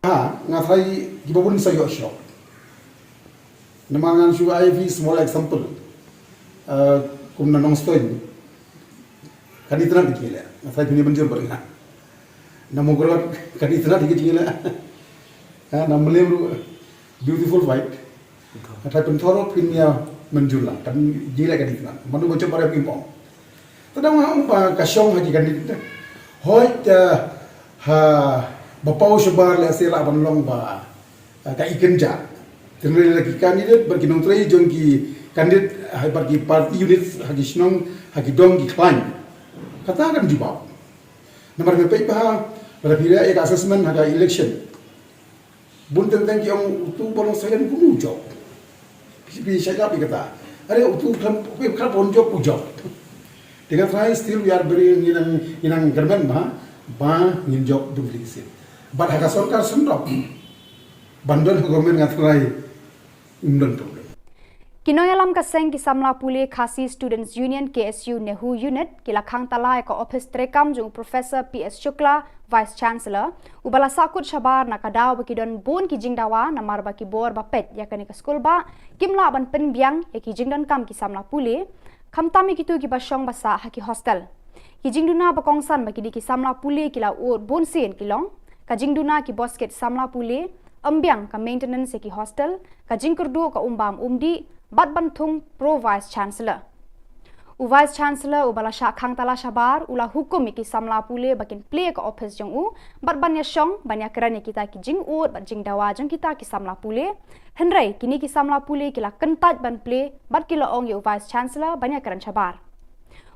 Ha, nga tharai kiba bun sa ïoh shock. Namar ngan shu ai phi small example. Uh, kum na Nongstoiñ. Kan itynnad ki jingïaleh. Nga tharai phin ïa mynjur bad nga. Na Mawkyrwat kan itynnad ki jingïaleh. Ha, na Mylliem ruh beautiful white. Nga tharai Pynthor ruh phin ïa mynjur lang. Kan jingïaleh kan itynnad. Mano ba jop ba rep ping pong. Te dang nga ong ba ka shong ha ki candidate. Hooid, eh, ha ba paw shabar lehse lah ban long ba, eh, ka ikynja. Tynrai la ki candidate bad ki nongtrei jong ki candidate, eh, bad ki party units ha ki shnong, ha ki dong ki khlaiñ. Kata kan jubab. Namar phi peit ba ha, lada phi leh ïa ka assessment ha ka election. Bun teng teng ki ong utu ba long silent kumno u jop. Phi, phi shah ïap ïa kata. Are utu khlem, phi khlem ban jop u jop. Te nga tharai still we are very, ngi nang, ngi nang kyrmen ba, ba ngin jop duplicate seat. Bad ha ka sorkar synrop ban don ha government nga tharai ym don problem. Ki nongïalam ka seng ki samla pule Khasi Students Union, K S U, NEHU Unit ki la khang tala ïa ka ophis treikam jong u Professor P S Shukla, Vice Chancellor, uba la sahkut shabar na ka daw ba ki don bun ki jingdawa namar ba ki bor ba peit ïa kane ka skul bah kim lah ban pynbiang ïa ki jingdonkam ki samla pule, khamtam ïa kito kiba shong ba sah ha ki hostel. Ki jingduna ba kongsan ba ki dei ki samla pule ki la ud bunsien ki long ka jingduna ki basket samla pule, Ym biang ka maintenance ïa ki hostel, ka jingkyrduh ka umbam umdih, bad ban thung pro Vice Chancellor. U Vice Chancellor uba la shah khang tala shabar, u la hukum ïa ki samla pule ba kin plie ïa ka ophis jong u, bad ban ïa shong, ban ïa kren ïa kita ki jingud, bad jingdawa jong kita ki samla pule. Hynrei, kine ki samla pule ki la kyntait ban plie, bad ki la ong ïa u Vice Chancellor ban ïa kren shabar.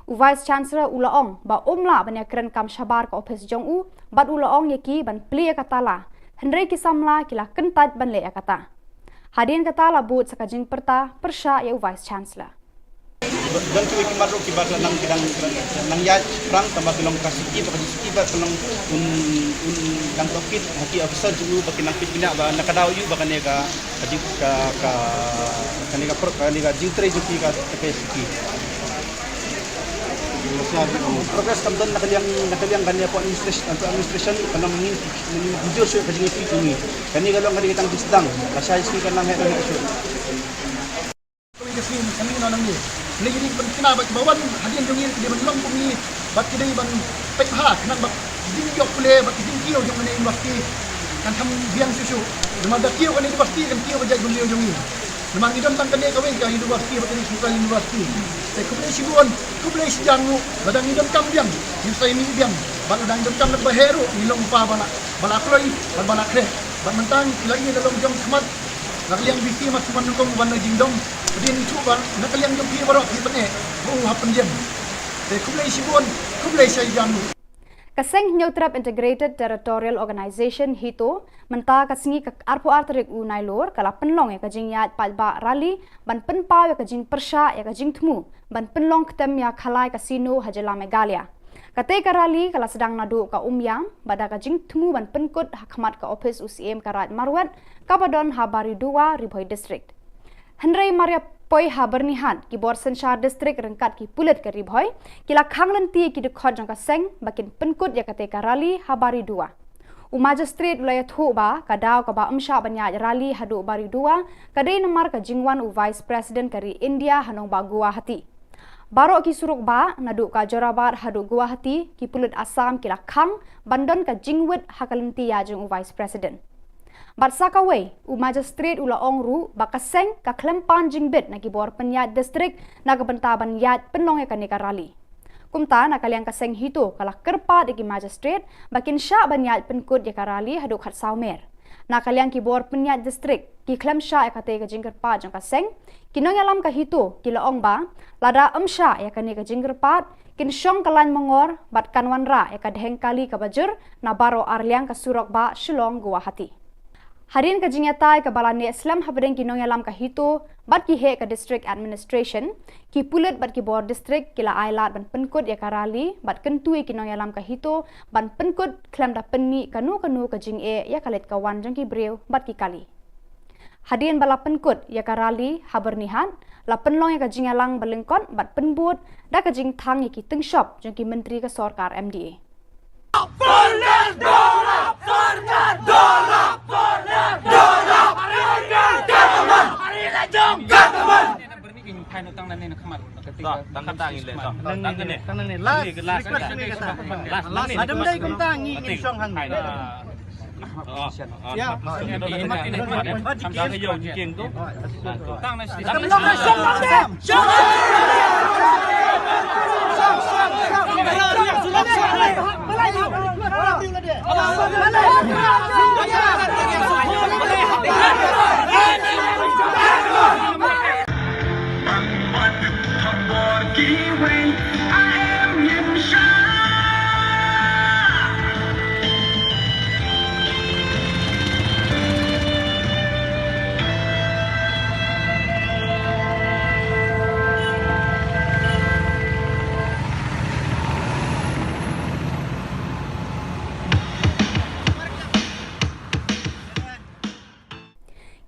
U Vice Chancellor u la ong ba um lah ban ïa kren kam shabar ka ophis jong u, bad u la ong ïa ki ban plie ïa ka tala. Hynrei ki samla ki la kyntait ban leh ïa kata. Hadien kata la bud sa ka jingpyrta pyrshah ïa u Vice Chancellor. Don kiwei ki mat ruh kiba nang, ki nang, nang ïaid pyrshang tangba ki long ka siki, ba ka jingki ba ka long un, un dang tohkit ha ki officer jong u ba ki nang peit bniah ba na ka daw ïa u ba kane ka, ka jing, ka, ka, kane ka pro-, kane ka jingtrei jong ki ka, ka siki. Progress kam don na ka liang, na ka liang kane ka administration, administration ka long ngin, ngin jur shuh ka jingïapeit jong ngi. Kane ka long kane ka tang ki sdang, ka shai sngi ka nang heh, nang heh shuh. Kawei ka sngi, ka sngi na nang ngi. Ngi dei ban kynmaw ba ki ba wan hadien jong ngi ki dei ban long kum ngi, bad ki dei ban peit bha khnang ba ki jingïoh pule bad ki jingkiew jong kane university kan kham biang shuh shuh. Namar da kiew kane university kan kiew ka jaitbynriew jong ngi. Namar ngi don tang kane kawei ka university bad kane ka central university. Te khublei shibun, khublei shihajar nguh, lada ngi donkam biang, ngin sa ïa mih biang, bad lada ngi donkam bad ba heh ruh, ngi long pa ba la, ba la kloi, bad ba la khreh, bad mynta ngi la ïa la long jong khmat, na ka liang B C ma shu wan nyngkong wan na jingdom, hadien ngi shu wan, na ka liang jong phi baroh phi pyneh, ba u hap pynjem. Te khublei shibun, khublei shihajar nguh. Ka seng Hynñiewtrep Integrated Territorial Organization, HITO, mynta ka sngi ka arphew ar tarik u Nailur, ka la pynlong ïa ka jingïaid paidbah rally, ban pynpaw ïa ka jingpyrshah ïa ka jingthmu ban pynlong ktem ïa Khalai Casino ha jylla Meghalaya. Katei ka rally ka la sdang naduh ka Umiam, bad da ka jingthmu ban pynkut ha khmat ka ophis u Syiem ka Raid Marwet, kaba don ha Baridowa, Ri Bhoi District. Hynrei mar ïa poi ha Byrnihat, ki bor synshar district ryngkat ki pulit ka Ri Bhoi, ki la khang lynti ïa ki dkhot jong ka seng, ba kin pynkut ïa katei ka rally ha Baridowa. U Magistrate u la ïathuh ba, ka daw kaba ym shah ban ïaid rally haduh Baridowa, ka dei namar ka jingwan u Vice President ka ri India ha nongbah Guwahati. Baroh ki surok bah, naduh ka Jorabat haduh Guwahati, ki pulit Assam ki la khang, ban don ka jingwit ha ka lynti ïaid jong u Vice President. Bad sa kawei, u Magistrate u la ong ruh, ba ka seng ka khlem pan jingbit na ki bor pynïaid district, na ka bynta ban ïaid pynlong ïa kane ka rally. Kumta na ka liang ka seng HITO ka la kyrpad ïa ki Magistrate, ba kin shah ban ïaid pynkut ïa ka rally haduh khatsaw mer. Na ka liang ki bor pynïaid district, ki khlem shah ïa katei ka jingkyrpad jong ka seng, ki nongïalam ka HITO, ki la ong ba, lada ym shah ïa kane ka jingkyrpad, kin shong ka lain mangor, bad kan wanrah ïa ka dheng kali kaba jur, na baroh arliang ka surok bah Shillong Guwahati. Hadien ka jingïatai kaba la neh slem hapdeng ki nongïalam ka HITO, bad ki heh ka District Administration, ki pulit bad ki bor district ki la ailad ban pynkut ïa ka rally, bad kyntu ïa ki nongïalam ka HITO, ban pynkut khlem da pynmih kano kano ka jingeh ïa ka leit ka wan jong ki briew bad ki kali. Hadien ba la pynkut ïa ka rally ha Byrnihat, la pynlong ïa ka jingïalang ba lyngkot bad pynbud, da ka jingthang ïa ki tyngshop jong ki myntri ka sorkar MDA.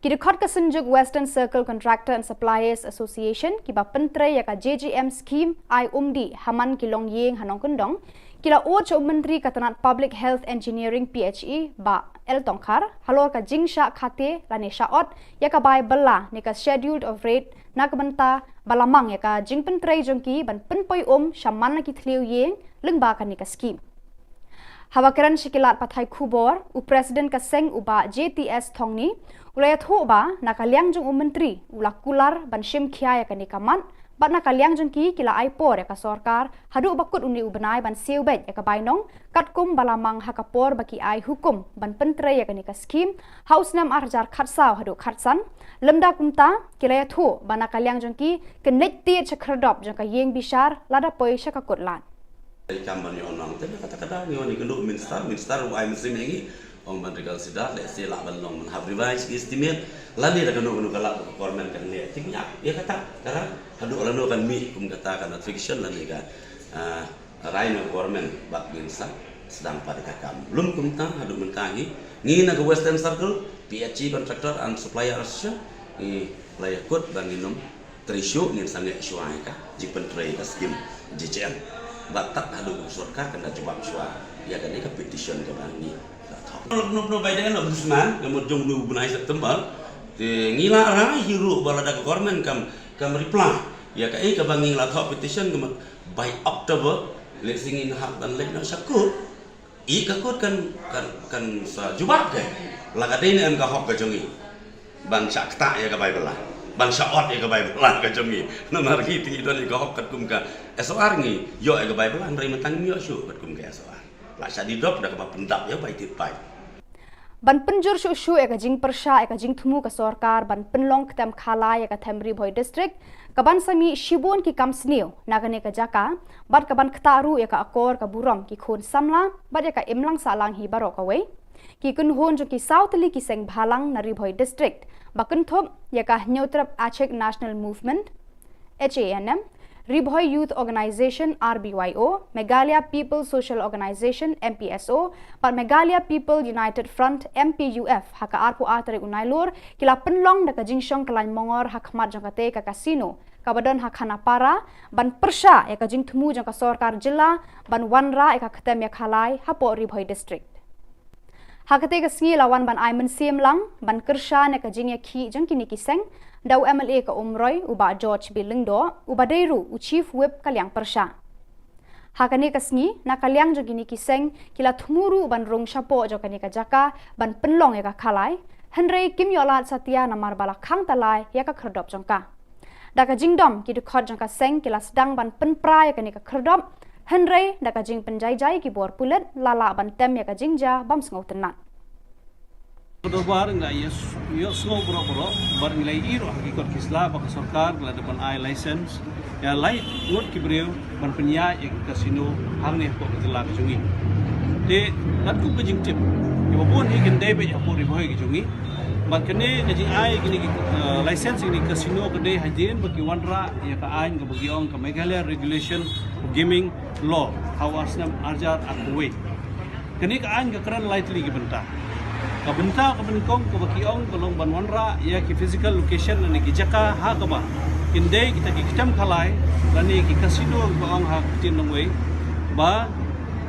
Ki dkhot ka Synjuk Western Circle Contractor and Suppliers Association, kiba pyntrei ïa ka JJM scheme ai umdih ha man ki longïing ha nongkyndong, ki la ud sha u Myntri ka tnat Public Health Engineering, PHE, Bah L Tongkhar, halor ka jingshah khate lane shah ot ïa ka bai bylla ne ka Schedule of Rates, na ka bynta ba la mang ïa ka jingpyntrei jong ki ban pynpoi um sha man la ki thliew ïing lyngba kane ka scheme. Haba kren sha ki lad pathai khubor, u President ka seng u Bah J T S Thongni u la ïathuh ba na ka liang jong u Myntri u la kular ban shim khia ïa kane ka mat, bad na ka liang jong ki ki la ai por ïa ka sorkar haduh ba kut une u bnai ban siew beit ïa ka bainong, katkum ba la mang ha ka por ba ki ai hukum ban pyntrei ïa kane ka skhim ha u snem ar hajar khatsaw haduh khatsan. Lymda kumta, ki la ïathuh ba na ka liang jong ki kin leit tied sha khyrdop jong ka ïing bishar lada poi sha ka kut lad. Kam ban ïoh nong te kata kata ngi wan ngi kynduh minister, minister u ai mynsiem ïa ngi, ong ban reconsider, lehse lah ban long ban hap revise ki estimate, lane da kano kano ka lad ba ka government kan leh. Te ngi ïa kata, kara haduh lano kan mih kum kata ka notification lane ka, ah, rai na government bad ngin sa sdang pat ïa ka kam. Lym kumta haduh mynta ngi, ngi na ka Western Circle, P H E Contractor and Supplier Association, ngi la ïakut ba ngin ym trei shuh, ngin sa ngeit shuwa ïa ka jingpyntrei ka skim J J M. Bad tad haduh u sorkar kan da jubab shuwa ïa kane ka petition kaba ngi la thoh. Nop nop bai dei nop dusman ka mut jong u bnai September. Te ngi la rai hi ruh ba lada ka government kam, kam reply ïa kaei kaba ngi la thoh petition ka mut by October, lehse ngin hap ban leit noh sha kut. I ka kut kan, kan, kan sa jubab ka. La ka dei ne em ka hok ka jong i. Ban shah ktah ïa ka bai bylla, ban shah ot ïa ka bai bylla ka jong i. Namar ngi te ngi don ïa ka hok katkum ka S O R, ngi ïoh ïa ka bai bylla, hynrei mynta ngim ïoh shuh katkum ka S O R. La shah die dop da kaba pyndap ïa bai tied paip. Ban pynjur shuh shuh ïa ka jingpyrshah ïa ka jingthmu ka sorkar ban pynlong ktem khalai ïa ka them Ri Bhoi District, ka ban sa mih shibun ki kam sniew na kane ka jaka, bad ka ban ktah ruh ïa ka akor ka burom ki khun samla bad ïa ka imlang sahlang hi baroh kawei. Ki kynhun jong ki saw tylli ki seng bhalang na Ri Bhoi District, ba kynthup ïa ka Hynñiewtrep Achik National Movement, H A N M, Ri Bhoi Youth Organisation, R B Y O, Meghalaya People Social Organisation, M P S O, bad Meghalaya People United Front, M P U F, ha ka arphew ar tarik u Nailur, ki la pynlong da ka jingshong kyllaiñ mongor ha khmat jong katei ka casino kaba don ha Khanapara, ban pyrshah ïa ka jingthmu jong ka sorkar jylla ban wanrah ïa ka ktem ïa khalai hapoh Ri Bhoi District. Ha katei ka sngi la wan ban ai mynsiem lang ban kyrshan ïa ka jingïakhih jong kine ki seng da u M L A ka Umroi, u Bah George B Lyngdoh, uba dei ruh u Chief Whip ka liang pyrshah. Ha kane ka sngi, na ka liang jong kine ki seng, ki la thmu ruh ban rung shapoh jong kane ka jaka ban pynlong ïa ka khalai, hynrei kim ïoh lad satia namar ba la khang talai ïa ka khyrdop jong ka. Da ka jingdom, ki dkhot jong ka seng ki la sdang ban pynpra ïa kane ka khyrdop, hynrei da ka jingpynjaijai ki bor pulit, la lah ban tem ïa ka jingjia bym sngewtynnat. Ka dorbar ngi la ïa s-, ïohsngew baroh baroh, bad ngi la ïohi ruh ha ki kot ki sla ba ka sorkar ka la dep ban ai license ïa lai ngut ki briew ban pynïaid ïa ki casino hangne hapoh ka jylla ka jong ngi. Te katkum ka jingtip, kiba bun hi kin dei beit hapoh Ri Bhoi ka jong ngi. Bad kane ka jingai kine ki, eh, license kine ki casino ka dei hadien ba ki wanrah ïa ka aiñ kaba ki ong ka Meghalaya Regulation of Gaming Law ha u ar snem ar hajar arphew wei. Kane ka aiñ ka kren lai tylli ki bynta. Ka bynta kaba nyngkong kaba ki ong ka long ban wanrah ïa ki physical location lane ki jaka ha kaba kin dei kita ki ktem khalai lane ki casino kiba ong ha ka ktien nongwei. Ba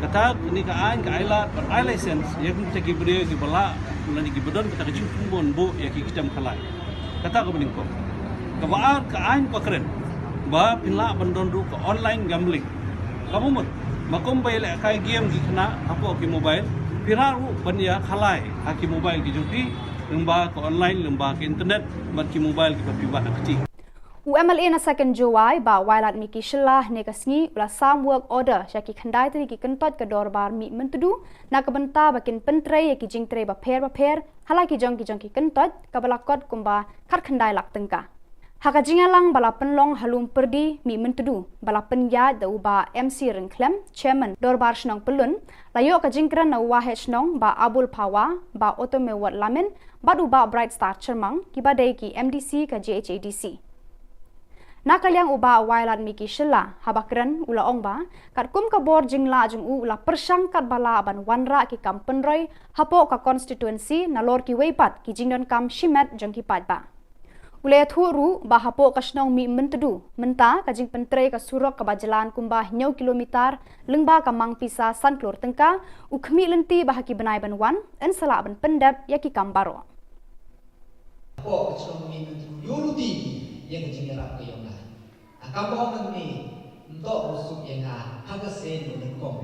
kata kane ka aiñ ka ai lad ban ai license ïa kita ki briew kiba lah lane kiba don kata ka jingpynbun buh ïa ki ktem khalai. Kata kaba nyngkong. Kaba ar ka aiñ ka kren ba phin lah ban don ruh ka online gambling. Kaba mut, ba kumba ïalehkai game ki khynnah hapoh ki mobile, phi lah ruh ban ïa khalai ha ki mobile ki jong phi, lyngba ka online, lyngba ka internet, bad ki mobile kiba phi wad ha kti. U M L A na Second Jowai, Bah Wailadmiki Shylla, hynne ka sngi u la sam work order sha ki khyndai tylli ki kyntoit ka dorbar mih myntdu na ka bynta ba kin pyntrei ïa ki jingtrei bapher bapher ha la ki jong ki jong ki kyntoit, kaba la kot kumba khatkhyndai lak tyngka. Ha ka jingïalang ba la pynlong ha Lum Pyrdi, mih myntdu, ba la pynïaid da u Bah M C Ryngkhlem, Chairman Dorbar Shnong Pyllun, la ïoh ka jingkren na u Waheh Shnong, Bah Abul Phawa, Bah Otomewot Lamin, bad u Bah Bright Star Chyrmang, kiba dei ki M D C ka J H A D C. Na ka liang u Bah Wailadmiki Shylla, haba kren u la ong ba katkum ka bor jinglah jong u, u la pyrshang katba lah ban wanrah ki kam pynroi hapoh ka constituency nalor kiwei pat ki jingdonkam shimet jong ki paidbah. U la ïathuh ruh ba hapoh ka shnong mih myntdu mynta ka jingpyntrei ka surok kaba jlan kumba hynñiew kilometer lyngba ka mang pisa san klur tyngka, u khmih lynti ba ha ki bnai ban wan yn sa lah ban pyndep ïa ki kam baroh. Hapoh ka shnong mih myntdu ïoh ruh ïa ka jingïarap ka ïong nga. Ka kam ba ong nang ni, ym toh u suk ïa nga ha ka sien ba nyngkong.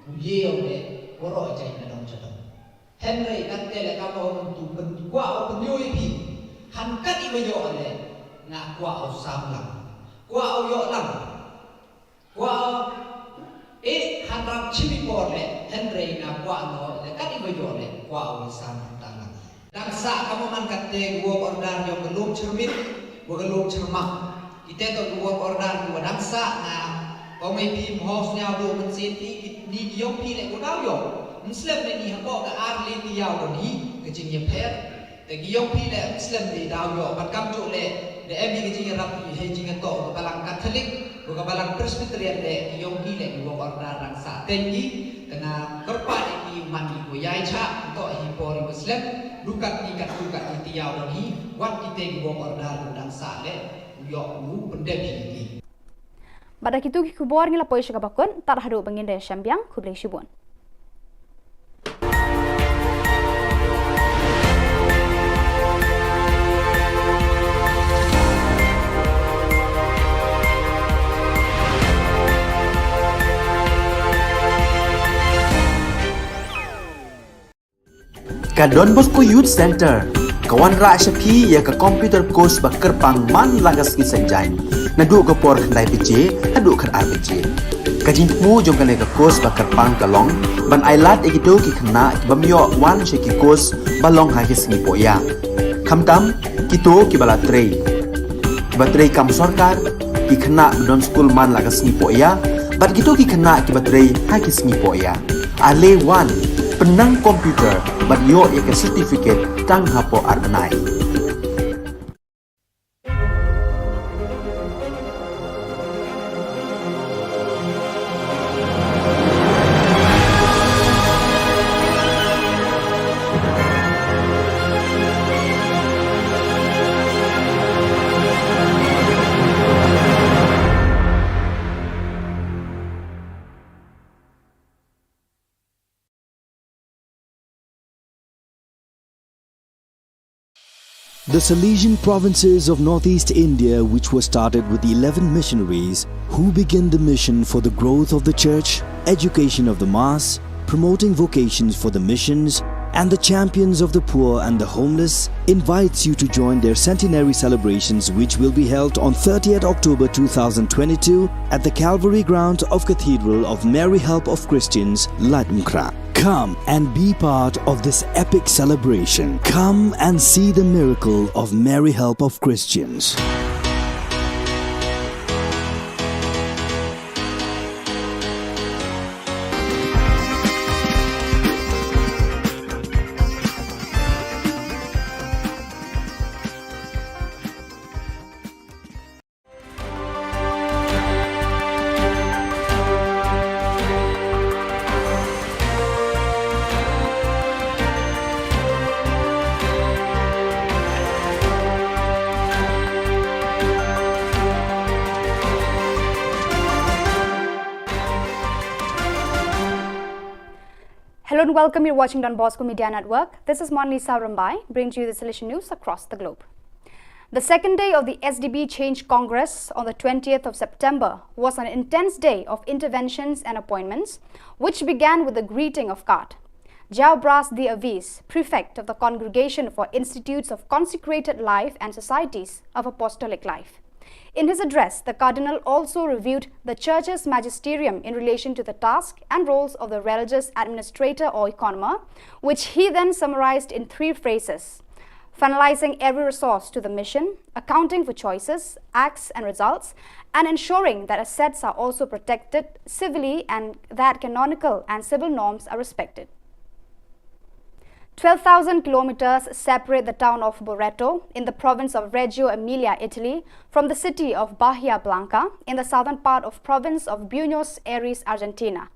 U ye ong eh, Waroh jait na dong jadong. Hynrei katte leh kaba u Myntdu pyn-, kwah u pynïoh ïa phi. Han kat iba ïoh leh, nga kwah u sam lang. Kwah u ïoh lang. Kwah u, eh, han rap shim i por leh, hynrei nga kwah u ïoh leh, kat iba ïoh leh, kwah u sam lang. Dang sah ka mo man katte ki work order jong ka Lum Chyrmit wa ka Lum Chyrmam. Kite to ki work order kiwa dang sah, nga ong ïa phi, mho sñiaw duh mynsiem phi, kine ki ïong phi leh u daw ïoh. Ym slem leh ni hapoh ka ar lai taïew don hi ka jingïapher. Te ki ïong phi leh ym slem leh daw ïoh. Bad kamjooh leh, leh em hi ka jingïarap hi, hi jingïatoh ka Balang Katholik wa ka Balang Presbyterian leh, ki ïong phi leh ki work order dang sah teng hi. Te nga kyrpad ïa phi, man ki ko ïai chah, to hi por iwa slem, du kat ni kat du kat ni taïew don hi, wat kite ki work order kiwa dang sah leh, u ïoh u pyndep hi ki. Bad da kitu ki khubor ngi la poi sha kaba kut, tad haduh ba ngin da ïashem biang, khublei shibun. Ka Don Bosco Youth Centre ka wanrah sha phi ïa ka computer course ba kyrpang man la ka sngi Saitjaiñ, naduh ka por khyndai baje haduh khatar baje. Ka jingthmu jong kane ka course ba kyrpang ka long ban ailad ïa kito ki khynnah ki bym ïoh wan sha ki course ba long ha ki sngi pohïa, khamtam kito kiba la trei, kiba trei kam sorkar, ki khynnah ba don skul man la ka sngi pohïa, bad kito ki khynnah kiba trei ha ki sngi pohïa. Ale wan, pynnang computer bad ïoh ïa ka certificate tang hapoh ar bnai. The Salesian provinces of northeast India, which was started with eleven missionaries who began the mission for the growth of the church, education of the mass, promoting vocations for the missions, and the champions of the poor and the homeless, invites you to join their centenary celebrations, which will be held on thirtieth October two thousand twenty-two at the Calvary ground of Cathedral of Mary Help of Christians, Laitumkhrah. Come and be part of this epic celebration. Come and see the miracle of Mary Help of Christians. Hello and welcome. You're watching Don Bosco Media Network. This is Monlisa Rumbai, bringing to you the Salesian news across the globe. The second day of the S D B Change Congress on the twentieth of September was an intense day of interventions and appointments, which began with the greeting of Card Jao Bras Dih Avis, prefect of the Congregation for Institutes of Consecrated Life and Societies of Apostolic Life. In his address, the Cardinal also reviewed the Church's magisterium in relation to the task and roles of the religious administrator or economer, which he then summarized in three phrases: finalizing every resource to the mission, accounting for choices, acts, and results, and ensuring that assets are also protected civilly and that canonical and civil norms are respected. Twelve thousand kilometers separate the town of Barreto in the province of Reggio Emilia, Italy, from the city of Bahia Blanca in the southern part of province of Buenos Aires, Argentina.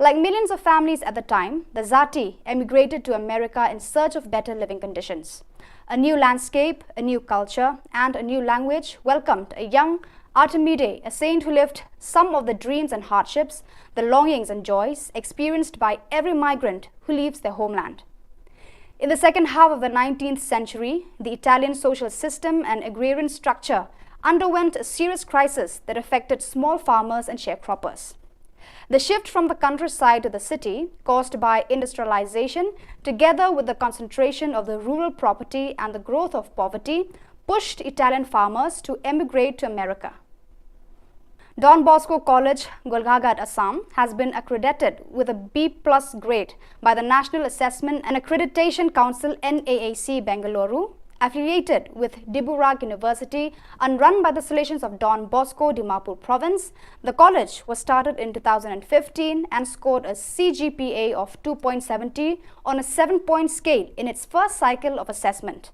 Like millions of families at the time, the Zati emigrated to America in search of better living conditions. A new landscape, a new culture, and a new language welcomed a young Artemide, a saint who lived some of the dreams and hardships, the longings and joys experienced by every migrant who leaves their homeland. In the second half of the nineteenth century, the Italian social system and agrarian structure underwent a serious crisis that affected small farmers and sharecroppers. The shift from the countryside to the city, caused by industrialization, together with the concentration of the rural property and the growth of poverty, pushed Italian farmers to emigrate to America. Don Bosco College, Golaghat, Assam, has been accredited with a B plus grade by the National Assessment and Accreditation Council, N A A C, Bengaluru, affiliated with Diburagh University and run by the Salesians of Don Bosco, Dimapur Province. The college was started in two thousand fifteen and scored a C G P A of two point seventy on a seven-point scale in its first cycle of assessment.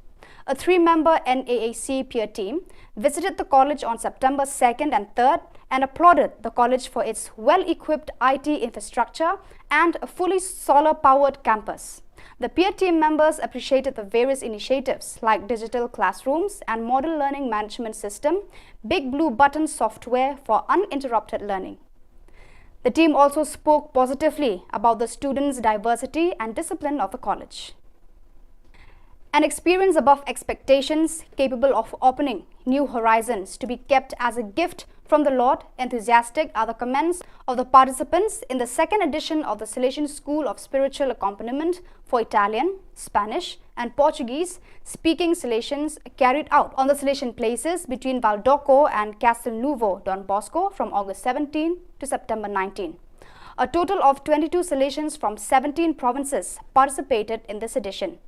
A three-member N A A C peer team visited the college on September second and third and applauded the college for its well-equipped I T infrastructure and a fully solar-powered campus. The peer team members appreciated the various initiatives like digital classrooms and model learning management system, Big Blue Button software for uninterrupted learning. The team also spoke positively about the students' diversity and discipline of the college. An experience above expectations, capable of opening new horizons, to be kept as a gift from the Lord, enthusiastic are the comments of the participants in the second edition of the Salesian School of Spiritual Accompaniment for Italian, Spanish, and Portuguese speaking Salesians, carried out on the Salesian places between Valdocco and Castelnuovo Don Bosco from August seventeen to September nineteen. A total of twenty-two Salesians from seventeen provinces participated in this edition.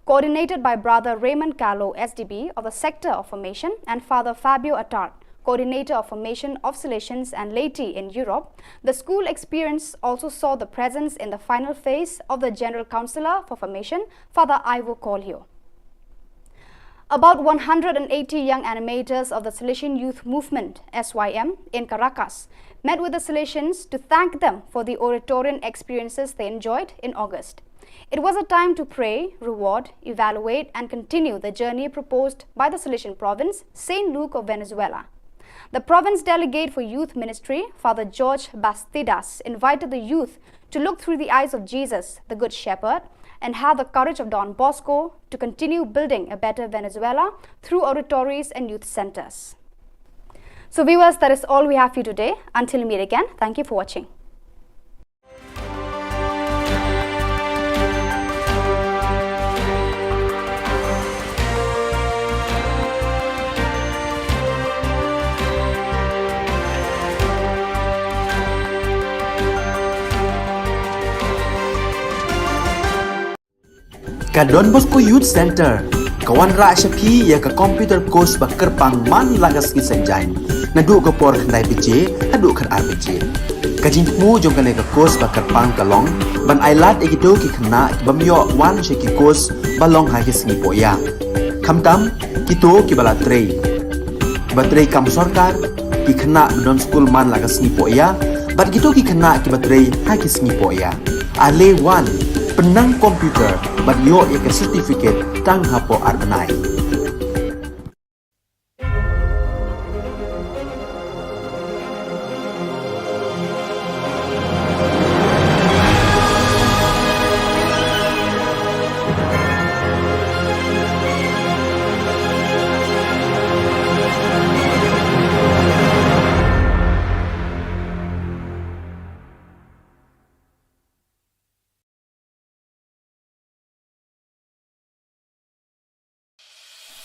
Coordinated by Brother Raymond Callow, S D B of the Sector of Formation, and Father Fabio Attard, Coordinator of Formation of Salesians and Laity in Europe, the school experience also saw the presence in the final phase of the General Counsellor for Formation, Father Ivo Coelho. About one hundred and eighty young animators of the Salesian Youth Movement, S Y M, in Caracas met with the Salesians to thank them for the Oratorian experiences they enjoyed in August. It was a time to pray, reward, evaluate, and continue the journey proposed by the Salesian province, Saint Luke of Venezuela. The province delegate for youth ministry, Father George Bastidas, invited the youth to look through the eyes of Jesus, the Good Shepherd, and have the courage of Don Bosco to continue building a better Venezuela through oratories and youth centers. So, viewers, that is all we have for you today. Until we meet again, thank you for watching. Ka Don Bosco Youth Center ka wanrah sha phi ïa ka computer course ba kyrpang man la ka sngi Saitjaiñ, naduh ka por khyndai baje haduh khatar baje. Ka jingthmu jong kane ka course ba kyrpang ka long ban ailad ïa kito ki khynnah ki bym ïoh wan sha ki course ba long ha ki sngi pohïa, khamtam kito kiba la trei, kiba trei kam sorkar, ki khynnah ba don skul man la ka sngi pohïa, bad kito ki khynnah kiba trei ha ki sngi pohïa. Ale wan, pynnang computer bad ïoh ïa ka certificate tang hapoh ar bnai.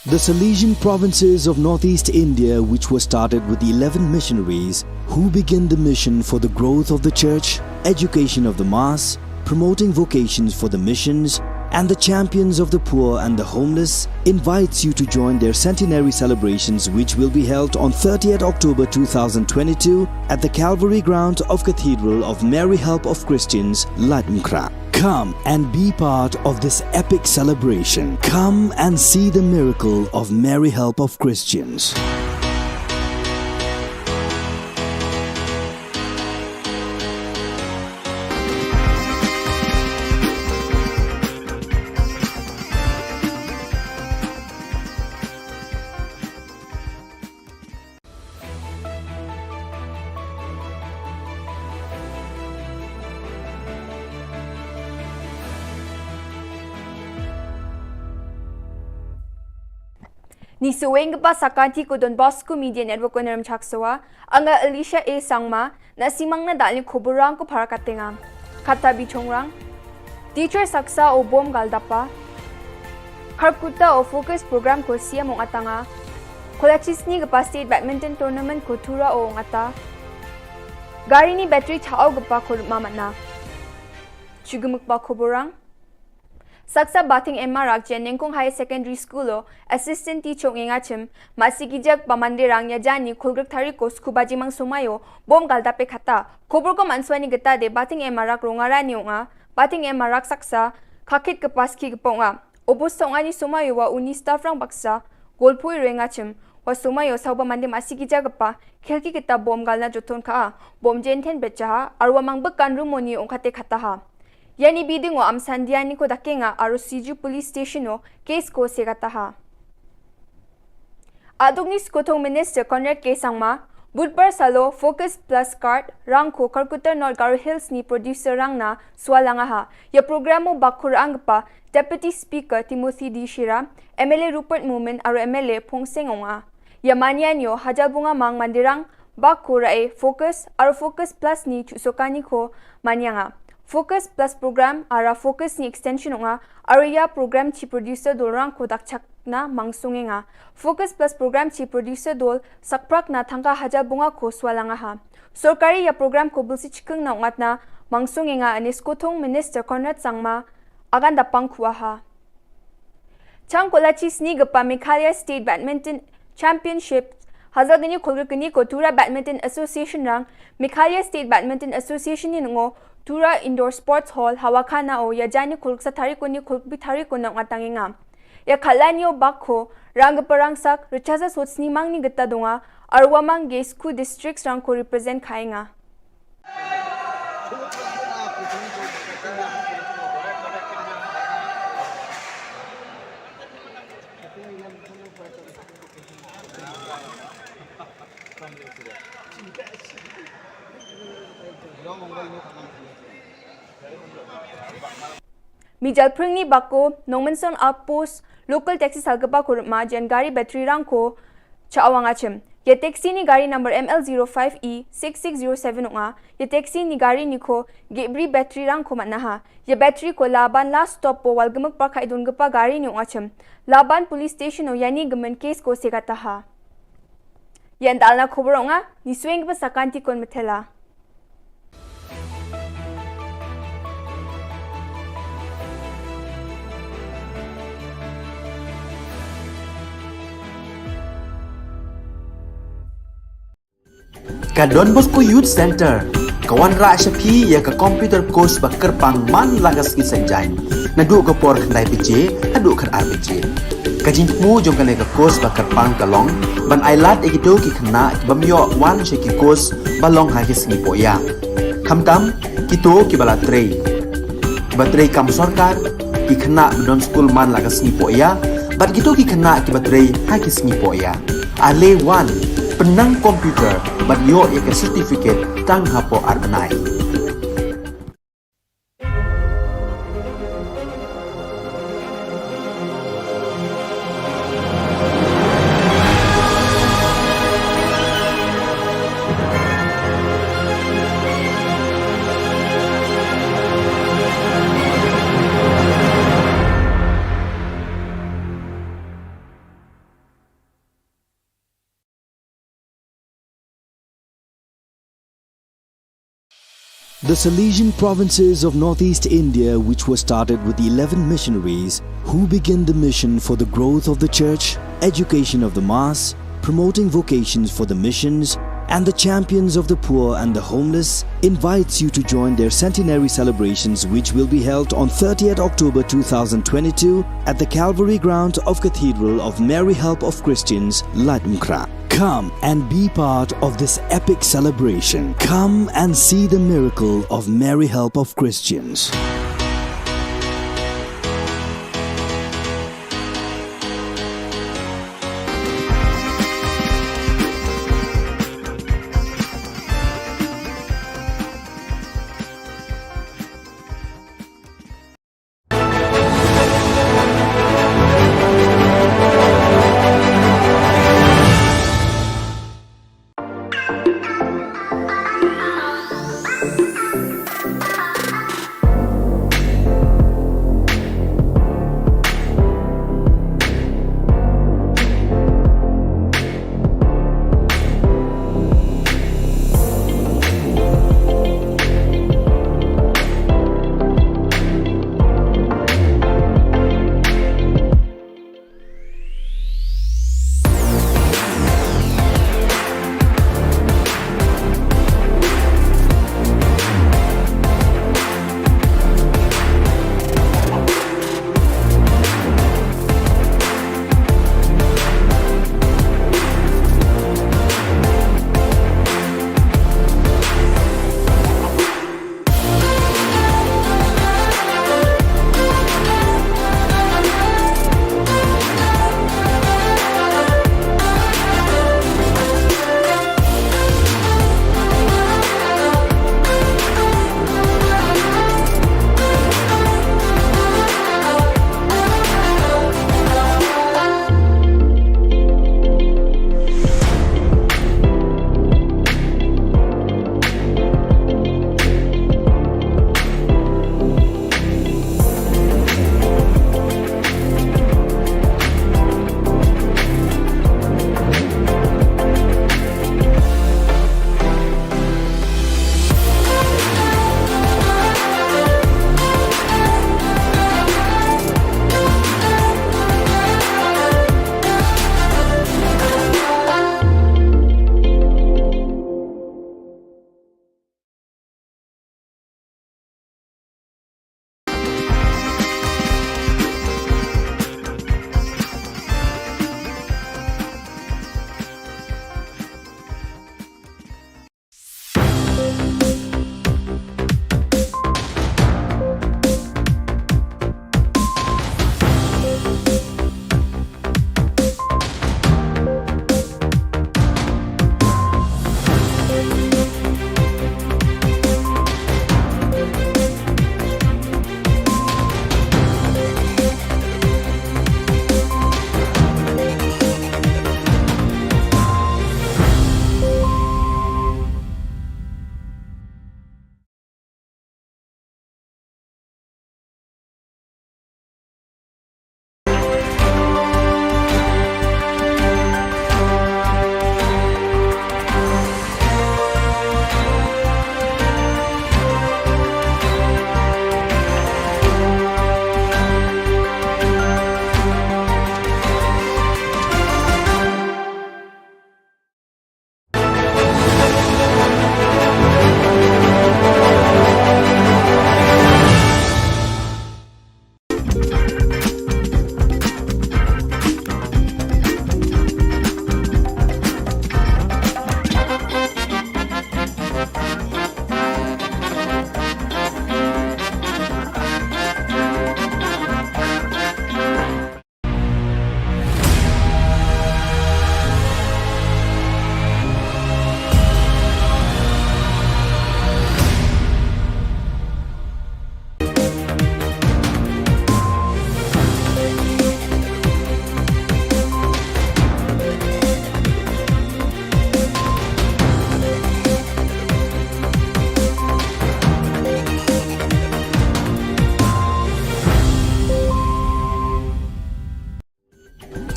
The Salesian provinces of northeast India, which were started with eleven missionaries who began the mission for the growth of the church, education of the mass, promoting vocations for the missions, and the champions of the poor and the homeless, invites you to join their centenary celebrations, which will be held on thirtieth October two thousand twenty-two at the Calvary ground of Cathedral of Mary Help of Christians, Laitumkhrah. Come and be part of this epic celebration. Come and see the miracle of Mary Help of Christians. Ni suweng kpa sakanti ko Don Bosco Media Network ko Naram Chaksawa, anga Alicia A Sangma, na simang na dal ni khubur rang ko para katenga. Kata bichong rang. Teacher saksa o bom gal dapa. Kharkuta o focus program ko siam ong atanga. Kolachis ni kpa state badminton tournament ko tura o ong ata. Gari ni battery chao kpa ko mama na. Chugumuk pa khubur rang. Saksa Bathing Emma Rakjen Nengkong Higher Secondary School o assistant teacher ngi ngachim, masi kijak pa mandirang ya jani khulgrik tari ko sku bajimang sumayo, bom gal dape khata. Khubur ko manswani geta de Bathing Emma Rak Rongara ni onga, Bathing Emma Rak saksa, khakit ke paski ke ponga. Obo song ani sumayo wa uni staff rang baksa, golpui rengachim, wa sumayo sauba mandi masi kijak pa, khelki kita bom gal na joton ka, bom jenten becha, arwa mang bekan rumoni ongkate khata ha. Yani biding o am sandiani ko dakenga aro Siju Police Station o case ko segata ha. Aduk ni Skothong Minister Conrad K Sangma, Budbar salo Focus Plus Card rang ko Kharkuta North Garo Hills ni producer rang na swalanga ha. Ya program o bakur angpa Deputy Speaker Timothy D Shira, M L A Rupert Momin aro M L A Phongseng Onga. Ya manian yo Hajalbunga Mang Mandirang, Bak ko rae Focus, aro Focus Plus ni chusokani ko manianga. Focus Plus program, ara Focus ni extension onga, aro ya program chi producer dolrang ko dakchak na mangsungenga. Focus Plus program chi producer dol sakprak na thangka Hajalbunga ko swalanga ha. Sorkari ya program ko bulsi chikeng na ongat na mangsungenga ani Skothong Minister Conrad Sangma, agan dapang kuaha. Chang kolachi sni gapa Meghalaya State Badminton Championship, hazal gani khulgir gani ko Tura Badminton Association rang, Meghalaya State Badminton Association ni ngo Tura Indoor Sports Hall, Hawakhana o ya jani khulgir sa tari ko ni khulgir tari ko nang atang ngam. Ya khalan yo bak ko, rang gapa rang sak, rechasa sot sni mang ni gata donga, arwa mang ge sku districts rang ko represent khainga. Mijal pringni bako, Nongmensong Outpost, local taxi salgapa kurma jan gari battery rang ko, cha awang achim. Ya taxi ni gari number M L zero five E six six zero seven onga, ya taxi ni gari ni ko, gebri battery rang ko manaha. Ya battery ko laban last stop po walgemuk parkha idun gepa gari ni ong achim. Laban police station o yani gemen case ko segataha. Yan dalna khubur onga, ni swing gepa sakanti kon metela. Ka Don Bosco Youth Center ka wanrah sha phi ïa ka computer course ba kyrpang man la ka sngi Saitjaiñ, naduh ka por khyndai baje haduh khatar baje. Ka jingthmu jong kane ka course ba kyrpang ka long ban ailad ïa kito ki khynnah ki bym ïoh wan sha ki course ba long ha ki sngi pohïap. Khamtam kito kiba la trei, kiba trei kam sorkar, ki khynnah ba don skul man la ka sngi pohïap, bad kito ki khynnah kiba trei ha ki sngi pohïap. Ale wan, pynnang computer bad ïoh ïa ka certificate tang hapoh ar bnai. The Salesian provinces of northeast India, which were started with eleven missionaries who began the mission for the growth of the church, education of the mass, promoting vocations for the missions, and the champions of the poor and the homeless, invites you to join their centenary celebrations, which will be held on thirtieth October two thousand twenty-two at the Calvary ground of Cathedral of Mary Help of Christians, Laitumkhrah. Come and be part of this epic celebration. Come and see the miracle of Mary Help of Christians.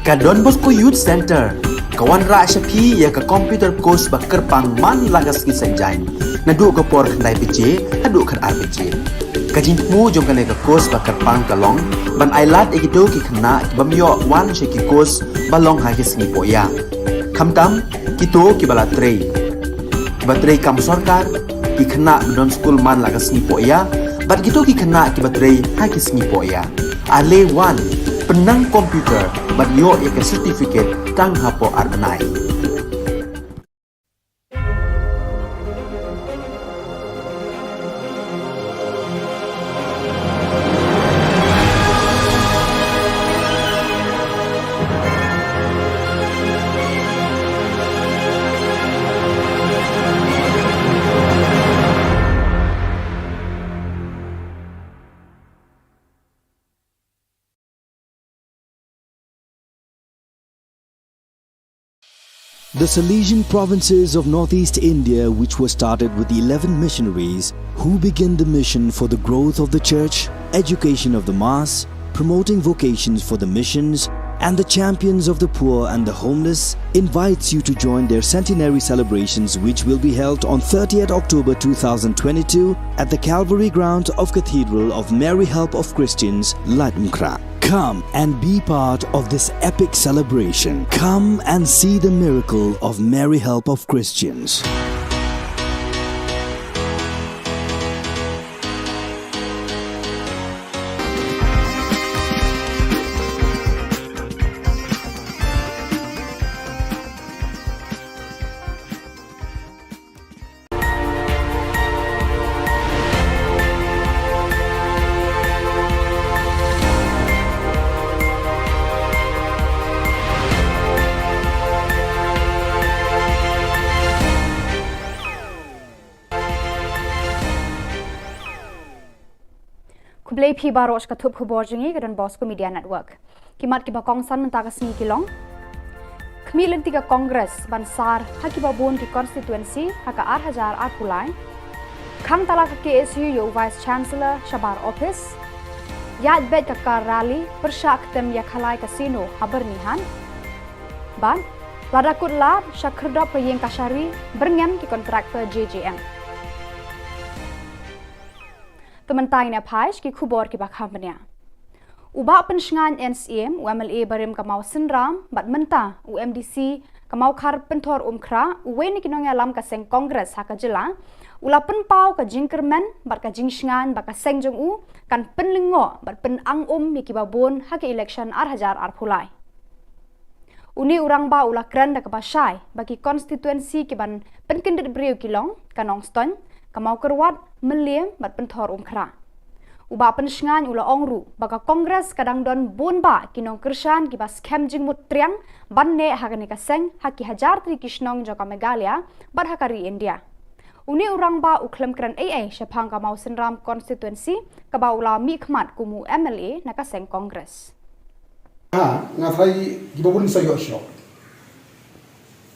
Ka Don Bosco Youth Centre ka wanrah sha phi ïa ka computer course ba kyrpang man la ka sngi Saitjaiñ, naduh ka por khyndai baje haduh khatar baje. Ka jingthmu jong kane ka course ba kyrpang ka long ban ailad ïa kito ki khynnah ki bym ïoh wan sha ki course ba long ha ki sngi pohïa, khamtam kito kiba la trei, kiba trei kam sorkar, ki khynnah ba don skul man la ka sngi pohïa bad kito ki khynnah kiba trei ha ki sngi pohïa. Ale wan, pynnang computer bad ïoh ïa ka certificate tang hapoh ar bnai. The Salesian provinces of northeast India, which were started with eleven missionaries who began the mission for the growth of the church, education of the mass, promoting vocations for the missions, and the champions of the poor and the homeless, invites you to join their centenary celebrations, which will be held on thirtieth October two thousand twenty-two at the Calvary Ground of Cathedral of Mary Help of Christians, Laitumkhrah. Come and be part of this epic celebration. Come and see the miracle of Mary Help of Christians. Khublei phi baroh sha ka thup khubor jong ngi ka Don Bosco Media Network. Ki mat kiba kongsan mynta ka sngi ki long: Khmih lynti ka Congress ban sar ha kiba bun ki constituency ha ka ar hajar arphew lai. Khang tala ka K S U ïa u Vice Chancellor shabar office. Ïaid beit ka car rally pyrshah ktem ïa Khalai Casino ha Byrnihat. Bad lada kut lad sha khyrdop ka ïing kashari byrngem ki contractor J J M. Te mynta ngin ïa phai sha ki khubor kiba kham bniah. U Bah Pynshngaiñ N Syiem, u M L A barim ka Mawsynram bad mynta u M D C ka Mawkhar Pynthor Umkhrah, uwei na ki nongïalam ka seng Congress ha ka jylla, u la pynpaw ka jingkyrmen bad ka jingshngaiñ ba ka seng jong u kan pynlyngngoh bad pynang um ïa kiba bun ha ka election ar hajar arphew lai. Une u rangbah u la kren da kaba shai ba ki constituency kiban pynkyndit briew ki long ka Nongstoiñ, ka Mawkyrwat, Mylliem bad Pynthor Umkhrah. U Bah Pynshngaiñ u la ong ruh ba ka Congress ka dang don bun bah ki nongkyrshan kiba skhem jingmut triang ban neh ha kane ka seng ha ki hajar tylli ki shnong jong ka Meghalaya bad ha ka ri India. Une u rangbah u khlem kren ei ei shaphang ka Mawsynram constituency kaba u la mihkhmat kum u M L A na ka seng Congress. Ha, nga tharai kiba bun sa ïoh shock.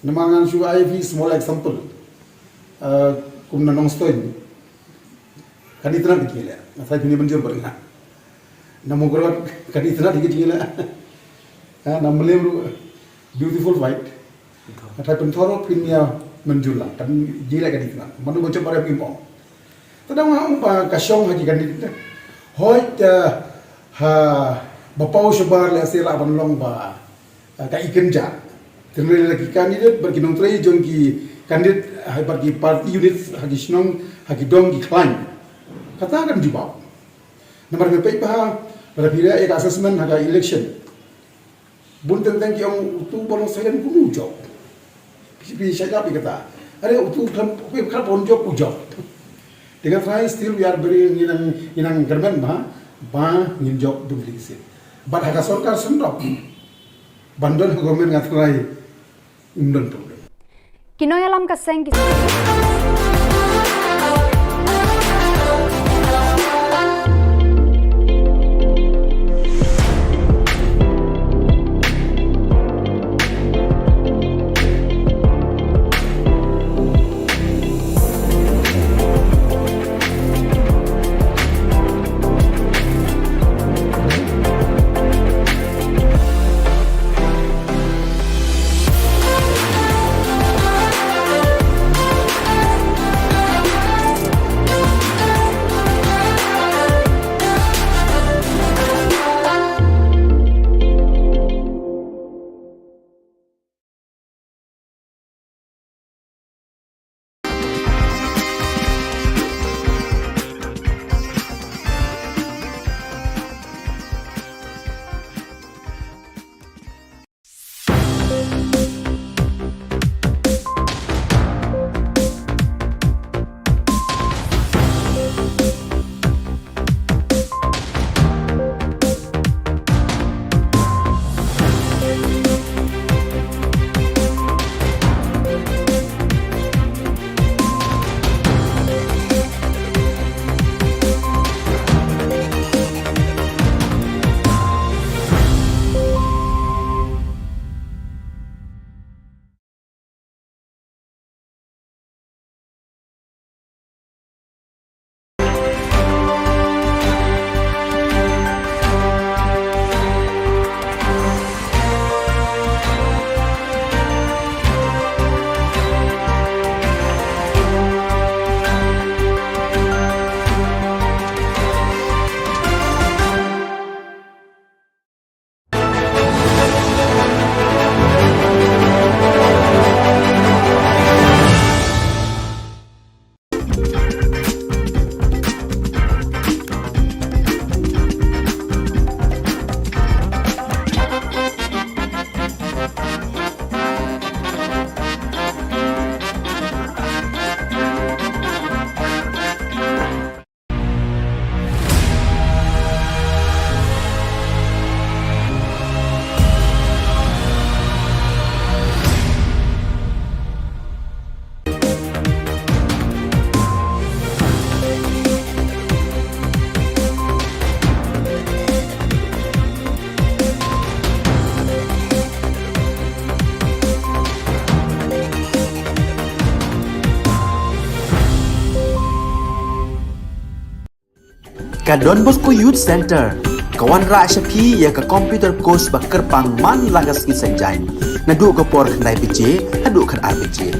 Namar ngan shu ai phi small example. Uh, kum na Nongstoiñ. Kan itynnad ki jingïaleh. Nga tharai phin ïa mynjur bad nga. Na Mawkyrwat kan itynnad ki jingïaleh. Ha, na Mylliem ruh beautiful fight. Nga tharai Pynthor ruh phin ïa mynjur lang. Kan jingïaleh kan itynnad. Mano ba jop ba rem im ong. Te dang nga ong ba ka shong ha ki candidate. Hooid, eh, ha ba paw shabar lehse lah ban long ba, eh, ka ikynja. Tynrai la ki candidate bad ki nongtrei jong ki candidate, ha bad ki party units ha ki shnong, ha ki dong ki khlaiñ. Kata kan jubab. Namar nga peit ba ha, lada phi leh ïa ka assessment ha ka election. Bun teng teng ki ong utu ba long silent kumno u jop. Phi, phi shah ïap ïa kata. Are utu khlem, phi khlem ban jop u jop. Te nga tharai still we are very, ngi nang, ngi nang kyrmen ba, ba ngin jop dum lynti sien. Bad ha ka sorkar seng ruh ban don ha government nga tharai ym don problem. Ki nongïalam ka seng ki Ka Don Bosco Youth Centre ka wanrah sha phi ïa ka computer course ba kyrpang man la ka sngi Saitjaiñ, naduh ka por khyndai baje haduh khatar baje.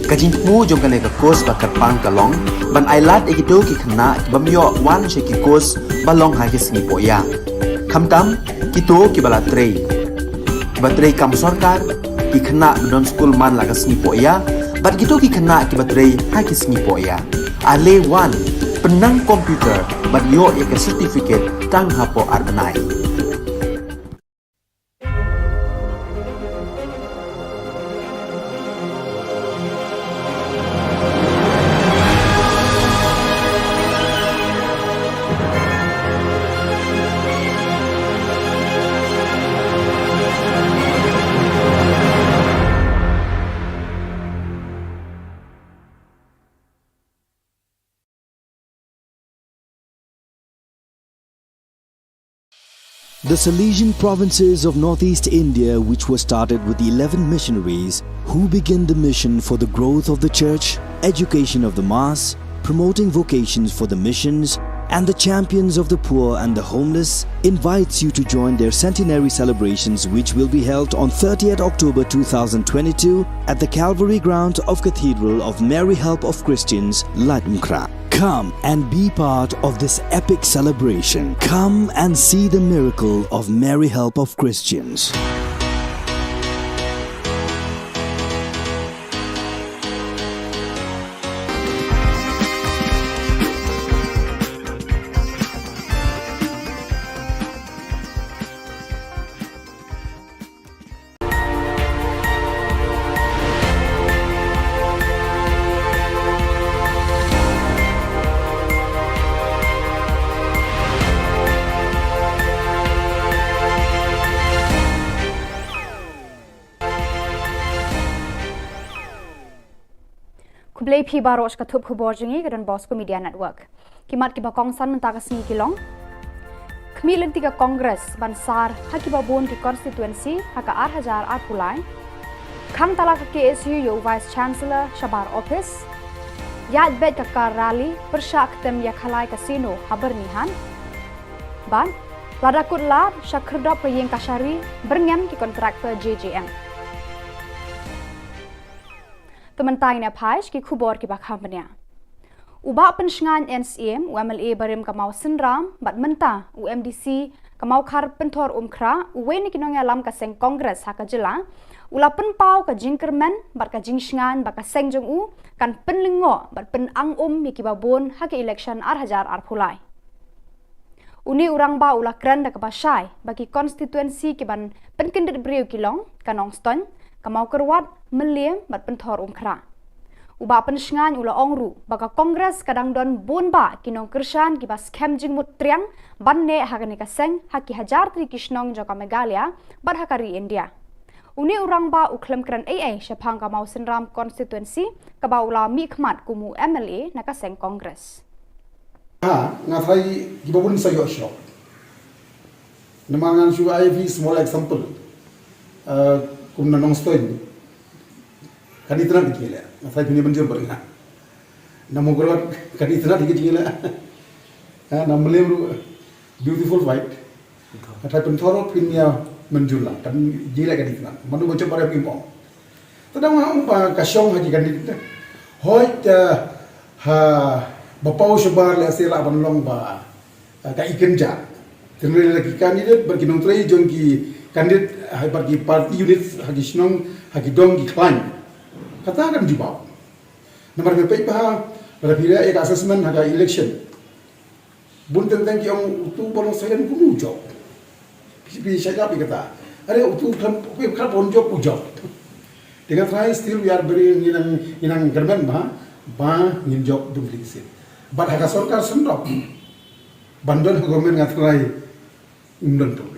Ka jingthmu jong kane ka course ba kyrpang ka long ban ailad ïa kito ki khynnah ki bym ïoh wan sha ki course ba long ha ki sngi pohïa, khamtam kito kiba la trei, kiba trei kam sorkar, ki khynnah ba don skul man la ka sngi pohïa bad kito ki khynnah kiba trei ha ki sngi pohïa. Ale wan, pynnang computer bad ïoh ïa ka certificate tang hapoh ar bnai. The Salesian provinces of northeast India, which were started with eleven missionaries who began the mission for the growth of the church, education of the mass, promoting vocations for the missions, and the champions of the poor and the homeless, invites you to join their centenary celebrations, which will be held on thirtieth October two thousand twenty-two at the Calvary ground of Cathedral of Mary Help of Christians, Laitumkhrah. Come and be part of this epic celebration. Come and see the miracle of Mary Help of Christians. Khublei phi baroh sha ka thup khubor jong ngi ka Don Bosco Media Network. Ki mat kiba kongsan mynta ka sngi ki long: Khmih lynti ka Congress ban sar ha kiba bun ki constituency ha ka ar hajar arphew lai. Khang tala ka K S U ïa u Vice Chancellor shabar office. Ïaid beit ka car rally pyrshah ktem ïa Khalai Casino ha Byrnihat. Bad lada kut lad sha khyrdop ka ïing kashari, byrngem ki contractor J J M. Te mynta ngin ïa phai sha ki khubor kiba kham bniah. U Bah Pynshngaiñ N Syiem, u M L A barim ka Mawsynram bad mynta u M D C ka Mawkhar Pynthor Umkhrah, uwei na ki nongïalam ka seng Congress ha ka jylla, u la pynpaw ka jingkyrmen bad ka jingshngaiñ ba ka seng jong u kan pynlyngngoh bad pynang um ïa kiba bun ha ka election ar hajar arphew lai. Une u rangbah u la kren da kaba shai ba ki constituency kiban pynkyndit briew ki long ka Nongstoiñ, ka Mawkyrwat, Mylliem bad Pynthor Umkhrah. U Bah Pynshngaiñ u la ong ruh ba ka Congress ka dang don bun bah ki nongkyrshan kiba skhem jingmut triang ban neh ha kane ka seng ha ki hajar tylli ki shnong jong ka Meghalaya bad ha ka ri India. Une u rangbah u khlem kren ei ei shaphang ka Mawsynram constituency kaba u la mihkhmat kum u M L A na ka seng Congress. Ha, nga tharai kiba bun sa ïoh shock. Namar ngan shu ai phi small example. Uh, kum na Nongstoiñ. Kan itynnad ki jingïaleh. Nga tharai phin ïa mynjur bad nga. Na Mawkyrwat kan itynnad ki jingïaleh. Ha, na Mylliem ruh beautiful fight. Nga tharai Pynthor ruh phin ïa mynjur la. Kan jingïaleh kan itynnad. Mano ba jop ba rep im ong. Te dang nga ong ba ka shong ha ki candidate. Hooid, eh, ha ba paw shabar lehse lah ban long ba, eh, ka ikynja. Tynrai la ki candidate bad ki nongtrei jong ki candidate, ha bad ki party units ha ki shnong, ha ki dong ki khlaiñ. Kata kan jubab. Namar phi peit ba ha, lada phi leh ïa ka assessment ha ka election. Bun teng teng ki ong utu ba long silent kumno u jop. Phi, phi shah ïap ïa kata. Are utu khlem, utu khlem ban jop u jop. Te nga tharai still we are very, ngi nang, ngi nang kyrmen ba, ba ngin jop dum lynti sien. Bad ha ka sorkar sendok ban don ha government nga tharai ym don problem.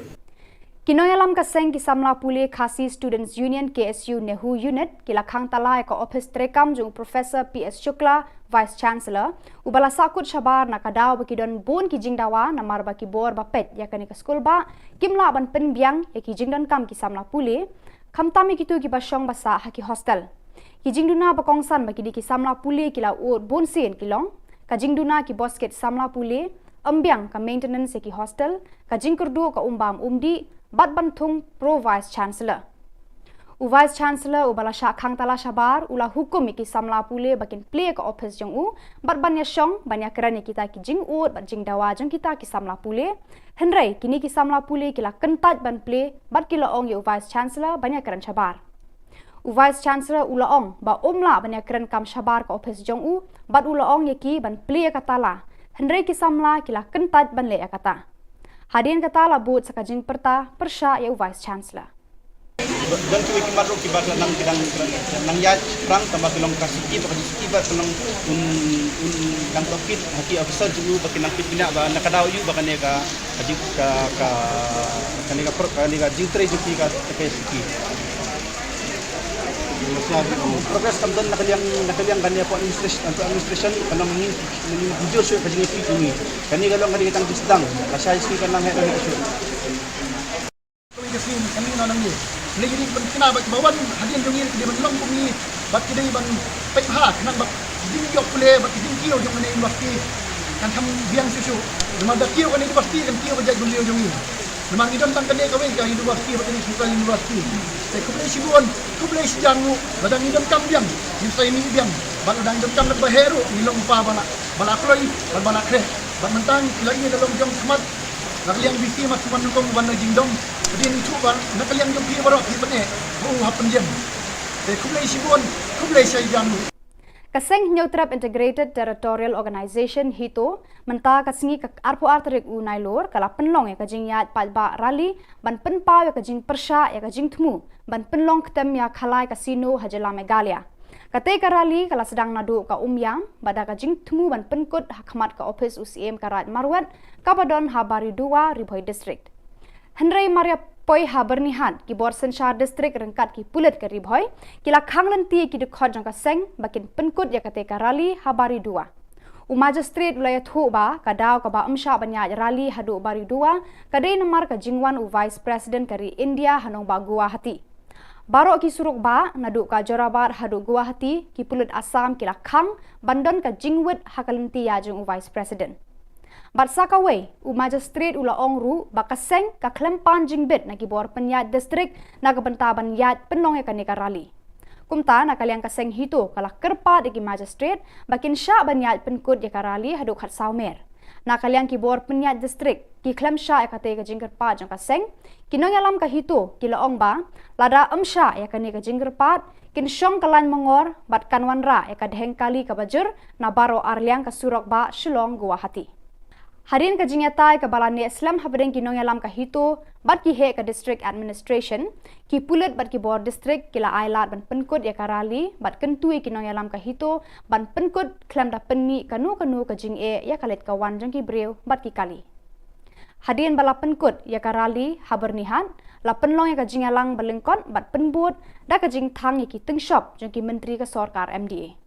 Ki nongïalam ka seng ki samla pule Khasi Students Union, K S U, NEHU Unit ki la khang tala ïa ka ophis treikam jong u Professor P S Shukla, Vice Chancellor, uba la sahkut shabar na ka daw ba ki don bun ki jingdawa namar ba ki bor ba peit ïa kane ka skul bah kim lah ban pynbiang ïa ki jingdonkam ki samla pule, khamtam ïa kito kiba shong ba sah ha ki hostel. Ki jingduna ba kongsan ba kine ki samla pule ki la ud bunsien ki long ka jingduna ki boskit samla pule, ym biang ka maintenance ïa ki hostel, ka jingkyrduh ka umbam umdih, bad ban thung Pro Vice Chancellor. U Vice Chancellor uba la shah khang tala shabar u la hukum ïa ki samla pule ba kin plie ïa ka ophis jong u bad ban ïashong ban ïakren ïa kita ki jingud bad jingdawa jong kita ki samla pule. Hynrei kine ki samla pule ki la kyntait ban plie bad ki la ong ïa u Vice Chancellor ban ïakren shabar. U Vice Chancellor u la ong ba um lah ban ïakren kam shabar ka ophis jong u bad u la ong ïa ki ban plie ïa ka tala. Hynrei ki samla ki la kyntait ban leh ïa kata. Hadien kata la bud sa ka jingpyrta pyrshah ïa u Vice Chancellor. Don kiwei ki mat ruh kiba la nang, ki dang, nang ïaid rang tangba ki long ka siki, ba ka siki ba ka long un, un dang tohkit ha ki officer jong u ba ki nang peit bniah ba na ka daw ïoh ba kane ka, ka jing, ka, ka, kane ka pro-, kane ka jingtrei jong ki ka, ka siki. Progress kam don na ka liang, na ka liang kane ka administration, administration ka long ngi, ngi jur shuh ka jingïakhih jong ngi. Kane ka long kane ka tang ki sdang, ka shai siki ka nang heh, nang heh shuh. Kawei ka sngi, kane ngi nang ngi. Ngi dei ban kynmaw ba ki ba wan hadien jong ngi ki dei ban long kum ngi, bad ki dei ban peit bha khnang ba ki jingïoh pule bad ki jingkiew jong kane university kan kham biang shuh shuh. Namar da kiew kane university kan kiew ba jait ba lieh jong ngi. Namar ngi don tang kane kawei ka university bad kane central university. Te khublei shibun, khublei shihajar nguh, lada ngi donkam biang ngin sa ïa mih biang. Bad lada ngi donkam lada ba heh ruh ngi long u pa ba la, ba la kloi bad ba la khreh. Bad mynta ngi la ïa la long jong khmat. Na ka liang VC Mat Sumon Nyngkong u wan na jingdom. Hadien ngi shu wan na ka liang jong phi baroh phi pyneh ba u hap pynjem. Te khublei shibun, khublei shihajar nguh. Ka seng Hynñiewtrep Integrated Territorial Organization HITO mynta ka sngi ka arphew ar tarik u Nailur ka la pynlong ïa ka jingïaid paidbah rally ban pynpaw ïa ka jingpyrshah ïa ka jingthmu ban pynlong ktem ïa Khalai Casino ha jylla Meghalaya. Katei ka rally ka la sdang naduh ka Umiam bad da ka jingthmu ban pynkut ha khmat ka ophis u Syiem ka Raid Marwet kaba don ha Baridowa, Ri Bhoi District. Hynrei mar ïa poi ha Byrnihat, ki bor synshar district ryngkat ki pulit ka Ri Bhoi ki la khang lynti ïa ki dkhot jong ka seng ba kin pynkut ïa katei ka rally ha Baridowa. U magistrate u la ïathuh ba ka daw kaba ym shah ban ïaid rally haduh Baridowa ka dei namar ka jingwan u Vice President ka ri India ha nongbah Guwahati. Baroh ki surok bah naduh ka Jorabat haduh Guwahati ki pulit Assam ki la khang ban don ka jingwit ha ka lynti ïaid jong u Vice President. Bad sa kawei, u magistrate u la ong ruh ba ka seng ka khlem pan jingbit na ki bor pynïaid district na ka bynta ban ïaid pynlong ïa kane ka rally. Kumta na ka liang ka seng HITO ka la kyrpad ïa ki magistrate ba kin shah ban ïaid pynkut ïa ka rally haduh khatsaw mer. Na ka liang ki bor pynïaid district ki khlem shah ïa katei ka jingkyrpad jong ka seng. Ki nongïalam ka HITO ki la ong ba lada ym shah ïa kane ka jingkyrpad kin shong ka lain mongor bad kan wanrah ïa ka dheng kali kaba jur na baroh arliang ka surok bah Shillong Guwahati. Hadien ka jingïatai kaba la neh slem hapdeng ki nongïalam ka HITO bad ki heh ka district administration, ki pulit bad ki bor district ki la ailad ban pynkut ïa ka rally bad kyntu ïa ki nongïalam ka HITO ban pynkut khlem da pynmih kano kano ka jingeh ïa ka leit ka wan jong ki briew bad ki kali. Hadien ba la pynkut ïa ka rally ha Byrnihat, la pynlong ïa ka jingïalang ba lyngkot bad pynbud da ka jingthang ïa ki tyngshop jong ki myntri ka sorkar MDA.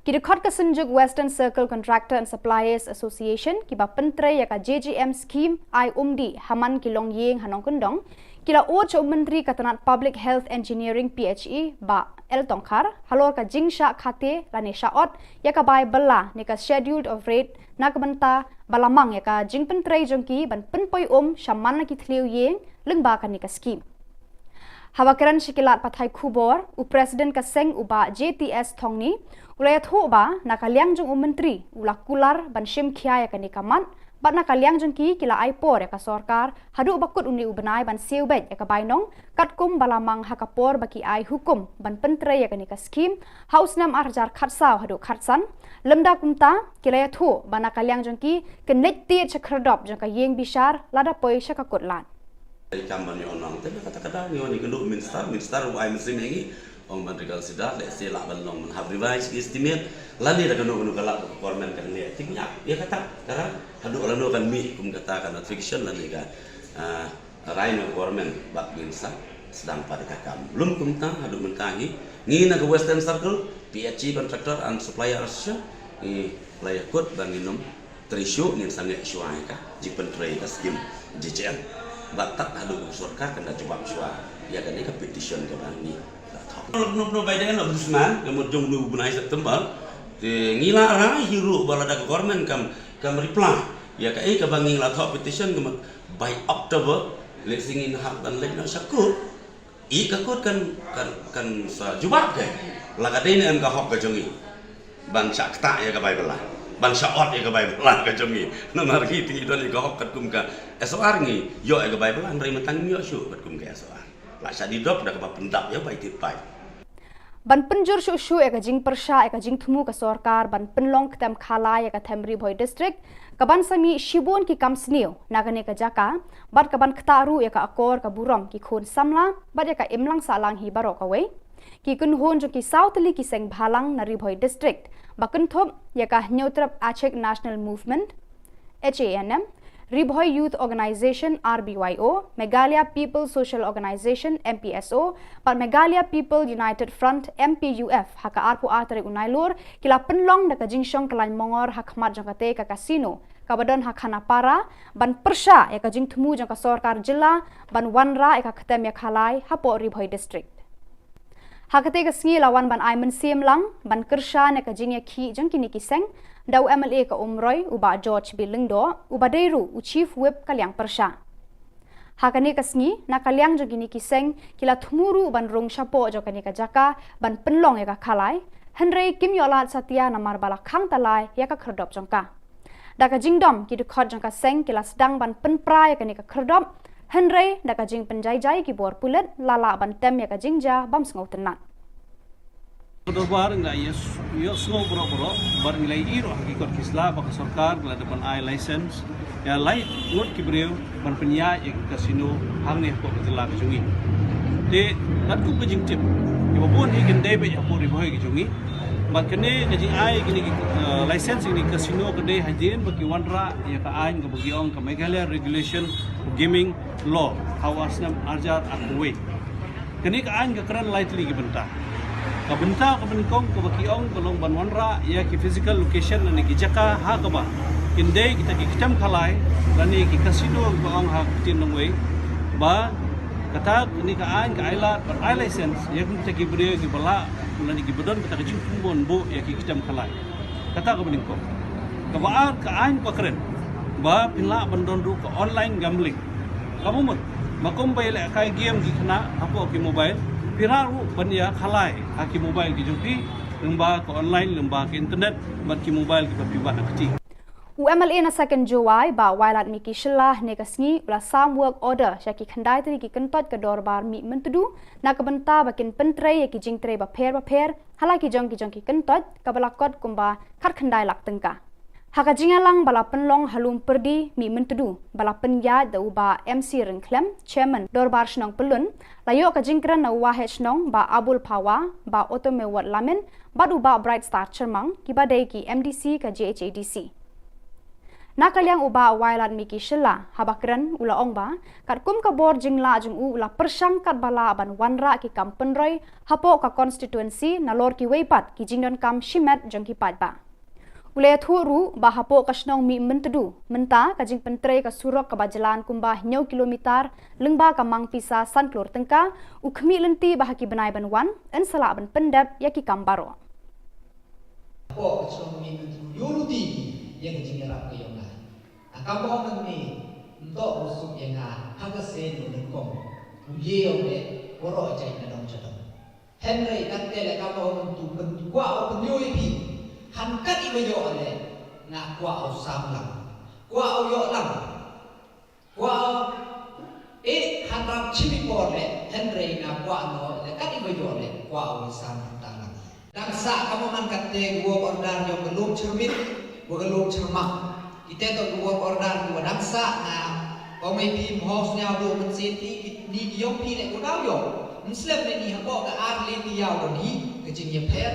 Ki dkhot ka Synjuk Western Circle Contractor and Suppliers Association kiba pyntrei ïa ka JJM scheme ai umdih ha man ki longïing ha nongkyndong, ki la ud sha u Myntri ka tnat Public Health Engineering, PHE, Bah L Tongkhar halor ka jingshah khate lane shah ot ïa ka bai bylla ne ka Schedule of Rates na ka bynta ba la mang ïa ka jingpyntrei jong ki ban pynpoi um sha man la ki thliew ïing lyngba kane ka scheme. Haba kren sha ki lad pathai khubor, u President ka seng u Bah J T S Thongni u la ïathuh ba na ka liang jong u Myntri u la kular ban shim khia ïa kane ka mat, bad na ka liang jong ki ki la ai por ïa ka sorkar haduh ba kut une u bnai ban siew beit ïa ka bainong, katkum ba la mang ha ka por ba ki ai hukum ban pyntrei ïa kane ka skhim ha u snem ar hajar khatsaw haduh khatsan. Lymda kumta, ki la ïathuh ba na ka liang jong ki kin leit tied sha khyrdop jong ka ïing bishar lada poi sha ka kut lad. Kam ban ïoh nong te kata ka daw ngi wan ïa ka duh minister, minister u ai mynsiem ïa ngi, ong ban reconsider, lehse lah ban long ban hap revise estimate, lane da kano kano ka lad ba ka government kan leh. Te ngi ïa kata ka ran haduh lano kan mih kum kata ka notification lane ka, ah, rai na ka government bad ngin sa sdang pat ïa ka kam. Lym kumta haduh mynta ngi, ngi na ka Western Circle, P H E Contractor and Supplier Association, ngi la ïakut ba ngin ym trei shuh, ngin sangeh shuwa ïa ka jingpyntrei ka skim J J M. Bad tad haduh ka sorkar kan da jubab shuwa ïa kane ka petition kaba ngi la thoh. Nop nop bai dei na businessman ka mut jong u bnai September. Te ngi la rai hi ruh ba lada ka government kam, kam reply ïa kaei kaba ngi la thoh petition ka mut by October, lehse ngin hap ban leit noh sha kut. Ïa ka kut kan, kan, kan sa jubab ka. La ka dei ne em ka hok ka jong ngi ban shah ktah ïa ka bai bylla, ban shah ot ïa ka bai bylla ka jong ngi. Namar ngi te ngi don ïa ka hok katkum ka S O R, ngi ïoh ïa ka bai bylla, hynrei mynta ngim ïoh shuh katkum ka S O R. La shah die dop da kaba pyndap ïa bai tied paip. Ban pynjur shuh shuh ïa ka jingpyrshah ïa ka jingthmu ka sorkar ban pynlong ktem khalai ïa ka them Ri Bhoi District, ka ban sa mih shibun ki kam sniew na kane ka jaka, bad ka ban ktah ruh ïa ka akor ka burom ki khun samla bad ïa ka imlang sahlang hi baroh kawei. Ki kynhun jong ki saw tylli ki seng bhalang na Ri Bhoi District, ba kynthup ïa ka Hynñiewtrep Achik National Movement, H A N M, Ri Bhoi Youth Organisation, R B Y O, Meghalaya People Social Organisation, M P S O, bad Meghalaya People United Front, M P U F, ha ka arphew ar tarik u Nailur, ki la pynlong da ka jingshong kyllain mongor ha khmat jong kata ka casino kaba don ha Khanapara, ban pyrshah ïa ka jingthmu jong ka sorkar jylla ban wanrah ïa ka ktem ïa khalai hapoh Ri Bhoi District. Ha kata ka sngi la wan ban ai mynsiem lang ban kyrshan ïa ka jingïakhih jong kine ki seng da u M L A ka Umroi, u Bah George B Lyngdoh, uba dei ruh u Chief Whip ka liang pyrshah. Ha kane ka sngi, na ka liang jong kine ki seng, ki la thmu ruh ban rung shapoh jong kane ka jaka ban pynlong ïa ka khalai, hynrei kim ïoh lad satia namar ba la khang talai ïa ka khyrdop jong ka. Da ka jingdom, ki dkhot jong ka seng ki la sdang ban pynpra ïa kane ka khyrdop, hynrei da ka jingpynjaijai ki bor pulit, la lah ban tem ïa ka jingjia bym sngewtynnat. Ka dorbar ngi la ïoh, ïohsngew baroh baroh, bad ngi la ïohi ruh ha ki kot ki sla ba ka sorkar ka la dep ban ai license ïa lai ngut ki briew ban pynïaid ïa ki casino hangne hapoh ka jylla ka jong ngi. Te katkum ka jingtip, kiba bun hi kin dei beit hapoh Ri Bhoi ka jong ngi. Bad kane ka jingai kine ki, eh, license ïa kine ki casino ka dei hadien ba ki wanrah ïa ka aiñ kaba ki ong ka Meghalaya Regulation of Gaming Law ha u ar snem ar hajar arphew wei. Kane ka aiñ ka kren lai tylli ki bynta. Ka bynta kaba nyngkong kaba ki ong ka long ban wanrah ïa ki physical location lane ki jaka ha kaba kin dei kita ki ktem khalai lane ki casino kiba ong ha ka ktien nongwei, ba kata kane ka aiñ ka ai lad ban ai license ïa kita ki briew kiba lah lane kiba don kata ka jingthmu ban buh ïa ki ktem khalai. Kata kaba nyngkong. Kaba ar, ka aiñ ka kren ba phin lah ban don ruh ka online gambling. Kaba mut, ba kumba ïalehkai game ki khynnah hapoh ki mobile, phi lah ruh ban ïa khalai ha ki mobile ki jong phi, lyngba ka online, lyngba ka internet, bad ki mobile kiba phi wad ha kti. U M L A na Second Jowai, Bah Wailadmiki Shylla, hynne ka sngi u la sam work order sha ki khyndai tylli ki kyntoit ka dorbar mih myntdu na ka bynta ba kin pyntrei ïa ki jingtrei bapher bapher ha la ki jong ki jong ki kyntoit, kaba la kot kumba khatkhyndai lak tyngka. Ha ka jingïalang ba la pynlong ha Lum Pyrdi, mih myntdu, ba la pynïaid da u Bah M C Ryngkhlem, Chairman Dorbar Shnong Pyllun, la ïoh ka jingkren na u Waheh Shnong, Bah Abul Phawa, Bah Otomewot Lamin, bad u Bah Bright Star Chyrmang, kiba dei ki M D C ka J H A D C. Na ka liang u Bah Wailadmiki Shylla, haba kren u la ong ba katkum ka bor jinglah jong u, u la pyrshang katba lah ban wanrah ki kam pynroi hapoh ka constituency nalor kiwei pat ki jingdonkam shimet jong ki paidbah. U la ïathuh ruh ba hapoh ka shnong mih myntdu mynta ka jingpyntrei ka surok kaba jlan kumba hynñiew kilometer lyngba ka mang pisa san klur tyngka, u khmih lynti ba ha ki bnai ban wan yn sa lah ban pyndep ïa ki kam baroh. Hapoh ka shnong mih myntdu ïoh lynti ïa ka jingïarap ka ïong nga. Ka kam ba ong nang ni, ym toh ba suk ïa nga ha ka sien ba nyngkong. U ïoh leh, waroh jait na dong jadong. Hynrei kata leh kaba u mynta pyn-, kwah u pynïoh ïa phi. Han kat iba ïoh leh, nga kwah u sam lang. Kwah u ïoh lang. Kwah u, eh, han rap shim i por leh, hynrei nga kwah u ïoh leh, kat iba ïoh leh, kwah u sam lang. Dang sah ka mo man kata ka work order jong ka Lum Chyrmit, wa ka Lum Chyrmang. Kita toh ka work order kiwa dang sah na, ong ïa phi, mho sñiaw duh mynsiem, ki, kini ki ïong phi leh ko daw ïoh. Ym slem ne ni hapoh ka ar le tayaaw don hi, ka jingïapher.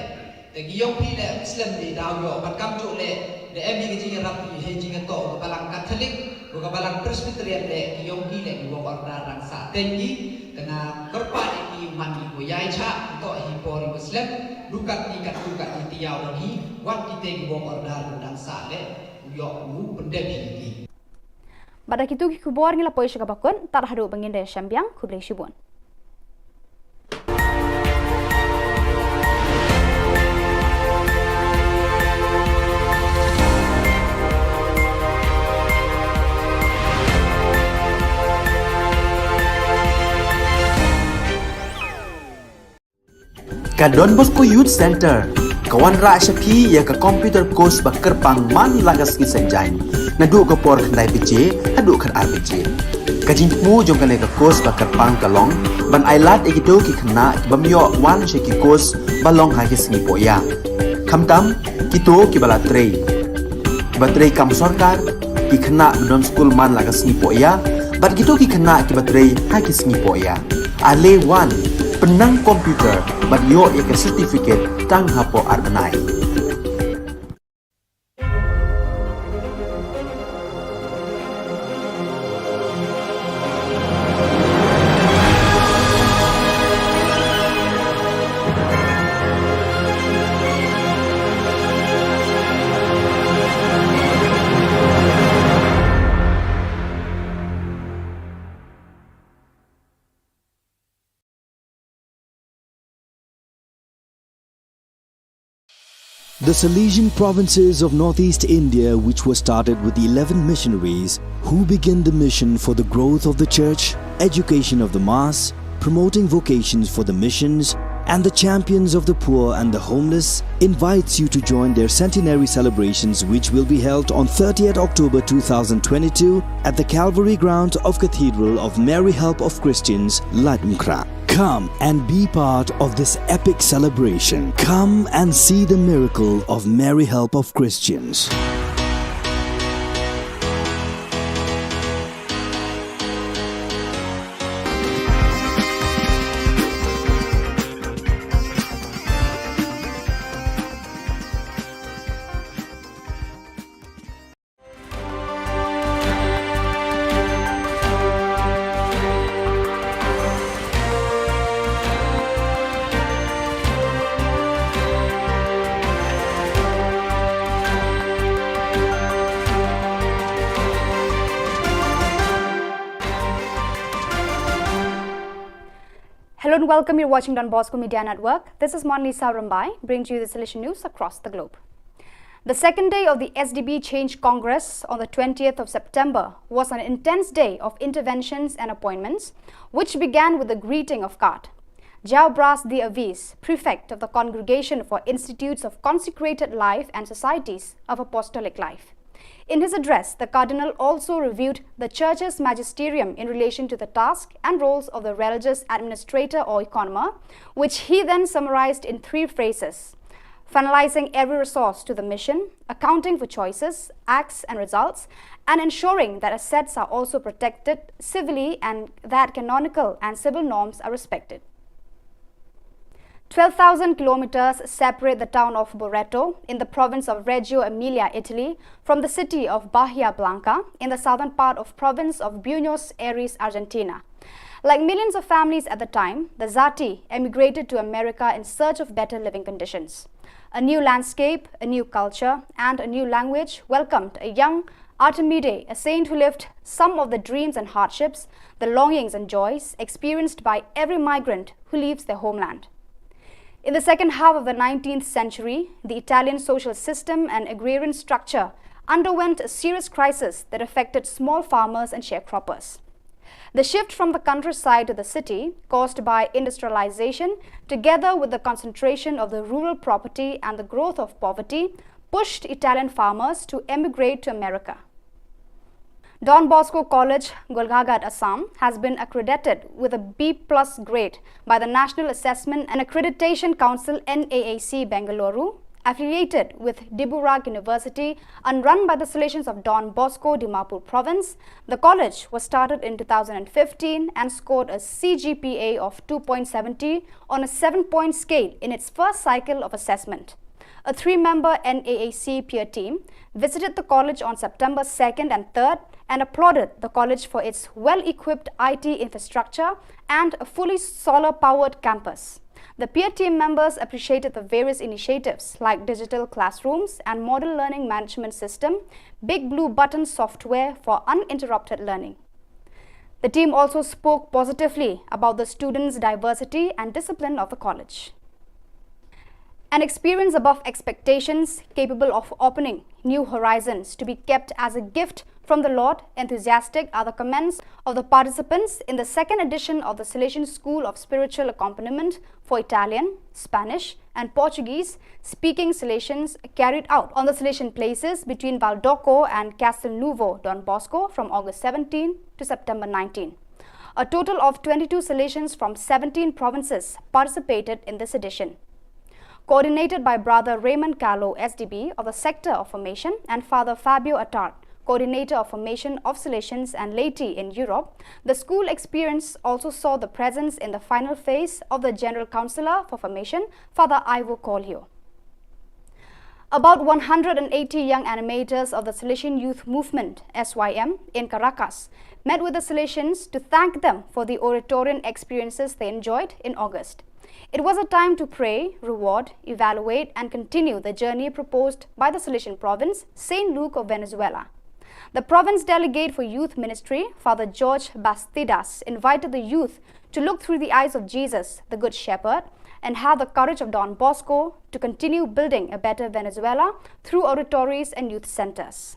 Te ki ïong phi leh ym slem ne daw ïoh, bad kamjooh leh, leh em hi ka jingïarap hi, hei jingïatoh ka Balang Katholik, wa ka Balang Presbyterian leh, ki ïong phi leh, ki work order dang sah teng ki, te nga kyrpad ïa ki man ki ko ïai chah, toh hi por iwa slem, dukat ni kat dukat ni tayaaw don hi, wat kita ki work order kiwa dang sah leh, u ïoh u pyndep hi ki. Bad da kitu ki khubor ngi la poi sha kaba kut, tad haduh ba ngin da shem biang, khublei shibun. Ka Don Bosco Youth Center ka wanrah sha phi ïa ka computer course ba kyrpang man la ka sngi Saitjaiñ, naduh ka por khyndai baje haduh khatar baje. Ka jingthmu jong kane ka course ba kyrpang ka long ban ailad ïa kito ki khynnah ki bym ïoh wan sha ki course ba long ha ki sngi pohïa, khamtam kito kiba la trei, kiba trei kam sorkar, ki khynnah ba don skul man la ka sngi pohïa, bad kito ki khynnah kiba trei ha ki sngi pohïa. Ale wan, pynnang computer bad ïoh ïa ka certificate tang hapoh ar bnai. The Salesian provinces of northeast India, which was started with eleven missionaries who began the mission for the growth of the church, education of the mass, promoting vocations for the missions, and the champions of the poor and the homeless, invites you to join their centenary celebrations, which will be held on thirtieth October two thousand twenty-two at the Calvary Ground of Cathedral of Mary Help of Christians, Laitumkhrah. Come and be part of this epic celebration. Come and see the miracle of Mary Help of Christians. Hello and welcome. You're watching Don Bosco Media Network. This is Monlisa Rumbai, bringing to you the Salesian news across the globe. The second day of the S D B Change Congress on the twentieth of September was an intense day of interventions and appointments, which began with the greeting of Card Jao Bras Di Avis, prefect of the Congregation for Institutes of Consecrated Life and Societies of Apostolic Life. In his address, the Cardinal also reviewed the Church's magisterium in relation to the task and roles of the religious administrator or economer, which he then summarized in three phrases: finalizing every resource to the mission, accounting for choices, acts, and results, and ensuring that assets are also protected civilly and that canonical and civil norms are respected. Twelve thousand kilometers separate the town of Barreto in the province of Reggio Emilia, Italy, from the city of Bahia Blanca in the southern part of province of Buenos Aires, Argentina. Like millions of families at the time, the Zati emigrated to America in search of better living conditions. A new landscape, a new culture, and a new language welcomed a young Artemide, a saint who lived some of the dreams and hardships, the longings and joys experienced by every migrant who leaves their homeland. In the second half of the nineteenth century, the Italian social system and agrarian structure underwent a serious crisis that affected small farmers and sharecroppers. The shift from the countryside to the city, caused by industrialization, together with the concentration of the rural property and the growth of poverty, pushed Italian farmers to emigrate to America. Don Bosco College, Golaghat, Assam, has been accredited with a B plus grade by the National Assessment and Accreditation Council, N A A C, Bengaluru, affiliated with Diburagh University and run by the Salesians of Don Bosco, Dimapur Province. The college was started in two thousand fifteen and scored a C G P A of two point seventy on a seven-point scale in its first cycle of assessment. A three-member N A A C peer team visited the college on September second and third and applauded the college for its well-equipped I T infrastructure and a fully solar-powered campus. The peer team members appreciated the various initiatives like digital classrooms and model learning management system, Big Blue Button software for uninterrupted learning. The team also spoke positively about the students' diversity and discipline of the college. An experience above expectations, capable of opening new horizons, to be kept as a gift from the Lord, enthusiastic are the comments of the participants in the second edition of the Salesian School of Spiritual Accompaniment for Italian, Spanish, and Portuguese speaking Salesians, carried out on the Salesian places between Valdocco and Castelnuovo Don Bosco from August seventeen to September nineteen. A total of twenty-two Salesians from seventeen provinces participated in this edition. Coordinated by Brother Raymond Callow, S D B of the Sector of Formation, and Father Fabio Attard, Coordinator of Formation of Salesians and Laity in Europe, the school experience also saw the presence in the final phase of the General Councillor for Formation, Father Ivo Coelho. About one hundred and eighty young animators of the Salesian Youth Movement, S Y M, in Caracas met with the Salesians to thank them for the Oratorian experiences they enjoyed in August. It was a time to pray, reward, evaluate, and continue the journey proposed by the Salesian province, Saint Luke of Venezuela. The province delegate for youth ministry, Father George Bastidas, invited the youth to look through the eyes of Jesus, the Good Shepherd, and have the courage of Don Bosco to continue building a better Venezuela through oratories and youth centers.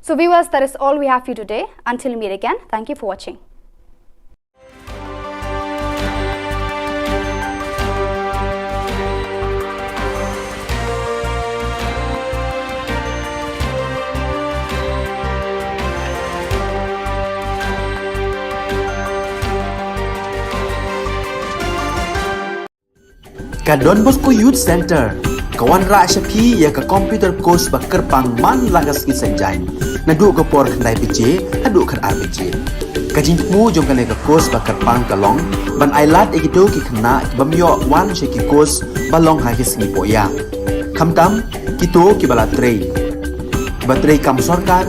So viewers, that is all we have for you today. Until we meet again, thank you for watching. Ka Don Bosco Youth Centre ka wanrah sha phi ïa ka computer course ba kyrpang man la ka sngi Saitjaiñ, naduh ka por khyndai baje haduh khatar baje. Ka jingthmu jong kane ka course ba kyrpang ka long ban ailad ïa kito ki khynnah ki bym ïoh wan sha ki course ba long ha ki sngi pohïa, khamtam kito kiba la trei, kiba trei kam sorkar,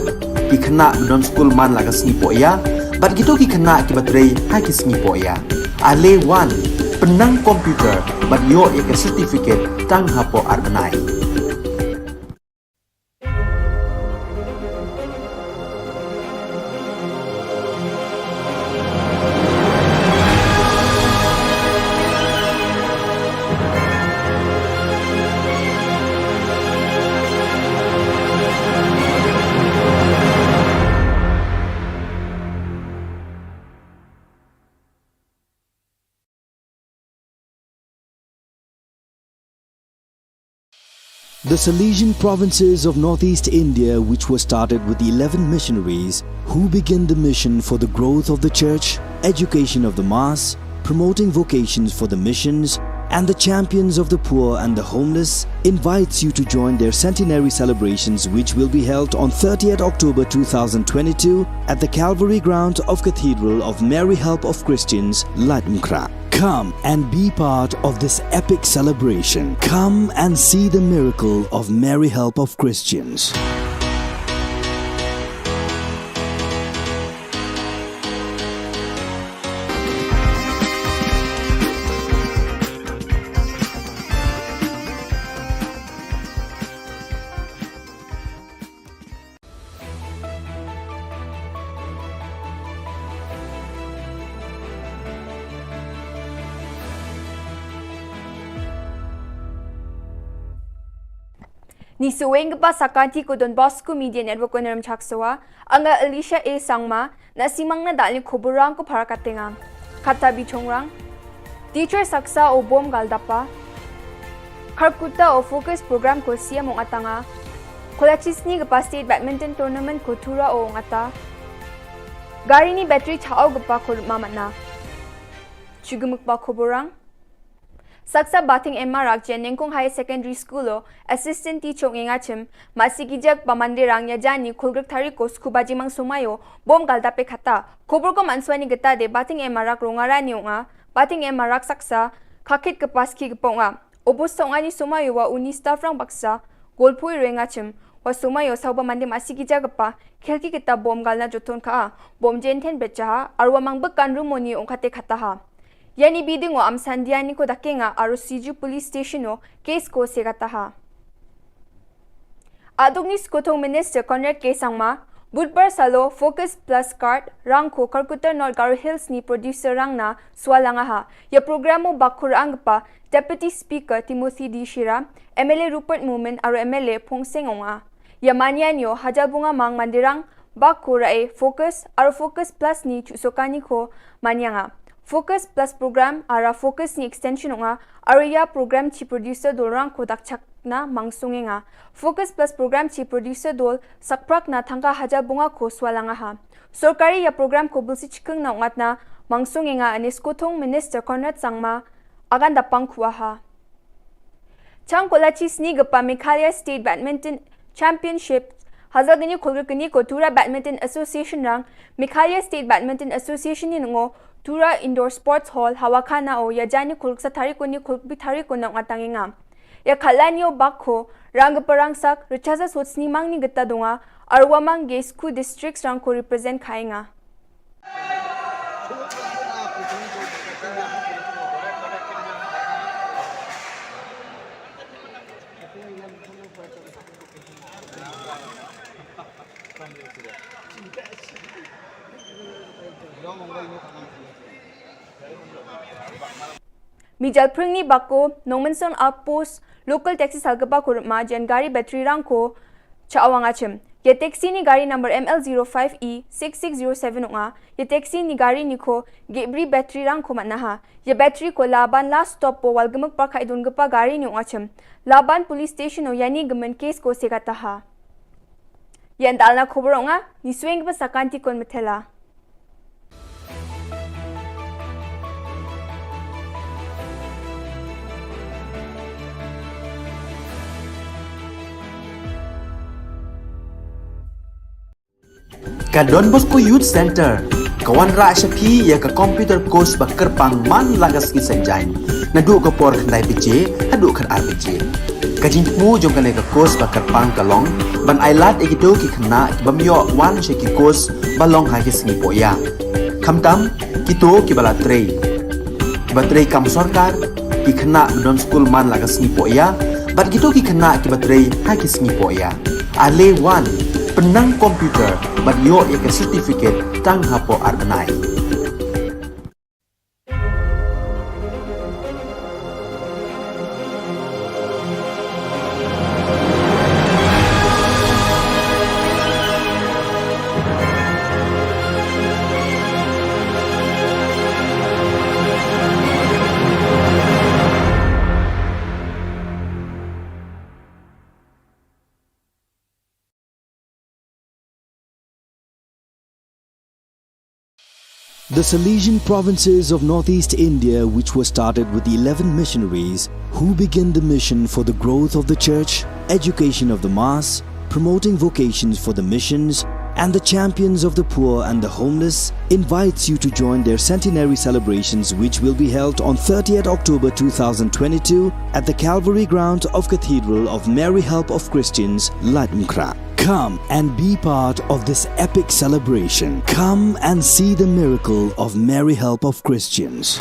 ki khynnah ba don skul man la ka sngi pohïa bad kito ki khynnah kiba trei ha ki sngi pohïa. Ale wan, pynnang computer bad ïoh ïa ka certificate tang hapoh ar bnai. The Salesian provinces of northeast India, which were started with eleven missionaries who began the mission for the growth of the church, education of the mass, promoting vocations for the missions, and the champions of the poor and the homeless, invites you to join their centenary celebrations, which will be held on thirtieth October two thousand twenty-two at the Calvary ground of Cathedral of Mary Help of Christians, Laitumkhrah. Come and be part of this epic celebration. Come and see the miracle of Mary Help of Christians. Ngi shu weng ka ba sa ka ti ko Don Bosco Media Network ko Nram Chaksawa, anga Alicia A Sangma, Na simang na dal ni khubor rang ko phara katenga. Kata bi chongrang. Teacher saksa o bom gal dapa. Kharkutta o focus program ko siam ong atanga. Kolachis ni gapa state badminton tournament ko thura o ong ata. Gari ni battery chao gapa ko mama na. Chugumuk ba khubor rang. Saksa Bathing Emma Rakjen Nengkong Higher Secondary School o assistant teacher ngi ngachim, masi kijak ba mandirang ya jani khulgrik tari ko sku bajimang sumayo bom gal dape khata. Khubor ko manswani geta de Bathing Emma Rak rongarani onga, Bathing Emma Rak saksa, khakit ke paski ke ponga. Obo song ani sumayo wa uni staff rang baksa, golpui rengachim, wa sumayo sauba mande masi kijak pa, khelki kita bom gal na joton ka, bom jenten becha, arwa mang bekan rumoni ongkate khata ha. Yani biding o am sandiani ko dakenga aro Siju Police Station o case ko segata ha. Adungni Skothong Minister Conrad K Sangma, Budbar salo Focus Plus Card rangko Kharkutta North Garo Hills ni producer rangna swalanga ha. Ya program o bakur angpa Deputy Speaker Timothy D Shira, M L A Rupert Momin aro M L A Phongseng Onga. Ya manian yo Hajalbunga mang mandirang Bak ko ra e Focus, aro Focus Plus ni chusokani ko manyanga. Focus Plus program, ara Focus ni extension onga, aro ya program chi producer dol rang ko dakchak na mangsung enga. Focus Plus program chi producer dol sakprak na thangka hajar bunga ko swalanga ha. Sorkari ya program ko bulsi chikeng na ongat na mangsung enga ane Skothong Minister Conrad Sangma agan dapang kuaha. Chang kolachi sni gapa Meghalaya State Badminton Championship, hazal gini khulgir kini ko Tura Badminton Association rang, Meghalaya State Badminton Association ni nungo, Tura Indoor Sports Hall, Hawakhana o, ya jani khulgir sa tari ko ni khulgir tari ko nang atang inga. Ya khalan yo bak ko, rang gapa rang sak, rechaza sot sni mang ni gata donga, arwa mang ge sku districts rang ko represent khainga. Mijal pringni bako, Nongmensong Outpost, local taxi salgaba ko rma jen gari battery rang ko, cha awang achim. Ye taxi ni gari number M L zero five E six six zero seven onga, ye taxi ni gari ni ko gebri battery rang ko manaha. Ye battery ko Laban last stop po walgemuk parkha idun gepa gari ni onga chim. Laban police station o yani gemen case ko segataha. Ye andal na khubor onga, ni swing gepa sakanti kon metela. Ka Don Bosco Youth Center ka wanrah sha phi ïa ka computer course ba kyrpang man la ka sngi Saitjaiñ, naduh ka por khyndai baje haduh khatar baje. Ka jingthmu jong kane ka course ba kyrpang ka long ban ailad ïa kito ki khynnah ki bym ïoh wan sha ki course ba long ha ki sngi pohïa, khamtam kito kiba la trei, kiba trei kam sorkar, ki khynnah ba don skul man la ka sngi pohïa, bad kito ki khynnah kiba trei ha ki sngi pohïa. Ale wan, pynnang computer bad ïoh ïa ka certificate tang hapoh ar bnai. The Salesian provinces of northeast India, which were started with eleven missionaries who began the mission for the growth of the church, education of the mass, promoting vocations for the missions, and the champions of the poor and the homeless, invites you to join their centenary celebrations, which will be held on thirtieth October two thousand twenty-two at the Calvary Ground of Cathedral of Mary Help of Christians, Laitumkhrah. Come and be part of this epic celebration. Come and see the miracle of Mary Help of Christians.